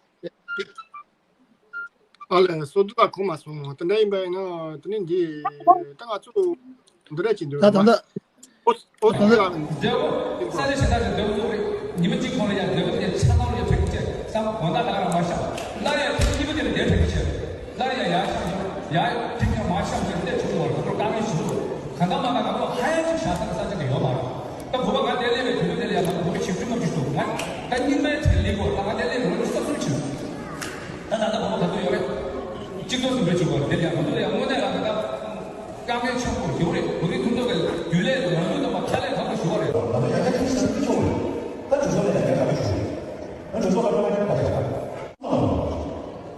ཨ་ལས་སོ་འདུག་ད་གོ་མ་སོང་། དེ་འདྲ་ཡིན་པ་ཡིན་ན་དེ་ནི་འདི་ད་ང་ཚོ་འདི་འདྲ་བྱེད་འདོད་ད་ད་ད། ཨོ་ཨོ་སི་ཏི་ལ། མཛད་སྒོ་ས་ཆ་ཞེ་དྲག་ཅིག་མཛད་སྒོ་ཚོགས་རེད། ཉི་མ་གཅིག་གོང་ལ་ཡང་མཛད་སྒོ་དེ་ཆ་ཚང་ལ་ཕེབས་ཀྱི་བསམ་དགོང་དག་ལ་རང་མ་ཤག་སླར་ཡང་ཐེངས་གཉིས་པ་དེ་ལ་དེ་ཕེབས་ཀྱི་སླར་ཡང་ཡར་ཤག་ཡར་ཐེངས་ཀྱང་མ་ཤག་ཅིག་ལས་ཆུང་བར་ཁོ་ཚོར་དཀའ་ངལ་ཞིག་འདུག་གང་ལྟར་མ་གང་ང་ཚོ་ཧ་ཡང་ཅིག་བཞག་ས་གི་ས་ཆ་དེ་ཡོད་མ་རེད། ད་བུ་བ་ང་དེ་སླེབས་པའི་དུས་ཚོད་དེ་ལ་ཡང་ང་བུ་བ་བཞི་བཅུ་ལྔ་བཅུ་འདུག་ང་ད་རྙིང་མའི་དེ་སླེབས་དགོས། ད་ང་དེ་སླེབས་པའི་ང་ཚོ་སོབ་སོབ་ཆུ། ད་ད་ལྟ་བུ་བ་ག་ཚོད་ཡོད་རེད། གཅིག་ཏུ་ཟུང་འབྲེལ་བྱུང་བ་དེ་ལ་ཡང་ང་ཚོ་ལ་ཡང་དངོས་གནས་ལ་ད། དཀའ་ངལ་ཆེན་པོ་ཡོད་རེད། བོད་རིགས་མཐུན་ཚོགས་ཀྱི་རྒྱུན་ལས་རང་ལུགས་དང་མ་ཁ་ལས་ཁག་པོ་ཞུ་བ་རེད། ད་ལྟ་ཡང་བསྐྱར་ཁྱེད་ཚོས་ཚོགས་རེད། ད་གྲོས་ཚོགས་ལ་ཡང་བསྐྱར་ཁ་པར་ཞུ། ད་གྲོས་ཚོགས་ལ་ཁ་པར་བརྒྱབ་པ་རེད། ཁྱེད་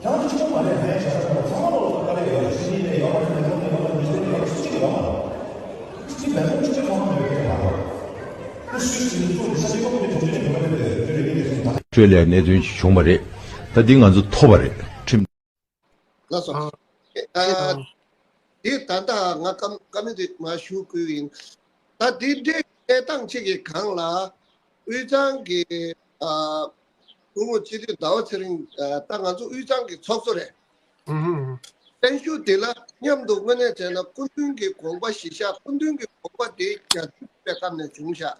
རང་ཚོ་གཅིག་པོ་མ་རེད། ཧ་ཡང་བྱ་ས་ཚང་མ་ཚང་མ་ལོག་ལ་དཀའ་ལས་ཡོད་རེད། ཕྱི་ཉིན་ནས་ཡོད་པ་རེད། ནས་ལོག་ནས་ཡོད་པ་རེད། མི་ཚེ་ནས་ཡོད་པ་སུ་གཅིག་ཡོད་མ་རེད། གཅིག་མེད་ན་གཅིག་ཚོད་ཁོ་ན་མེད་པའི་སྐད་ཆ་མ་རེད། ད་སུས་ཅིག་ཚོགས་ནས་ས་ཆའི་ཁོག་ནས་གྲོས་ཚོགས་ནས་ཡོད་པ་རེད། དེ་རེད། ཡིན་ནས་སོང་ད། ཁྲོད་ལ་གནད་དོན་ཅིག་བྱུང་བ་རེད། ད་འདི་ང་ཚོ་ཐོབ་པ་རེད། ཁྲིམས། ལགས་སོ། ཨ། འདི་ད་ལྟ་ང་བཀའ་བཀའ་མོལ་དེ་མར་ཞུ་དགོས་ཡིན། ད་འདི་འདྲའི་གནས་སྟངས་གཅིག་གི་སྒང་ལ་དབུས་གཙང་གི་ཨ་སྐུ་ངོ་སྤྱི་འཐུས་ཟླ་བ་ཚེ་རིང་ད་ང་ཚོ་དབུས་གཙང་གི་ཚོགས་གཙོ་རེད། ཨུ་ཧུ། བརྟན་བཞུགས་འདི་ལ་མཉམ་དུ་དངོས་གནས་བྱས་ན་སྐུ་མདུན་གྱི་དགོངས་པ་གཞི་བཞག་སྐུ་མདུན་གྱི་དགོངས་པ་དེ་རྒྱ་ཆེན་པོའི་སྐབས་ནས་བྱུང་བཞག་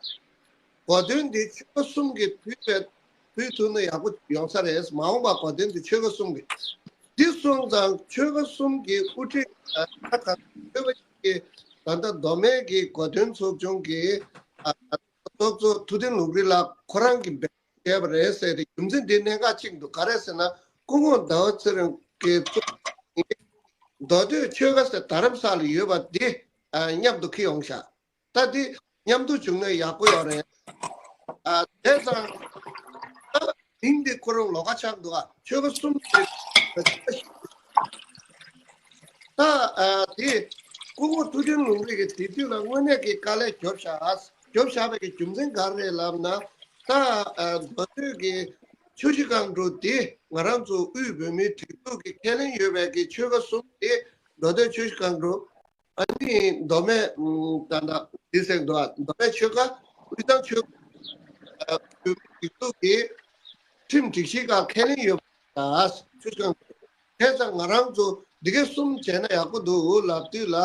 གོ་དོན་འདི་ཆོལ་ཁ་གསུམ་གྱིས་ཕུལ་བའི་ཕུལ་ཐུབ་ན་ཡག་པོ་ཡོང་ས་རེད། མ་འོངས་པ་གོ་དོན་འདི་ཆོལ་ཁ་གསུམ་གྱིས་འདི་སོང་ཙང་ཆོལ་ཁ་གསུམ་གྱི་དབུ་ཁྲིད་ད་ག་ཆོལ་ཁ་གི་ད་ལྟ་མདོ་སྨད་ཀྱི་གོ་དོན་ཚོགས་ཆུང་གི་ཚོགས་གཙོ་ཐུབ་བསྟན་ལུང་རིགས་ལགས་ཁོ་རང་གིས་འབད་བརྩོན་བྱས་པ་རེད་ཟེར་ཏེ། རྒྱུ་མཚན་འདི་གནད་འགག་གཅིག་འདུག་ག་རེ་ཟེར་ན་སྐུ་ངོ་ཟླ་བ་ཚེ་རིང་གིས་གཙོས་མདོ་སྟོད་ཆོལ་ཁ་ཟེར་རྡ་རམ་ས་ལ་ཡོད་པ་འདི་མཉམ་དུ་འཁྱེར་ཡོང་ཤག་ད་འདི་མཉམ་དུ་བྱུང་ན་ཡག་པོ་ཡོད་རེད། ཨ་བྱས་ཙང་ད་མིང་འདི་ཁོ་རང་ལོགས་ཀ་ཆགས་འདུག་ཨ་ཆོལ་ཁ་གསུམ་དེ། ད་ཨ་འདི་སྐུ་ངོ་ཐུབ་བསྟན་ལུང་རིགས་ཀྱིས་དེ་དུས་ལ་དངོས་གནས་ཀྱི་དཀའ་ལས་རྒྱོབ་ཤག་རྒྱོབ་བཞག་པའི་གི་རྒྱུ་མཚན་ག་རེ་རེད་ལབ་ན། ད་ཨ་མདོ་སྟོད་ཀྱི་ཆུ་བཞི་སྒང་དྲུག་འདི་ང་རང་ཚོ་དབུས་བོད་མིའི་སྒྲིག་འཛུགས་ཀྱི་ཁས་ལེན་ཡོད་པའི་གི་ཆོལ་ཁ་གསུམ་འདི་མདོ་སྟོད་ཆུ་བཞི་སྒང་དྲུག་ཨ་ནི་མདོ་སྨད་ད་ལྟ་འདི་ཟེར་འདུག་ཨ་མདོ་སྨད་ཆོལ་ཁ་དབུས་གཙང་ཆོལ་ཁ་སྒྲིག་འཛུགས་ཀྱི་ཁྲིམས་སྒྲིག་གཞིའི་སྒང་ཁས་ལེན་ཡོད་པ་ཆོལ་ཁ་གསུམ། བྱས་ཙང་ང་རང་ཚོ་འདི་གའི་གསུམ་བྱས་ན་ཡག་པོ་འདུག་ལབ་དུས་ལ་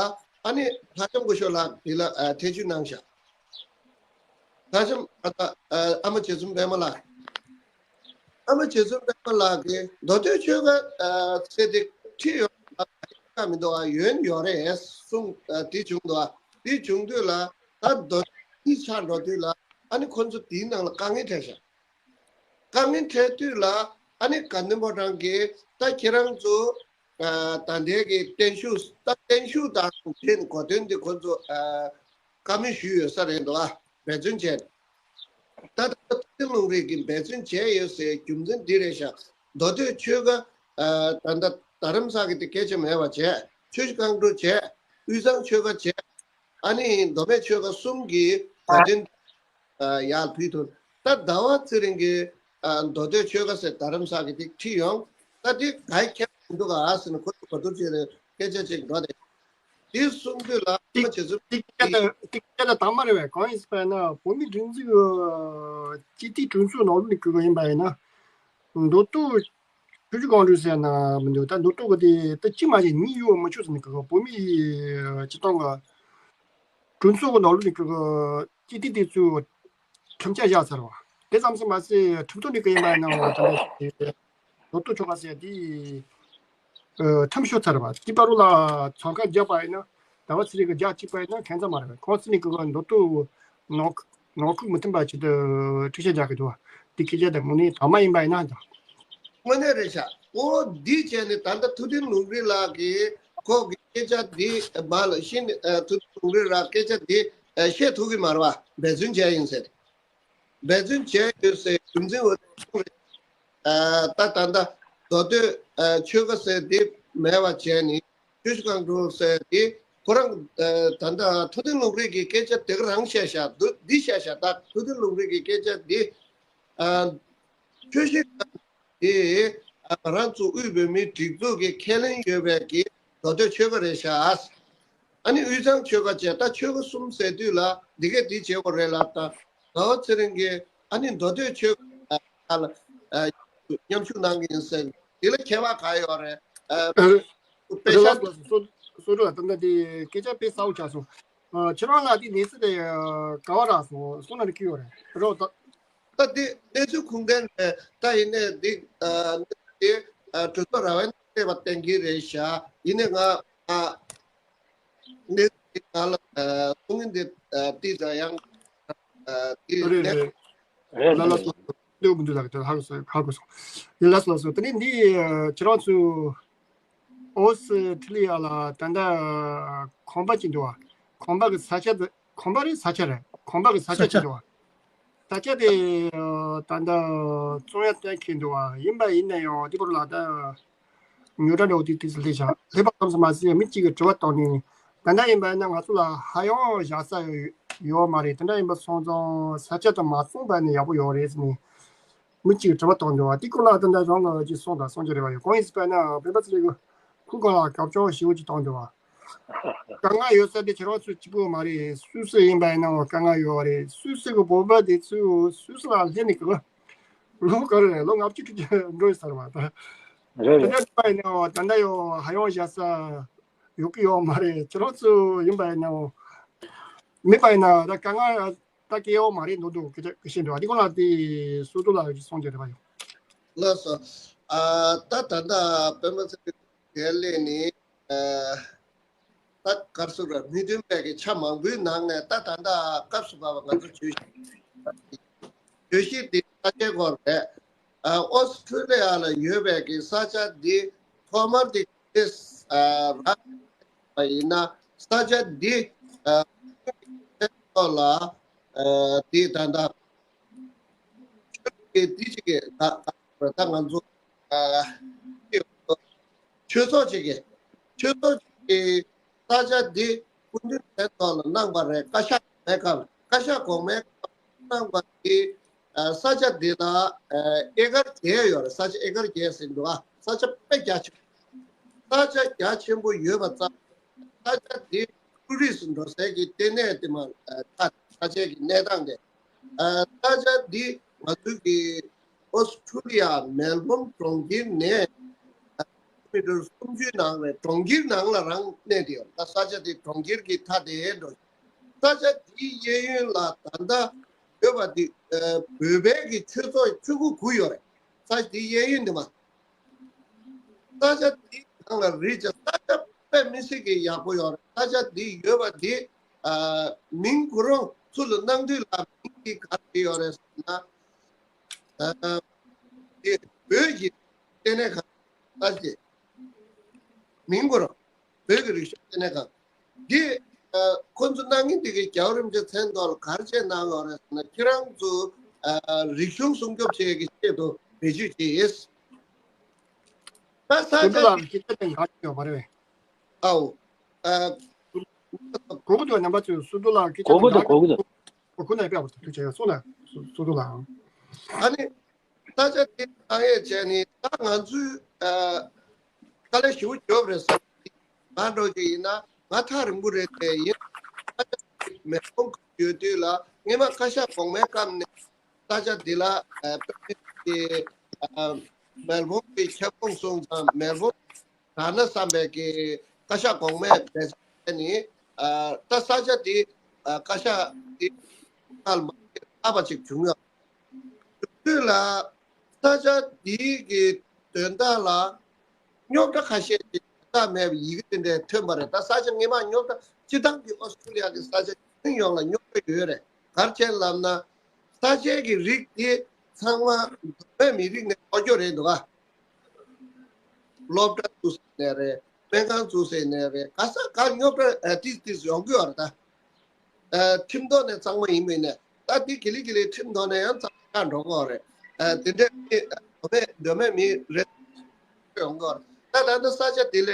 ཨ་ནི་ལྷ་ལྕམ་སྐུ་ཞབས་ལགས་འདི་ལ་ཨ་ཐེ་བྱུས་གནང་ཤག་ལྷ་ལྕམ་ཨ་ད་ཨ་མ་རྗེ་བཙུན་པད་མ་ལགས། ཨ་མ་རྗེ་བཙུན་པད་མ་ལགས་ཀྱིས་མདོ་སྟོད་ཆོལ་ཁ་ཨ་ཟེར་དེ་ཁྲིད་ཡོང་ལབ་ཀ་མི་འདུག་ཨ་ཡོན་ཡོད་རེད་གསུངས་ཨ་དེ་བྱུང་འདུག་ཨ་དེ་བྱུང་དུས་ལ་ད་མདོ་སྟོད་གཉིས་ཆགས་འགྲོ་དུས་ལ་ཨ་ནི་ཁོ་ཚོ་དེའི་ནང་ལ་དཀའ་ངལ་འཕྲད་ཤག་དཀའ་ངལ་འཕྲད་དུས་ལ་ཨ་ནི་དགའ་ལྡན་ཕོ་བྲང་གིས་ད་ཁྱེད་རང་ཚོ་ཨ་ད་ལྟའི་གི་བརྟན་བཞུགས་ད་བརྟན་བཞུགས་དང་དེ་གོ་དོན་དེ་ཁོ་ཚོ་ཨ་བཀའ་མོལ་ཞུས་ཡོད་ས་རེད་འདུག་ཨ། འབད་བརྩོན་བྱས། ད་ལྟ་ཐུབ་བསྟན་ལུང་རིགས་ཀྱིས་འབད་བརྩོན་བྱས་ཡོད་ཟེར་རྒྱུ་མཚན་འདི་རེད་ཤག་མདོ་སྟོད་ཆོལ་ཁ་ཨ་ད་ལྟ་རྡ་རམ་ས་གི་དེ་སྐད་ཆ་མེད་པ་བྱས། ཆུ་བཞི་སྒང་དྲུག་བྱས། དབུས་གཙང་ཆོལ་ཁ་བྱས། ཨ་ནི་མདོ་སྨད་ཆོལ་ཁ་གསུམ་གྱི་གོ་དོན་ཡར་ཕུལ་ཐུབ། ད་ཟླ་བ་ཚེ་རིང་གིས་མདོ་སྟོད་ཆོལ་ཁ་ཟེར་རྡ་རམ་ས་གི་དེ་ཁྲིད་ཡོང་། ད་དེ་ག་ཡི་ཁྱད་པར་འདུག་ག་ཟེར་ན་ཁོ་ཚོ་གོ་བསྡུར་བྱས་ནས་སྐད་ཆ་ཅིག་འགྲོ་དེ། དེ་གསུང་དུས་ལ་ཨ་མ་རྗེ་བཙུན་དེ་སྐད་ཆ་དེ་སྐད་ཆ་དང་མ་རེད་པས། གང་ཡིན་ཟེར་བ་ཡིན་ན་བོད་མིའི་སྒྲིག་འཛུགས་སྤྱི་འཐུས་གྲོས་ཚོགས་ནང་ལོགས་ནས་བཀོད་པ་ཡིན་པ་ཡིན་ན་མདོ་སྟོད་ཆུ་བཞི་སྒང་དྲུག་ཟེར་ན་མི་འདུག་ད་མདོ་སྟོད་གི་དེ་ད་གཅིག་མ་གཅིག་གཉིས་ཡོད་མི་ཆོག་ཟེར་ནས་གི་བོད་མིའི་སྤྱི་བཏང་གི་གྲོས་ཚོགས་ཀྱི་ནང་ལོགས་ནས་གི་སྤྱི་འཐུས་དེ་ཚོས་ཁྲིམས་འཆར་བཞག་ཚར་བ། དེ་ཙམ་ཟིན་མ་ཟད་ཁྲིམས་ཐོག་ནས་གི་ཡིན་པ་ཡིན་ན་ད་ལྟ་མདོ་སྟོད་ཆོལ་ཁ་ཟེར་དེ་ཁྲིམས་ཞུ་ཚར་བ། དེ་བར་ལ་ཚོགས་ཁང་བརྒྱབ་པ་ཡིན་ན་ཟླ་བ་ཚེ་རིང་གི་རྒྱག་གཅིག་པ་ཡིན་ན་ཁྱད་མཚར་མ་རེད། ཁོང་ཚོ་ནས་གི་མདོ་སྟོད་ནང་ནང་ཁུལ་མི་མཐུན་པ་ཆེད་དུ་འཁྲུག་ཆ་རྒྱག་གི་འདུག་བ། དེ་སྐད་ཆ་དེ་དངོས་གནས་དྲང་མ་ཡིན་པ་ཡིན་ན་ད། དངོས་གནས་རེད་ཤག་ཨོ་འདི་བྱས་ནས་ད་ལྟ་ཐུབ་བསྟན་ལུང་རིགས་ལགས་ཀྱིས་ཁོ་གི་སྐད་ཆ་འདི་མ་ལ་ཤི་ནས་ཐུབ་བསྟན་ལུང་རིགས་ལགས་སྐད་ཆ་འདི་བཤད་ཐུབ་ཀྱི་མ་རེད་བ། འབད་བརྩོན་བྱས་ཡིན་ཟེར། འབད་བརྩོན་བྱས་ཡོད་ཟེར་རྒྱུ་མཚན་འོ་ཐུག་རེད། ད་ད་ལྟ་མདོ་སྟོད་ཆོལ་ཁ་ཟེར་འདི་མེད་པ་བྱས་ནས། ཆུ་བཞི་སྒང་དྲུག་ཟེར་དེ་ཁོ་རང་ད་ལྟ་ཐུབ་བསྟན་ལུང་རིགས་ཀྱི་སྐད་ཆ་དེ་ག་རང་བཤད་ཤག་འདི་བཤད་ཤག་ད་ཐུབ་བསྟན་ལུང་རིགས་ཀྱི་སྐད་ཆ་འདི་ཆུ་བཞི་སྒང་དེ་ང་རང་ཚོ་དབུས་བོད་མིའི་སྒྲིག་འཛུགས་ཀྱི་ཁས་ལེན་ཡོད་པའི་གི་མདོ་སྟོད་ཆོལ་ཁ་རེད་ཤག་ཨ་ནི་དབུས་གཙང་ཆོལ་ཁ་བྱས་ད་ཆོལ་ཁ་གསུམ་ཟེར་དུས་ལ་འདི་གས་འདི་བྱེད་དགོས་རེད་ལབ། ད་ཟླ་བ་ཚེ་རིང་གིས་ཨ་ནི་མདོ་སྟོད་ཆོལ་ཁ་ལ་ མཉམ་ཞུགས་གནང་གི་ཡིན་ཟེར། དེ་ལ་ཁྱད་པར་ག་ཡོད་རེད། ཨ། དཔེ་ཆ། སོ་སོ་ར་ད་ལྟ་དེ་སྐད་ཆ་དཔེ་གསལ་པོ་ཆགས་སོང་། ཨ། ཁྱེད་རང་ལ་དེ་གནས་ཚུལ་དེ་ག་བ་རག་སོང་སོང་ན་ནི་ཁྱི་ཡོད་རེད་རོ་ད། ད་དེ་གནས་ཚུལ་ཁུངས་ལྡན་རེད། ད་ཡིན་ནའི་དེ་ཨ་དེ་ཨ་གྲོས་ཚོགས་ར་བའི་ནང་སླེབས་པ་གཏན་འཁེལ་རེད་ཤག་ཡིན་ནའི་ང་ཨ་གནས་ཚུལ་དེ་ང་ལ་ཨ་གསུང་གིན་དེ་ཨ་དེ་ད་ཡང་ཨ་དེ་རེད་གནས། རེད། རེད། ལ་ལ་རེད། སོ་སོ་འདོད་མི་འདུག་ལ་དེ་ཧ་གོ་སོང་ཧ་གོ་སོང་། ཡིན་ལ་སོ་ལ་སོ་དེ་ནས་འདི་ཁྱེད་རང་ཚོ་ཨོ་སི་ཁྲི་ལི་ཡ་ལ་ད་ལྟ་ཁང་པ་ཅིག་འདུག་བ། ཁང་པ་གི་ས་ཆ་དེ་ཁང་པ་རེད་ས་ཆ་རེད། ཁང་པ་གི་ས་ཆ་ཅིག་འདུག་བ། ས་ཆ་དེ་ད་ལྟ་བཙོང་ཡ་གཏན་འཁེལ་འདུག་བ། ཡིན་པ་ཡིན་ན་ཡང་དེ་བར་ལ་ད་ཉོ་གྲྭ་འདྲ་བོ་དེ་དུས་སུ་སླེབས་བཞག་སླེབས་པ་ཙམ་དུ་མ་ཟད་མི་གཅིག་གིས་དྲི་བ་བཏང་ནས་ད་ལྟ་ཡིན་པ་ཡིན་ན་ང་ཚོ་ལ་ཧ་ཡང་བཞག་ས་ཡོད་མ་རེད། དེ་འདྲ་ཡིན་པ་སོང་ཙང་ས་ཆ་དེ་མ་བཙོང་པ་ནི་ཡག་པོ་ཡོད་རེད་ཟེར་ནས་མི་གཅིག་གིས་དྲི་བ་བཏང་འདུག་བ། དེ་སྐོར་ལ་ད་ལྟ་རང་ལ་ཅིག་གསུངས་དང་གསུང་རྒྱུ་རེད་བ། ཡོད་གང་ཡིན་ཟེར་པ་ན་སྤེན་པ་ཚེ་རིང་གིས་ཁུ་གང་ལ་གབ་ཆོག་ཞེ་པོ་ཅིག་བཏང་འདུག་བ། དཀའ་ངལ་ཡོད་ས་དེ་ཁྱེད་རང་ཚོ་གཅིག་པོ་མ་རེད། སུད་སི་ཡིན་པ་ཡིན་ནའང་དཀའ་ངལ་ཡོད་རེད། སུད་སི་གི་བོད་པ་དེ་ཚོ་སུད་སི་ལ་སླེབས་ནས་གི་ལོ་ག་རེ་རེད། ལོ་ལྔ་བཅུ་དྲུག་ཅུ་འགྲོ་ཡོད་ས་རེད་བ། ད་རེད་དེ་རེད། འདྲ་ཡིན་པ་ཡིན་ནའང་ད་ལྟ་ཡང་ཧ་ཡང་བཞག་ས་ཡོད་གི་ཡོད་མ་རེད། ཁྱེད་རང་ཚོ་ཡིན་པ་ཡིན་ནའང་མེད་པ་ཡིན་ན་ད་དཀའ་ངལ་ད་སྐྱེ་ཡོད་མ་རེད་འདུག་འདུག་གི་ཤེས་འདུག་ཨ་དེ་ཁོ་ལ་དེ་སུ་དུ་ལ་གསུང་རྒྱུ་རེད་བ་ཡོད། ལགས་སོ། ཨ་ད་ད་ལྟ་སྤེན་པ་ཚེ་རིང་དེ་སླེབས་ནས་ཨ། ད་ག་རེ་ཟེར་ར། མི་མཐུན་པའི་གི་ཆ་མང་པོའི་ནང་ནས་ད་ད་ལྟ་སྐབས་སུ་བབ་པ་ང་ཚོ་བརྗོད་གཞི། བརྗོད་གཞི་འདི་ས་ཆའི་སྐོར་རེད། ཨ་ཨོ་སི་ཁྲུ་ལི་ཡ་ལ་ཡོད་པའི་གི་ས་ཆ་འདི་ཐོག་མར་འདི་ཨ་རག་པ་ཡིན་ན་ས་ཆ་འདི་ཨ་ཐོག་ལ་ཨ་འདི་ད་ལྟ་ཆོས་ལུགས་ཀྱི་འདི་གཅིག་གི་ད་ད་ང་ཚོ་ཨ་ཆོས་ཚོགས་གཅིག་གི་ཆོས་ཚོགས་གཅིག་གི་ས་ཆ་འདི་སྐུ་མདུན་མཚན་ཐོག་ལ་གནང་པ་རེད། བཀའ་ཤག་གོང་མའི་སྐབས། བཀའ་ཤག་གོང་མའི་སྐབས་གནང་པ་འདི་ཨ་ས་ཆ་འདི་ལ་ཨ་ཨེ་ཀར་བརྒྱད་ཡོད་རེད། ས་ཆ་ཨེ་ཀར་བརྒྱད་ཟིན་འདུག་ཨ་ས་ཆ་དཔེ་རྒྱ་ཆེ། ས་ཆ་རྒྱ་ཆེན་པོ་ཡོད་པ་ཙམ་ས་ཆ་འདི་ཊུ་རི་སི་འགྲོ་སའི་གི་ལྟེ་གནས་དེ་མ་ཨ་ད་ས་ཆའི་གི་གནས་སྟངས་དེ་ཨ་ས་ཆ་འདི་ང་ཚོའི་གི་ཨོ་སི་ཁྲུ་ལི་ཡ་མེལ་བོན་གྲོང་ཁྱེར་ནས་ཨ་མི་ཊར་སུམ་ཅུའི་ནང་རེད། གྲོང་ཁྱེར་ནང་ལ་རང་གནས་དེ་ཡོད། ད་ས་ཆ་དེ་གྲོང་ཁྱེར་གི་མཐའ་དེ་འགྲོ། ས་ཆ་དེའི་གཡས་གཡོན་ལ་ད་ལྟ་ཡོད་པ་དེ་ཨ་བོད་པའི་གི་ཆོས་ཚོགས་ཆོས་ཁུག་དགུ་ཡོད་རེད། ས་ཆ་དེའི་གཡས་གཡོན་དེ་མ། ས་ཆ་དེའི་ནང་ལ་རེད་ཅེ། ས་ཆ་དཔེ་མི་སྲིད་ཀྱི་ཡག་པོ་ཡོད་རེད། ས་ཆ་དེ་ཡོད་པ་དེ་ཨ་མིང་ཁོ་རང་ཚུར་ལ་གནང་དུས་ལ་མིང་དེ་ག་རེ་ཡོད་རེད་ཟེར་ན་ཨ་དེ་བོད་ཀྱི་ལྟེ་གནས་ཁང་ལྟ་ཅེ། མིང་ཁོ་རང་བོད་ཀྱི་རིག་གཞུང་ལྟེ་གནས་ཁང་། འདི་ཨ་ཁོ་ཚོ་གནང་མཁན་དེ་གི་རྒྱལ་བ་རིན་པོ་ཆེ་མཚན་ཐོག་ལ་ག་རེ་བྱས་གནང་ཡོད་རེད་ཟེར་ན་ཁྱེད་རང་ཚོ་ཨ་རིག་གཞུང་སྲུང་སྐྱོབ་བྱེད་ཀྱི་ཆེད་དུ་བེད་སྤྱོད་བྱས་ཡོད། ད་ས་ཆ་ལ་སྐད་ཆ་དེ་ག་ཡོད་པ་རེད། ཨའོ། ཨ་གོ་གི་འདུག་རྣམ་པ་ཚོས་སུ་དུ་ལ་སྐད་ཆ་གོ་གི་འདུག་གོ་གི་འདུག་ཁོ་ན་དཔེ་བར་དུ་ཐུགས་རྗེ་ཆེ་སོང་ན་སུ་དུ་ལ། ཨ་ནི། ས་ཆ་དེ་ནང་ཡོད་བྱས་ནས་ད་ང་ཚོའི་ཨ་དཀའ་ལས་ཞེ་པོ་བརྒྱབ་རེད་ཟེར། ང་འདྲ་བོ་ཅིག་ཡིན་ན་ང་ཐག་རིང་པོ་རེད་དེ་ཡིན། ས་ཆ་དེ་མེ་ལོང་ཁུག་ཡོད་དུས་ལ་སྔོན་མ་བཀའ་ཤག་གོང་མའི་སྐབས་ནས་ས་ཆ་འདི་ལ་ཨ་དཔེ་མི་སྲིད་ཀྱི་ཨ་མེལ་བོན་གྱི་ཁྱབ་ཁོངས་སོང་ཙང་མེལ་བོན་དྲག་ན་བསམ་པའི་གི་བཀའ་ཤག་གོང་མས་འབད་བརྩོན་བྱས་ནས་ཨ་ད་ས་ཆ་འདི་ཨ་བཀའ་ཤག་འདི་ཁ་ལ་མ་ལྷག་པ་ཅིག་བྱུང་ཡོད། དུས་ལ་ས་ཆ་འདིའི་གི་དོན་དག་ལ་རྙོག་དྲ་ཁ་ཤས་ཀྱི་དོན་དག་མེད་པའི་ཡི་གེ་དེ་འདྲས་ཐོན་པ་རེད། ད་ས་ཆ་སྔོན་མ་རྙོག་དྲ་སྤྱི་བཏང་གི་ཨོ་སི་ཁྲུ་ལི་ཡ་གི་ས་ཆ་ཁྱོན་ཡོངས་ལ་རྙོག་དྲ་ཡོད་རེད། ག་རེ་བྱས་ལབ་ན་ས་ཆའི་གི་རིགས་དེ་ཚང་མ་མདོ་སྨད་མི་རིགས་ནས་འགོ་ཁྲིད་རེད་འདུག་ག་སློབ་གྲྭ་བཙུགས་ཟེར་ནས་རེད། སྨན་ཁང་བཙུགས་ཟེར་ནས་རེད། ག་ས་ག་རྙོག་དྲ་ཨ་ཏིས་ཏིས་ཡོང་གི་ཡོད་རེད་ད། ཨ་ཁྲིམས་ཐོག་ནས་གཙང་མ་ཡིན་མིན་ནས་ད་འདི་གི་ལི་གི་ལི་ཁྲིམས་ཐོག་ནས་ཡང་གཙང་མ་ཆགས་འགྲོ་གི་ཡོད་རེད། ཨ་དེ་འདྲའི་མི་མདོ་སྨད་མདོ་སྨད་མི་རེད་ཡོང་གི་ཡོད་རེད། ད་ད་ལྟ་ས་ཆ་དེ་ལས་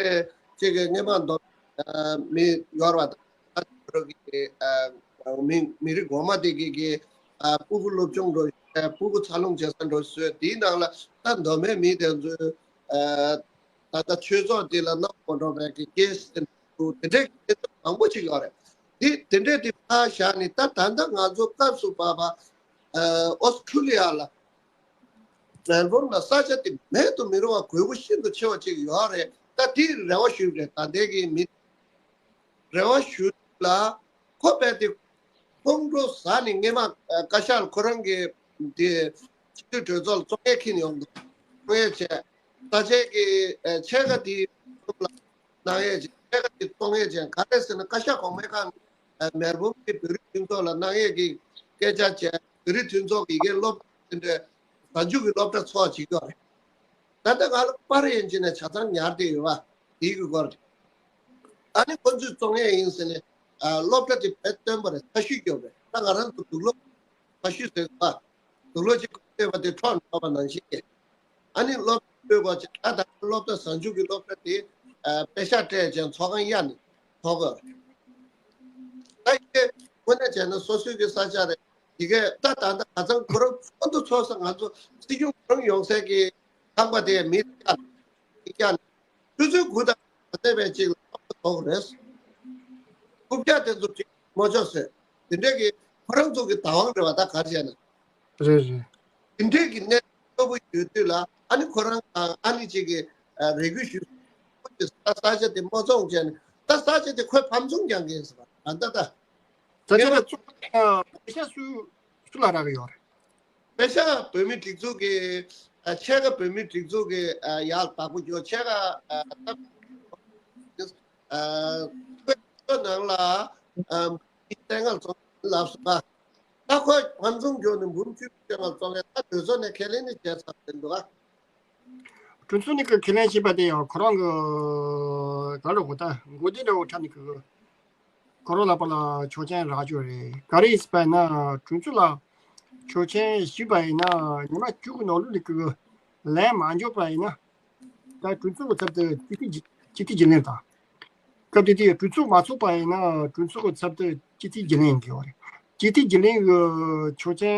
ཅིག་གི་སྔོན་མ་མདོ་ཨ་མི་ཡོད་རེད་བ། ད་ཨ་མི་མི་རིགས་གོང་མ་དེ་གི་གི་ཨ་སྤུ་གུ་སློབ་སྦྱོང་འགྲོ་ཨ་སྤུ་གུ་འཚར་ལོངས་བྱེད་ས་འགྲོ་བཟོས་དེའི་ནང་ལ་ད་མདོ་སྨད་མི་དེ་ཚོས་ཨ་ད་ལྟ་ཆོས་ཚོགས་དེ་ལ་གནང་མ་འགྲོ་བའི་གི་ཀེ་སི་དེ་འདྲའི་གི་གནས་ཚུལ་མང་པོ་ཅིག་ཡོད་རེད། དེ་དེ་འདྲས་དེ་ཕར་བཞག་ནས་ད་ད་ལྟ་ང་ཚོ་སྐབས་སུ་བབ་པ་ཨ་ཨོ་སི་ཁྲུ་ལི་ཡ་ལ་ མེལ་བོན་ལ་ས་ཆ་དེ་མེད་དུ་མི་རུང་བ་དགོས་མཁོ་ཤིན་ཏུ་ཆེ་བ་ཅིག་ཡོད་རེད། ད་དེ་རེ་བ་ཞུས་རེད། ད་ལྟའི་གི་མི་རེ་བ་ཞུ་ལ་ཁོ་རྦད་དེ་ཁོང་ཁྲོ་ཟ་ནས་སྔས་མ་བཀའ་ཤག་ལ་ཁོ་རང་གི་དེ་སྤྱི་འཐུས་གྲོས་ཚོགས་ལ་བཙོང་ཡས་འཁྱེར་ནས་ཡོང་འདུག་བཙོང་ཡས་བྱས། ས་ཆའི་གི་ཨ་ཕྱེད་ཀ་དེ་ལ་གནང་ཡས་བྱས། ཕྱེད་ཀ་དེ་བཙོང་ཡས་བྱས། ག་རེ་ཟེར་ན་བཀའ་ཤག་གོང་མའི་ཁང་ཨ་མེལ་བོན་གྱི་བོད་རིགས་མཐུན་ཚོགས་ལ་གནང་ཡས་ཀྱི་སྐད་ཆ་བྱས། བོད་རིགས་མཐུན་ཚོགས་ཀྱི་ཡི་གེ་སློབ་གྲྭ་དེ་འདྲའི་གཟའ་མཇུག་གི་སློབ་གྲྭ་ཚོགས་བྱེད་ཀྱི་ཡོད་རེད། ད་ལྟ་ང་ལ་པར་ཡན་ཆད་ནས་ཆ་ཚང་ཉར་བསྡད་ཡོད་པ་དེའི་གི་སྐོར་རེད། ཨ་ནི་ཁོ་ཚོས་བཙོང་ཡས་ཡིན་ཟེར་ནས་ཨ་སློབ་གྲྭ་དེ་བེད་སྟོན་པ་རེད། ཚ་ཤུས་རྒྱོབ་རེད། ད་ང་རང་ཚོ་དུག་ལོག་ཚ་ཤུས་ཟེར་བ། དུག་ལོག་ཅིག་བསྟོད་པ་དེ་འཕྲོག་འགྲོ་བ་ནང་བཞིན་གྱི། ཨ་ནི་སློབ་གྲྭ་སྤོས་གོ་ཅིག་ད་ད་སློབ་གྲྭ་གཟའ་མཇུག་གི་སློབ་གྲྭ་དེ་ཨ་པེ་ཤག་སྤྲད་ཅན་ཚོགས་ཁང་གཡར་ནས་ཐོག་གི། ད་ཡི་གེ་དངོས་གནས་བྱས་ན་སོ་སོའི་གི་ས་ཆ་རེད། ཡི་གེ་ད་ད་ད་ང་ཚང་ཁོ་རང་ཚོགས་འདུ་ཚོགས་ས་ང་ཚོ་སྲིད་སྐྱོང་ཁོ་རང་ཡོང་སའི་གི་ཁང་པ་དེ་མི་བཀྱག་བཀྱག་ནས་ཆུ་ཚོད་དགུ་དང་ག་ཚོད་པའི་ཅིག་ལ་ཐོག་རེད། རྐུབ་བཀྱག་དེ་ཚོ་བྲིས་མ་ཆོག་ཟེར། དེ་འདྲའི་གི་ཁོ་རང་ཚོ་གི་བདག་དབང་རེད་བ། ད་ག་རེ་བྱས་ན། རེད་རེད། དེ་འདྲའི་གི་གནས་སྟོབས་པོ་ཡོད་དུས་ལ་ཨ་ནི་ཁོ་རང་དང་ཨ་ནི་ཅིག་གི་རེ་སྐུལ་ཞུས། ས་ས་ཆ་དེ་མ་བཙོང་བྱས་ནས་ད་ས་ཆ་དེ་ཁོས་ཕམ་ཚོང་རྒྱག་གི་ཡིན་ཟེར་བ། ད་ད་ད། ས་ཆ་ལ་བཙོང་ཡ་པེ་ཤག་སུ་སུ་ལ་རག་གི་ཡོད་རེད། པེ་ཤག་བོད་མི་སྒྲིག་འཛུགས་ཀྱི་ཨ་ཕྱེད་ཀ་བོད་མི་སྒྲིག་འཛུགས་ཀྱི་ཨ་ཡག་བདག་པོ་ཡོད། ཕྱེད་ཀ་ཨ་ཨ་ཁོའི་ནང་ལ་ཨ་མི་སྟེང་ལ་ཚོང་ལབ་སོང་ཨ། ད་ཁོ་ཕམ་ཚོང་རྒྱག་ནས་འབུམ་བཅུ་སྟེང་ལ་བཙོང་ཡ་ད་གྲོས་ཚོགས་ནས་ཁས་ལེན་ནས་བྱས་ཚར་ཟིན་འདུག་ཨ། གྲོས་ཚོགས་ནས་ཁས་ལེན་བྱས་པ་དེ་ཡང་ཁོ་རང་གི་ག་རེ་གོ་ད་མགོ་བདེ་འདྲ་བོ་ཁྲ་ནས་གི་ཁོ་རང་ལ་པ་ལ་ཆོག་མཆན་རག་རྒྱུ་རེད། ག་རེ་ཡིན་ཟེར་བ་ཡིན་ན་གྲོས་ཚོགས་ལ་ཆོག་མཆན་ཞུས་པ་ཡིན་ན་ཉི་མ་བཅུ་གི་ནང་ལོགས་ལ་གི་ལན་མ་འབྱོར་བ་ཡིན་ན་ད་གྲོས་ཚོགས་ཀྱི་ཚབ་ཏུ་སྤྱི་འཐུས་སྤྱི་འཐུས་རྒྱུན་ལས་དང་། སྐབས་དེ་དུས་གྲོས་ཚོགས་མ་ཚོགས་པ་ཡིན་ན་གྲོས་ཚོགས་ཀྱི་ཚབ་ཏུ་སྤྱི་འཐུས་རྒྱུན་ལས་ཡིན་དགོས་རེད། སྤྱི་འཐུས་རྒྱུན་ལས་ཀྱི་ཆོག་མཆན་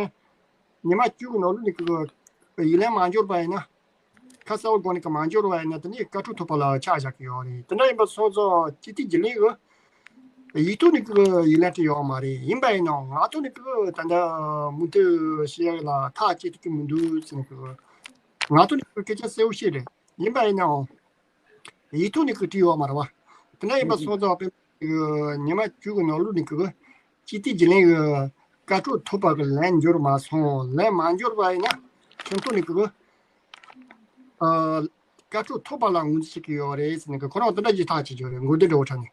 ཉི་མ་བཅུ་གི་ནང་ལོགས་ནས་ཀྱི་ཡིག་ལན་མ་འབྱོར་བ་ཡིན་ན། ཁ་གསལ་བོ་སྒོ་ནས་ཀྱི་མ་འབྱོར་བ་ཡིན་ན་དེ་ནས་བཀའ་འཁྲོལ་ཐོབ་པ་ལ་ཆ་བཞག་གི་ཡོད་རེད། དེ་འདྲ་ཡིན་པ་སོང་ཙང་སྤྱི་འཐུས་རྒྱུན་ལས་ཀྱི་ཡིག་ཐོག་ནས་ཀྱི་ཡིག་ལན་སྤྲད་ཡོད་མ་རེད། ཡིན་པ་ཡིན་ནའང་ངག་ཐོག་ནས་ཀྱི་ད་ལྟ་མུ་མཐུད་བཤད་ཡག་ལ་ཐག་བཅད་ཐུབ་ཀྱི་མི་འདུག་ཟེར་ནས་ཀྱི་ངག་ཐོག་ནས་ཀྱི་སྐད་ཆ་གསལ་བོ་བཤད་རེད། ཡིན་པ་ཡིན་ནའང་། ཡིག་ཐོག་ནས་ཀྱི་བྲིས་ཡོད་མ་རེད་བ། དེ་འདྲ་ཡིན་པ་སོང་ཙང་དཔེ་ཉི་མ་བཅུ་གི་ནང་ལོགས་ནས་ཀྱི་སྤྱི་འཐུས་རྒྱུན་ལས་ཀྱི་བཀའ་འཁྲོལ་ཐོབ་པ་གི་ལན་འབྱོར་མ་སོང་། ལན་མ་འབྱོར་བ་ཡིན་ན་ཁྲིམས་ཐོག་ནས་ཀྱི་ཨ་བཀའ་འཁྲོལ་ཐོབ་པ་ལ་ངོས་འཛིན་བྱེད་ཀྱི་ཡོད་རེད་ཟེར་ནས་ཀྱི་ཁོ་རང་དེ་འདྲ་ཅིག་ཐག་བཅད་ཡོད་རེད། མགོ་བདེ་འདྲ་བོ་ཁྲ་ནས།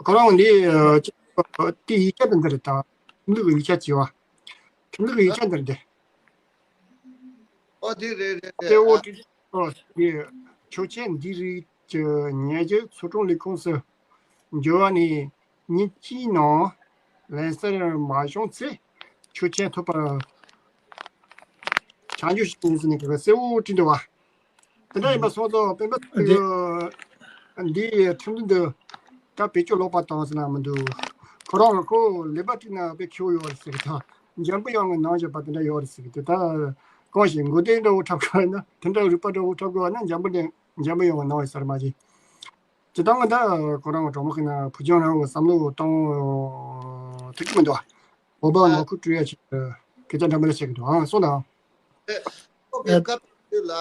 ཁོ་རང་འདི་དེ་ཡིག་ཆ་དེ་འདི་རེད། ད་ཁྲིམས་ལུགས་ཀྱི་ཡིག་ཆ་བྱས་བ། ཁྲིམས་ལུགས་ཀྱི་ཡིག་ཆ་འདི་རེད་དེ། ཨོ་དེ་རེད་རེད་རེད། གསལ་བོ་ཨ། བྲིས། ཨོ་དེ་ཆོག་མཆན་འདི་རིགས་ཀྱི་ཉེ་ཆར་ཚོགས་དྲུང་ལས་ཁུངས་སུ་འབྱོར་བ་ནས་ཉིན་གཅིག་ནང་ལན་གསལ་མ་བྱུང་ཚེ་ཆོག་མཆན་ཐོབ་པར་བྱ་རྒྱུ་ཞིག་ཡིན་ཟེར་ནས་གསལ་བོ་བྲིས་འདུག་བ། དེ་འདྲ་ཡིན་པ་སོང་ཙང་སྤེན་པ་ཚེ་རིང་འདིའི་ཁྲིམས་འདུན་དུ་ད་བེད་སྤྱོད་ལོག་པ་བཏང་ཟེར་ན་མི་འདུག་ཁོ་རང་ཁོ་ལེགས་པར་བྲིས་ན་དཔེ་ཁྱེའུ་ཡོད་རེད་ཟེར་གི་ད། འཇམ་པོ་ཡོང་ངེ་ནང་བཞིན་པ་དེ་འདྲ་ཡོད་རེད་ཟེར་གི་དེ་ད་གང་ཞིག་མགོ་བདེ་འདྲ་བོ་འཁྲབ་དགོས་ན་དེ་འདྲ་རིག་པ་འདྲ་བོ་འཁྲབ་དགོས་ན་འཇམ་པོ་འདྲ་འཇམ་པོ་ཡོང་ངེ་ནང་བཞིན་ཟེར་མ་གྱིས། སྤྱིར་བཏང་ད་ཁོ་རང་གྲོགས་མོ་ཁེ་ན་བུ་ཆུང་རང་གི་བསམ་བློ་གཏོང་ཐུབ་ཀྱི་མི་འདུག་བ། འོ་བ་ནོར་ཁུལ་སྤྲོད་ཡ་ཆེད་སྐད་ཆ་འདྲ་མི་འདྲ་བཤད་གི་འདུག་ཨང་སོང་དང་། ཨེ། ཁོ་གི་སྐབས་དུས་ལ་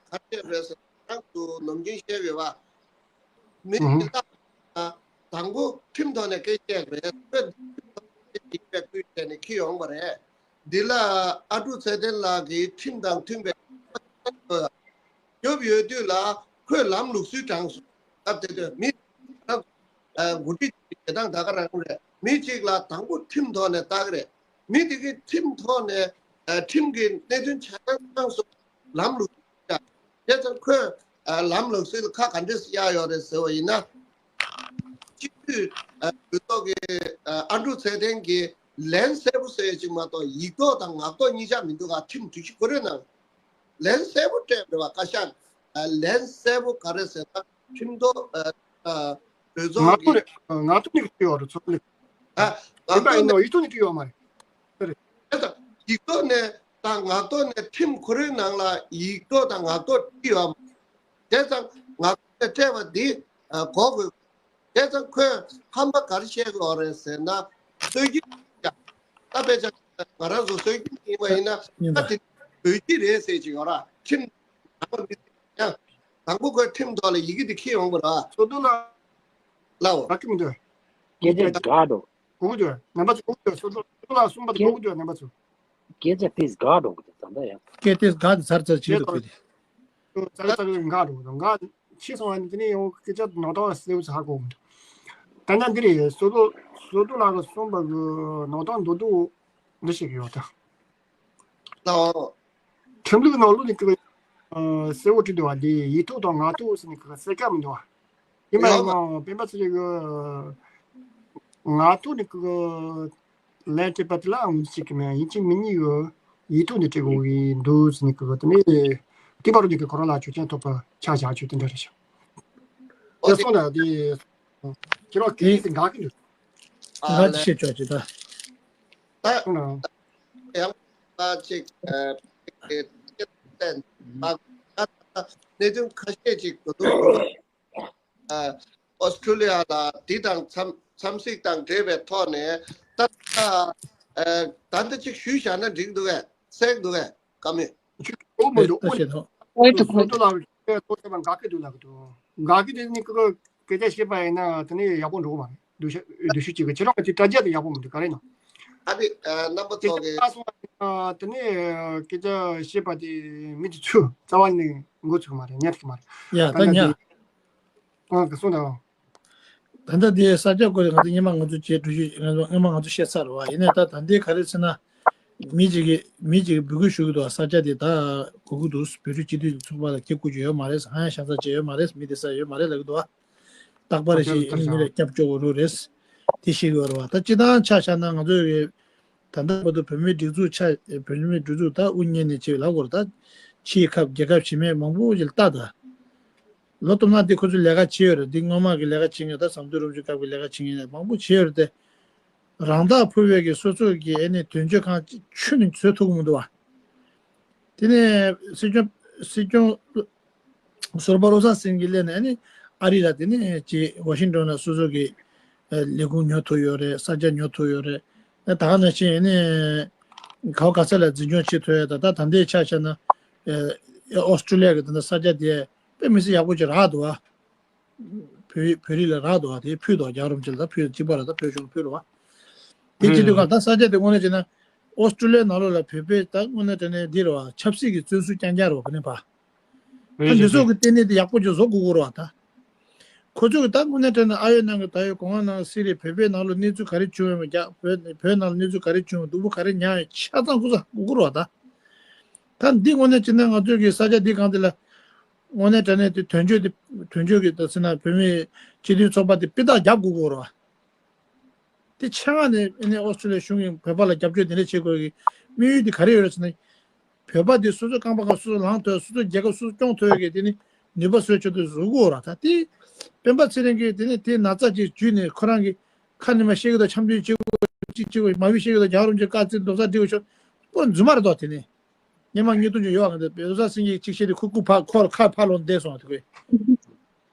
ག་རེ་བྱས་པ་རེད་ཟེར་ན་རང་དུ་ནམ་རྒྱུན་བཤད་ཡོད་པ། མི་ཨུ་ཧུ། དེ་དག་དང་པོ་ཁྲིམས་ཐོག་ནས་སྐད་ཆ་བཤད་པ་རེད། ཁོས་ཁྲིམས་ཐོག་ནས་སྐད་ཆ་བཤད་ནས་ཁྱེར་ཡོང་པ་རེད། འདི་ལ་ཨ་ཀྲུག་ཚེ་བརྟན་ལགས་ཀྱིས་ཁྲིམས་དང་མཐུན་པའི་ཡོད། ཡོད་དུས་ལ་ཁོས་ལམ་ལུགས་སྲོལ་དྲངས་སོང་། སྐབས་དེ་དུས་མི་རང་ཨ་འགོ་ཁྲིད་ཀྱི་བྱེད་སྟངས་ད་ག་རང་རེད། མི་གཅིག་ལ་དང་པོ་ཁྲིམས་ཐོག་ནས་བལྟ་གི་རེད། མི་དེ་གིས་ཁྲིམས་ཐོག་ནས་ཨ་ཁྲིམས་ཀྱི་གནད་དོན་ཆ་ཚང་ཚང་སོང་། ལམ་ལུགས་སྲོལ་བྱས་ཙང་ཁོས་ཨ་ལམ་ལུགས་སྲོལ་ཁ་ག་འདྲས་སེ་གཡར་ཡོད་རེད་ཟེར་བ་ཡིན་ན། སྤྱི་འཐུས་ཨ་གྲོས་ཚོགས་ཀྱི་ཨ་ཨ་འབྲུག་ཚེ་བརྟན་གྱིས་ལན་གསལ་པོ་ཟེར་ཡ་ཅིག་མ་གཏོགས་ཡིག་ཐོག་དང་ངག་ཐོག་གཉིས་ཆ་མི་འདུག་ག་ཁྲིམས་སྒྲིག་གཞི་ཁོ་རའི་ནང་ལན་གསལ་པོ་སྤྲད་པ་རེད་བ། བཀའ་ཤག་ཨ་ལན་གསལ་པོ་ག་རེ་ཟེར་ན་ཁྲིམས་ཐོག་ཨ་ཨ་གྲོས་ཚོགས་ཀྱི་ངག་ཐོག་ནས་ངག་ཐོག་ནས་ཡོད་རེད། ཚོགས་ལས་ཨ་ཡིན་པ་ཡིན་ནོ་ཡིག་ཐོག་ནས་བྲིས་ཡོད་མ་རེད། དེ་རེད། དེ་ཙང་ཡིག་ཐོག་ནས་དང་ངག་ཐོག་ནས་ཁྲིམས་ཁོ་རའི་ནང་ལ་ཡིག་ཐོག་དང་ངག་ཐོག་བྲིས་ཡོད་མ་རེད། དེ་ཙང་ངག་ཐོག་ནས་སྤྲད་པ་འདི་ཨ་གོ་དགོས། དེ་ཙང་ཁོས་ཧམ་པ་ག་རེ་བཤད་དགོས་རེད་ཟེར་ན་སྲོལ་རྒྱུན་ཡང་ད་དཔེ་ཆ་ང་རང་ཚོ་སྲོལ་རྒྱུན་ཡིན་པ་ཡིན་ན་ད་དེ་ བོད་སྤྱི་རེད་ཟེར་གྱི་ཡོད་ར། ཁྲིམས་ནང་པ་མི་ཡང་དང་པོ་ཁོས་ཁྲིམས་ཐོག་ལ་ཡི་གེ་དེ་འཁྱེར་ཡོང་དགོས་ར། སོ་ཏོ་ལ་ལའོ། རག་གི་མི་འདུག་སྐད་ཆ་དགའ་འགྲོ། གོ་གི་འདུག་རྣམ་པ་ཚོ། གོ་གི་འདུག་སོ་ཏོ། སོ་ཏོ་ལ་གསུངས་པ་དེ་གོ་གི་འདུག་རྣམ་པ་ཚོ། སྐད་ཆ་དེ་དགའ་འགྲོ་གི་འདུག་ད་ལྟ་ཡང་། སྐད་དེ་དགའ་དེ་ཚར་ཚར་བྱེད་འདུག་གི་དེ། ཙག་ཙག་འགག་འགྲོ་གི་འདུག་འགག་ཕྱི་སོང་བ་ནི་དེ་ནས་ཡང་སྐད་ཆ་ནོར་ཐོག་གསལ་བོ་ཚ་གོ་གི་འདུག་ད་ནི་འདི་རེད། སོ་ཏོ། སོ་ཏོ་ལགས་ཀྱིས་གསུངས་པ་གི་ནོར་ཐོག་མདོར་བསྡུས་འདི་ཞིག་ཡོད་ད། ལའོ། ཁྲིམས་ལུགས་ནང་ལོགས་ནས་ཀྱི་གསལ་བོ་བྲིས་འདུག་བ། འདི་ཡིག་ཐོག་དང་ངག་ཐོག་ཟེར་ནས་ཀྱི་གསལ་ཁ་མི་འདུག་བ། ཡིན་པ་ཡིན་ནའང་སྤེན་པ་ཚེ་རིང་གི་ངག་ཐོག་ནས་ཀྱི་ལན་སྤྲད་པ་དེ་ལ་ངོས་འཛིན་བྱེད་ཀྱི་མེད། ཡིན་གཅིག་མིན་གཉིས་ཀྱི་ཡིག་ཐོག་ནས་སྤྲད་དགོས་ཀྱི་འདུག་ཟེར་ནས་ཀྱི་དེ་ནས་དེ་བར་དུ་ཀྱི་ཁོ་རང་ལ་ཆོག་མཆན་ཐོབ་པ་ཆ་བཞག་ཆོག་དེ་འདྲ་རེད་ཤག་ཨོ་དེ་སོང་ན་དེ་ཁྱེད་རང་སྐད་ཡིག་དེ་འགག་གི་འདུག་ང་ཅི་བཤད་ཆོག་ཅི་ད། ད་ཡང་ད་ཅིག་གནད་དོན་ཁ་ཤས་ཅིག་གོ་འདུག་ཨོ་སི་ཀྲུ་ལི་ཡ་ལ་འདི་དང་འཚམས་འཚམས་གཟིགས་དང་འབྲེལ་བའི་ཐོག་ནས་ད་ད་ད་འདི་ཅིག་ཞུས་བཞག་ན་འགྲིག་འདུག་གས། གསལ་འདུག་གས། བཀའ་མོལ། ཨོ་མི་འདུག་ཨོ་ནི་ཨོ་ཏོ་ལ་ཏོ་ཏེ་མ་འགག་གི་འདུག་ལབ་གི་འདུག་འགག་གི་འདུག་ནི་ཀི་ཀི་སྐད་ཆ་བཤད་པ་ཡིན་ན་དེ་ནི་ཡག་པོ་འགྲོ་གི་མ་རེད། འདུག་ཤ་འདུག་ཤུགས་ཅིག་གི་ཁྱེད་རང་གི་དྲ་རྒྱ་དེ་ཡག་པོ་མི་འདུག་ག་རེ་ན། ཨ་ནི་རྣམ་པ་ཚོ་གི་སྐད་ཆ་སོང་བ་ཡིན་ན་དེ་ནི་སྐད་ཆ་བཤད་པ་དེ་མི་དེ་ཚོས་རྩ་བ་ནས་མགོ་ཚོས་མ་རེད། ཉན་ཐུབ་མ་རེད། ཡ་ད་ད་ཉ། ཨང་གི་སོང་དང་། ད་ལྟ་དེ་ས་སྐྱ་སྐོར་ང་ཚོ་སྔོན་མ་ང་ཚོ་བྱས་འགྲུལ་བཞུད་སྔོན་མ་ང་ཚོ་བཤད་ཚར་བ་ཡིན་ནའི་ད་ད་ལྟའི་ག་རེ་ཟེར་ན། མི་གཅིག་གིས་མི་གཅིག་གིས་འབོད་སྐུལ་ཞུ་གི་འདུག་ས་སྐྱ་དེ་ད་གོ་གི་འདུག་བོད་རིགས་སྤྱི་འཐུས་ཚོགས་པ་ལ་ཁེ་བཀུར་རྒྱུ་ཡོད་མ་རེད། ཧ་ཡང་ཤ་ཚ་བྱས་ཡོད་མ་རེད། མི་དེ་ས་ཡོད་མ་རེད་ལབ་གི་འདུག་རྟག་པར་ཞིག་མི་ལ་སྐྱབས་བཅོལ་བ་རུ་རེད། དེ་ཤེས་གི་ཡོད་རེད་བ། ད་སྤྱི་བཏང་ཆ་བཞག་ན་ང་ཚོ་ཡོད། ད་ལྟ་བར་དུ་བོད་མིའི་སྒྲིག་འཛུགས་ཆ་བོད་མིའི་སྒྲིག་འཛུགས་ད་དབུ་བརྙེས་ནས་བྱས་ལབ་དགོས་རེད། ད་ཕྱིའི་ཁབ་རྒྱལ་ཁབ་གཞན་མའི་མང་པོ་ཞིག་ལ་ལྟ་ད། ལོ་སྟོང་ནང་དེ་ཁོ་ཚོས་ལས་ཀ་བྱས་ཡོད་རེད། འདི་སྔོན་མ་གི་ལས་ཀ་བྱེད་མཁན་ད་ཟམ་གདོང་རིན་པོ་ཆེ་སྐབས་ཀྱི་ལས་ཀ་བྱེད་མཁན་མང་པོ་བྱས་ཡོད་རེད་དེ། རང་ཐག་ཕུ་བའི་གི་སོ་སོ་གི་ཨེ་ནི་དོན་གཅོད་ཁང་ཆུ་ནས་བཟོས་ཐུབ་ཀྱི་མི་འདུག་བ། དེ་ནས་སྲིད་སྐྱོང་སྲིད་སྐྱོང་ཟུར་པ་བློ་བཟང་སེང་གེ་སླེབས་ནས་ཨེ་ནི་ཨ་རི་ལ་དེ་ནས་ཅི་ཝ་ཤིང་ཏོན་ལ་སོ་སོ་གི་ལས་ཁུངས་ཉོ་ཐུབ་ཡོད་རེད། ས་ཆ་ཉོ་ཐུབ་ཡོད་རེད། ད་ག་ནང་བཞིན་ཨེ་ནི་ག་བ་ག་ས་ལ་འཛིན་སྐྱོང་བྱེད་ཐུབ་ཡོད། ད་ད་ད་ལྟའི་ཆ་བཞག་ན་ཨོ་སི་ཀྲུ་ལི་ཡ་གི་ད་ལྟ་ས་ཆ་དེ་དཔེ་མི་སྲིད་ཡག་པོ་ཅིག་རག་འདུག་བ། བོད་བོད་རིགས་ལ་རག་འདུག་བ། དེ་ཕུལ་འདུག་རྒྱལ་བ་རིན་པོ་ཆེ་ལ་ད་ཕུལ་གཅིག་པ་ལ་ད་བོད་གཞུང་ཕུལ་རུ་བ། དེ་བྱེད་དུས་ག་ད་ས་ཆ་དེ་དངོས་གནས་བྱས་ན་ཨོ་སི་ཀྲུ་ལི་ཡའི་ནང་ལོགས་ལ་བོད་པའི་ད་དངོས་གནས་དྲང་གནས་འདི་རུ་བ་ཆབ་སྲིད་ཀྱི་བཙོན་ཟུར་རྐྱང་རྐྱང་རུ་བ་ག་ནས་བ། ད་འདི་ཚོ་གི་ལྟེ་གནས་དེ་ཡག་པོ་ཅིག་བཟོ་དགོས་དགོས་རུ་བ་ད། ཁོ་ཚོ་གི་ད་དངོས་གནས་དྲང་གནས་ཨ་ཡོད་ནང་གི་ད་ཡོད་གོང་ནང་སི་རི་བོད་པའི་ནང་ལོགས་གནས་ཚུལ་ག་རེ་བྱུང་ཡོད་མེད་རྒྱ་བོད་བོད་ནང་ལ་གནས་ཚུལ་ག་རེ་བྱུང་ཡོད་སྡུག་པོ་ག་རེ་མྱངས་ཡོད་ཆ་ཚང་ཁོ་ཚོ་དགོས་དགོས་རུ་བ་ད། ད་འདི་དངོས་གནས་བྱས་ན་ང་ཚོའི་གི་ས་ཆ་འདི་གང་དེ་ལ་དངོས་གནས་དྲང་གནས་དེ་དོན་གཅོད་དེ་དོན་གཅོད་ཀྱི་ད་ཟེར་ན་བོད་མིའི་སྤྱི་མཐུན་ཚོགས་པ་དེ་དཔེ་རྟགས་རྒྱབ་དགོས་དགོས་རེད་བ། དེ་ཆ་ངག་ནས་ཨ་ནི་ཨོ་སི་ཀྲུ་ལི་ཡ་གཞུང་གིས་བོད་པ་ལ་རྒྱབ་སྐྱོར་དེ་འདྲ་བྱེད་དགོས་ཀྱི་དམིགས་ཡུལ་དེ་ག་རེ་ཡོད་རེད་ཟེར་ན། བོད་པ་དེ་སོ་སོའི་རྐང་པ་སྒང་སོ་སོ་ལངས་ཐུབ། སོ་སོའི་རྒྱལ་ཁབ་སོ་སོ་སྐྱོང་ཐུབ་ཡ་གི་དེ་ནི་ནུས་པ་བཟོས་ཆེད་དུ་བཟོ་དགོས་རེད་ད། དེ་སྤེན་པ་ཚེ་རིང་གིས་དེ་ནི་དེ་ན་ཚ་ཅིག་བརྒྱུད་ནས་ཁོ་རང་གི་ཁ་ནས་མ་བཤད་གི་དང་འཆམ་མཐུན་བྱེད་དགོས་ཅིག་བྱེད་དགོས་མ་བི་བཤད་གི་དང་རྒྱལ་བ་རིན་པོ་ཆེ་བཀའ་བཙན་རྡོག་རྩ་སྒྲིལ་དགོས་ཤོག་པོ་རྫུན་མ་རེད་དོ། དེ་ནི་སྔོན་མ་ཉིས་སྟོང་ཅུ་ཡོད་ཨང་དེ་བོད་ས་སེང་གེ་གཅིག་བཤད་དེ་ཁུ་ཁུ་ཕ་ཁོ་ཁ་ཕ་ལོང་བསྡད་སོང་དེ་ཁོས།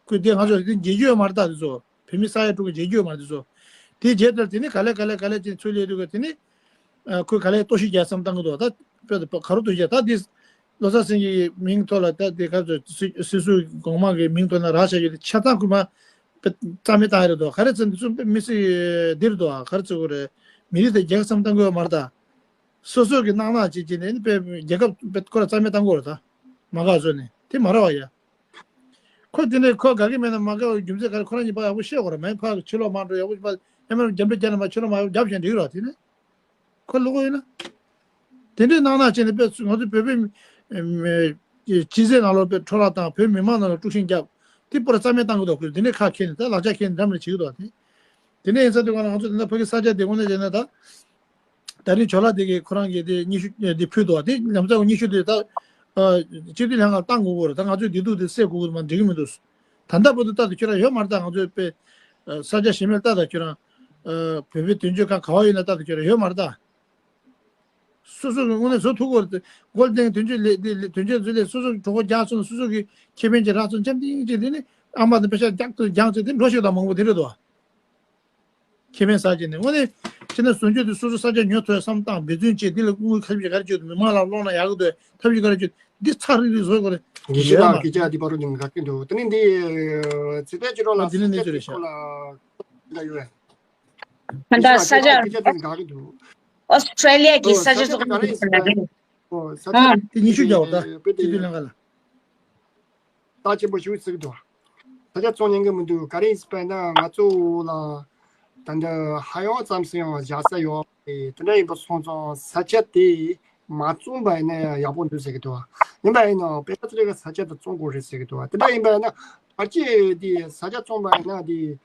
ཁོས་དེ་ང་ཚོ་དེ་འཇལ་རྒྱུ་ཡོད་མ་རེད་ད། དེ་ཚོ་བོད་མི་ས་ཡ་དྲུག་གི་འཇལ་རྒྱུ་ཡོད་མ་རེད། དེ་ཚོ་དེ་རྗེས་ལྟར་དེ་ནི་ག་ལེ་ག་ལེ་ག་ལེ་ཅིག་ཚུར་སླེབས་དུས་ག་དེ་ནི་ཁོས་ག་ལེ་ལྟོ་ཤི་རྒྱག་བསམ་བཏང་གི་འདུག་ད་དཔེ་དེ་ག་རུ་ལྟོ་ཤི་རྒྱག་ད་དེ་བློ་བཟང་སེང་གེ་གི་མིང་ཐོག་ལ་ད་དེ་ག་ཚོད་སྲིད་སྲིད་ཟུར་གོང་མ་གི་མིང་ཐོག་ན་རག་བྱ་རྒྱུ་དེ་ཆ་ཚང་ཁོས་མ་དཔེ་རྩ་མེད་བཏང་ཡ་རེད་དོ། ག་རེ་ཚོད་འདི་ཚོ་དཔེ་མི་སྲིད་འདི་རེད་དོ། ག་རེ་ཚོད་གོ་རེད། མི་རིགས་དེ་རྒྱལ་ཁ་བསམ་བཏང་གི་ཡོད་མ་རེད་ད། སོ་སོ་གི་གནང་གནང་བྱེད་ཀྱི་ནས་ནི་དཔེ་རྒྱལ་ཁབ་དཔེ་ཁོ་ར་རྩ་མེད་བཏང་གི་ཡོད་རེད་ད། མ་དགའ་བཟོས་ནས་དེ་མ་རེད་བ་ཡ། ཁོ་དེ་ནས་ཁོ་དགའ་གི་མེད་ན་མ་དགའ་བའི་རྒྱུ་མཚན་ག་རེ་ཁོ་རང་གཉིས་ཕར་ཡག་པོ་བཤད་དགོས་རེད། མ་ཡིན་ཕར་ཕྱི་ལོགས་མ་འགྲོ་ཡག་པོ་ཕར་ཨེ་མ་རྒྱབ་འདྲེ་རྒྱབ་ན་མ་ཕྱི་ལོགས་མ་རྒྱབ་བྱས་འགྲིག་རོགས་དེ་ནས་ཁོ་ལོག་གོ་ཡིན་ན། དེ་འདྲའི་གནང་གནང་བྱས་ནས་དཔེ་ང་ཚོ་བོད་པའི་སྤྱི་ཚེས་ནང་ལོགས་དཔེ་འཕྲོ་བརླག་བཏང་བོད་མི་མང་ནང་ལ་དཀྲུག་ཤིང་བརྒྱབ་དེ་པོ་ར་རྩ་མེད་བཏང་གི་འདུག་ཁོས་དེ་འདྲའི་ཁ་འཁྱེར་ནས་ད་ལག་ཆ་འཁྱེར་ནས་འགྲམ་ནས་བྱེད་ཀྱི་འདུག་དེ་དེ་འདྲ་ཡིན་ས་དུས་ག་ལ་ང་ཚོ་དེ་འདྲ་ཕ་གི་ས་ཆ་དེ་དངོས་གནས་བྱས་ན་ད། ད་རིང་ཇོ་ལགས་དེ་གིས་ཁོ་རང་གིས་དེ་སྙན་ཞུ་དེ་ཕུལ་འདུག་དེ་ལམ་སང་སྙན་ཞུ་དེ་ད་སྤྱི་འཐུས་ལྷན་ཁང་བཏང་དགོས་ཀྱི་རེད། ད་ང་ཚོའི་བདེ་སྡུག་དེ་སེལ་དགོས་ཀྱི་མ་འགྲིག་གི་མི་འདུག་ད་ལྟ་བར་དུ་ལྟ་དུ་ཁྱོད་རང་ཡོད་མ་རེད། ད་ང་ཚོའི་དཔེ་ས་ཆ་གཞན་མར་ལྟ་ད་ཁྱོད་རང་བོད་པའི་དོན་གཅོད་ཁང་ག་བ་ཡོད་ན་ལྟ་ད་ཁྱོད་རང་ཡོད་མ་རེད་ད། སོ་སོ་གི་དངོས་གནས་བཟོ་ཐུབ་ཀྱི་རེད། སྒོ་བསྟེན་དོན་གཅོད་ལས་དེ་དོན་གཅོད་ཚོ་ལས་སོ་སོ་གི་གྲོད་ཁོག་རྒྱགས་སོང་ན་སོ་སོ་གི་ཁེ་ཕན་ཅིག་རག་སོང་འཆམ་མཐུན་ཅིག་དེ་ནི་ཨ་མ་དང་པེ་ཤ་རྒྱག་ཏུ་རྒྱང་ཅིག་དེ་འགྲོ་ཤོག་ད་མང་པོ་དེ་རེད་དོ། ཁེ་ཕན་ཟ་བྱས་ནས་དངོས་གནས་བྱས་ན་བཟུང་སྤྱོད་དེ་སོ་སོ་ས་ཆ་ཉོ་ཐུབ་ཡ་བསམ་སྟངས་འབད་བརྩོན་བྱས། འདི་ལ་དངུལ་ཁ་ཤས་ག་རེ་བྱེད་དུ་མི་མང་ལ་སློང་ན་ཡག་གི་འདུག་ཐབས་ཤེས་ག་རེ་བྱེད་འདི་ཚར་རིག་རིག་བཟོ་དགོས་རེད། ངེས་ཤེས་དང་སྐད་ཆ་འདི་བར་དུ་ནས་འགག་གི་འདུག་དེ་ནས་འདི་ཚེ་ཐར་ཅི་རོ་ལ་འདི་ནས་གནས་ཚུལ་རེད་ཤག་ལ་འདི་ཡོད། ད་ལྟ་ས་ཆ་ཨོ་སི་ཊྲེ་ལི་ཡ་གི་ས་ཆ་ཚོགས་པ་ཨོ་ས་ཆ་དེ་ཉི་ཤུ་རྒྱག་འོ་ད་སྤྱི་འཐུས་ལྷན་ཁང་ལ། རྟགས་ཆེན་པོ་ཞིག་བརྩི་གི་འདུག་ས་ཆ་བཙོང་ཉན་གི་མི་འདུག་ག་རེ་ཡིན་ཟེར་བས་ན་ང་ཚོ་ལ་ད་འདི་ཧ་ཡང་ཙམ་ཞིག་ཡང་བཞག་ས་ཡོད་རེད། དེ་འདྲ་ཡིན་པ་སོང་ཙང་ས་ཆ་དེ་མ་བཙོང་པ་ཡིན་ན་ཡག་པོ་འདུག་ཟེར་གི་འདུག་ཡིན་པ་ཡིན་ནའང་པེ་ཏྲ་ཚ་རེ་ག་ས་ཆ་དེ་བཙོང་དགོས་རེད་ཟེར་གི་འདུག་དེ་འདྲ་ཡིན་པ་ཡིན་ན་ཕལ་ཆེར་དེ་ས་ཆ་བཙོང་པ་ཡིན་ན་དེ།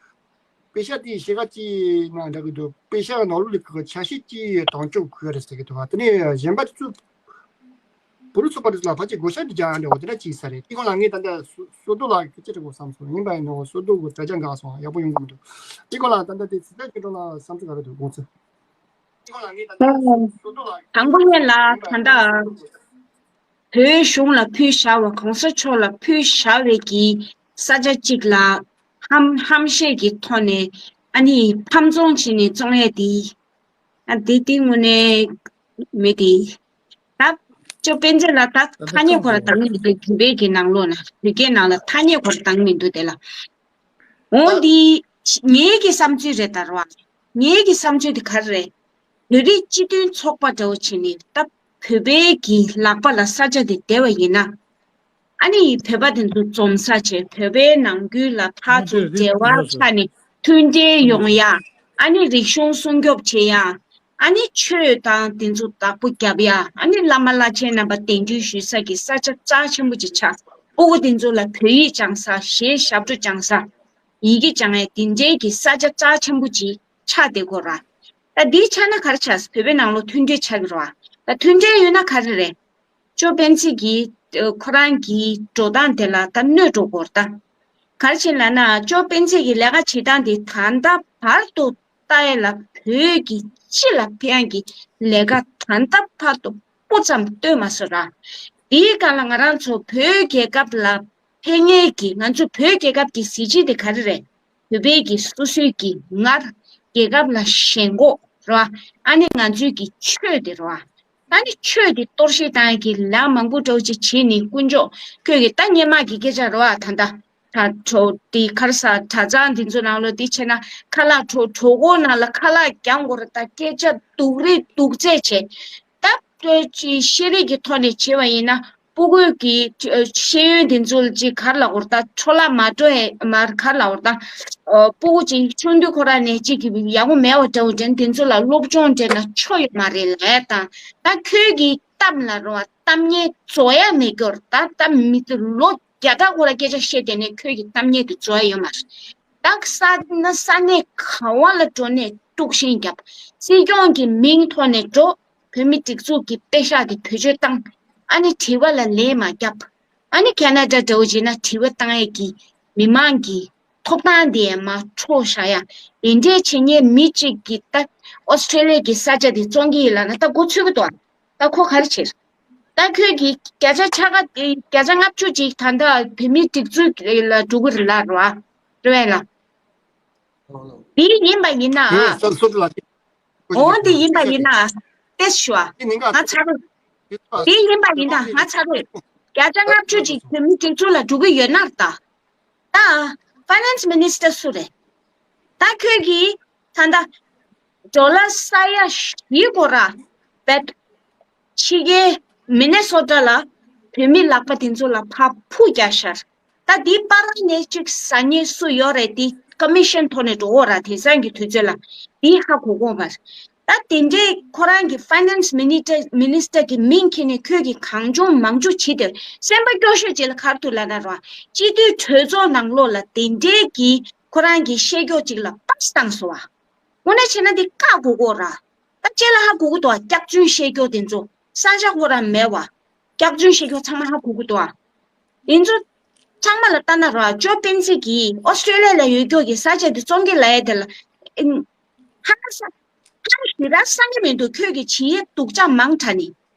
པེ་ཤ་དེ་ཤེལ་ཁ་གཅིག་ནང་འདྲ་གི་འདུག་པེ་ཤ་ནང་ལོགས་ལ་གི་ཆ་ཤས་གཅིག་དང་བཅུ་གི་རེད་ཟེར་གི་འདུག་དེ་ནས་གཞན་པ་དེ་ཚོ་བུ་རུ་ཚོགས་པ་དེ་ཚོ་ལ་ཕལ་ཆེར་བགོ་བཤའ་དེ་རྒྱག་ཡ་འདྲ་བོ་དེ་འདྲ་གཅིག་ས་རེད། དེ་གོང་ལ་ངས་ད་ལྟ་སོ་སོ་ལྟོ་ལ་སྐད་ཆ་དྲི་དགོས་བསམ་སོང་། ཡིན་པ་ཡིན་ནོ་སོ་ལྟོ་གི་དྲ་རྒྱ་འགག་སོང་། ཡག་པོ་ཡོང་གི་མི་འདུག་དེ་གོང་ལ་ད་ལྟ་དེ་ཚིག་ཐག་གི་འགྲོ་ན་བསམ་ཚུལ་ག་རེ་འདུག་དགོངས་ཚུལ། དང་པོ་ཡིན་ལ་ད་ལྟ་བོད་གཞུང་ལ་ཕུལ་བཞག་པ་གོང་ས་མཆོག་ལ་ཕུལ་བཞག་པའི་གི་ས་ཆ་གཅིག་ལ་ཧམ་ཧམ་བཤད་ཀྱི་ཐོག་ནས་ཨ་ནི་ཕམ་བཙོང་བྱས་ནས་བཙོང་ཡས་དེ་ཨ་དེ་དེ་དངོས་གནས་མི་དེ་ད་ཅོ་སྤེན་ཚེ་ལ་ད་ཐ་སྙད་ཁོ་ར་དང་མི་འདུག་བོད་པའི་གི་ནང་ལོགས་ན་བོད་སྐད་ནང་ལ་ཐ་སྙད་ཁོ་ར་དང་མི་འདུག་དེ་ལ་འོ་འདི་ངའི་གི་བསམ་ཚུལ་རེད་ད་ར་བ། ངའི་གི་བསམ་ཚུལ་དེ་ག་རེ་རེད། བོད་རིགས་སྤྱི་མཐུན་ཚོགས་པ་འདྲ་བོ་བྱས་ནས་ད་བོད་པའི་གི་ལག་པ་ལ་ས་ཆ་དེ་བསྡད་པ་ཡིན་ན། ཨ་ནི་བོད་པ་དེ་ཚོ་འཛོམས་ས་བྱས་བོད་པའི་ནང་ཁུལ་ལ་ཕར་ཚུར་འབྲེལ་བ་ཆགས་ནས་མཐུན་འབྲེལ་ཡོང་ཡ། ཨ་ནི་རིག་གཞུང་སྲུང་སྐྱོབ་བྱེད་ཡ། ཨ་ནི་ཆོས་དང་དེ་ཚོ་བདག་པོ་རྒྱབ་ཡ། ཨ་ནི་བླ་མ་བླ་ཆེན་རྣམ་པ་གདན་འདྲེན་ཞུ་ས་གི་ས་ཆ་རྩ་ཆེན་པོ་ཅིག་ཆགས། སྤུ་གུ་དེ་ཚོ་ལ་བོད་ཡིག་སྦྱང་ས་གཞས་ཞབས་བྲོ་སྦྱང་ས། ཡི་གེ་སྦྱང་ཡ་དེ་འདྲའི་གི་ས་ཆ་རྩ་ཆེན་པོ་ཅིག་ཆགས་བསྡད་ཀྱི་ཡོད་ར། ད་འདི་ཆགས་ན་ག་རེ་ཆགས། བོད་པའི་ནང་ལོགས་མཐུན་སྒྲིལ་ཆགས་ཀྱི་རེད་བ། ད་མཐུན་སྒྲིལ་ཡོད་ན་ག་རེ་རེད། ཅོ་སྤེན་ཚེ་གིས་ཁོ་རང་གི་འགྲོ་སྟངས་དེ་ལ་ད་གནོད་འགྲོ་གི་ཡོད་རེད་ད། ག་རེ་བྱས་ལབ་ན་ཅོ་སྤེན་ཚེ་གི་ལས་ཀ་བྱེད་སྟངས་དེ་ད་ལྟ་བར་དུ་ལྟ་ཡ་ལ་བོད་ཀྱི་སྤྱི་ལ་ཕན་གྱི་ལས་ཀ་ད་ལྟ་བར་དུ་སྤུ་ཙམ་བཏོན་མ་སོང་ར། དེའི་སྒང་ལ་ང་རང་ཚོ་བོད་རྒྱལ་ཁབ་ལ་ཕན་ངེས་ཀྱི་ང་ཚོ་བོད་རྒྱལ་ཁབ་ཀྱི་གཟི་བརྗིད་དེ་ག་རེ་རེད། བོད་པའི་གི་སོ་སོའི་གི་སྔར་རྒྱལ་ཁབ་ལ་ཞེན་ཁོག་རེད་བ། ཨ་ནི་ང་ཚོའི་གི་ཆོས་དེ་རེད་བ། ཨ་ནི་ཆོས་དེ་གཏོར་བཤིག་བཏང་ཡ་གི་ལས་མང་པོ་འདྲ་བོ་ཅིག་བྱས་ནས་དཀོན་མཆོག་ཁྱོད་ཀྱི་ད་སྔོན་མ་གི་སྐད་ཆ་རེད་བ། ད་ལྟ་གྲོ་དེ་ཁར་ས་གྲྭ་ཚང་འདི་ཚོ་ནང་ལོ་དེ་བྱས་ན་ཁ་ལག་གྲོ་གྲོ་གོ་ནང་ལ་ཁ་ལག་རྒྱང་གོ་ར་ད་སྐད་ཆ་སྡུག་རེ་སྡུག་ཚད་བྱས། ད་ལྟོས་ཅི་ཤེས་རིག་གི་ཐོག་ནས་བྱས་པ་ཡིན་ན་སྤུ་གུ་གི་ཤེས་ཡོན་དེ་ཚོ་ཅི་གར་ལ་གོ་ར་ད་འཕྲོ་བརླག་མ་འགྲོ་ཧེ་མར་གར་ལ་གོ་ར་ད་སྤུ་གུ་ཅི་ཆུང་དུས་ཁོ་ར་ནས་ཅིག་གི་ཡག་པོ་མེད་པ་འདྲ་བོ་དྲན་དེ་ཚོ་ལ་སློབ་སྦྱོང་སྤྲད་ན་ཆོ་ཡོད་མ་རེད་ལས་དང་ད་ཁྱོད་ཀྱི་གཏམ་ལ་རོ་བ་གཏམ་ངན་རྫོགས་ཡ་མེད་སྐྱོར་ད་ད་མི་ཚོ་ལོ་བརྒྱ་ཕྲག་ཁོ་ར་སྐད་ཆ་བཤད་དེ་ནས་ཁྱོད་ཀྱི་གཏམ་ངན་དེ་རྫོགས་ཡ་ཡོད་མ་རེད། ད་ས་ན་ས་གནས་གང་བ་ལ་འགྲོ་ནས་དཀྲུག་ཤིང་བརྒྱབ། སྲིད་སྐྱོང་གི་མིང་ཐོག་ནས་འགྲོ། བོད་མི་སྒྲིག་འཛུགས་ཀྱི་པེ་ཤག་དེ་བེད་སྤྱོད་བཏང་། ཨ་ནི་དྲི་བ་ལ་ལན་མ་བརྒྱབ། ཨ་ནི་ཁ་ན་ཌ་འདྲ་བོ་བྱས་ན་དྲི་བ་བཏང་ཡས་ཀྱི་མི་མང་གི་ཐོབ་ཐང་དེ་མར་འཕྲོག་བཞག་ཡ། དེ་འདྲས་བྱེད་མཁན་མི་གཅིག་གིས་ད་ཨོ་སི་ཀྲེ་ལི་ཡ་གི་ས་ཆ་དེ་བཙོང་གི་ཡིན་ལབ་ན་ད་མགོ་ཚོད་ཀྱི་འདུག་ད་ཁོ་ག་རེ་བྱེད། ད་ཁྱོད་ཀྱིས་བརྒྱ་ཆ་ཕྱེད་ཀ་དེ་བརྒྱ་ཆ་ལྔ་བཅུ་ཅིག་ད་ལྟ་བོད་མིའི་སྒྲིག་འཛུགས་ལ་འགྲོ་གི་རེད་ལབ་རེད་བ། རེད་བས་ལ། དེ་ཡིན་པ་ཡིན་ན། དེ་ས་སོ་ལ་འོ་དེ་ཡིན་པ་ཡིན་ན། ཏེས་ཞུ་བ། དེ་ནི་ང་ང་ཚ་རུ། དེ་ཡིན་པ་ཡིན་ན་ང་ཚ་རུ། བརྒྱ་ཆ་ལྔ་བཅུ་ཅིག་བོད་མིའི་སྒྲིག་འཛུགས་ལ་འགྲོ་གི་ཡོད་ན་ད། ད་ཕའི་ནན་སི་མི་ནིས་ཊར་སུ་རེད། ད་ཁྱོད་ཀྱིས་ད་ལྟ་ཌོ་ལར་ས་ཡ་བཞི་སྐོར་ར་བེད་ཕྱི་རྒྱལ་མི་ནེ་སོ་ཊ་ལ་བོད་མི་ལག་པ་དེ་ཚོ་ལ་ཕར་ཕུ་རྒྱག་ཤར། ད་འདི་པ་ར་ནས་ཅིག་ཟ་ཉེ་སུ་ཡོད་རེད། འདི་ཀོ་མི་ཤན་ཐོག་ནས་འགྲོ་འོ་ར་དེང་སང་གི་དུས་ཚོད་ལ་འདི་ཧ་གོ་གོ་མ་རེད། ད་དེ་འདྲའི་ཁོ་རང་གི་ཕའི་ནན་སི་མི་ནི་ཊར་མི་ནིས་ཊར་གི་མིང་ཁྱེར་ནས་ཁྱོད་ཀྱི་གང་བྱུང་མང་བྱུང་བྱེད་དེ་སེམས་པ་སྐྱོ་ཤོས་ཅིག་ལ་གར་དུ་ལ་ན་ར་སྤྱི་འཐུས་གྲོས་ཚོགས་ནང་ལོགས་ལ་དེ་འདྲའི་གི་ཁོ་རང་གི་བཤད་སྐྱོ་ཅིག་ལ་པཱ་སི་བཏང་སོང་བ། དངོས་གནས་བྱས་ན་འདི་བཀག་དགོས་ཀྱི་ར། ད་ཁྱེད་ལ་ཧ་གོ་གི་འདུག་བ། སྐྱག་རྫུན་བཤད་སྐྱོ་དེ་ཚོ་ས་ཆ་ཁོ་ར་མེད་བ། སྐྱག་རྫུན་བཤད་སྐྱོ་ཚང་མ་ཧ་གོ་གི་འདུག་བ། དེ་ཚོ་ཚང་མ་ལ་ལྟ་ན་ར་ཅོ་སྤེན་ཚེ་གིས་ཨོ་སི་ཀྲེ་ལི་ཡ་ལ་ཡོད་སྐྱོ་གི་ས་ཆ་དེ་བཙོང་གི་ལ་ཡ་དེ་ལ་ཧ་ས་ཧ་ཞི་ར་ས་གི་མི་འདུག་ཁྱོད་ཀྱི་བྱིས་ཡེ་སྡུག་ཅག་མང་དྲགས་ནི།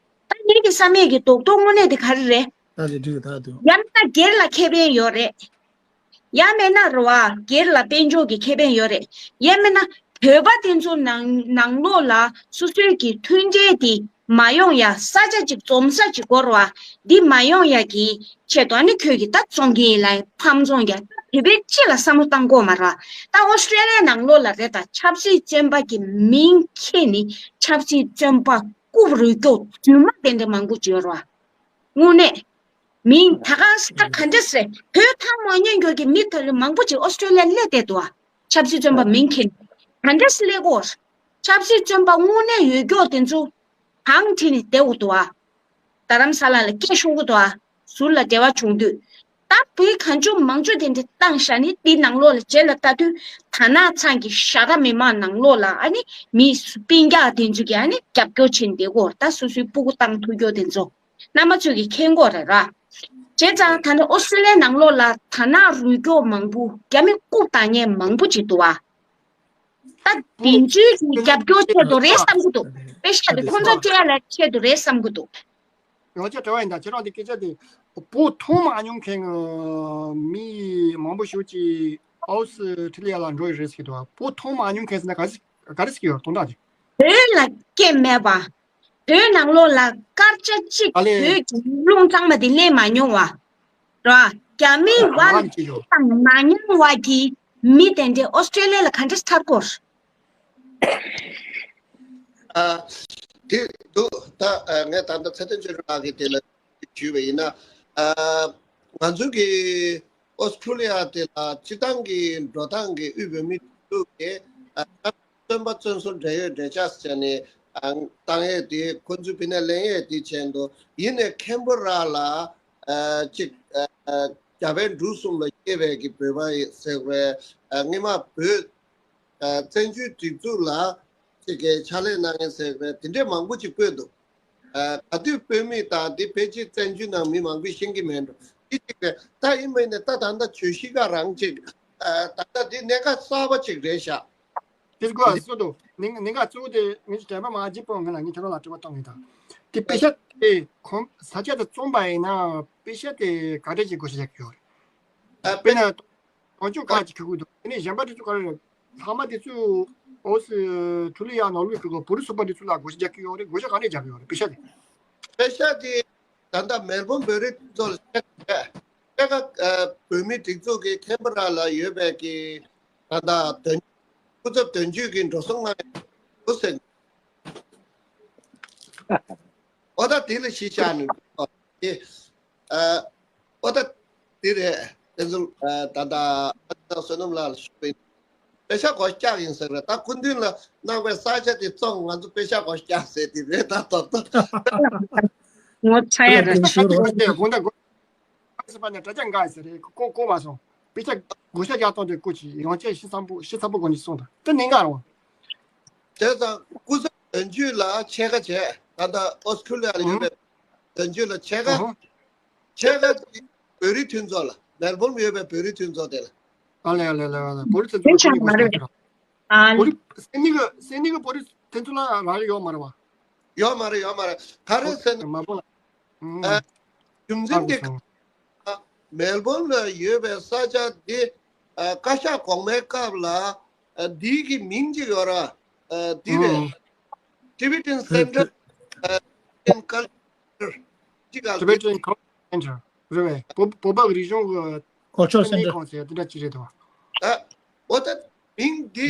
ད་ངེད་ཀྱི་བསམ་ཡས་ཀྱི་རྡོག་རྡོག་དངོས་གནས་དེ་ག་རེ་རེད། ད་དེ་འགྲིག་ད་དུ། ཡང་ན་སྒེར་ལ་ཁེ་ཕན་ཡོད་རེད། ཡང་མིན་ན་རེད་བ། སྒེར་ལ་དཔལ་འབྱོར་གྱི་ཁེ་ཕན་ཡོད་རེད། ཡང་མིན་ན་ བོད་པ་དེ་ཚོ་ནང་ནང་ལོགས་ལ་སོ་སོའི་གི་མཐུན་འབྲེལ་དེ་མ་ཡོང་ཡ། ས་ཆ་ཅིག་འཛོམས་ས་ཅིག་དགོས་རེད་བ། འདི་མ་ཡོང་ཡ་གི་ཆེད་དུ་ཨ་ནི་ཁྱོད་ཀྱིས་ད་བཙོང་གི་ཡིན་ལབ་ཕམ་བཙོང་རྒྱག་ད་བོད་པའི་སྤྱི་ལ་བསམ་བློ་བཏང་དགོས་མ་རེད་བ། ད་ཨོ་སི་ཀྲེ་ལི་ཡའི་ནང་ལོགས་ལ་རེད། ད་ཆབ་སྲིད་བཙོན་པ་གི་མིང་འཁྱེར་ནས་ཆབ་སྲིད་བཙོན་པ་རྐུབ་རུས་སྐྱོག་རྫུན་མ་དེ་འདྲ་མང་པོ་ཅིག་ཡོད་རེད་བ། དངོས་གནས། མིང་ད་ག་ས་ག་འདྲ་ཟེར། བོད་ཐང་མོ་ཉན་རྒྱུ་གི་མི་དེ་ལ་མང་པོ་ཅིག་ཨོ་སི་ཀྲེ་ལི་ཡ་སླེབས་བསྡད་འདུག་ཨ། ཆབ་སྲིད་བཙོན་པ་མིང་འཁྱེར། ག་འདྲ་སླེབས་གོ། ཆབ་སྲིད་བཙོན་པ་དངོས་གནས་ཡོད་རྒྱུ་དེ་ཚོ་གང་ཁྲིད་ནས་བསྡད་འདུག་ཨ། རྡ་རམ་ས་ལ་ལ་སྐད་ཤོང་གི་འདུག་ཨ། ཟུར་ལ་འབྲེལ་བ་བྱུང་དུས། ད་བོད་གང་བྱུང་མང་བྱུང་དེ་འདྲ་བཏང་བཞག་ནས་དེའི་ནང་ལོགས་ལ་རྗེས་ལ་ལྟ་དུས་དར་ནག་ཚང་གི་ཤ་ཁྲག་མི་མང་ནང་ལོགས་ལ་ཨ་ནི་མི་སྤུན་ཀྱག་དེ་ཚོ་གི་ཨ་ནི་རྒྱབ་སྐྱོར་བྱེད་བསྡད་གོ། ད་སོ་སོའི་སྤུ་གུ་བཏང་ཐུབ་རྒྱུ་དེ་ཚོ། རྣམ་པ་ཚོས་ཀྱིས་མཁྱེན་གྱི་ཡོད་རེད་ར། བྱས་ཙང་ད་ནི་ཨོ་སི་ཀྲི་ལི་ཡའི་ནང་ལོགས་ལ་དར་ནག་རུས་སྐྱོག་མང་པོ་རྒྱ་མི་རྐུབ་བཏང་མཁན་མང་པོ་ཅིག་འདུག་བ། ད་དེ་ཚོའི་གི་རྒྱབ་སྐྱོར་ཆེད་དུ་རེད་བསམ་གྱི་འདུག་པེ་ཤག་དེ་ཁོང་ཚོ་སྤྲད་ཡ་ལ་ཆེད་དུ་རེད་བསམ་གྱི་འདུག་ཡང་བསྐྱར་དྲི་བ་ཡིན་ད། ཁྱེད་རང་དེ་སྐད་ཆ་དེ་བོད་མཐོང་མ་མྱོང་མཁན་གྱི་མི་མང་པོ་ཞིག་ཅིག་ཨོ་སི་ཀྲི་ལི་ཡ་ལ་འགྲོ་ཡི་རེད་ཟེར་གྱི་འདུག་བ། བོད་མཐོང་མ་མྱོང་མཁན་ཟེར་ན་ག་རེ་ག་རེ་ཟེར་གྱི་ཡོད་དོན་དག་དེ། བོད་ལ་སྐད་མེད་པ། བོད་ནང་ལོགས་ལ་སྐར་ཆ་གཅིག་ཨ་ལས། བོད་ཀྱི་རླུང་གཙང་མ་དེ་ལེན་མ་མྱོང་བ། ར། རྒྱ་མིའི་བར་ལ་ཨ་ཅི་ཡོད། དང་མ་མྱོང་བ་གི་མི་དེ་འདྲས་ཨོ་སི་ཀྲི་ལི་ཡ་ལ་ག་འདྲས་ཚར་གོ། ཨ། དེ་འདུག་ད་ཨ་ངས་ད་ལྟ་ཚེ་བརྟན་ཆོས་སྒྲོན་ལགས་ཀྱི་དེ་ལ་ཞུས་པ་ཡིན་ན། ཨ། ང་ཚོ་གི་ཨོ་སི་ཀྲུ་ལི་ཡ་དེ་ལ་སྤྱི་བཏང་གི་འགྲོ་སྟངས་ཀྱི་དབུས་བོད་མི་སྒྲིག་འཛུགས་ཀྱི་ཨ་བཙོན་པ་བཙོན་ཟུར་འབྲེལ་ཡོད་འབྲེལ་ཆགས་བྱས་ནས་ཨ་བཏང་ཡས་དེ་ཁོ་ཚོའི་ཕི་ནས་ལེན་ཡས་དེ་བྱས་འདུག་ཡིན་ནའི་ཁེན་བྷ་ར་ལ་ཨ་གཅིག་ཨ་རྒྱ་བལ་འབྲུག་གསུམ་ལ་སྐྱེས་པའི་གི་བོད་པ་ཡིན་ཟེར་བའི་ཨ་སྔོན་མ་བོད་ཨ་བཙན་བྱོལ་སྒྲིག་འཛུགས་ལ་གཅིག་གི་ཕྱག་ལས་གནང་ཡས་ཟེར་བའི་དེ་འདྲས་མང་པོ་ཅིག་བཀོད་འདུག་ཨ་ག་དུས་བོད་མི་དང་དེ་ཕལ་ཆེར་བཙན་བྱོལ་ནང་མི་མང་པོས་ཤེས་ཀྱི་མེད་འགྲོ། དེ་གཅིག་རེད། ད་ཡིན་མིན་ནས་ད་ད་ལྟ་བརྗོད་གཞི་ག་རང་གཅིག་ཨ་ད་ལྟ་དེ་གནད་འགག་གསར་པ་གཅིག་རེད་ཤག་དེ་ཀོ་ཨ་སུ་དུ་ནིང་ནིང་ག་གཙོ་བོ་དེ་ངས་དྲན་པ་མ་བརྗེད་པོ་ང་ལ་ངས་ཁྱོད་རང་ལ་དྲི་བ་གཏོང་གི་དང་། དེ་པེ་ཤ་དེ་ཁོང་ས་ཆ་དེ་བཙོང་པ་ཡིན་ན་པེ་ཤ་དེ་ག་འདྲ་ཅིག་བགོ་བཤའ་རྒྱག་གི་ཡོད་རེད། ཨ་དཔེར་ན། དོན་གཅོད་ཁག་ཅིག་ཁུར་གི་འདུག་དེ་ནས་གཞན་པ་དེ་ཚོ་ག་རེ་རེད། ལྷག་མ་དེ་ཚོ་ཨོ་སི་ཀྲུ་ལི་ཡ་ནང་ལོགས་ཀྱི་བོད་རིགས་ཚོགས་པ་དེ་ཚོ་ལ་བགོ་བཤའ་རྒྱག་གི་ཡོད་རེད། བགོ་བཤའ་ག་འདྲས་རྒྱག་གི་ཡོད་རེད་པེ་ཤ་དེ། པེ་ཤ་དེ་ད་ལྟ་མེལ་བོན་བོད་རིགས་ཚོ་ལ་ཕྱེད་ཀ་ཕྱེད་ཀ་ཨ་བོད་མི་སྒྲིག་འཛུགས་ཀྱི་ཁེན་བྷ་ར་ལ་ཡོད་པའི་གི་ད་ལྟ་དོན་སྐུ་ཚབ་དོན་གཅོད་ཀྱི་འགྲོ་སོང་ལྔ་ཡོད་ཟེར། ཨོ་ད་དེ་ལ་གཞི་བཞག་ནས་ཨ་ཨོ་ད་དེ་རེད། དེ་ཚོ་ཨ་ད་ལྟ་ཨ་ད་བསོད་ནམས་ལགས་ལ་ཞུ་བ་ཡིན། པེ་ཤ་སྒོ་བཀྱག་ཡིན་ཟེར་རེད། ད་སྐུ་མདུན་ལ་གནང་བའི་ས་ཆ་དེ་བཙོང་ང་ཚོ་པེ་ཤ་སྒོ་བཀྱག་ཟེར་དེ་རེད། ད་ད་ད་ངོ་ཚ་ཡ་རེད། དེ་དགོངས་དག་དགོངས་དག་ཟེར་པ་ནས་དྲ་རྒྱ་འགའ་ཟེར་རེད། ཀོ་ཀོ་བ་སོང་པེ་ཤ་བགོ་བཤའ་རྒྱག་སྟངས་དེ་ཀོ་ཅི་ཡོང་ཆེད་ཤི་འཚམ་པོ་ཤི་འཚམ་པོ་གོ་ནི་སོང་ད་དེ་ནི་ང་རང་། དེ་ཙང་སྐུ་ཚབ་དོན་གཅོད་ལ་ཕྱེད་ཀ་བྱས། ད་ལྟ་ཨོ་སི་ཀྲུ་ལི་ཡ་ལ་ཡོད་པའི་དོན་གཅོད་ལ་ཕྱེད་ཀ་ཨོ་ཧོ། ཕྱེད་ཀ་དེ་བོད་རིགས་མཐུན་ཚོགས་ལ་མེལ་བོན་ཡོད་པའི་བོད་རིགས་མཐུན་ཚོགས་དེ་ལ། ཨ་ལེ་ཨ་ལེ་ཨ་ལེ་ཨ་ལེ་བོད་རིགས་མཐུན་ཚོགས་ལ་ཆགས་མ་རེད། ཨ་ལེ། བོད་རིགས་སེ་ནི་གི་སེ་ནི་གི་བོད་རིགས་མཐུན་ཚོགས་ལ་རག་ལས་ཡོད་མ་རེད་བ། ཡོད་མ་རེད་ཡོད་མ་རེད། ག་རེ་ཟེར་ན། མ་པོ་ལ། ཨ་རྒྱུ་མཚན་དེ་མེལ་བོན་ལ་ཡོད་པའི་ས་ཆ་འདི་ཨ་བཀའ་ཤག་གོང་མའི་སྐབས་ལ་ཨ་འདི་གི་མིང་ཅིག་ཡོད་ར། ཨ་འདི་རེད། Tibetan Center ཨ་Tibetan Culture ཅིག་ཨ། Tibetan Culture Center རེད་བས། བོད་བོད་པ་རིག་གཞུང་གི་Culture Center ཁང་ཟེར་དེ་འདྲ་ཅིག་རེད་དོ། ཨ་འོ་ད་མིང་འདི་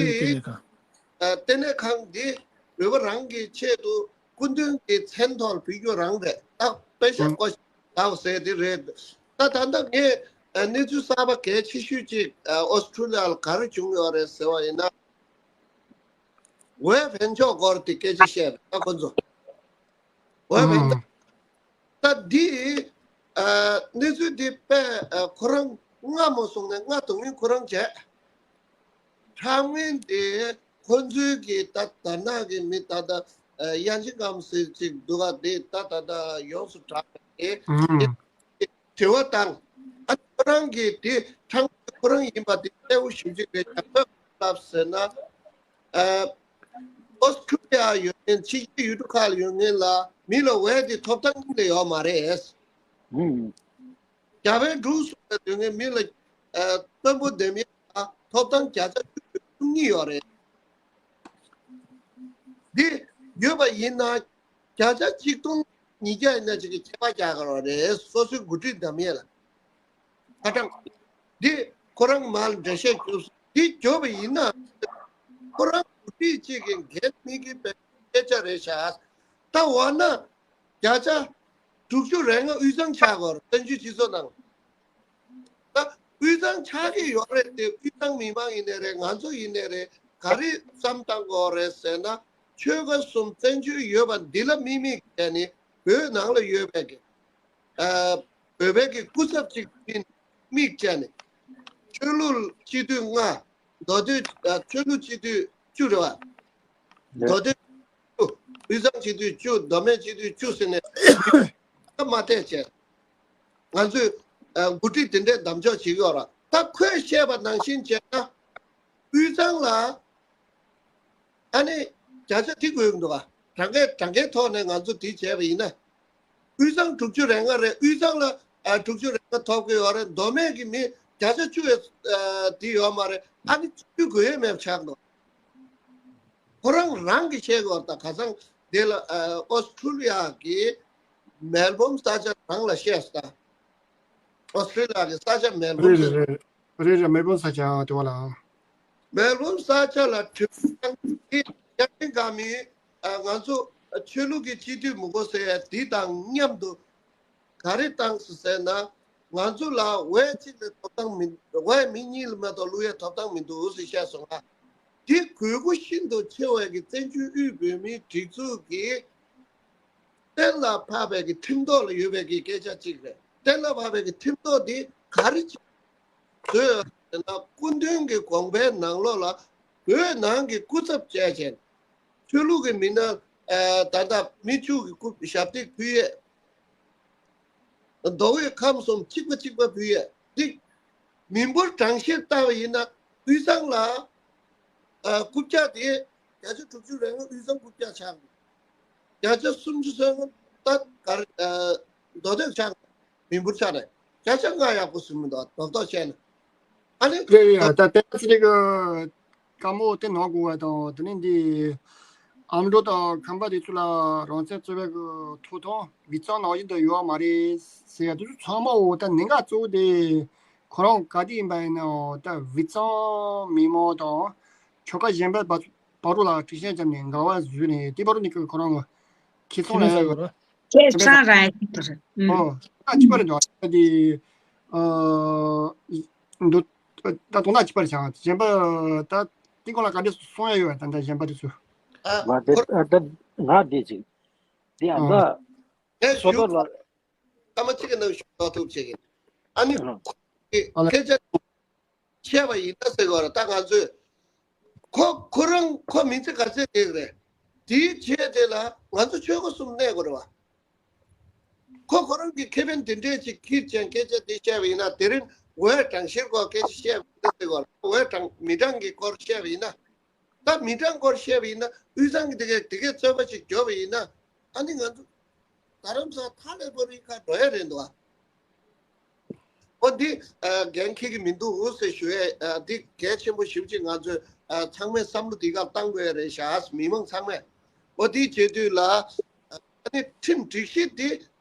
ཨ་ལྟེ་གནས་ཁང་འདི་བོད་པ་རང་གི་ཆེད་དུ་སྐུ་མདུན་གྱི་མཚན་ཐོག་ལ་ཕུལ་རྒྱུ་རང་རེད། ད་པེ་ཤ་ཨ་བཀོ་ལགས་ཟེར་དེ་རེད། ད་ད་ལྟ་ངས་ཨ་གནས་ཚུལ་གསར་པ་གལ་ཆེ་ཤོས་ཅིག་ཨ་ཨོ་སི་ཀྲུ་ལི་ཡ་ལ་ག་རེ་བྱུང་ཡོད་རེད་ཟེར་བ་ཡིན་ན། ཝེ་ཕན་ཆོག་སྐོར་དེ་སྐད་ཆ་བཤད་པ་ད་ཁོ་ཚོ། ཝེ་ཕན་ཨ་ད་འདི་ཨ་གནས་ཚུལ་འདི་དཔེ་ཨ་ཁོ་རང་སྔ་མོ་སོང་ནས་སྔ་དུང་ཡིན་ཁོ་རང་བྱས། ཁྲང་ངན་དེ་ཁོ་ཚོའི་གི་ད་དར་ནག་གི་མི་ད་ད་ཨ་དབྱངས་ཅན་སྒམ་ཟེར་ཅིག་འདུག་ག་དེ་ད་ད་ད་ཡོངས་སུ་གྲགས་པའི་ཨ་དྲི་བ་བཏང་། ཨ་ཁོ་རང་གི་དེ་ཁྲང་ཁོ་རང་ཡིན་པ་དེ་གསལ་པོ་ཞེ་པོ་ཅིག་རེད། ཁྱབ་ཁོས་ལབ་ཟེར་ན། ཨ་ཨོ་སི་ཀྲུ་ལི་ཡ་ཡོད་མཁན་ཕྱི་རྒྱལ་ཡུལ་གྲུ་ཁག་ལ་ཡོད་མཁན་ལ་མི་ལ་ཝེ་དེ་ཐོབ་ཐང་གཉིས་ལས་ཡོད་མ་རེད། ཨུ། རྒྱ་བལ་འབྲུག་གསུམ་ལ་སྡོད་མཁན་མི་ལ་ཨ་དཔོན་པོ་འདེམས་ཡ་ལ་ཐོབ་ཐང་བརྒྱ་ཆ་བཅུ་གཉིས་ཡོད་རེད། འདི་ཡོད་པ་ཡིན་ན་བརྒྱ་ཆ་གཅིག་སྟོང་ཉིས་བརྒྱ་ཡིན་ན་ཅིག་གི་ཁྱད་པར་རྒྱག་དགོས་རེད། སོ་སོའི་འགོ་ཁྲིད་འདེམས་ཡས་ལ། ཁ་གྲངས་འདི་ཁོ་རང་མར་འགྲེལ་བཤད་བརྒྱབ་སོང་། འདི་བརྒྱབ་པ་ཡིན་ན་ཁོ་རང་འགོ་ཁྲིད་ཅིག་གི་འགན་མི་གི་སྐད་ཆ་རེད་ཤག་ད་འོ་ན་བརྒྱ་ཆ་དྲུག་ཅུ་རེ་ལྔ་དབུས་གཙང་ཆགས་དགོས་རེད། བཙན་བྱོལ་སྤྱི་ཚོགས་ནང་། ད་དབུས་གཙང་ཆགས་ཀྱི་ཡོད་རེད་དེ། དབུས་གཙང་མི་མང་ཡིན་ནའི་རེད། ང་ཚོ་ཡིན་ནའི་རེད། ག་རེ་བསམ་བཏང་དགོས་རེད་ཟེར་ན། ཆོལ་ཁ་གསུམ་བཙན་བྱོལ་ཡོད་པ་འདི་ལ་དམིགས་དམིགས་བྱས་ནས། བོད་ནང་ལ་ཡོད་པའི་གི་ཨ་བོད་པའི་གི་སྐུ་ཚབ་ཅིག་དམིགས་བྱས་ནས། ཆོས་ལུགས་སྤྱི་འཐུས་ལྔ། མདོ་སྟོད། ཨ་ཆོས་ལུགས་སྤྱི་འཐུས་བཅུ་རེད་བ། མདོ་སྟོད་བཅུ། དབུས་གཙང་སྤྱི་འཐུས་བཅུ། མདོ་སྨད་སྤྱི་འཐུས་བཅུ་ཟེར་ནས་མ་བལྟས་བྱས། ང་ཚོས་ཨ་འགོ་ཁྲིད་དེ་འདྲའི་གདམ་འཇོག་བྱེད་ཀྱི་ཡོད་ར། ད་ཁོས་བཤད་པ་ནང་བཞིན་བྱས་ན། དབུས་གཙང་ལ་ཨ་ནི་བརྒྱ་ཆ་དེ་དགོས་ཀྱི་འདུག་ག་གྲངས་ཀའི་གྲངས་ཀའི་ཐོག་ནས་ང་ཚོ་དེ་བྱས་པ་ཡིན་ན། དབུས་གཙང་དྲུག་ཅུ་རེ་ལྔ་རེད། དབུས་གཙང་ལ་ཨ་དྲུག་ཅུ་རེ་ལྔ་ཐོབ་ཀྱི་ཡོད་རེད། མདོ་སྨད་ཀྱི་མི་བརྒྱ་ཆ་བཅུ་ཡས་ཨ་དེ་ཡོད་མ་རེད། ཨ་ནི་བཅུ་དགོས་ཡས་མེད་པ་ཆགས་འདུག་ཁོ་རང་རང་གིས་བཤད་དགོས་རེད། ད་ཁ་སང་དེ་ལ་ཨ་ཨོ་སི་ཁྲུ་ལི་ཡ་གི་མེལ་བོན་ས་ཆ་རང་ལ་བཤད་སོང་། ད་ཨོ་སི་ཁྲུ་ལི་ཡ་གི་ས་ཆ་མེལ་བོན་རེད་ཟེར། རེད་རེད་རེད། མེལ་བོན་ས་ཆ་དེ་བ་ལ། མེལ་བོན་ས་ཆ་ལ་གྲོས་མོལ་བཏང་གི་ཡ་ཅིང་ག་མི་ཨ་ང་ཚོ་ཆོས་ལུགས་ཀྱི་སྤྱི་འཐུས་མི་དགོས་ཟེར་ཡ་དེ་དང་མཉམ་དུ། ག་རེ་བཏང་སོང་ཟེར་ན། ང་ཚོ་ལ་འོས་གཅིག་ལ་ཐོབ་ཐང་མི། འོས་མི་གཉིས་ལ་མ་གཏོགས་བླུག་ཡས་ཐོབ་ཐང་མི་འདུག་ཟེར་བཤད་སོང་ང་། འདི་དགོས་མཁོ་ཤིན་ཏུ་ཆེ་བའི་གི་བཙན་བྱོལ་དབུས་བོད་མིའི་སྒྲིག་འཛུགས་ཀྱི་གཏན་ལ་ཕབ་པའི་གི་ཁྲིམས་ཐོག་ལ་ཡོད་པའི་གི་སྐད་ཆ་གཅིག་རེད། གཏན་ལ་ཕབ་པའི་གི་ཁྲིམས་ཐོག་འདི་ག་རེ་བྱས་བཟོས་ཡོད་ཟེར་ན། སྐུ་མདུན་གྱི་དགོངས་པའི་ནང་ལོགས་ལ་བོད་ནང་གི་སྐུ་ཚབ་བྱས་བྱས། ཆོས་ལུགས་ཀྱི་མི་སྣ་ཨ་ད་ལྟ་མི་བཅུ་གི་སྐུ་ཞབས་སྟེགས་ཕུལ་ཡས། མདོ་དབུས་ཁམས་གསུམ་གཅིག་པ་གཅིག་པ་ཕུལ་ཡས་འདི། མི་འབོར་གྲངས་བཤེར་བཏང་བ་ཡིན་ན། དབུས་གཙང་ལ་ཨ་རྐུབ་བཀྱག་དེ་བརྒྱ་ཆ་དྲུག་ཅུ་རེ་ལྔ་དབུས་གཙང་རྐུབ་བཀྱག་ཆགས་འདུག་བརྒྱ་ཆ་སུམ་ཅུ་སོ་ལྔ་ད་གར་ཨ་མདོ་སྟོད་ཆགས་འདུག་མི་འབོར་ཆ་ནས་བརྒྱ་ཆ་ལྔ་ཡག་པོ་ཟིན་མི་འདུག་རྡོག་རྡོག་བཤད་ན། ཨ་ནི་རེད་རེད། ད་ལྟའི་ཚེ་རིང་གི་བཀའ་མོལ་དེ་གནང་དགོས་པ་དང་། དེ་ནས་འདི་ཨ་མདོ་དང་ཁམས་པ་དེ་ཚོ་ལ་རང་བཙན་རྩོད་པའི་གི་ཐོབ་ཐང་དབུས་གཙང་ནང་བཞིན་དུ་ཡོད་པ་མ་རེད་ཟེར་ཡ་དེ་ཚོ་ཚང་མ། འོ་ད་གནད་འགག་གཙོ་བོ་དེ་ཁོ་རང་ག་དུས་ཡིན་པ་ཡིན་ནའང་ད་དབུས་གཙང་མི་མང་དང་ཆོལ་ཁ་གཞན་པ་བར་བར་རོ་ལ་དཀྲུག་ཤིང་བརྒྱབ་ནས་འགལ་བ་བཟོས་ནས། དེ་བར་རོ་ནས་ཁོ་རང་གི་ཁེ་ཚོང་ཁེ་ཕན་ལ་བཟོ་དགོས་རེད། ཁེ་ཕན་བཟོ་དགོས་རེད། ཨོ། ད་གཅིག་པ་རེད་འདུག་དེ་ཨ་འདུག་ད་དོན་དག་གཅིག་པ་རེད་ཤག་གཞན་པ་ད་དེ་སྐོར་ལ་ག་འདྲ་གསུང་ཡ་ཡོད་པ། ད་ད་གཞན་པ་དེ་ཚོ། ང་དེ་ཨ་ད་ང་དེ་ཅིག་དེ་ཨ་ད་ཨ་ངས་སོ་ཐོ་ཞུ་ལ། སྐར་མ་གཅིག་གི་ནང་ཞུ་ཐུབ་བྱེད་ཀྱི། ཨ་ནི་ཨ་ཁོ་གི་ཨ་ལེ། སྐད་ཆ་བཤད་པ་ཡིན་ན་ཟེར་གི་རེད། ད་ང་ཚོས་ཁོ་ཁོ་རང་ཁོ་མི་ཚེ་ག་ཚོད་བསྡད་ཀྱི་རེད། དེའི་རྗེས་དེ་ལ་ང་ཚོ་ཆོལ་ཁ་གསུམ་གནས་དགོས་རེད་བ། ཁོ་ཁོ་རང་གི་ཁེ་ཕན་དེ་འདྲས་ཅིག་ཁྱེར་ཅན་སྐད་ཆ་དེ་བཤད་པ་ཡིན་ན། དེ་རིང་འོས་གྲངས་བཤེར་སྐོར་སྐད་ཆ་བཤད་པ་ཡིན་ན་ཟེར་གི་རེད། འོས་གྲངས་མི་གྲངས་ཀྱི་སྐོར་བཤད་པ་ཡིན་ན། ད་མི་གྲངས་སྐོར་བཤད་པ་ཡིན་ན། དབུས་གཙང་གི་དེ་གའི་དེ་གའི་རྩོད་པ་ཅིག་རྒྱོབ་པ་ཡིན་ན། ཨ་ནི་ང་ཚོ་རྡ་རམ་ས་ཐག་ལས་པོ་རི་ཁ་འགྲོ་ཡ་རེད་འདུག་ཨ། ཨོ་འདི་ཨ་འགན་འཁྱེར་གྱི་མི་འདུག་ཟེར་ཞུ་ཡ། ཨ་འདི་གལ་ཆེན་པོ་ཞེ་པོ་ཅིག་ང་ཚོས་ཨ་ཚང་མས་བསམ་བློ་འདི་གར་བཏང་དགོས་ཡ་རེད་ཤག་མི་མང་ཚང་མས། ཨོ་འདི་བྱེད་དུས་ལ་ཨ་ནི་ཁྲིམས་སྒྲིག་གཞི་འདི་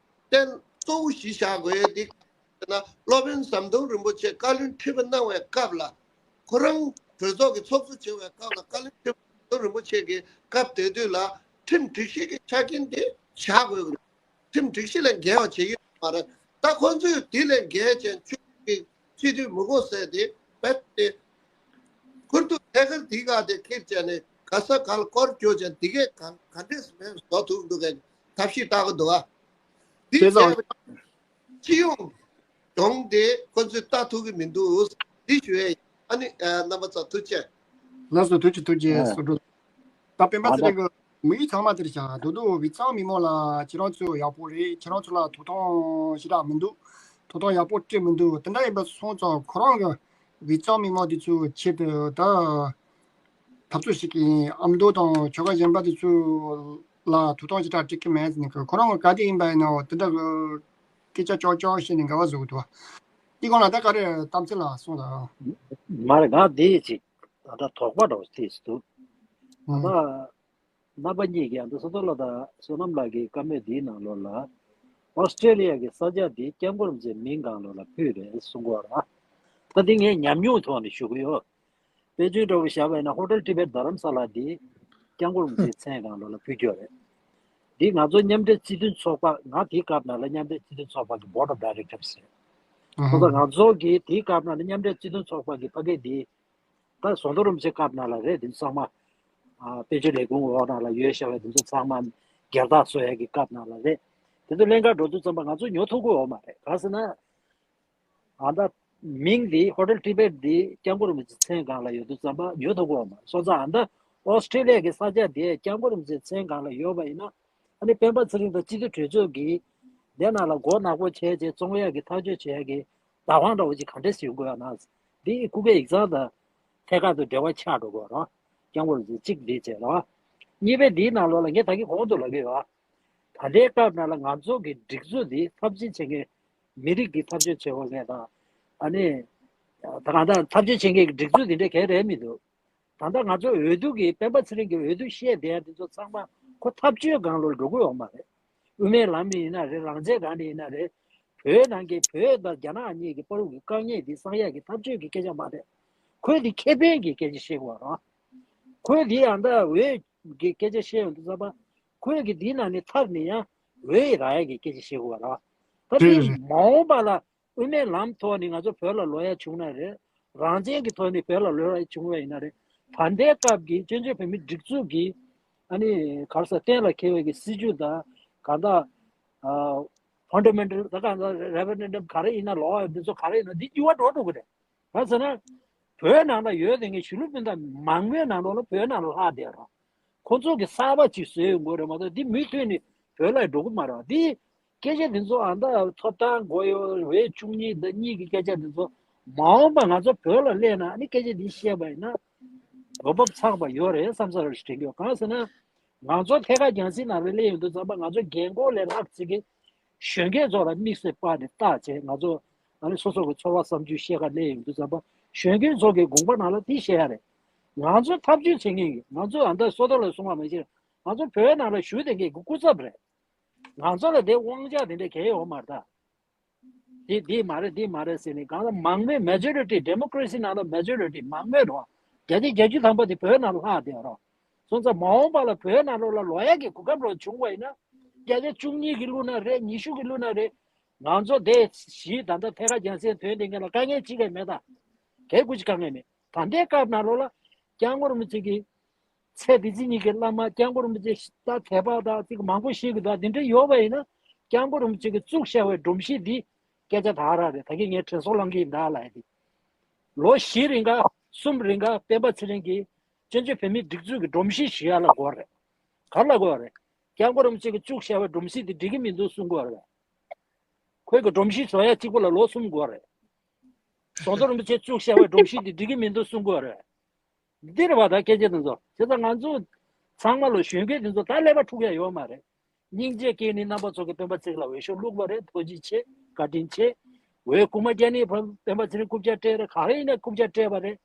གཏན་གཙོ་བོ་གཞི་བཞག་དགོས་ཡ་འདི། ན་སློབ་དཔོན་ཟམ་གདོང་རིན་པོ་ཆེ་བཀའ་བློན་ཁྲི་པ་གནང་བའི་སྐབས་ལ། ཁོ་རང་གྲོས་ཚོགས་ཀྱི་ཚོགས་གཙོ་བྱེད་པའི་སྐབས་ལ། བཀའ་བློན་ཁྲི་པ་ཟམ་གདོང་རིན་པོ་ཆེ་གི་སྐབས་དེ་དུས་ལ་ཁྲིམས་སྒྲིག་གཞི་གི་ཆ་རྐྱེན་དེ་བཞག་དགོས་ཀྱི་རེད། ཁྲིམས་སྒྲིག་གཞི་ལས་འགལ་བ་བྱེད་ཀྱི་ཡོད་མ་རེད། ད་ཁོ་ཚོས་དེ་ལས་འགལ་ཅན་ཆོས་ཀྱི་སྤྱི་འཐུས་མི་དགོས་ཟེར་དེ་རྦད་དེ། ཁུར་དུ་ཐད་ཀར་དེ་ག་དེ་ཁྱེར་བྱས་ནས་ག་ས་ག་ལ་སྐོར་སྐྱོད་བྱས། དེ་གས་ག་ག་འདྲས་མེད་བཟོ་ཐུབ་འདུག་གས་ཐབས་ཤེས་བཏགས་ཀྱི་འདུག་ཨ། དེ་དེ་ཙང་བྱས། སྤྱི་ཡོངས་གྱོང་དེ་ཁོ་ཚོས་ལྟ་ཐུབ་ཀྱི་མི་འདུག་འདི་ཞུ་ཡས། ཨ་ནི་ཨ་རྣམ་པ་ཚོ་ཐུགས་རྗེ་ཆེ། ལགས་སོ། ཐུགས་རྗེ་ཐུགས་རྗེ་ཆེ། ཨ་སོ་འགྲོ། ད་སྤེན་པ་ཨ་ཚེ་ད་རིང་གི་དམིགས་ཡུལ་ཚང་མ་དེ་རེད་ཤག་རྡོག་རྡོག་དབུས་གཙང་མི་མང་ལ་ཁྱེད་རང་ཚོ་ཡག་པོ་རེད། ཁྱེད་རང་ཚོ་ལ་ཐོབ་ཐང་ཞེ་དྲག་མི་འདུག་ཐོབ་ཐང་ཡག་པོ་སྤྲད་མི་འདུག་དེ་འདྲ་ཡིན་པ་སོང་ཙང་ཁོ་རང་གི་དབུས་གཙང་མི་མང་དེ་ཚོའི་ཆེད་དུ་ད་འཐབ་རྩོད་བྱེད་ཀྱི་ཡིན། ཨ་མདོ་དང་ཆོལ་ཁ་གཞན་པ་དེ་ཚོ་ལ་ཐོབ་ཐང་ཞེ་དྲག་སྤྲད་ཀྱི་མེད་ཟེར་ནས། ཁོ་རང་གི་ག་དེ་ཡིན་པ་ཡིན་ནའང་དེ་འདྲ་གི་སྐད་ཆ་ཅོག་ཅོག་བཤད་ནས་འགལ་བ་བཟོ་གི་འདུག་དེ་སྒང་ལ་ད་ག་རེ་གཏམ་ཚིག་ལ་གསུངས་དང་། མ་རེད། ང་དེ་ཅིག་ད་ལྟ་དོགས་པ་འདྲ་བོ་ཅིག་འདུག་ད་ལྟ་ རྣམ་པ་གཉིས་ཀྱིས་ཨ་མདོ་བསོད་རྡོར་ལགས་དང་བསོད་ནམས་ལགས་ཀྱི་བཀའ་མོལ་འདིའི་ནང་ལོགས་ལ། ཨོ་སི་ཀྲེ་ལི་ཡ་གི་ས་ཆ་འདི་སྐྱབས་མགོན་རིན་པོ་ཆེའི་མིང་སྒང་ལོགས་ལ་ཕུལ་རེད་གསུང་གི་ཡོད་རེད། ད་འདི་ངས་ཉམས་མྱོང་ཐོག་ནས་ཞུ་གི་ཡོད། དཔེ་མཚོན་འདྲ་བོ་བཞག་པ་ཡིན་ན་ཧོ་ཊེལ་ཊི་བེཊ་རྡ་རམ་ས་ལ་འདི་སྐྱབས་མགོན་རིན་པོ་ཆེའི་མཚན་སྒང་ལོགས་ལ་ཕུལ་རྒྱུ་རེད། འདི་ང་ཚོ་མཉམ་འབྲེལ་སྤྱི་མཐུན་ཚོགས་པ། ང་དེའི་སྐབས་ནང་ལ་མཉམ་འབྲེལ་སྤྱི་མཐུན་ཚོགས་པ་གི་Board of Directors་རེད། ཁོ་ཚོ་ང་ཚོ་གི་དེའི་སྐབས་ནང་ལ་མཉམ་འབྲེལ་སྤྱི་མཐུན་ཚོགས་པ་གི་ཕ་གི་འདི་ད་ཟམ་གདོང་རིན་པོ་ཆེའི་སྐབས་ནང་ལ་རེད། དེ་ཚང་མ་ཨ་དཔལ་འབྱོར་ལས་ཁུངས་འོག་ནང་ལ་ཡོད་བཞག་པ་དེ་ཚོ་ཚང་མ་སྒེར་བདག་བཟོ་ཡ་གི་སྐབས་ནང་ལ་རེད། དེ་ཚོ་ལྷན་ཁག་འགྲོ་དུས་ཙམ་པ་ང་ཚོ་ཉོ་ཐུབ་ཀྱི་ཡོད་མ་རེད། གང་ཟེར་ན། ཨ་ད་མིང་འདི་ཧོ་ཊེལ་ཊི་བེཊ་འདི་སྐྱབས་མགོན་རིན་པོ་ཆེའི་མཚན་སྒང་ལ་ཡོད་དུས་ཙམ་པ་ཉོ་ཐུབ་ཀྱི་ཡོད་མ་རེད། སོང་ཙང་ཨ་ད་ཨོ་སི་ཀྲེ་ལི་ཡ་གི་ས་ཆ་དེ་སྐྱབས་མགོན་རིན་པོ་ཆེའི་མཚན་སྒང་ལ་ཡོད་པ་ཡིན་ན། ཨ་ནི་སྤེན་པ་ཚེ་རིང་དང་སྤྱི་འཐུས་གྲོས་ཚོགས་ཀྱིས་དེ་ནང་ལ་མགོ་ནག་པོ་བྱས་བྱས་བཙོང་ཡག་གི་ཐག་གཅོད་བྱེད་ཡག་གི་བདག་དབང་འདྲ་བོ་ཅིག་ག་འདྲས་ཡོང་དགོས་ཡ་ན། འདི་སྐུ་སྒེར་ཡིག་ཚང་དང་ཐད་ཀར་དུ་འབྲེལ་བ་ཆགས་འགྲོ་དགོས་རེད། སྐྱབས་མགོན་རིན་པོ་ཆེ་གཅིག་འདི་བྱས་རེད། གཉིས་པ་འདིའི་ནང་ལོགས་ལ་ངས་ད་གིན་གོང་དུ་ལབ་ཀྱི་ཡོད། ད་ལྟའི་སྐབས་ནང་ལ་ང་ཚོ་གི་སྒྲིག་འཛུགས་འདི་འཐབ་ཇུས་བྱེད་མཁན། མི་རིགས་ཀྱི་འཐབ་ཇུས་བྱེད་དགོས་མཁན་དང་། ཨ་ནི། ད་གང་ལྟར་འཐབ་ཇུས་བྱེད་མཁན་གྱི་སྒྲིག་འཛུགས་འདི་འདྲ་གང་རེད་མི་འདུག་ད་ལྟ་ང་ཚོ་འོས་བསྡུ་གི་སྤེན་པ་ཚེ་རིང་གི་འོས་བསྡུ་བཤད་བསྡད་ཡ་འདི་ཚོ་ཚང་མ་ཁོ་འཐབ་ཇུས་སྒང་ལོགས་འགྲོ་གི་ཡོད་མ་རེད། དབུ་མའི་ལམ་ཡིན་ན་རེད། རང་བཙན་སྒང་ནས་ཡིན་ན་རེད། བོད་ནང་གི་བོད་དང་རྒྱ་ནག་གཉིས་ཀྱི་བར་གྱི་དཀའ་ངལ་འདི་སེལ་ཡ་གི་འཐབ་ཇུས་ཀྱི་སྐད་ཆ་མ་རེད། ཁོས་འདི་ཁེ་ཕན་གྱི་སྐད་ཆ་བཤད་དགོས་རེད། ཁོས་འདི་ཡང་ད་འོས་ཀྱི་སྐད་ཆ་བཤད་ཡོང་དུས་ཙམ་པ། ཁོས་ཀྱི་འདི་ནང་ནས་ཐར་ནས་ཡང་འོས་རག་ཡ་གི་སྐད་ཆ་བཤད་དགོས་རེད། ད་དེ་མ་འོངས་པ་ལ་དབུ་མའི་ལམ་ཐོག་ནས་ང་ཚོ་བོད་ལ་ལོག་ཡ་བྱུང་ན་རེད། རང་བཙན་གྱི་ཐོག་ནས་བོད་ལ་ལོག་ཡ་བྱུང་བ་ཡིན་ན་རེད། ད་ལྟའི་སྐབས་ཀྱི་བཙན་བྱོལ་བོད་མིའི་སྒྲིག་འཛུགས་ཀྱི་ཨ་ནི་ག་རེ་ཟེར། གཏན་ལ་འཁེལ་བའི་གི་སྲིད་བྱུས་དང་། གང་ལྟར་ཨ་ཕན་ཌ་མེན་ཊལ་ད་གང་ལྟར་རེ་ཕེ་རེན་ཌམ་ག་རེ་ཡིན་ན། ལོག་ཡ་འདི་ཚོ་ག་རེ་ཡིན་ན་འདི་འགྱུར་བ་འགྲོ་འགྲོ་གི་རེད། ག་རེ་ཟེར་ན། བོད་ནང་ལ་ཡོད་དེ་ངས་གཞིས་ལུས་སྤུན་ཟླ་མང་པོའི་ནང་ལོགས་ལ་བོད་ནང་ལ་ལྷག་བསྡད་རོགས། ཁོང་ཚོ་གི་གསར་པ་ཅིག་བཟོས་ཡོང་དགོས་རེད་མ་གཏོགས་འདི་མུ་མཐུད་ནས་བོད་ལ་འགྲོ་གི་མ་རེད། འདི་སྐད་ཆ་འདི་ཚོ་ཨ་ད་ཐོབ་ཐང་དགོས་ཡོད། འོས་བཅུ་གཉིས་དང་གཉིས་ཀྱི་སྐད་ཆ་འདི་ཚོ་མ་འོངས་པ་ང་ཚོ་བོད་ལ་སླེབས་ན་ཨ་ནི་སྐད་ཆ་འདི་བཤད་པ་ཡིན་ན་འོས་བབ་ཚང་པ་ཡོད་རེད་བསམ་ས་རེད་དྲན་གྱི་ཡོད། གང་ཟེར་ན། ང་ཚོ་ཐད་ཀར་རྒྱང་སྲིང་ནང་ལ་སླེབས་ཡོང་དུས་ཙམ་པ་ང་ཚོ་རྒན་འཁོགས་ལས་ལྷག་ཅིག་གིས་གཞོན་སྐྱེས་ཚོ་ལ་དམིགས་བསལ་སྤར་ནས་བལྟ་བྱས། ང་ཚོ་ཨ་ནི་སོ་སོ་གི་ཚོར་བ་བསམ་ཚུལ་བཤད་ག་སླེབས་ཡོང་དུས་ཙམ་པ། གཞོན་སྐྱེས་ཚོ་གི་དགོངས་པ་ནང་ལ་དེ་བཤད་ཡ་རེད། ང་ཚོ་འཐབ་ཇུས་བྱེད་མཁན་གྱི། ང་ཚོ་ཨ་ད་བསོད་རྡོར་ལགས་གསུངས་པ་མ་གཞི་ང་ཚོ་བོད་ནང་ལ་བཞུགས་བསྡད་མཁན་གྱི་སྐུ་ཚབ་རེད། ང་ཚོ་ལ་དེ་དབང་ཆ་དེ་འདྲ་གང་ཡང་ཡོད་མ་རེད་ད། འདི་འདི་མ་རེད། འདི་མ་རེད་ཟེར་ནས་གང་ལ་མང་མོས། མེ་ཇོ་རི་ཊི། ཌེ་མོ་ཀ་རེ་སི་ནང་ལ་མེ་ཇོ་རི་ཊི་མང་མོས་རོགས། བརྒྱ་ཆ་བརྒྱད་ཅུ་ཐམ་པ་དེ་བོད་ནང་ལ་ལྷག་བསྡད་རོགས། སོང་ཙང་མ་འོངས་པ་ལ་བོད་ནང་ལོགས་ལ་ལོག་ཡ་གི་གོ་སྐབས་རོགས་བྱུང་བ་ཡིན་ན། བརྒྱ་ཆ་བཅུ་གཉིས་ཀྱི་བླུགས་ན་རེད། ཉི་ཤུ་གི་བླུགས་ན་རེད། ང་ཚོ་དེ་གཞིས་ད་ལྟ་ཐད་ཀར་རྒྱང་སྲིང་ཐོན་དེ་ངེད་ལ་དཀའ་ངལ་ཅི་ག་མེད་ད། གལ་ཁུ་ཅི་དཀའ་ངལ་མེད། ད་ལྟའི་སྐབས་ནང་ལོགས་ལ་སྐྱབས་མགོན་རིན་པོ་ཆེ་གི་ཚེ་འདི་ཕྱི་གཉིས་ཀྱི་བླ་མ་སྐྱབས་མགོན་རིན་པོ་ཆེ་ད་དད་པ་དང་ཅིག་མང་པོ་ཞིག་གི་ད་འདི་འདྲ་ཡོད་པ་ཡིན་ན། སྐྱབས་མགོན་རིན་པོ་ཆེ་གི་བཙུགས་བཞག་པའི་སྒྲོམ་གཞི་འདི་སྐད་ཆ་ད་ར་རེད། ད་གིན་ངས་དྲན་གསོ་བླང་གི་ཡིན་ད་ལ་ཡ་དེ། ལོ་བཞི་རིང་ག་གསུམ་རིང་ག་སྤེན་པ་ཚེ་རིང་གིས་བཙན་བྱོལ་བོད་མིའི་སྒྲིག་འཛུགས་ཀྱི་སྒྲོམ་གཞི་ཞིག་ཡ་ལ་དགོས་རེད། ག་ལ་དགོས་རེད། སྐྱབས་མགོན་རིན་པོ་ཆེ་གི་བཙུགས་བཞག་པའི་སྒྲོམ་གཞི་འདི་འགྲིག་གི་མི་འདུག་གསུང་དགོས་རེད། ཁོས་གི་སྒྲོམ་གཞི་བཟོ་ཡ་གཅིག་པོ་ལ་ལོ་གསུམ་དགོས་རེད། ཟམ་གདོང་རིན་པོ་ཆེ་བཙུགས་བཞག་པའི་སྒྲོམ་གཞི་འདི་འགྲིག་གི་མི་འདུག་གསུང་དགོས་རེད། འདི་རེད་བ་ད་སྐད་ཆ་དེ་ཚོ། བྱས་ཙང་ང་ཚོ་ཚང་མ་ལོ་གཞོན་སྐྱེས་དེ་ཚོ་ད་ཀླད་པ་འཁྲུག་ཡ་ཡོད་མ་རེད། སྙིང་རྗེ་སྐྱེས་ནས་རྣམ་པ་ཚོ་གིས་སྤེན་པ་ཚེ་རིང་ལ་འོས་ཤོག་བླུགས་པ་རེད། ཐུགས་རྗེ་ཆེ། བཀའ་དྲིན་ཆེ། འོས་རྐུ་མ་རྒྱག་ནས་སྤེན་པ་ཚེ་རིང་རྐུབ་བཀྱག་སྤྲད་རེད། ག་རེ་ཡིན་ན་རྐུབ་བཀྱག་སྤྲད་པ་རེད།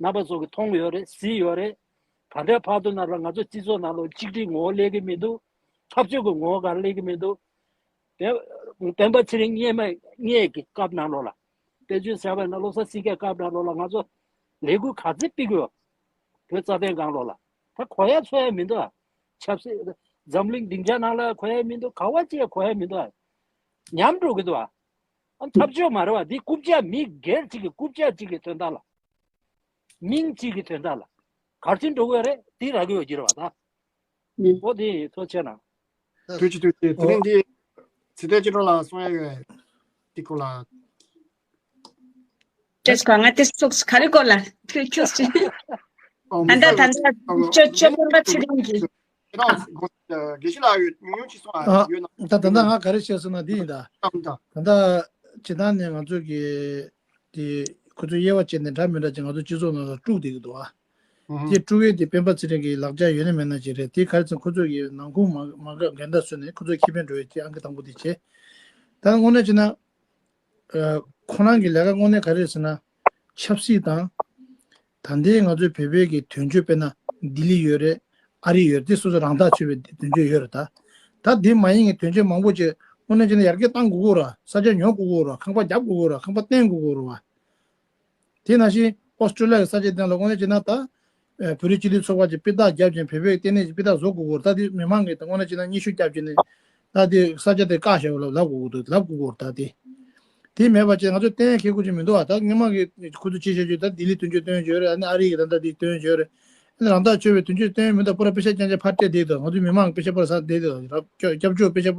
རྣམ་པ་ཚོ་གིས་མཐོང་ཡོད་རེད། གཟིགས་ཡོད་རེད། ད་ལྟའི་བར་དུ་ནང་ལ་ང་ཚོ་སྤྱི་ཚོགས་ནང་ལོགས་གཅིག་སྒྲིལ་ངོ་བོ་སླེབས་ཀྱི་མི་འདུག་འཐབ་རྩོད་ཀྱི་ངོ་བོ་ག་རེ་སླེབས་ཀྱི་མི་འདུག་སྤེན་པ་ཚེ་རིང་སྔོན་མ་སྔོན་གྱི་སྐབས་ནང་ལོགས་ལ། དཔེ་མཚོན་བཞག་པ་ཡིན་ན་བློ་བཟང་སེང་གེའི་སྐབས་ནང་ལོགས་ལ་ང་ཚོ་ལས་འགུལ་ག་ཚོད་སྤེལ་གྱི་ཡོད། བོད་རྩ་དོན་སྒང་ལོགས་ལ། ད་གོ་ཡ་ཚོར་ཡ་མི་འདུག་ཨ། ཆབ་སྲིད་འཛམ་གླིང་སྡིངས་ཆ་ནང་ལ་གོ་ཡ་མི་འདུག་ག་བ་ཅི་ཡ་གོ་ཡ་མི་འདུག་ཨ། ཉམས་འགྲོ་གི་འདུག་ཨ། ཨ་འཐབ་ཕྱོགས་མ་རེད་བ། འདི་རྐུབ་བཀྱག་མི་སྒེར་གཅིག་གི་རྐུབ་བཀྱག་གཅིག་གི་དོན་དག་ལ། མིང་གཅིག་གི་དོན་དག་ལ་གར་ཕྱིན་འགྲོ་གི་ཡོད་རེད། དེ་རག་གི་ཡོད་ཀྱི་རེད་བ་ད། ཨོ་དེ་ཐུགས་རྗེ་ཆེ་གནང་། ཐུགས་རྗེ་ཆེ། ཐུགས་རྗེ་ཆེ། དེ་རིང་འདི་ཚེ་བརྟན་སྐྱིད་གྲོགས་ལ་གསུང་ཡ་ཡོད་དེ་སྐོར་ལ། ཅེས་གོ་ང་དེ་སོགས་ག་རེ་སྐོར་ལ་ཁྱོད་ཁྱོད་ཅི། ཨོ་ད་ད་ད་ད་ཅོ་ཅོ་སྤེན་པ་ཚེ་རིང་གི། དགེ་བཤེས་ལགས་ཡོད། ཉུང་ཉུང་ཅིག་གསུང་ཨ། ཡོད་ན། ད་ད་ལྟ་ང་ག་རེ་བཤད་སོང་ན་འདི་ཡིན་ད། ད་ད་ད་ལྟ་སྤྱིར་བཏང་ནས་ང་ཚོ་གི་དེ་ཁོ་ཚོས་དབྱེ་བ་བྱས་ནས་འདྲ་མི་འདྲ་ཅིག་ང་ཚོ་སྤྱི་ཚོགས་ནང་ལ་དཀྲུགས་བསྡད་ཀྱི་འདུག་ཨ། དེ་དཀྲུགས་ཡས་དེ་སྤེན་པ་ཚེ་རིང་གི་ལག་ཆ་ཡོད་ན་མེད་ན་ཅིག་རེད། དེ་ག་རེ་ཟེར་ན་ཁོ་ཚོ་གི་ནང་ཁུངས་མ་མ་འགལ་འགལ་ཟླ་བཟོས་ནས་ཁོ་ཚོ་ཁེ་ཕན་འགྲོ་ཡས་དེ་ཨང་ཀི་དང་པོ་དེ་བྱས། ད་དངོས་གནས་བྱས་ན། ཨ། ཁོ་རང་གི་ལས་ཀ་དངོས་གནས་ག་རེ་རེད་ཟེར་ན། ཆབ་སྲིད་དང་། ད་ལྟའི་ང་ཚོའི་བོད་པའི་གི་དོན་གཅོད་དཔེར་ན་ལྡི་ལི་ཡོད་རེད། ཨ་རི་ཡོད་རེད། དེ་སོ་སོ་རང་ཐག་ཆོད་པའི་དོན་གཅོད་ཡོད་རེད་ད། ད་དེ་མ་ཡིན་གྱི་དོན་གཅོད་མང་པོ་ཅིག་དངོས་གནས་བྱས་ན་ཡར་རྒྱས་གཏང་དགོས་ཀྱི་རེད། ས་ཆ་ཉོ་དགོས་ཀྱི་རེད། ཁང་པ་རྒྱབ་དགོས་ཀྱི་རེད། ཁང་པ་བརྟན་དགོས་ཀྱི་རེད་བ། དེ་ནང་བཞིན་ཨོ་སི་ཀྲོ་ལི་ཡ་གི་ས་ཆ་དེ་ལ་དངོས་གནས་བྱས་ན་ད། ཨ་བོད་རིགས་སྤྱི་མཐུན་ཚོགས་པ་ཀྱིས་དཔེ་རྟགས་བརྒྱབ་ཅིང་བོད་པའི་ལྟེ་གནས་ཀྱི་དཔེ་རྟགས་བཟོ་དགོས་ཀྱི་རེད། ད་དེ་མི་མང་གིས་ད་དངོས་གནས་བྱས་ན་སྙན་ཞུ་བརྒྱབ་བྱས་ནས། ད་དེ་ས་ཆ་དེ་བཀག་བཞག་ཡོད་ལབ་ལབ་དགོས་ཀྱི་རེད། ད་དེ། དེ་མེད་པ་བྱས་ང་ཚོ་བསྟན་ཡ་ཁེ་གོ་ཅིག་མི་འདུག་བ། ད་སྔོན་མ་གི་ཁོ་ཚོ་ཅི་བྱ་རྒྱུ། ད་ལྡི་ལི་དོན་གཅོད་བཏོན་ཡོད་རེད། ཨ་ནི་ཨ་རི་གི་ད་ལྟ་དེ་བཏོན་ཡོད་རེད། ཨ་ནི་རང་ཐག་ཆོད་པའི་དོན་གཅོད་བཏོན་མི་འདུག་པུ་ར་པེ་ཤ་རྐྱང་རྐྱང་ཕར་སྤྲད་བསྡད་འདུག་ང་ཚོའི་མི་མང་གི་པེ་ཤ་པུ་ར་ཟ་བསྡད་འདུག་རབ་སྐྱབས་སྐྱབས་བཅོལ་པེ་ཤ་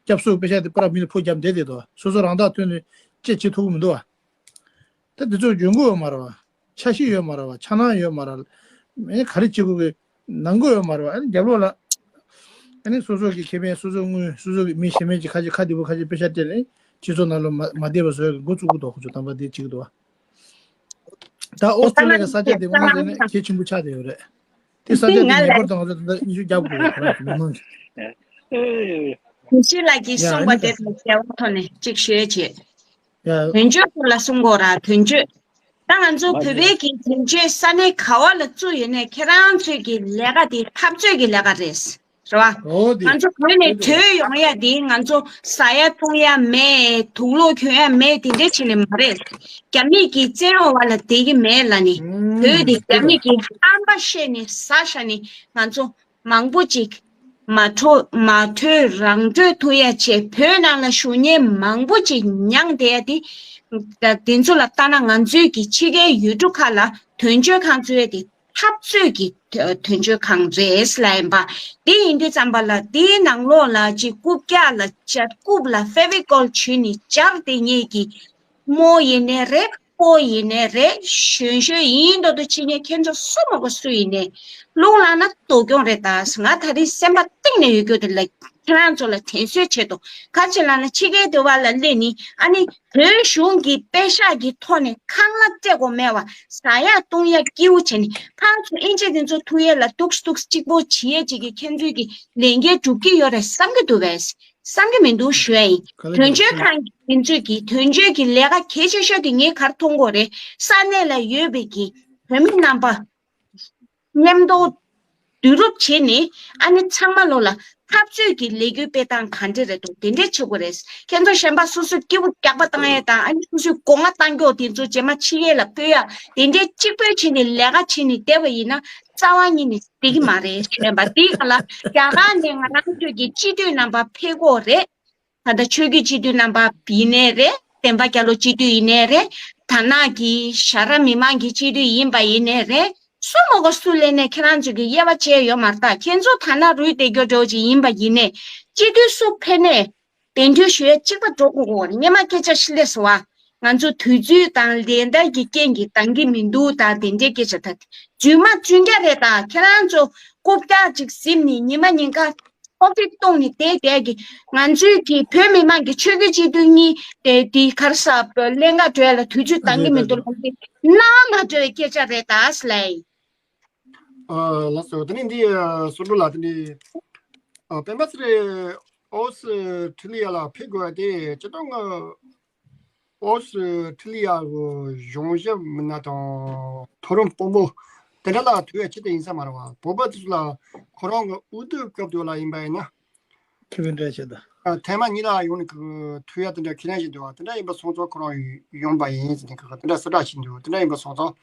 སྐྱབས་སུ་པེ་ཤ་དེ་པུ་ར་མི་ལ་ཕུ་བརྒྱབ་བསྡད་བསྡད་འདུག་སོ་སོ་རང་ཐག་ཐོན་ནས་ཅི་བྱེད་ཐུབ་ཀྱི་མི་འདུག་བ། ད་འདི་ཚོ་འཇོན་གོ་ཡོད་མ་རེད་བ། འཆར་གཞི་ཡོད་མ་རེད་བ། འཆར་སྣང་ཡོད་མ་རེད། ཨེ་ག་རེ་བྱེད་དགོས་ཀྱི་ནང་དགོས་ཡོད་མ་རེད་བ། ཨ་ནི་རྒྱབ་ལོགས་ལ། ཨ་ནི་སོ་སོ་གི་ཁེ་ཕན། སོ་སོ་དངུལ། སོ་སོ་གི་མི་གཞན་མི་གཅིག་ཁ་ཅིག་ཁ་བདེ་པོ་ཁ་ཅིག་པེ་ཤ་སྤྲད་ནས་སྤྱི་ཚོགས་ནང་ལ་མ་མ་བདེ་བ་བཟོ་ཡག་གི་འགོ་བཙུགས་ཀྱི་འདུག་ཁོ་ཚོ་དམ་པ་དེ་བྱེད་ཀྱི་འདུག་བ། ད་ཨོ་སི་ཀྲོ་ལི་ཡ་གི་ས་ཆ་དེ་དངོས་གནས་བྱས་ན་གལ་ཆེན་པོ་ཆགས་བསྡད་ཡོད་རེད། དེ་ས་ཆ་དེ་ཉེ་འཁོར་དང་ང་ཚོ་ད་གཉིས་ཆུ་རྒྱབ་དགོས་ཡོད་རེད། མི་མང་གི། དུས་ཕྱིས་ལགས་ཀྱིས་ཡ་གསུངས་པ་ཨ་ནི་དེ་ད་དང་འབྲེལ་བའི་ཐོག་ནས་གཅིག་ཞུས་བྱས། ཡ། དོན་གཅོད་སྐོར་ལ་གསུང་དགོས་ར། དོན་གཅོད། ད་ང་ཚོ་བོད་པའི་གི་དོན་གཅོད་ས་གནས་ག་བ་ལ་བཙུགས་ཡོད་ནའི་ཁྱེད་རང་ཚོའི་གི་ལས་ཀ་དེ་འཐབ་རྩོད་ཀྱི་ལས་ཀ་རེད། རེད་བ། ང་ཚོ་བོད་ནས་བྲོས་ཡོང་ཡ་དེ་ང་ཚོ་ཟ་ཡ་བཏུང་ཡ་མེད། དུག་ལོག་གྱོན་ཡ་མེད། དེ་འདྲས་བྱས་ནས་མ་རེད། རྒྱ་མི་གི་བཙན་འོག་བ་ལ་བསྡད་ཀྱི་མེད་ལབ་ནི། བོད་དེ་རྒྱ་མི་གི་ཨམ་པ་བཤད་ནས་ཟ་བཞག་ནི། ང་ཚོ་མང་པོ་ཅིག་མ་འཕྲོ་མ་གྲོལ་རང་གྲོལ་ཐུབ་ཡ་བྱས། བོད་ནང་ལ་བཞུགས་མཁན་མང་པོ་ཅིག་མྱངས་བསྡད་ཡ་དེ། དེ་ཚོ་ལ་ལྟ་ན་ང་ཚོའི་གི་ཕྱི་རྒྱལ་ཡུལ་གྲུ་ཁག་ལ་དོན་གཅོད་ཁང་བཙུགས་ཡ་དེ་འཐབ་རྩོད་ཀྱི་དོན་གཅོད་ཁང་རེད་ལབ་ཡིན་པ། དེ་ཡིན་དུས་ཙམ་པ་ལ་དེའི་ནང་ལོགས་ལ་ཅིག་རྐུབ་བཀྱག་ལ་ཅ་རྐུབ་ལ་ཕེ་བི་ཀོལ་བྱུགས་ནས་སྦྱར་བསྡད་མཁན་གྱི་རྨོ་ཡིན་ནའི་རེད། སྤོ་ཡིན་ནའི་རེད། གཞོན་གཞོན་ཡིན་མདོག་མདོག་བྱེད་མཁན་ཁྱེད་ཚོ་སུ་མ་གོ་སུ་ཡིན་ནའི་རླུང་ལངས་ན་སྡུག་གྱོང་རེད་ད། ང་ད་རིང་སེམས་པ་གཏིང་ནས་ཡོད་རྒྱུ་དེ་ལ་ཁྱེད་རང་ཚོ་ལ་དྲན་གསོའི་ཆེད་དུ། ག་རེ་བྱས་ལབ་ན་ཕྱི་རྒྱལ་དུ་བ་ལ་སླེབས་ནི་ཨ་ནི་བོད་གཞུང་གི་པེ་ཤག་གི་ཐོག་ནས་ཁང་གླ་སྤྲད་དགོས་མེད་བ། ཟ་ཡག་བཏུང་ཡག་སྐྱིད་པོ་བྱས་ནས་ཕར་ཚུར་དབྱིན་ཇི་དེ་ཚོ་ཐུག་ཡས་ལ་འདུག་འདུག་གཅིག་པོ་བྱེད་ཡས་ཅིག་གི་ཁྱེད་ཚོའི་གི་ལས་འགན་སྒྲུབ་ཀྱི་ཡོད་རེད་བསམ་གྱི་འདུག་བས། བསམ་གྱི་མི་འདུག་ཞུ་ཡ་ཡིན། ག་ལ་དོན་གཅོད་ཁང་གི་དེ་ཚོའི་གི་དོན་གཅོད་ཀྱི་ལས་ཀ་གལ་ཆེ་ཤོས་དེ་ངས་ག་རེ་མཐོང་གི་ཡོད་རེད། ས་གནས་ལ་ཡོད་པའི་གི་བོད་མི་རྣམ་པ་མཉམ་དུ་བསྡུ་རུབ་བྱས་ནས་ཨ་ནི་ཚང་མ་ལོ་ལ་འཐབ་རྩོད་ཀྱི་ལས་འགུལ་སྤེལ་སྟངས་ག་འདྲ་རེད་འདུག་དེ་འདྲས་བྱེད་དགོས་རེད། ཁྱེད་ཚོ་གཞན་པ་སོ་སོའི་སྐྱིད་པོ་རྒྱག་པ་བཏང་ཡས་དང་ཨ་ནི་སོ་སོའི་སྒོ་ང་གཏང་རྒྱུ་དེ་ཚོ་རྗེས་མ་ཕྱི་རྒྱལ་ལ་སྤོ་ཡ་དེ་འདྲས་གཅིག་པོས་བྱས་ནས་ལས་ཀ་བྱས་ནས་བསྡད་པ་ཡིན་ན་རྩ་བ་ཉིད་ནས་བསྡད་ཀྱི་མ་རེད་ཞུས་པ། དེའི་སྒང་ལ་རྒྱ་གར་ནས་ང་རང་ཚོའི་གི་སྤྱི་འཐུས་རྣམ་པ་ཕེབས་ཀྱི་ཡོད་རེད། ད་ལྟ་ཆོས་བརྒྱུད་སྤྱི་འཐུས་རྣམ་པ་ཡིན་ནའི་རེད། བསྟན་པ་རྒྱ་ལོ་སྤྱི་འཐུས་ཡིན་ནའི་རེད། དར་ནག་གི་ཞྭ་ར་མི་མང་གི་སྤྱི་འཐུས་ཡིན་པ་ཡིན་ནའི་རེད། སུ་མ་གོ་སུ་སླེབས་ནའི་ཁྱེད་རང་ཚོ་གི་དབྱེ་བ་བྱས་ཡོད་མ་རེད་ད། ཁྱེད་ཚོ་དར་ནག་རུལ་བསྡད་རྒྱུ་འདྲ་བོ་ཅིག་ཡིན་པ་ཡིན་ནའི་སྤྱི་འཐུས་སུ་ཕེབས་ནའི་གདན་འདྲེན་ཞུ་ཡ་གཅིག་པ་འགྲོ་དགོས་ཀྱི་ཡོད་རེད། སྔོན་མ་སྐད་ཆ་ཞིག་སླེབས་སོང་བ། ང་ཚོ་དུས་ཚོད་དང་ལས་འདའ་གི་རྐྱེན་གྱིས་འདང་གི་མི་འདུག་ད་དེ་འདྲའི་སྐད་ཆ་ད་རྫུན་མ་རྫུན་རྐྱང་རེད་ད། ཁྱེད་རང་ཚོ་རྐུབ་བཀྱག་ཅིག་ཟིན་ནས་ཉི་མ་ཉིན་གང་ཕོག་ཐུག་གཏོང་ནས་བསྡད་བསྡད་ཀྱི། ང་ཚོའི་གི་བོད་མི་མང་གི་ཆོས་བརྒྱུད་སྤྱི་འཐུས་གཉིས་དེ་དེ་ག་རེ་ཟ་ཀླན་ཀ་བྲོས་ལ་དུས་ཚོད་འདང་གི་མི་འདུག་ལ་ཁོང་ཚོས་རྣ་བ་མ་འགྲོ་བའི་སྐད་ཆ་རེད་ད་ཟེར་ལབ་ཡིན། ཨ་ལགས་སོ། དེ་ནས་འདི་ཨ་སོ་འགྲོ་ལ་དེ་ནས་ཨ་སྤེན་པ་ཚེ་རིང་ཨོ་སི་ཁྲི་ལི་ཡ་ལ་ཕེབས་དགོས་པ་དེ་སྤྱིར་བཏང་ཨོ་སི་ཁྲི་ལི་ཡ་གི་གཞུང་ཞབས་མི་སྣ་དང་མཐོ་རིམ་དཔོན་པོ་དེ་འདྲ་ལ་ཐུག་ཡ་ཆེད་དུ་ཡིན་ས་མ་རེད་བ། བོད་པ་དེ་ཚོ་ལ་ཁོ་རང་གི་འོས་བསྡུ་སྐབས་དུ་ལ་ཡིན་པ་ཡིན་ན། ཁེ་ཕན་སྤྲད་ཆེད་དུ། ཨ་ཐེངས་མ་གཉིས་ལ་ཡོང་ནས་ཁོ་ཐུག་ཡ་དེ་འདྲ་ཁས་ལེན་བྱེད་འདུག་བ། དེ་འདྲ་ཡིན་པ་སོང་ཙང་ཁོ་རང་ཡོང་པ་ཡིན་ཟེར་ནས་ཁོ་དེ་འདྲ་གསལ་བསྒྲགས་བྱེད་འདུག་དེ་འདྲ་ཡིན་པ་སོང་ཙང་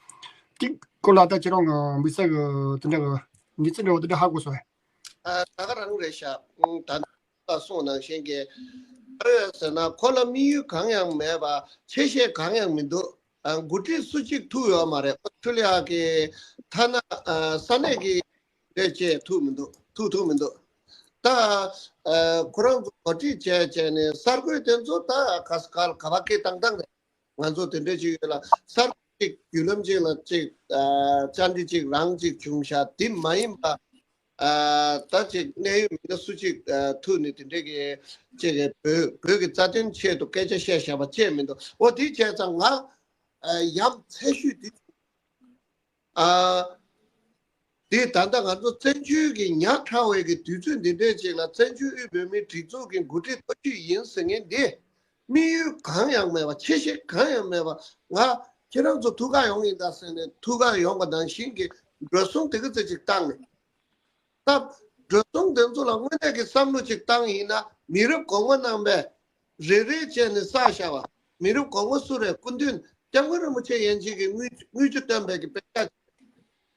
དེ་སྐོར་ལ་ད་ཁྱེད་རང་གི་དམིགས་བསལ་གི་དེ་འདྲ་གི་གནས་ཚུལ་འདྲ་བོ་དེ་འདྲ་ཧ་གོ་སོང་ངས། ཨ་ད་ག་རང་རེད་ཤག་ད་ལྟ་གསུངས་ནང་བཞིན་གྱི་ཨ་ཡོད་ཟེར་ན་ཁོ་ལ་དམིགས་ཡུལ་གང་ཡང་མེད་པ། ཆེ་བཤད་གང་ཡང་མི་འདུག་ཨ་འགོ་ཁྲིད་སུ་གཅིག་ཐུག་ཡོད་མ་རེད། ཨོ་སི་ཁྲུ་ལི་ཡ་གི་ཐ་ན་ཨ་ས་གནས་ཀྱི་རེད་ཅེས་ཐུག་མི་འདུག་ཐུག་ཐུག་མི་འདུག་ད་ཨ་ཁོ་རང་ཚོ་གོ་སྒྲིག་བྱས་བྱས་ནས་གསར་འགོད་དེ་ཚོ་ད་ག་ས་ག་ལ་ག་བ་སྐད་བཏང་བཏང་རེད། ང་ཚོ་དེ་འདྲ་ཅིག་ཡོད་ལ་གསར་འགོད་ཅིག་བརྒྱུད་ལམ་ཅིག་ལ་ཅིག་ཨ་བཅར་འདྲི་ཅིག་རང་ཅིག་བྱུང་ཤག་དེ་མ་ཡིན་པ་ཨ་ད་ཅིག་གནད་ཡོད་མི་སྣ་སུ་ཅིག་ཨ་ཐུག་ནས་དེ་འདྲ་གི་ཅིག་གི་བོད་བོད་ཀྱི་རྩ་དོན་ཆེད་དུ་སྐད་ཆ་བཤད་བཞག་པ་ཅིག་མི་འདུག་འོ་དེ་བྱས་ཙང་ང་ཨ་ཡ་མཚན་ཤོས་དེ། ཨ། འདི་ད་ལྟ་ང་ཚོ་བཙན་བྱོལ་གྱི་ཉག་ཕྲ་བའི་གི་དུས་ཚོད་འདི་འདྲའི་ཅིག་ལ་བཙན་བྱོལ་དབུས་བོད་མིའི་སྒྲིག་འཛུགས་ཀྱི་འགོ་ཁྲིད་མཐོ་ཤོས་ཡིན་ཟེར་མཁན་འདི་དམིགས་ཡུལ་གང་ཡང་མེད་པ། ཆེ་བཤད་གང་ཡང་མེད་པ། ང་ཁྱེད་རང་ཚོ་ཐུག་ག་ཡོང་ཡིན་ད་ཟེར་ནས་ཐུག་ག་ཡོང་བ་ནང་བཞིན་གྱི་འགྲོ་སོང་དེ་ག་ཙམ་ཅིག་བཏང་ནས། སྟབས། འགྲོ་སོང་དེ་ཚོ་ལ་དངོས་གནས་ཀྱི་བསམ་བློ་ཅིག་བཏང་ཡིན་ན། མི་རབས་གོང་མ་རྣམ་པས་རེ་རེ་བྱས་ནས་བསགས་བཞག་པ། མི་རབས་གོང་མ་སུ་རེད། སྐུ་མདུན་སྐྱབས་མགོན་རིན་པོ་ཆེ་ཡན་ཆད་ཀྱིས་དངུལ་དངུལ་ཆུ་བཏོན་པའི་གི་དཔེ་ཆ།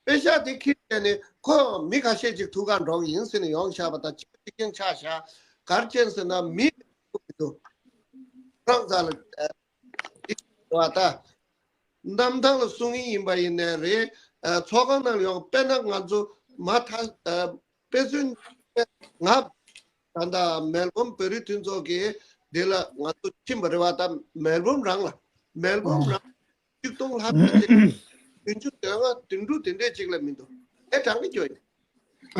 དཔེ་ཆ་དེ་ཁྱེར་བྱས་ནས་ཁོ་མི་ཁ་ཤས་ཅིག་ཐུགས་ཁག་འགྲོ་གི་ཡིན་ཟེར་ནས་ཡོང་བཞག་པ་དང་གཅིག་པ་གཅིག་རྐྱང་ཆགས་བཞག་ག་རེ་བྱས་ཟེར་ན། མི་འདུག་རང་ཚ་ལ་བ་ད། གནམ་ཐང་ལ་སོང་ཡིན་པ་ཡིན་ནའི་རེད། ཨ། ཚོགས་ཁང་ནང་ཡོང་། དཔེར་ན་ང་ཚོ་མ་མཐའ། ཨ། དཔེ་མཚོན། ང་ད་ལྟ་མེལ་བོན་བོད་རིགས་མཐུན་ཚོགས་ཀྱི་འདི་ལ་ང་ཚོ་ཕྱིན་པ་རེད་བ། ད་མེལ་བོན་རང་ལ། མེལ་བོན་རང་ཆིག་སྟོང་ལྷག་ཙམ་ཅིག་བདུན་ཅུ་དོན་ལྔ་བདུན་དྲུག་དེ་འདྲས་ཅིག་ལས་མི་འདུག་ཨེ་གྲངས་ཀྱི་སྐྱོ་ཡིན།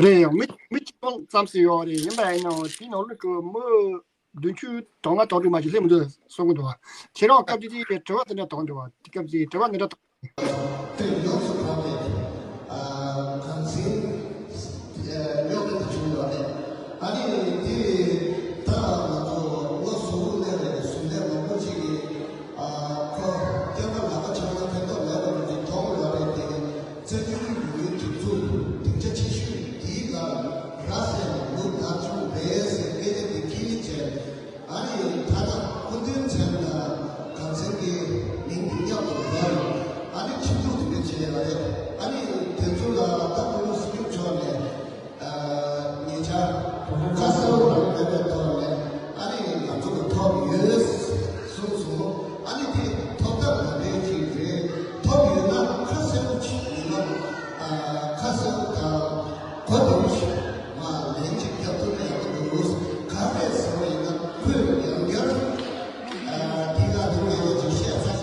རེད། ཡང་མི་མི་གཅིག་སྟོང་ཙམ་ཞིག་ཡོད་རེད། ཡིན་པ་ཡིན་ནའང་དེའི་ནང་ལོགས་ཀྱི་མི་བདུན་ཅུ་དོན་ལྔ་དོན་དྲུག་མ་གཏོགས་སླེབས་མི་འདུག་གསུང་གི་འདུག་ཁྱེད་རང་སྐབས་དེ་དུས་དྲི་བ་དེ་འདྲ་དྲིས་འདུག་དེ་སྐབས་དེ་དྲི་བ་འདི་འདྲ་དྲིས། དེ་ཡོངས་སུ་གྲགས་པའི། ཨ། གངས་སེང་རྙོག་དྲ་དེ་བྱུང་ཡོད་རེད། ཨ་ནི་དེ་ད་ང་ཚོ་ལོ་གསུམ་ལས་རེད། གསུམ་ལས་མང་པོ་ཅིག་གིས། ཨ། ཁོ་སྐྱེས་པ་ལག་པ་འཆང་ན་ཕན་ཐོགས་མེད་པ་ཅིག་མཐོང་ཡོད་རེད་དེ། བཙན་བྱོལ་གྱི་ཡུལ་དུས་ཚོད་སྡིངས་ཆ་ཆེ་ཤོས་འདིའི་ནང་ར་བཟི་ནས་ལོ་ཟླ་བཅུ་རེད་ཟེར་སྐད་ཆ་དེ་ཁྱེར་བྱས། ཨ་ནི་ད་ལྟ་སྐུ་མདུན་མཚན་དང་གངས་སེང་གི་མིང་དེ་མཉམ་དུ་འབོད། ཨ་ནི་ཆིབས་བསྒྱུར་དེ་འདྲ་བྱས་ཡོད་རེད། ཨ་ནི་དེ་ཚོ་ལ་ད་བོད་མི་སྤྱི་འཐུས་མཆོག་ནས། ཨ། ཉེ་ཆར་ཁ་གསལ་པོ་རང་མེད་པའི་ཐོག་ནས། ཨ་ནི་ང་ཚོ་ལ་ཐོབ་ཡོད་གསུངས་སོང་། ཨ་ནི་དེ་ཐོབ་ཐང་ག་འདྲས་ཅིག་རེད། ཐོབ་ཡོད་ན་ཁ་གསལ་པོ་ཅིག་ཡིན་ན། ཨ། ཁ་གསལ་པོ་དང་གོ་བདེ་པོ་ཞིག་མ་ལན་ཅིག་རྒྱབ་ཐུབ་ན་ཡག་པོ་འདུག་ག་རེ་ཟེར་བ་ཡིན་ན། ཁོས་ཡང་བསྐྱར། ཨ། དེ་ག་དེ་མེད་པ་ཅིག་བཤད་ཚར།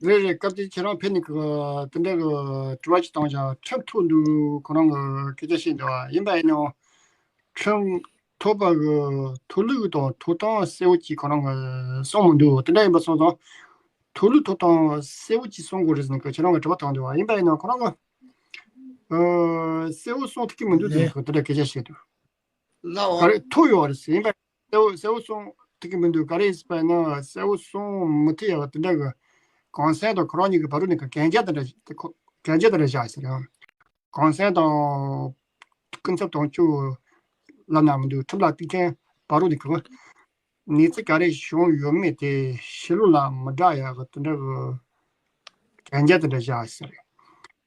རེད་རེད། སྐབས་དེ་ཁྱེད་རང་ཕེབས་ནས་གི་དེ་འདྲ་གི་དྲི་བ་ཅིག་བཏང་བཞག་ཁྲིམས་ཐོག་འདུག་ཁོ་རང་གི་སྐད་ཆ་བཤད་འདུག་བ། ཡིན་པ་ཡིན་ནའང་ཁྲིམས་ཐོག་པ་གི་ཐོག་ལུགས་དང་ཐོབ་ཐང་གསལ་བོ་ཅིག་ཁོ་རང་གི་གསུངས་མི་འདུག་དེ་འདྲ་ཡིན་པ་སོང་ཙང་། ཐོག་ལུགས་ཐོབ་ཐང་གསལ་བོ་ཅིག་གསུང་དགོས་རེད་ཟེར་ནས་ཁྱེད་རང་གི་དྲི་བ་བཏང་འདུག་བ། ཡིན་པ་ཡིན་ནའང་ཁོ་རང་གི་ཨ། གསལ་བོ་གསུང་ཐུབ་ཀྱི་མི་འདུག་ཟེར་ནས་ཁོ་དེ་འདྲ་སྐད་ཆ་བཤད་འདུག་ལའོ། ག་རེ་ཐུག་ཡོད་རེད་ཟེར། ཡིན་པ་གསལ་བོ་གསལ་བོ་གསུང་ཐུབ་ཀྱི་མི་འདུག་ག་རེ་ཟེར་བ་ན་གསལ་བོ་གསུང་མི་ཐུབ་ཡ་དེ་འདྲ་གི། གོང་ས་དང་ཁོ་རང་གཉིས་ཀྱི་བར་དུ་ནས་གན་རྒྱ་དེ་འདྲ་གན་རྒྱ་དེ་འདྲ་བཞག་ཟེར་ཡང་། གོང་ས་དང་ཀུན་ཚབ་དོན་གཅོད་ལབ་ན་མི་འདུག་ཁྲིམས་ལ་གཏུག་མཁན་བར་དུ་ནས་གི་གནས་ཚུལ་ག་རེ་བྱུང་ཡོད་མེད་དེ་ཕྱི་ལོགས་ལ་མི་བསྒྲགས་ཡ་གི་དེ་འདྲ་གི་གན་རྒྱ་དེ་འདྲ་བཞག་ཟེར།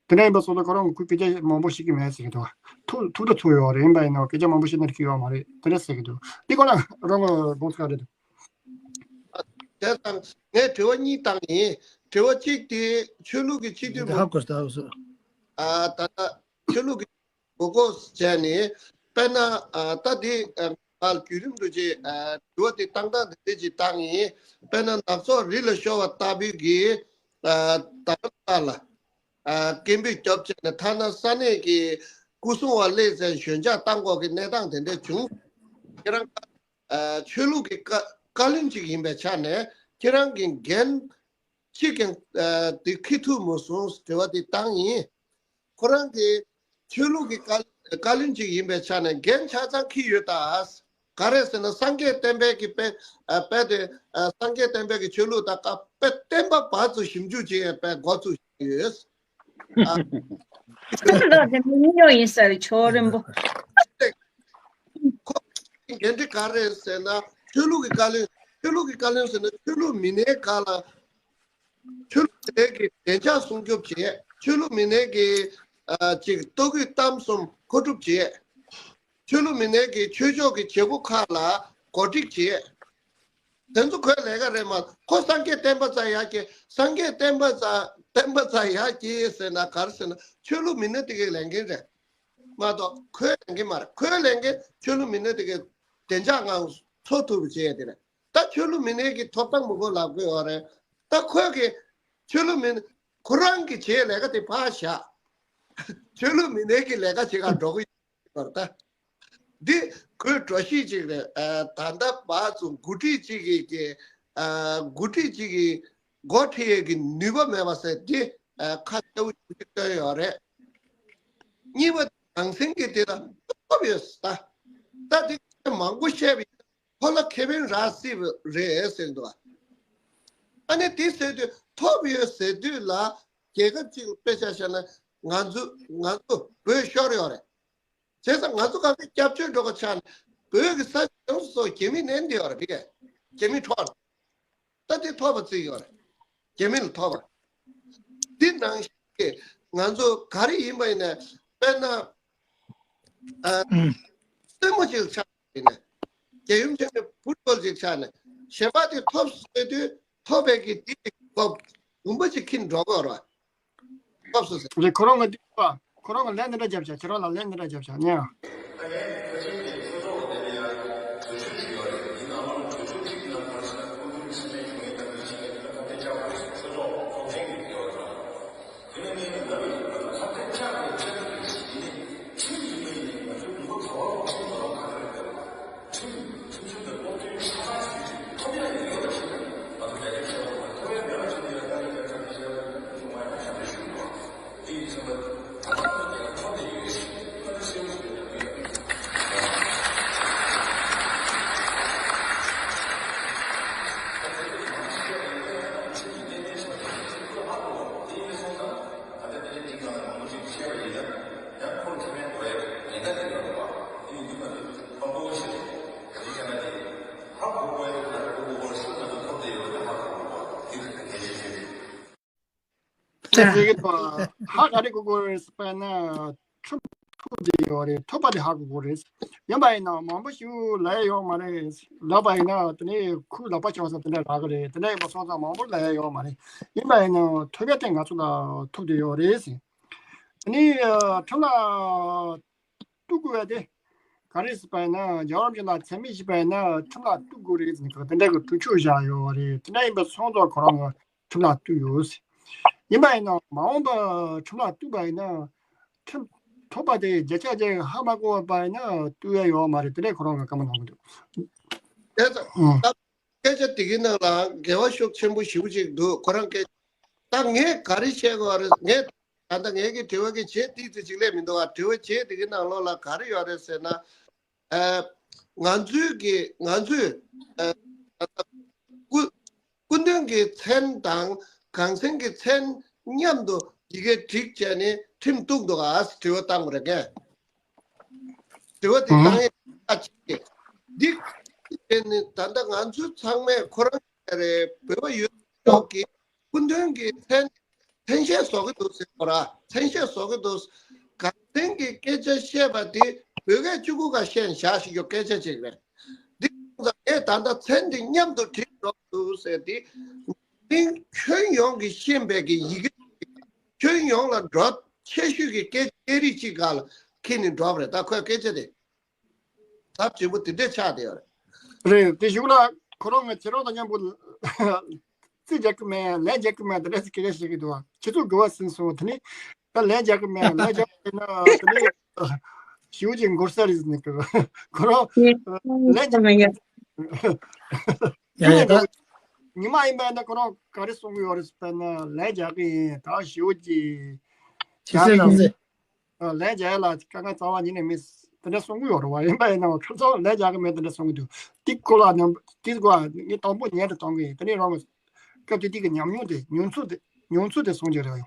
དེ་འདྲ་ཡིན་པ་སོགས་ལ་ཁོ་རང་གིས་སྐད་ཆ་མང་པོ་བཤད་ཀྱི་མེད་ཟེར་གྱི་འདུག་ཐུག་ཐུག་ད་ཐུག་ཡོད་རེད། ཡིན་པ་ཡིན་ནའང་སྐད་ཆ་མང་པོ་བཤད་ན་འགྲིག་གི་ཡོད་མ་རེད། དེ་འདྲ་ཟེར་གྱི་འདུག་འདི་སྐོར་ལ་རང་གི་དགོངས་ཚུལ་ག་རེ་འདུག་དེ་དང་ངས་དྲི་བ་གཉིས་བཏང་ཡིན། དྲི་བ་གཅིག་དེ་ཆོས་ལུགས་ཀྱི་སྤྱི་འཐུས་མང་ཨ། ད་ལྟ་ཆོས་ལུགས་ཀྱི་མགོ་སྐོར་བྱས་ནས། དཔེར་ན། ཨ། ད་འདི། ཨ། ང་བརྒྱུད་རིམ་རུ་ཅིག་ཨ། དྲི་བ་དེ་བཏང་སྟངས་དེ་འདྲ་ཅིག་བཏང་ཡིན། དཔེར་ན་ནག་ཚོགས་རི་ལ་ཤོར་བ་ལྟ་བུའི་གི། ཨ། ད་ལྟ་ལ། ཨ། སྐད་འབོད་རྒྱབ་བྱས་ནས་ཐ་ན་ས་གནས་ཀྱི་སྐུ་སྲུང་བ་སླེབས་ཚེ་ཞོད་འཇགས་བཏང་དགོས་ཀྱི་གནས་སྟངས་དེ་འདྲ་བྱུང་། ཁྱེད་རང་། ཨ། ཆོས་ལུགས་ཀྱི་བཀའ་བཀའ་བློན་ཅིག་ཡིན་པའི་ཆ་ནས་ཁྱེད་རང་གི་འགན་གཅིག་ཀྱང་། ཨ། དེ་འཁྱེར་ཐུབ་མ་སོང་། དྲི་བ་དེ་བཏང་ཡིན། ཁོ་རང་གིས་ཆོས་ལུགས་ཀྱི་བཀའ་བཀའ་བློན་ཅིག་ཡིན་པའི་ཆ་ནས་འགན་ཆ་ཚང་འཁྱེར་ཡོད་ད། ག་རེ་ཟེར་ན་སངས་རྒྱས་བསྟན་པའི་གི་དཔེ། ཨ། དཔེ་དེ། ཨ། སངས་རྒྱས་བསྟན་པའི་གི་ཆོས་ལུགས་དང་བཀའ་དཔེ་བསྟན་པ་བར་དུ་ཞིབ་འཇུག་བྱེད་ཡས་དཔེ་འགོ་བཙུགས་བཞག་ཡོད། ཨ། ལགས་དེ་མི་ཉོ་ཡིན་ས་རེད། ཆོས་རིན་པོ། ཁོ་འགན་འཁྲི་ག་རེ་ཟེར་ན། ཆོས་ལུགས་ཀྱི་བཀའ་བློན། ཆོས་ལུགས་ཀྱི་བཀའ་བློན་ཟེར་ན་ཆོས་ལུགས་མི་སྣའི་སྒང་ལ། ཆོས་ལུགས་མི་སྣའི་གི་བདེ་འཇགས་སྲུང་སྐྱོབ་བྱེད། ཆོས་ལུགས་མི་སྣའི་གི། ཨ། ཅིག་ལྟོ་གོས་གཏམ་གསུམ་མཁོ་སྒྲུབ་བྱེད། ཆོས་ལུགས་མི་སྣའི་གི་ཆོས་ཕྱོགས་ཀྱི་བྱེད་སྒོ་ཁག་ལ་གོ་སྒྲིག་བྱེད། དེ་ཚོ་ཁོའི་ལས་ཀ་རེད་མ། ཁོ་སངས་རྒྱས་བསྟན་པ་རྩ་ཡར་རྒྱས། སངས་རྒྱས་བསྟན་པ་རྩ་བསྟན་པ་རྩ་ཡར་རྒྱས་ཟེར་ན་ག་རེ་ཟེར་ན་ཆོས་ལུགས་མི་སྣ་དེ་གའི་ལས་འགན་རེད་མ་གཏོགས་ཁོའི་ལས་འགན་མ་རེད། ཁོའི་ལས་འགན་ཆོས་ལུགས་མི་སྣ་དེ་གའི་བདེ་འཇགས་ངང་འཚོ་ཐུབ་པ་བྱེད་ཡ་དེ་རེད། ད་ཆོས་ལུགས་མི་སྣའི་གི་ཐོབ་ཐང་མི་དགོས་ལབ་དགོས་ཡོད་རེད། ད་ཁོས་གི་ཆོས་ལུགས་མི་སྣ་ཁོ་རང་གི་བྱེད་ལས་ཀ་དེ་ཕར་བཞག་ཆོས་ལུགས་མི་སྣའི་གི་ལས་ཀ་བྱེད་ག་འགྲོ་གི་ཡོད་རེད་ད། འདི་ཁོའི་འགྲོ་གཞི་ཅིག་རེད། ཨ། ད་ལྟ་བར་དུ་འགོ་ཁྲིད་ཅིག་གི་གི། ཨ། འགོ་ཁྲིད་ཅིག་གི་འགོ་ཁྲིད་ཡས་ཀྱི་ནུས་པ་མེད་པ་ཟེར་འདི། ཨ། ཁ་གསལ་པོ་ཞིག་བཏོན་ཡོད་རེད། གཉིས་པ་གངས་སེང་གི་དེ་ལ་ཐོབ་ཡོད་ད། ད་དེ་མང་པོ་བཤད་པ་ཡིན། ཁོ་ལ་ཁེ་ཕན་རག་སྲིད་པ་རེད་ཟེར་འདུག་ཨ་ནི་དེ་ཟེར་དུས་ཐོབ་ཡོད་ཟེར་དུས་ལ། རྒྱལ་ཁབ་ཅིག་ལ་དཔེ་ཆ་བཞག་ན། ང་ཚོ་ང་ཚོ་བོད་ཤོར་ཡོད་རེད། བྱས་ཙང་ང་ཚོ་ག་ཚོད་སྐྱབས་བཅོལ་འགྲོ་གི་ཆ་ནས་བོད་ཀྱི་ས་ཆ་ཡོངས་སུ་རྫོགས་རྒྱ་མིས་ལེན་བསྡད་ཡོད་རེད། ཕ་གིར་རྒྱ་མིས་འཕྲོག་རེད། ད་དེ་ཐོབ་པ་བརྩི་ཡོད་རེད། རྒྱ་མི་ལ་ཐོབ་པ། འདི་ནང་བཞིན་གྱི་ང་ཚོ་ག་རེ་ཡིན་པ་ཡིན་ན། དཔེར་ན། ཨ། ཨུམ། རྩེད་མོ་ཅིག་ཆགས་ཡིན་ན། རྒྱལ་ཡུམ་ཆེན་མོའི་ཕུཊ་བོལ་ཅིག་ཆགས་ནས་གཞན་པ་དེ་ཐོབ་ཟེར་དུས་ཐོབ་པའི་གི་དེ་ཅིག་གོ་བུམ་པ་ཅིག་ཁྱེར་འགྲོ་དགོས་རེད། ཐོབ་སོང་ཟེར། རེད། ཁོ་རང་གི་འདི་པ། ཁོ་རང་གི་ལན་འདི་འདྲ་རྒྱབ་བྱ། ཁྱེད་རང་ལ་ལན་འདི་འདྲ་རྒྱབ་བྱ་ཉན། ཧ་ག་རེ་གོ་དགོས་རེད་ཟེར་བ་ན། ཁྲིམས་ཐོབ་བསྡད་ཡོད་རེད། ཐོབ་པ་དེ་ཧ་གོ་དགོས་རེད། ཡིན་པ་ཡིན་ན་མང་པོ་ཞིག་ལབ་ཡོད་མ་རེད། ལབ་པ་ཡིན་ན་དེ་ནས་ཁོའི་ལག་པ་བྱང་སོང་དེ་འདྲ་རག་གི་རེད། དེ་འདྲ་ཡིན་པ་སོང་ཙང་མང་པོ་ལབ་ཡོད་མ་རེད། ཡིན་པ་ཡིན་ན་ཐོབ་པ་དེ་ང་ཚོ་ལ་ཐོབ་བསྡད་ཡོད་རེད་ཟེར། དེ་ནས་ཁྲིམས་ལ་གཏུག་དགོས་པ་དེ་ག་རེ་ཟེར་བ་ཡིན་ན། རྒྱལ་བ་རིན་པོ་ཆེ་ལ་མཚན་སྨད་བྱས་པ་ཡིན་ན་ཁྲིམས་ལ་གཏུག་དགོས་རེད་ཟེར་ནས་དེ་འདྲ་གི་གྲོས་ཆོད་བཞག་ཡོད་རེད། དེ་འདྲ་ཡིན་པ་སོང་ཙང་ཁོ་རང་གི་ཁྲིམས་ལ་གཏུག་ཡོད། ཡིན་པ་ཡིན་ན་མ་འོངས་པ་ཁྲིམས་ལ་གཏུག་པ་ཡིན་ན། ཁྲིམས་ཐོབ་པ་དེ་བརྒྱ་ཆ་བརྒྱ་ཧ་མ་གོ་བ་ཡིན་ན་གཏུག་ཡ་ཡོད་མ་རེད། དེ་འདྲས་ཁོ་རང་གི་བཀའ་མོལ་གནང་གི་འདུག་དེ་ཙང་ཨང་། སྐད་ཆ་དེ་གི་ནང་ལ་འགལ་བ་ཤུགས་ཆེན་པོ་ཞེ་པོ་ཅིག་འདུག་ཁོ་རང་སྐད་ཆ། ད་ངས་ག་རེ་བཤད་དགོས་རེད། ངས་ད་ལྟ་ངས་ཀྱི་དྲི་བ་གི་བྱེད་ཏིག་ཙི་ཅིག་སླེབས་མི་འདུག་བ། དྲི་བ་བྱེད་དེ་གི་ནང་ལོགས་ལ་ག་རེ་ཡོད་རེད་ཟེར་ན། ཨ། ང་ཚོའི་གི་ང་ཚོས། ཨ། སྐུ་སྐུ་མདུན་གྱི་མཚན་དང་གངས་སེང་གི་མཚན་མཉམ་དུ་ཡི་གེ་བྲིས་བྱས་ནས་ཁྲིམས་གཏུག་འདུག་ག་དྲི་བ་བཏང་བ་རེད་གས། དྲི་བ་དེ་ཨང་། བཏང་ཡས་ཁ་ཅིག་གིས། འདི་དེ་ནི་ད་ལྟ་ང་ཚོ་ཚང་མས་ཁོ་རང་རེད། བོད་པ་ཡོད་ཅོག་གི་སྐུ་མདུན་གྱི་མཚན་མཚན་ཤས་བཟོ་གི་འདུག་ཟེར་གོ་ར། མཚན་ཤས་བཟོ་གི་འདུག་གངས་སེང་གི་སྐད་ཆ་བཤད་པ་དེ་བོད་སྐད་གཅིག་པུ་ག་བཤད་ནས་བཞག་ཞིག་ཡོད་སྐད་ཆ་ཅིག་རེད། འདི་ཁོང་ཚོ་ངས་ད་ལྟ་མཚན་འདི་མཉམ་དུ་བྲིས་འགྲོ་འདུག་ཟེར་ཏེ། མིང་ཁྱོན་ཡོངས་ཀྱིས་ཤེས་པའི་གི་ཡི་གེ། ཁྱོན་ཡོངས་ལ་འགྲོ་ཆེ་ཤོས་ཀྱི་སྐད་སྐད་རིགས་གཅིག་ག་ལ་ཁྱེར་ནས་འགྲོ་བ་རེད། ད་ཁོའི་སྐད་ཆ་དེ་ཚབས་ཆེན་པོ་དེ་འདྲས་ཆགས་བསྡད་ཡོད་རེད། རེད། དེ་གཞུག་ལ་ཁོ་རང་ངས་ཁྱེད་རང་དང་མཉམ་པོ་རྩིས་རྒྱག་གི་མེད། ལན་རྒྱག་གི་མེད། དེ་འདྲས་སྐད་ཆ་བཤད་ཀྱི་འདུག་ཁྱེད་ཚོ་དགོས་པ་ཟིན་སོང་། དེ་ནས་ད་ལན་རྒྱག་གི་མེད། ལན་རྒྱག་གི་ན་དེ་ནས་ཞེ་པོ་ཅིག་འགོར་ས་རེད་ཟེར་ནས། ཁོ་རང་ལན་རྒྱག་ཡ་ཡ་ད། ཉི་མ་ཡིན་པ་ན་ཁོ་རང་ག་རེ་གསུང་གི་ཡོད་རེད་ཟེར་ན། ལན་རྒྱག་གི་ཡིན། ད་ཞེ་པོ་ཅིག་ཕྱི་གསལ་ནང་གསལ། ལན་རྒྱག་ཡ་ལ་དཀའ་ངལ་རྩ་བ་ཉིད་ནས་མེད། དེ་འདྲ་གསུང་གི་ཡོད་རེད་བ། ཡིན་པ་ཡིན་ན་ཁོ་ཚོ་ལན་རྒྱག་གི་མེད། དེ་འདྲ་གསུང་གི་འདུག་དེ་སྐོར་ལ་ནམ་དེ་སྐོར་ངས་དང་པོ་ཉན་དུ་གཏོང་གི་ཡིན། དེ་ནས་རང་གི་སྐབས་དེ་དུས་ཀྱི་ཉམས་མྱོང་དེ། མྱོང་ཚོར་དེ། མྱོང་ཚོར་དེ་གསུང་རྒྱུ་རེད།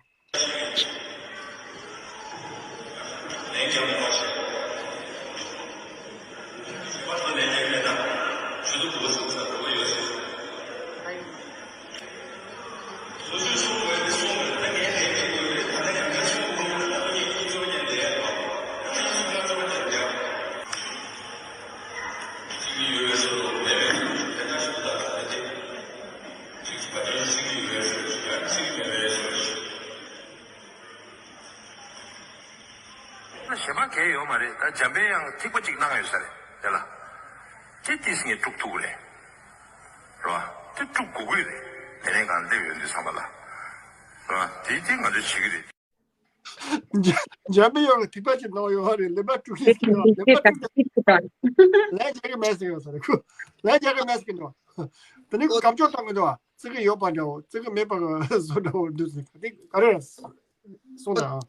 གཞན་པ་གང་ཡང་ཡོད་མ་རེད། ད་འཇམ་དཔལ་དབྱངས་ཐིགས་པ་གཅིག་གནང་ཡོད་ས་རེད་དེ་ལ། དེ་ཏིས་ངས་དཀྲུག་ཐུབ་ཀྱི་རེད། རེད་བ། དེ་དཀྲུག་དགོས་ཀྱི་རེད། དེ་ནས་གང་སླེབས་ཡོད་འདུག་བསམ་པ་ལ། རེད་བ། དེ་དེ་ང་ཚོས་བྱེད་ཀྱི་རེད། འཇམ་དཔལ་དབྱངས་ཀྱིས་ཐིགས་པ་གཅིག་གནང་ཡོད་རེད། ལན་པ་དཀྲུག་ཤེས་ཟེར་གི་འདུག་ལན་པ་དཀྲུག་ཤེས། ལན་རྒྱག་གི་མེད་ཟེར་ཡོད་ས་རེད་ཁོ། ལན་རྒྱག་གི་མེད་ཟེར་གི་འདུག་དེ་ནས་ཁོ་སྐབས་བཅོལ་གཏོང་གི་འདུག་བ། བརྩི་གི་ཡོད་པ་འདྲ་བོ། བརྩི་གི་མེད་པ་བཟོ་འདྲ་བོ་འདུག་ཟེར་གི་འདུག་ག་རེ་གསུངས་དང་།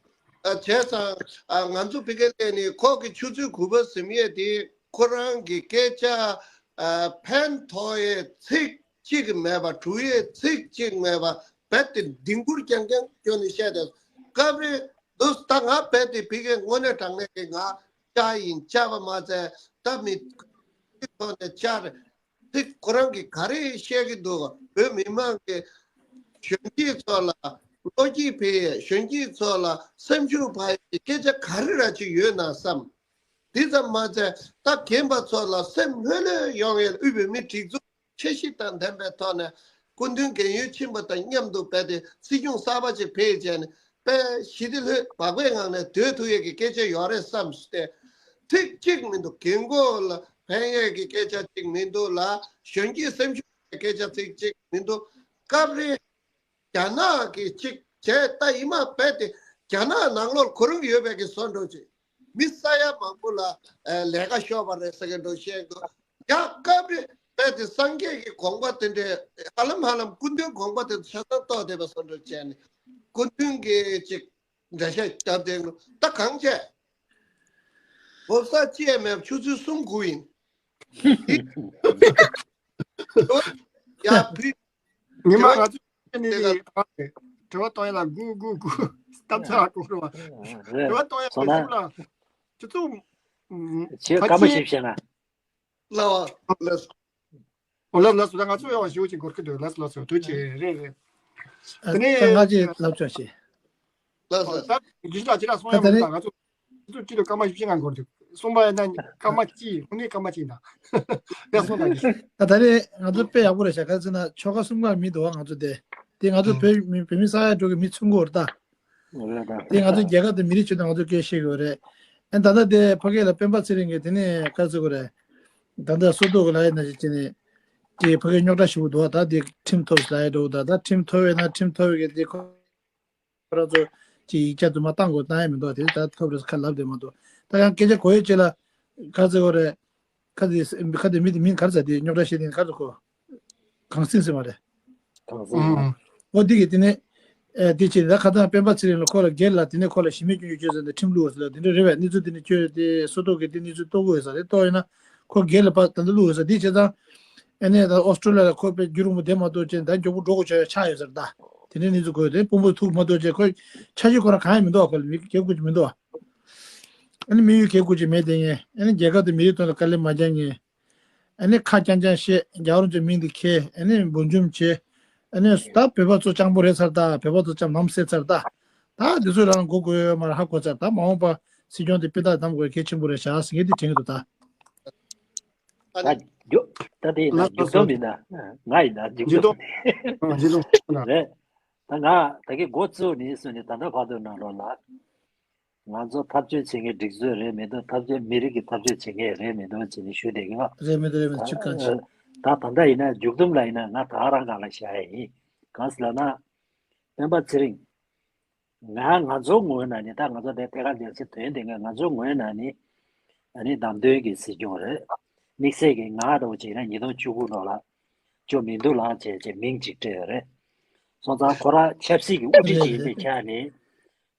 ཨ། བྱས་ཙང་། ཨ། ང་ཚོ་ཕ་གིར་སླེབས་ནས་ཁོ་གི་ཆུ་ཚོད་དགུ་པ་ཟིན་ཡས་དེ་ཁོ་རང་གི་སྐད་ཆ། ཨ། ཕན་ཐོགས་ཡས་ཚིག་གཅིག་མེད་པ། དྲུག་ཡས་ཚིག་གཅིག་མེད་པ། རྦད་དེ་ལྡིང་སྐོར་རྐྱང་རྐྱང་སྐྱོན་ནས་བཤད་དེ། སྐབས་རེ་ འདུག་ད་ང་རྦད་དེ་ཕ་གིའི་དངོས་གནས་དྲང་གནས་ཀྱི་ང་བཅར་ཡིན། བཅར་བ་མ་ཚད་ད་མི་ཐོག་ནས་བཅར་ཚིག་ཁོ་རང་གིས་ག་རེ་བཤད་ཀྱི་འདུག་བོད་མི་མང་གི་གཞོན་སྐྱེས་ཚོ་ལ་བློ་སྐྱེད་འཕེལ་ཡས། གཞོན་སྐྱེས་ཚོ་ལ་སེམས་ཤུགས་འཕར་ཡས་ཀྱི་སྐད་ཆ་ག་རེ་ར་ཅིག་ཡོད་ན་བསམ། དེ་ཙམ་མ་ཚད་ད་རྒན་པ་ཚོ་ལ་སེམས་ལྷོད་ལྷོད་ཡོང་ཡས་དབུས་བོད་མིའི་སྒྲིག་འཛུགས་འཆར་གཞི་དང་ལྡན་པའི་ཐོག་ནས་སྐུ་མདུན་རྒན་ཡོལ་ཕྱིན་པ་དང་མཉམ་དུ་རྦད་དེ་སྲིད་སྐྱོང་གསར་པ་ཅིག་ཕེབས་བྱས་ནས་དཔེ་ཞི་བདེ་ལྷོད་བག་ཕེབས་ངང་ནས་སྡོད་ཐུབ་ཡས་ཀྱི་སྐད་ཆ་ཡོད་རེད་བསམ་སྟེ། ཚིག་གཅིག་མི་འདུག་རྒན་གོག་ལ་ཕན་ཡས་ཀྱི་སྐད་ཆ་གཅིག་མི་འདུག་ལ། གཞོན་སྐྱེས་སེམས་ཤུགས་ཀྱི་སྐད་ཆ་ཚིག་གཅིག་མི་འདུག་སྐབས་རེ་རྒྱ་ནག་གི་གཅིག་བྱས་ད་ཡིན་མ་རྦད་དེ་རྒྱ་ནག་ནང་ལོགས་ཁོ་རང་ཡོད་པའི་གི་བཟོ་འདྲ་ཅིག་མི་ས་ཡ་མང་པོ་ལ་ཨ་ལས་ཀ་ཤོར་བ་རེད་ཟེར་གི་འདྲ་བཤད་འདུག་ཡང་སྐབས་རེ་རྦད་དེ་སངས་རྒྱས་ཀྱི་དགོངས་པ་དེ་འདྲའི་ཧ་ལམ་ཧ་ལམ་སྐུ་མདུན་དགོངས་པ་དེ་ཆ་ཚང་རྟོགས་བསྡད་པ་བཟོ་འདྲ་བྱས་ནས་སྐུ་མདུན་གྱི་ཅིག་འགྲེལ་བཤད་བརྒྱབ་བསྡད་འདུག་ད་གང་བྱས། བོད་ས་ཅི་ཡང་མེད་པ་ཆུ་ཚོད་གསུམ་དགུ་ཡིན། ཡ་བུ། ཉི་མ་ང་ཚོ་ནི་དྲི་བ་གཏོང་ཡ་ལ་སྒུག་སྒུག་སྒུག་གཏམ་ཚ་ལ་གོ་རོ། དྲི་བ་གཏོང་ཡ་ལ་སྒུག་ལ་ཁྱེད་ཚོ་ཁྱེད་སྐར་མ་ཞིག་བཤད་ན། ལ་བ་ལ། ཨོ་ལགས་ལགས་སོ། ད་ང་ཚོ་ཡང་ཞུ་ཅིག་འགོར་གི་འདུག་ལགས་ལགས་སོ། དུས་ཅི་རེད་རེད། ཨ་དེ་ནས་ད་ང་ཅིག་ལབ་ཆོག་ཤེ། ལགས་སོ། ད་རྒྱུ་ཆ་ཅི་ལ་སོང་ཡ་མ་ད་ད་ང་ཚོ་ཅི་ལ་སྐར་མ་བཞི་བཅུ་ང་འགོར་འདུག་གསུམ་པ་ཡ་ན་སྐར་མ་གཅིག་ཧུ་ནི་སྐར་མ་གཅིག་ན་ཡ་སོང་ད་གི། ད་ད་རེད་ང་ཚོ་དཔེ་ཡག་པོ་རེད་ཤག་ག་ཚོད་ན་ཆོ་ག་གསུམ་ཀ་མི་འདུག་ང་ཚོ་དེ་དེ་ང་ཚོ་བོད་མི་བོད་མི་ས་ཡ་དྲུག་གི་མི་ཚུན་གོ་རེད་ད། དེ་ང་ཚོ་རྒྱལ་ཁབ་དང་མི་རིགས་ཆེད་དུ་ང་ཚོ་སྐད་བཤད་དགོས་རེད། ཨ་ད་ལྟ་དེ་ཕ་གི་ལ་སྤེན་པ་ཚེ་རིང་གིས་དེ་ནས་ག་ཚོད་དགོས་རེད། ད་ལྟ་སོ་ཏོག་གི་ལ་ཡ་ན་ཅི་ཅི་ནས་དེ་ཕ་གི་རྙོག་དྲ་ཞུ་གི་འདུག་ད་དེ་ཁྲིམས་ཐོབ་ལ་ཡ་འགྲོ་གི་ད་ད་ཁྲིམས་ཐོབ་བས་ན་ཁྲིམས་ཐོབ་བས་གི་དེ་ཁོ་རང་ཚོ་ཅི་ཡིག་ཆ་དུ་མ་བཏང་དགོས་བཏང་ཡ་མི་འདུག་དེ་ད་ཐོབ་རེད་ཁ་ལབ་བསྡད་མ་འདུག་ད་ཡང་སྐད་ཆ་གོ་ཡ་ཅི་ལ་ག་ཚོད་དགོས་རེད། ཁ་དེ་ཁ་དེ་མི་དེ་མིང་ག་རེ་ཟེར་དེ་རྙོག་དྲ་བཤད་དེ་ག་རེ་ཟེར་གོ་གངས་སེང་ཟེར་བ་རེད། གངས་སེང་། ཨང་། འོ་འདི་གི་དེ་ནས་ཨེ་དེ་ཕྱིར་ད་ཁ་སང་སྤེན་པ་ཚེ་རིང་ལ་ཁོ་ལ་སྒེར་ལ་དེ་ནས་ཁོ་ལ་ཞི་མོལ་སྐྱོན་བརྗོད་བྱས་ཟེར་ནས་ཁྲིམས་བླུགས་ཟེར་ལ་དེ་འདྲ་རེད་བས། གནས་ཚུལ་དེ་ནས་བཅོས་དེ་སོ་ཏོག་གི་དེ་གནས་ཚུལ་རྟོགས་དགོས་ས་རེད། རྟོགས་ཡོད་ན་ཁོ་སྒེར་ལ་ཕར་ད་ལྟ་བླུགས་ཡོད་ས་དེ་བྱས་ཙང་ཨེ་ནས་ད་ཨོ་སི་ཀྲོ་ལི་ཡ་ལ་ཁོ་དཔེ་རྒྱུན་རིང་པོ་བསྡད་མ་ཐུབ་ཅེས་ད་མགྱོགས་པོ་འགྲོ་དགོས་ཆགས་ཡོད་ས་རེད། ད་དེ་འདྲའི་གནས་ཚུལ་གོ་དེ་དཔོན་པོ་ཐུག་མ་ཐུབ་ཅེས་ཁོ་ཆ་ཤས་ཁོ་རང་གང་ཡང་མི་འདུག་ཁོ་ལ་མི་སྒེར་དགོས་ཀྱི་མི་འདུག་ཨ་ནི་དམིགས་ཡུལ་གལ་དགོས་ཀྱི་མེད་དེ་ངས་ཨ་ནི་རྒྱལ་ཁབ་དང་མི་རིགས་དོན་ལ་དཀའ་ལས་མ་རྒྱག་ངས། ཨ་ནི་ཁ་རྐྱང་རྐྱང་བཤད། རྒྱ་གར་ཚོའི་མིང་དེ་ཁྱེར། ཨ་ནི་འབུར་འཇོམས་བྱེད། ཨ་ནི་ད་བོད་པ་ཚོ་སྤྱང་པོ་རེད་ཚར། ད་བོད་པ་ཚོ་ལྕམ་ལམ་སེལ་ཚར། ད་ད་འདི་ཚོ་རང་མགོ་སྒུར་ཡོད་མ་རེད། ཧ་གོ་ཚར། ད་མ་འོངས་པ་སྲིད་སྐྱོང་དེ་དཔེ་རྟགས་གདམ་དགོས་གལ་ཆེན་པོ་རེད་ཤག་ཟེར་མཁན་དེ་དྲན་གྱི་འདུག་ད་ད་རྒྱུགས་ད་དེ་ཡིན་ན་རྒྱུགས་སྟོན་མིན་ན་ང་ཡིན་ན་རྒྱུགས་སྟོན་རེད། ད་ང་ད་གི་འགོ་བཙུགས་ནས་བཟུང་ནས་ད་ལྟ་བར་དུ་ནང་ལོགས་ལ། ང་ཚོ་འཐབ་རྩོད་བྱེད་མཁན་སྒྲིག་འཛུགས་རེད་མི་འདུག་འཐབ་རྩོད་མི་རིགས་ཀྱི་འཐབ་རྩོད་བྱེད་མཁན་རེད་མི་འདུག་ཅེས་ནས་ཞུས་བསྡད་ཀྱི་ཡོད། རེད་མི་འདུག་རེད་མི་འདུག་ཅིག་གང་ཅི། ད་ད་ལྟ་ཡིན་ན་མཇུག་སྡོམ་ལ་ཡིན་ན་ང་ད་རང་སྒང་ལ་བཞག་ཡ་ཡིན། གང་ཟེར་ལབ་ན། སྤེན་པ་ཚེ་རིང་། ང་ང་ཚོའི་ངོས་ནས་ནི་ད་ང་ཚོ་དེ་ཐད་ཀར་རྒྱལ་སྤྱིའི་དོན་དེ་ང་ང་ཚོའི་ངོས་ནས་ནི། ཨ་ནི་བདམས་ཐོན་གྱི་སྲིད་སྐྱོང་རེད། དམིགས་བསལ་གྱི་ང་འདྲ་བོ་བྱས་ན་ཉིས་སྟོང་བཅུ་དགུ་ནང་ལ། ཅོ་མི་འདུག་ལགས་བྱས་བྱས་མིང་ཅིག་སྤྲད་ཡོད་རེད། སོང་ཙང་ཁོ་རང་ཆབ་སྲིད་ཀྱི་དབུ་ཁྲིད་ཅིག་ཡིན་པའི་ཆ་ནས།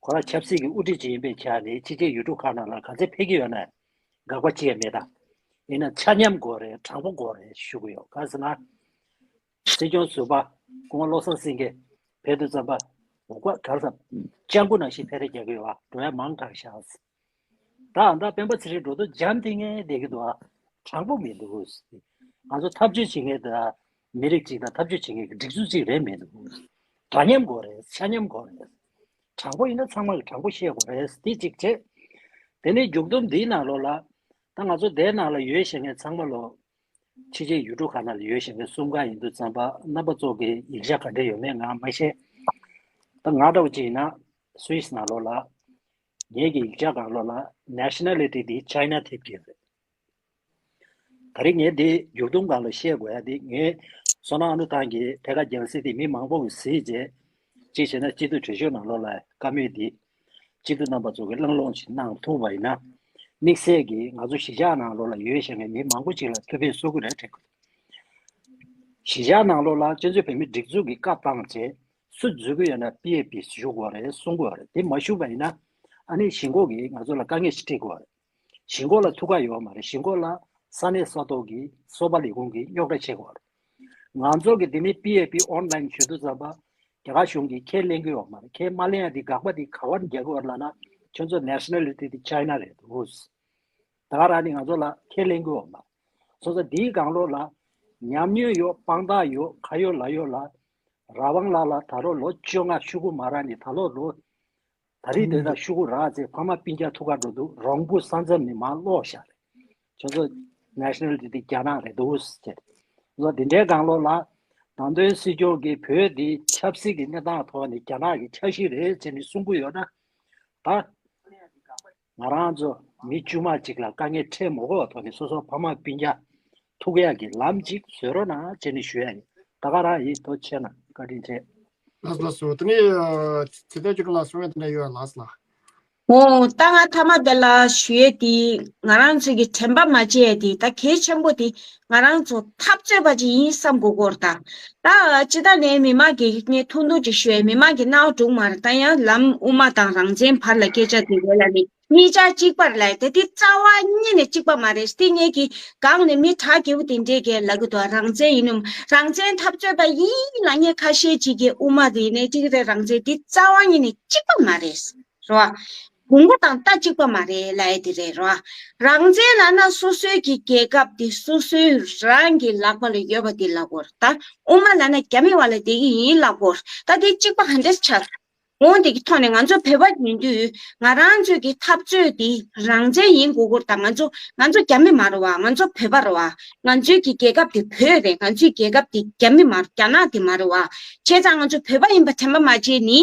ཁོ་རང་ཆབ་སྲིད་ཀྱི་དབུ་ཁྲིད་ཅིག་ཡིན་པའི་ཆ་ནས་ཕྱི་རྒྱལ་ཡུལ་གྲུ་ཁག་ནང་ལ་ག་ཚད་ཕེབས་ཀྱི་ཡོད་ན་དགག་པ་ཅི་ཡང་མེད་ད། ཡིན་ན་ཆ་མཉམ་དགོས་རེད། དྲང་པོ་དགོས་རེད་ཞུ་གི་ཡོད། ག་ཟེར་ན། སྲིད་སྐྱོང་ཟུར་པ་སྐུ་ངོ་བློ་བཟང་སེང་གེ་ཕེབས་དུས་ཙམ་པ་འོ་ཀ་ག་རེ་ཟ་སྤྱང་པོ་ནང་བཞིན་ཕེབས་རེས་རྒྱག་གི་ཡོད་པ་འགྲོ་ཡ་མང་དྲགས་ཤག་ད་ཨ་མདའ་སྤེན་པ་ཚེ་རིང་འགྲོ་དུས་འཇམ་ཐིང་ངེ་བསྡད་ཀྱི་འདུག་ཨ། དྲང་པོ་མི་འདུག་ང་ཚོ་འཐབ་རྩོད་བྱེད་མཁན་དང་མི་རིགས་གཅིག་དང་འཐབ་རྩོད་བྱེད་མཁན་གྱི་སྒྲིག་འཛུགས་གཅིག་རེད་མི་འདུག་འདྲ་མཉམ་དགོས་རེད། ཆ་མཉམ་དགོས་རེད། དྲང་པོ་ཡིན་ན་ཚང་མ་གིས་དྲང་པོ་བཤད་དགོས་རེད། འདི་གཅིག་བྱས། དེ་ནས་མཇུག་སྡོམ་འདིའི་ནང་ལོགས་ལ་ད་ང་ཚོ་དེའི་ནང་ལ་ཡོད་བཞིན་མཁན་ཚང་མ་ལོ། ཕྱི་རྒྱལ་ཡུལ་གྲུ་ཁག་ནང་ལ་ཡོད་བཞིན་མཁན་གསུམ་ཀ་ཡིན་དུས་ཙམ་པ་རྣམ་པ་ཚོ་གི་ཡིག་ཆ་ག་འདྲ་ཡོད་མེད་ང་མ་ཤེས། ད་ང་འདྲ་བོ་ཅིག་ཡིན་ན་སུད་སི་ནང་ལོགས་ལ། ངེད་ཀྱི་ཡིག་ཆ་སྒང་ལོགས་ལ་ནེ་ཤ་ན་ལི་ཊི་འདི་ཅའི་ན་ཐེབས་ཀྱི་རེད། ད་རེས་ངས་འདི་མཇུག་སྡོམ་སྒང་ལ་བཤད་དགོས་ཡ་འདི་ངས་བསོད་ནམས་ཨ་ནུ་ཐང་གི་ཐད་ཀར་རྒྱལ་སྲིད་འདི་མི་མང་པོ་གིས་གཟིགས་རྗེས། གཅིག་བྱས་ན་སྤྱི་འཐུས་གྲོས་ཆོད་ནང་ལོགས་ལ་བཀའ་མོལ་འདི་སྤྱི་འཐུས་རྣམ་པ་ཚོ་གིས་བླངས་བླངས་ཤིག་གནང་ཐུབ་པ་ཡིན་ན། དམིགས་བསལ་གྱིས་ང་ཚོ་གཞིས་ཆགས་ནང་ལོགས་ལ་ཡོད་བཞིན་པའི་མི་མང་པོ་ཅིག་ལ་ཐུགས་ཕན་གསོས་ཀྱི་རེད་དྲན་གྱི་འདུག་གཞིས་ཆགས་ནང་ལོགས་ལ་སྤྱི་ཚོགས་བོད་མིའི་སྒྲིག་འཛུགས་ཀྱི་བཀའ་བཏང་བྱས་སུ་འཛུལ་གྱི་ཡོད་ན་པི་ཨེ་པི་ཞུ་དགོས་རེད། གསུང་དགོས་རེད། དེ་མ་ཞུས་པ་ཡིན་ན་ཨ་ནི་གཞིས་འགོ་གིས་ང་ཚོ་ལ་དཀའ་ངལ་ཞིག་འཕྲད་དགོས་རེད། གཞིས་འགོ་ལ་ཐུགས་ཁག་ཡོད་མ་རེད། གཞིས་འགོ་ལ་ས་གནས་ས་ཐོག་གི་སོ་པ་ལས་ཁུངས་ཀྱིས་རྙོག་དྲ་བྱེད་དགོས་རེད། ང་ཚོ་གི་དེ་ནས་པི་ཨེ་པི་ཨོན་ལན་ཞུ་དུས་ཙམ་པ། རྒྱ་གར་གཞུང་གིས་ཁས་ལེན་གྱི་ཡོད་མ་རེད། ཁས་མ་ལེན་ཡ་དེ་དགག་པ་དེ་ག་བར་རྒྱག་གི་ཡོད་རེད་ལབ་ན། ཁྱོད་ཚོ་nationality་དེ་China་རེད་འདུག་ད་ག་རང་ནི་ང་ཚོ་ལ་ཁས་ལེན་གྱི་ཡོད་མ་རེད། སོང་ཙང་དེའི་སྒང་ལོགས་ལ་ཉམས་མྱོང་ཡོད། དཔང་རྟགས་ཡོད། ཁ་ཡོད་ལག་ཡོད་ལ། ར་བང་ལགས་ལ་ད་ལོ་ལོ་བཅོ་ལྔ་ཤོག་གུ་མ་རག་ནས་ད་ལོ་ལོ། ད་རེས་དེ་ལ་ཤོག་གུ་རག་ཚེ་ཕ་མ་སྤུན་ཀྱག་ཐུག་ག་འགྲོ་དུས་རོང་པོ་ས་མཚམས་ནས་མར་སློག་བཞག་རེད། ཁྱོད་ཚོ་nationality་དེ་རྒྱ་ནག་རེད་འདུག་ཟེར། ལོ་དེ་འདྲའི་སྒང་ལོགས་ལ་ནང་དོན་སྲིད་སྐྱོང་གིས་བོད་དེ་ཆབ་སྲིད་ཀྱི་གནས་སྟངས་ཐོག་ནས་རྒྱ་ནག་གི་ཆ་ཤས་རེད་ཟེར་ནས་གསུང་གི་ཡོད་ན། ད་ང་རང་ཚོ་མི་དཀྱུས་མ་གཅིག་ལ་དཀའ་ངལ་འཕྲད་མ་དགོས་པའི་ཐོག་ནས་སོ་སོ་ཕ་མ་སྤུན་ཀྱག་ཐུག་ཡག་གི་ལམ་གཅིག་བཟོས་རོགས་གནང་བྱས་ནས་ཞུ་ཡ་ཡིན། ད་ག་རང་ཡིན། ཐུགས་རྗེ་ཆེ་གནང་། བཀའ་དྲིན་ཆེ། ལགས་སོ། ལགས་སོ། དེ་ནས་ཚེ་བརྟན་ཆོས་སྒྲོན་ལགས་གསུང་ཡ་དེ་འདྲ་ཡོད་ལགས་སོ། འོ། ད་ང་མཐའ་མ་དེ་ལ་ཞུ་ཡས་དེ། ང་རང་ཚོའི་གི་དྲན་པ་མ་བརྗེད་ཡས་དེ་ད་གལ་ཆེན་པོ་དེ་ང་རང་ཚོ་འཐབ་རྩོད་པ་ཅིག་ཡིན་བསམ་དགོས་ཀྱི་ཡོད་རེད་ད། ད་ཅི་ད་ནས་མི་མང་གིས་ངས་ཐུང་ཐུང་ཅིག་ཞུ་ཡས། མི་མང་གིས་རྣ་བ་གྲུག་མ་རེད། ད་ཡང་ལམ་དབུ་མ་དང་རང་བཙན་བར་ལ་སྐད་ཆ་དེ་རེད་ལབ་ནས་གཉིས་ཆ་གཅིག་པ་རེད་ལབ་ཡས་དེ། དེ་རྩ་བ་ཉིད་ནས་གཅིག་པ་མ་རེད། དེ་ངས་གི་སྒང་ནས་མི་གྲ་རྒྱས་པོ་དེ་འདྲས་གིས་ལབ་གི་འདུག་རང་བཙན་ཡིན་ནམ། རང་བཙན་འཐབ་རྩོད་པ་ཡིན་ལབ་མཁན་ཁ་ཤས་ཅིག་གིས་དབུ་མ་དེ་ཡིན་ནའི་འགྲིག་རེད། རང་བཙན་དེ་རྩ་བ་ཉིད་ནས་གཅིག་པ་མ་རེད། རེད་བ། དགོངས་པ་དང་རྟ་གཅིག་པ་མ་རེད་ལབ་ཡས་དེ་རེད། རེད་བ། རང་བཙན་ལབ་ན་སོ་སོའི་གི་རྒྱལ་ཁབ་དེ་སོ་སོའི་རང་གི་ལག་པ་ལ་ཡོད་པ་དེ་ལབ་དགོས་རེད་ད། དབུ་མ་ལབ་ན་རྒྱ་མི་བ་ལ་བསྡད་ཀྱི་ཡིན་ལབ་དགོས་རེད་ད། དེ་གཅིག་པ་ག་འདྲས་ཆགས། འོང་དེ་གི་ཐོག་ནས་ང་ཚོ་བོད་པ་ཡིན་དུས་ང་རང་ཚོའི་གི་འཐབ་རྩོད་དེ་རང་བཙན་ཡིན་དགོས་ཀྱི་རེད་ད། ང་ཚོ་ང་ཚོ་རྒྱ་མི་མ་རེད་བ། ང་ཚོ་བོད་པ་རེད་བ། ང་ཚོའི་གི་རྒྱལ་ཁབ་དེ་བོད་རེད། ང་ཚོའི་རྒྱལ་ཁབ་དེ་རྒྱ་མི་མ་རེད། རྒྱ་ནག་དེ་མ་རེད་བ། བྱས་ཙང་ང་ཚོ་བོད་པ་ཡིན་པ་དྲན་པ་མ་བརྗེད་ནི།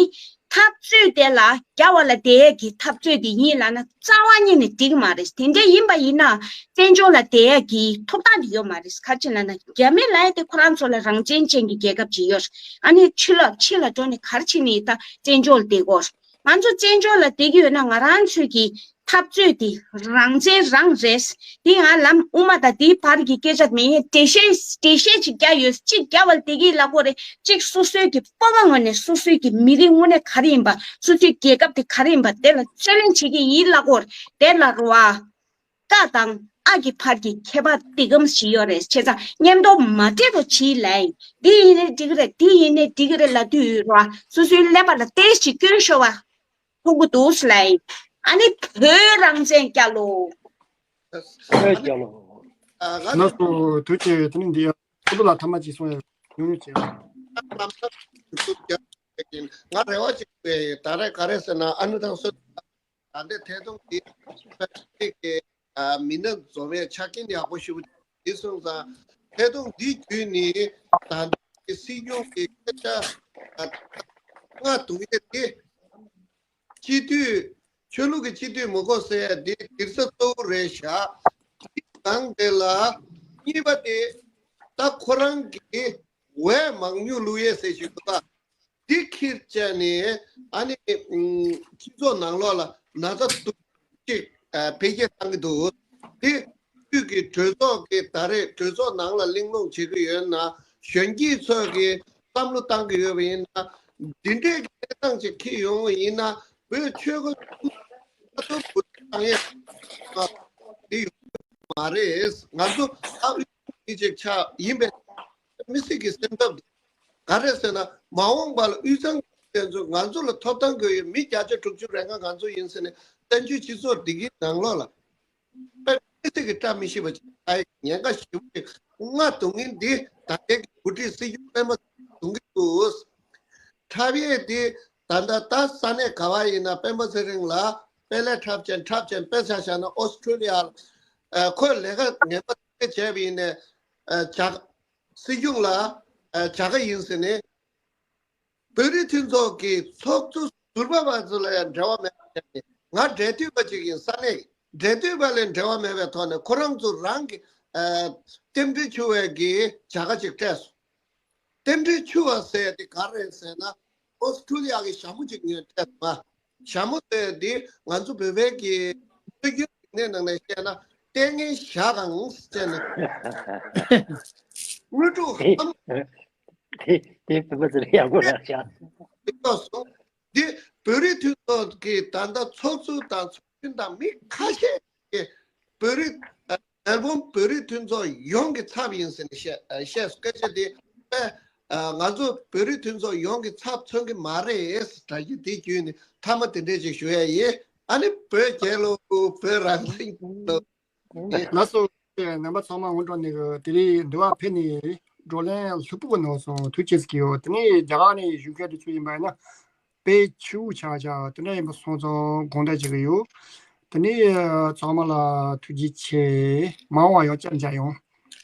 འཐབ་རྩོད་དེ་ལ་རྒྱ་བ་ལ་བསྡད་ཡས་ཀྱི་འཐབ་རྩོད་དེ་ཡིན་ལབ་ན་རྩ་བ་ཉིད་ནས་འགྲིག་གི་མ་རེད། དེ་འདྲ་ཡིན་པ་ཡིན་ན་བཙན་བྱོལ་ལ་བསྡད་ཡས་ཀྱི་ཐོབ་ཐང་དེ་ཡོད་མ་རེད། ག་རེ་ལབ་ན་རྒྱ་མི་ལབ་ཡས་དེ་ཁོ་རང་ཚོ་ལ་རང་བཙན་ཅན་གྱི་རྒྱལ་ཁབ་ཅིག་ཡོད་རེད། ཨ་ནི་ཕྱི་ལོགས་ཕྱི་ལ་འགྲོ་ནས་ག་རེ་བྱེད་ནི་ཡིན། ད་བཙན་བྱོལ་བསྡད་དགོས་རེད། ང་ཚོ་བཙན་བྱོལ་ལ་བསྡད་ཀྱི་ཡོད་ན་ང་རང་ཚོའི་གི་འཐབ་རྩོད་དེ་རང་བཙན་རང་རེད། དེ་ང་ལམ་དབུ་མ་དང་དེའི་བར་གྱི་སྐད་ཆ་མེད། འགྲེལ་བཤད་འགྲེལ་བཤད་ཅིག་རྒྱག་ཡོད། གཅིག་རྒྱ་བ་ལ་བསྡད་ཀྱི་ལབ་དགོས་རེད། གཅིག་སོ་སོའི་གི་སྤོབས་པ་ངོས་ནས་སོ་སོའི་གི་མི་རིགས་དངོས་གནས་ག་རེ་ཡིན་པ། སོ་སོའི་རྒྱལ་ཁབ་དེ་ག་རེ་ཡིན་པ་དེ་ལ་རྩོད་ལེན་བྱེད་ཀྱི་ཡིན་ལབ་དགོས་རེད། དེ་ལ་རེད་བ། ཀ་དང་ཨ་གི་བར་གྱི་ཁྱད་པར་འདི་གམ་ཞིག་ཡོད་རེད། བྱས་ཙང་མཉམ་དུ་མ་འདྲེས་པ་བྱེད་ལབ་ཡིན། འདི་ཡིན་ནའི་འགྲིག་གི་རེད། འདི་ཡིན་ནའི་འགྲིག་གི་རེད་ལབ་དུས་ར་སོ་སོའི་ཀླད་པ་ལ་ཏོག་ཙམ་སྐྱོན་ཤོར་བ་ཐུག་གི་འདུག་ལབ་ཡིན། ཨ་ནི་བོད་རང་བཙན་རྒྱལ་ལོ། བོད་རྒྱལ་ལོ། ཨ་ང་ལགས་སོ། ཐུགས་རྗེ་ཆེ། དེ་ནི་འདི་ཡང་ཁོ་ཚོ་ལ་ཐ་མ་ཅིག་གསུང་ཡ་ཉུང་ཉུང་བྱས། ང་རེ་བ་ཅིག་ད་རེས་ག་རེ་ཟེར་ན་ཨ་ནུ་ཐང་སོ། ད་ལྟའི་ཐད་གཏོང་འདི་ཕལ་ཆེར་གྱི་མི་སྣ་འཛོམས་ཡས་ཆ་རྐྱེན་ཡག་པོ་ཞེ་པོ་འདི་སོང་ཙང་ཐད་གཏོང་འདི་བརྒྱུད་ནས་ད་ལྟའི་སྲིད་སྐྱོང་གི་སྐད་ཆ་ལྔ་བརྡུང་ཡས་དེ་སྤྱི་འཐུས་ཆོས་ལུགས་ཀྱི་སྤྱི་འཐུས་མི་དགོས་ཟེར་ཡས་འདི་སྒྲིག་ས་གཙོ་བོ་རེད་བཞག་དེའི་སྒང་དེ་ལ་གཉིས་པ་དེ་ད་ཁོ་རང་གི་འོས་མང་ཉུང་བླུག་ཡས་ཟེར་ཞིག་འདུག་ག་འདི་ཁྱེར་བྱས་ནས་ཨ་ནི་སྤྱི་ཚོགས་ནང་ལོགས་ལ་ན་ཚ་འདུག་ཅིག་འཕེལ་རྒྱས་བཏང་གི་འདུག་དེ་དུས་ཀྱི་གྲོས་ཚོགས་ཀྱི་ད་རེས་གྲོས་ཚོགས་ནང་ལ་གླེང་སློང་བྱེད་ཀྱི་ཡོད་ན་གཞོན་སྐྱེས་ཚོས་ཀྱི་བསམ་བློ་བཏང་གི་ཡོད་པ་ཡིན་ན་འདི་འདྲའི་གནས་སྟངས་ཅིག་འཁྱེར་ཡོང་བ་ཡིན་ན་བོད་ཆོལ་ཁ་ཁ་ཐོར་བུ་བཏང་ཡས་འདི་ཡོད་མ་རེད། ང་ཚོ་ཨ་འདི་ཅིག་ཆགས་ཡིན་པས། མི་སེར་གྱི་སེམས་འཚབ་འདུག་ག་རེ་ཟེར་ན་མ་འོངས་པ་ལ་དབུས་གཙང་དེ་ཚོ་ང་ཚོ་ལ་ཐོབ་ཐང་དགོས་ཡོད། མི་བརྒྱ་ཆ་དྲུག་ཅུ་རེ་ལྔ་ང་ཚོ་ཡིན་ཟེར་ནས་བཙན་བྱོལ་སྤྱི་ཚོགས་འདི་གའི་ནང་ལོགས་ལ་དཔེ་མི་སྲིད་ཀྱི་བཀྲ་མི་ཤིས་པ་ཅིག་ཨ་ཉེན་ཁ་ཞེ་པོ་ཅིག་ལྔ་བརྡུང་མཁན་འདི་ད་ལྟའི་གི་འགོ་ཁྲིད་སྲིད་སྐྱོང་སྤེན་པ་ཚེ་རིང་བརྡུང་གི་འདུག་འཁྲབ་ཡས་འདི་ད་ལྟ་ད་ས་གནས་ག་བ་ཡིན་ན་སྤེན་པ་ཚེ་རིང་ལ་དཔེ་ལས་འཁྲབ་ཅན་འཁྲབ་ཅན་དཔེ་ཆ་བཞག་ན་ཨོ་སི་ཁྲུ་ལི་ཡ་ལ་ཁོས་ལས་ཀ་ངན་པ་དེ་བྱས་པ་ཡིན་ནས་བྱ། སྲིད་སྐྱོང་ལ་བྱ་དགའ་ཡིན་ཟེར་ནས། བོད་རིགས་མཐུན་ཚོགས་ཀྱི་ཚོགས་གཙོ་ཟུར་པ་བ་ཚོ་ལ་ཡང་འབྲེལ་བ་མེད་པ་བྱས་ནས་ང་འབྲེལ་མཐུད་པ་ཅིག་ཡིན་ས་ནས་འབྲེལ་མཐུད་པ་ལས་འབྲེལ་བ་མེད་པའི་ཐོག་ནས་ཁོ་རང་ཚོ་རང་གི་རྟེན་འབྲེལ་འཆུ་བའི་གི་བྱ་དགའ་ཅིག་སྤྲད་སོང་། རྟེན་འབྲེལ་འཆུ་བ་ཟེར་དེ་ག་རེ་རེད་ཟེར་ན་ཨོ་སི་ཁྲུ་ལི་ཡ་གི་ཞྭ་མོ་ཅིག་ངས་སྤྲད་སོང་། ཞྭ་མོ་དེ་འདི་ང་ཚོ་བོད་པའི་གི་སྲོལ་རྒྱུན་རིག་གནས་ནང་ནས་བཤད་ན་ལྟས་ངན་ཞྭ་གང་ཟེར་ནས་དངོས་གྲུབ་ཧམ། དེ་དེ་བོད་པ་ཚོ་ལ་ཡག་པོ་རག་ཤག་འདི་བོད་རིགས་མཐུན་ཚོགས་ཀྱི་ད་ལྟ་ཚོགས་གཙོ་དང་ཚོགས་གཞོན་དང་མི་ཁ་ཤས་ཀྱིས་བོད་རིགས་མེལ་བོན་བོད་རིགས་མཐུན་ཚོགས་ཡོངས་ཀྱི་ཚབ་ཡིན་ཟེར་ནས་བཤད་བཤད་སྐད་ཆ་དེ་དཔེ་ ཨ། ང་ཚོ་བོད་རིགས་མཐུན་ཚོགས་ཡོངས་ཀྱི་ཚབ་མཚོན་གྱི་མ་རེད་ཟེར་གྱི་དེ་བརྒྱུད་ནས་མཐའ་མ་དེ་འདྲས་ཅིག་ཞུ་ཡ་ཡིན། ཨ་ནི་བོད་རྒྱལ་ལོ། བོད་རང་བཙན་ལོ། ལགས་སོ། རྣམ་པ་ཚང་མ་སྔོན་འགྲོ་ནས་དེ་རིང་འདི་བ་ཕེབས་ནས་བགྲོ་གླེང་ལྷུག་པོ་གནང་སོང་། ཐུགས་རྗེ་ཆེ་ཡོད། དེ་ནས་རྒྱ་གར་ནས་བཞུགས་མཁན་དེ་ཚོ་ཡིན་པ་ཡིན་ན་དཔེ་ཆེ་བོ་ཆགས་ཆགས་དེ་འདྲ་ཡིན་པ་སོང་ཙང་དགོངས་དག་བྱེད་ཀྱི་ཡོད། དེ་ནས་ཚང་མ་ལ་ཐུགས་རྗེ་ཆེ། མ་འོངས་པ་ཡང་བསྐྱར་མཇལ་ཡོང་།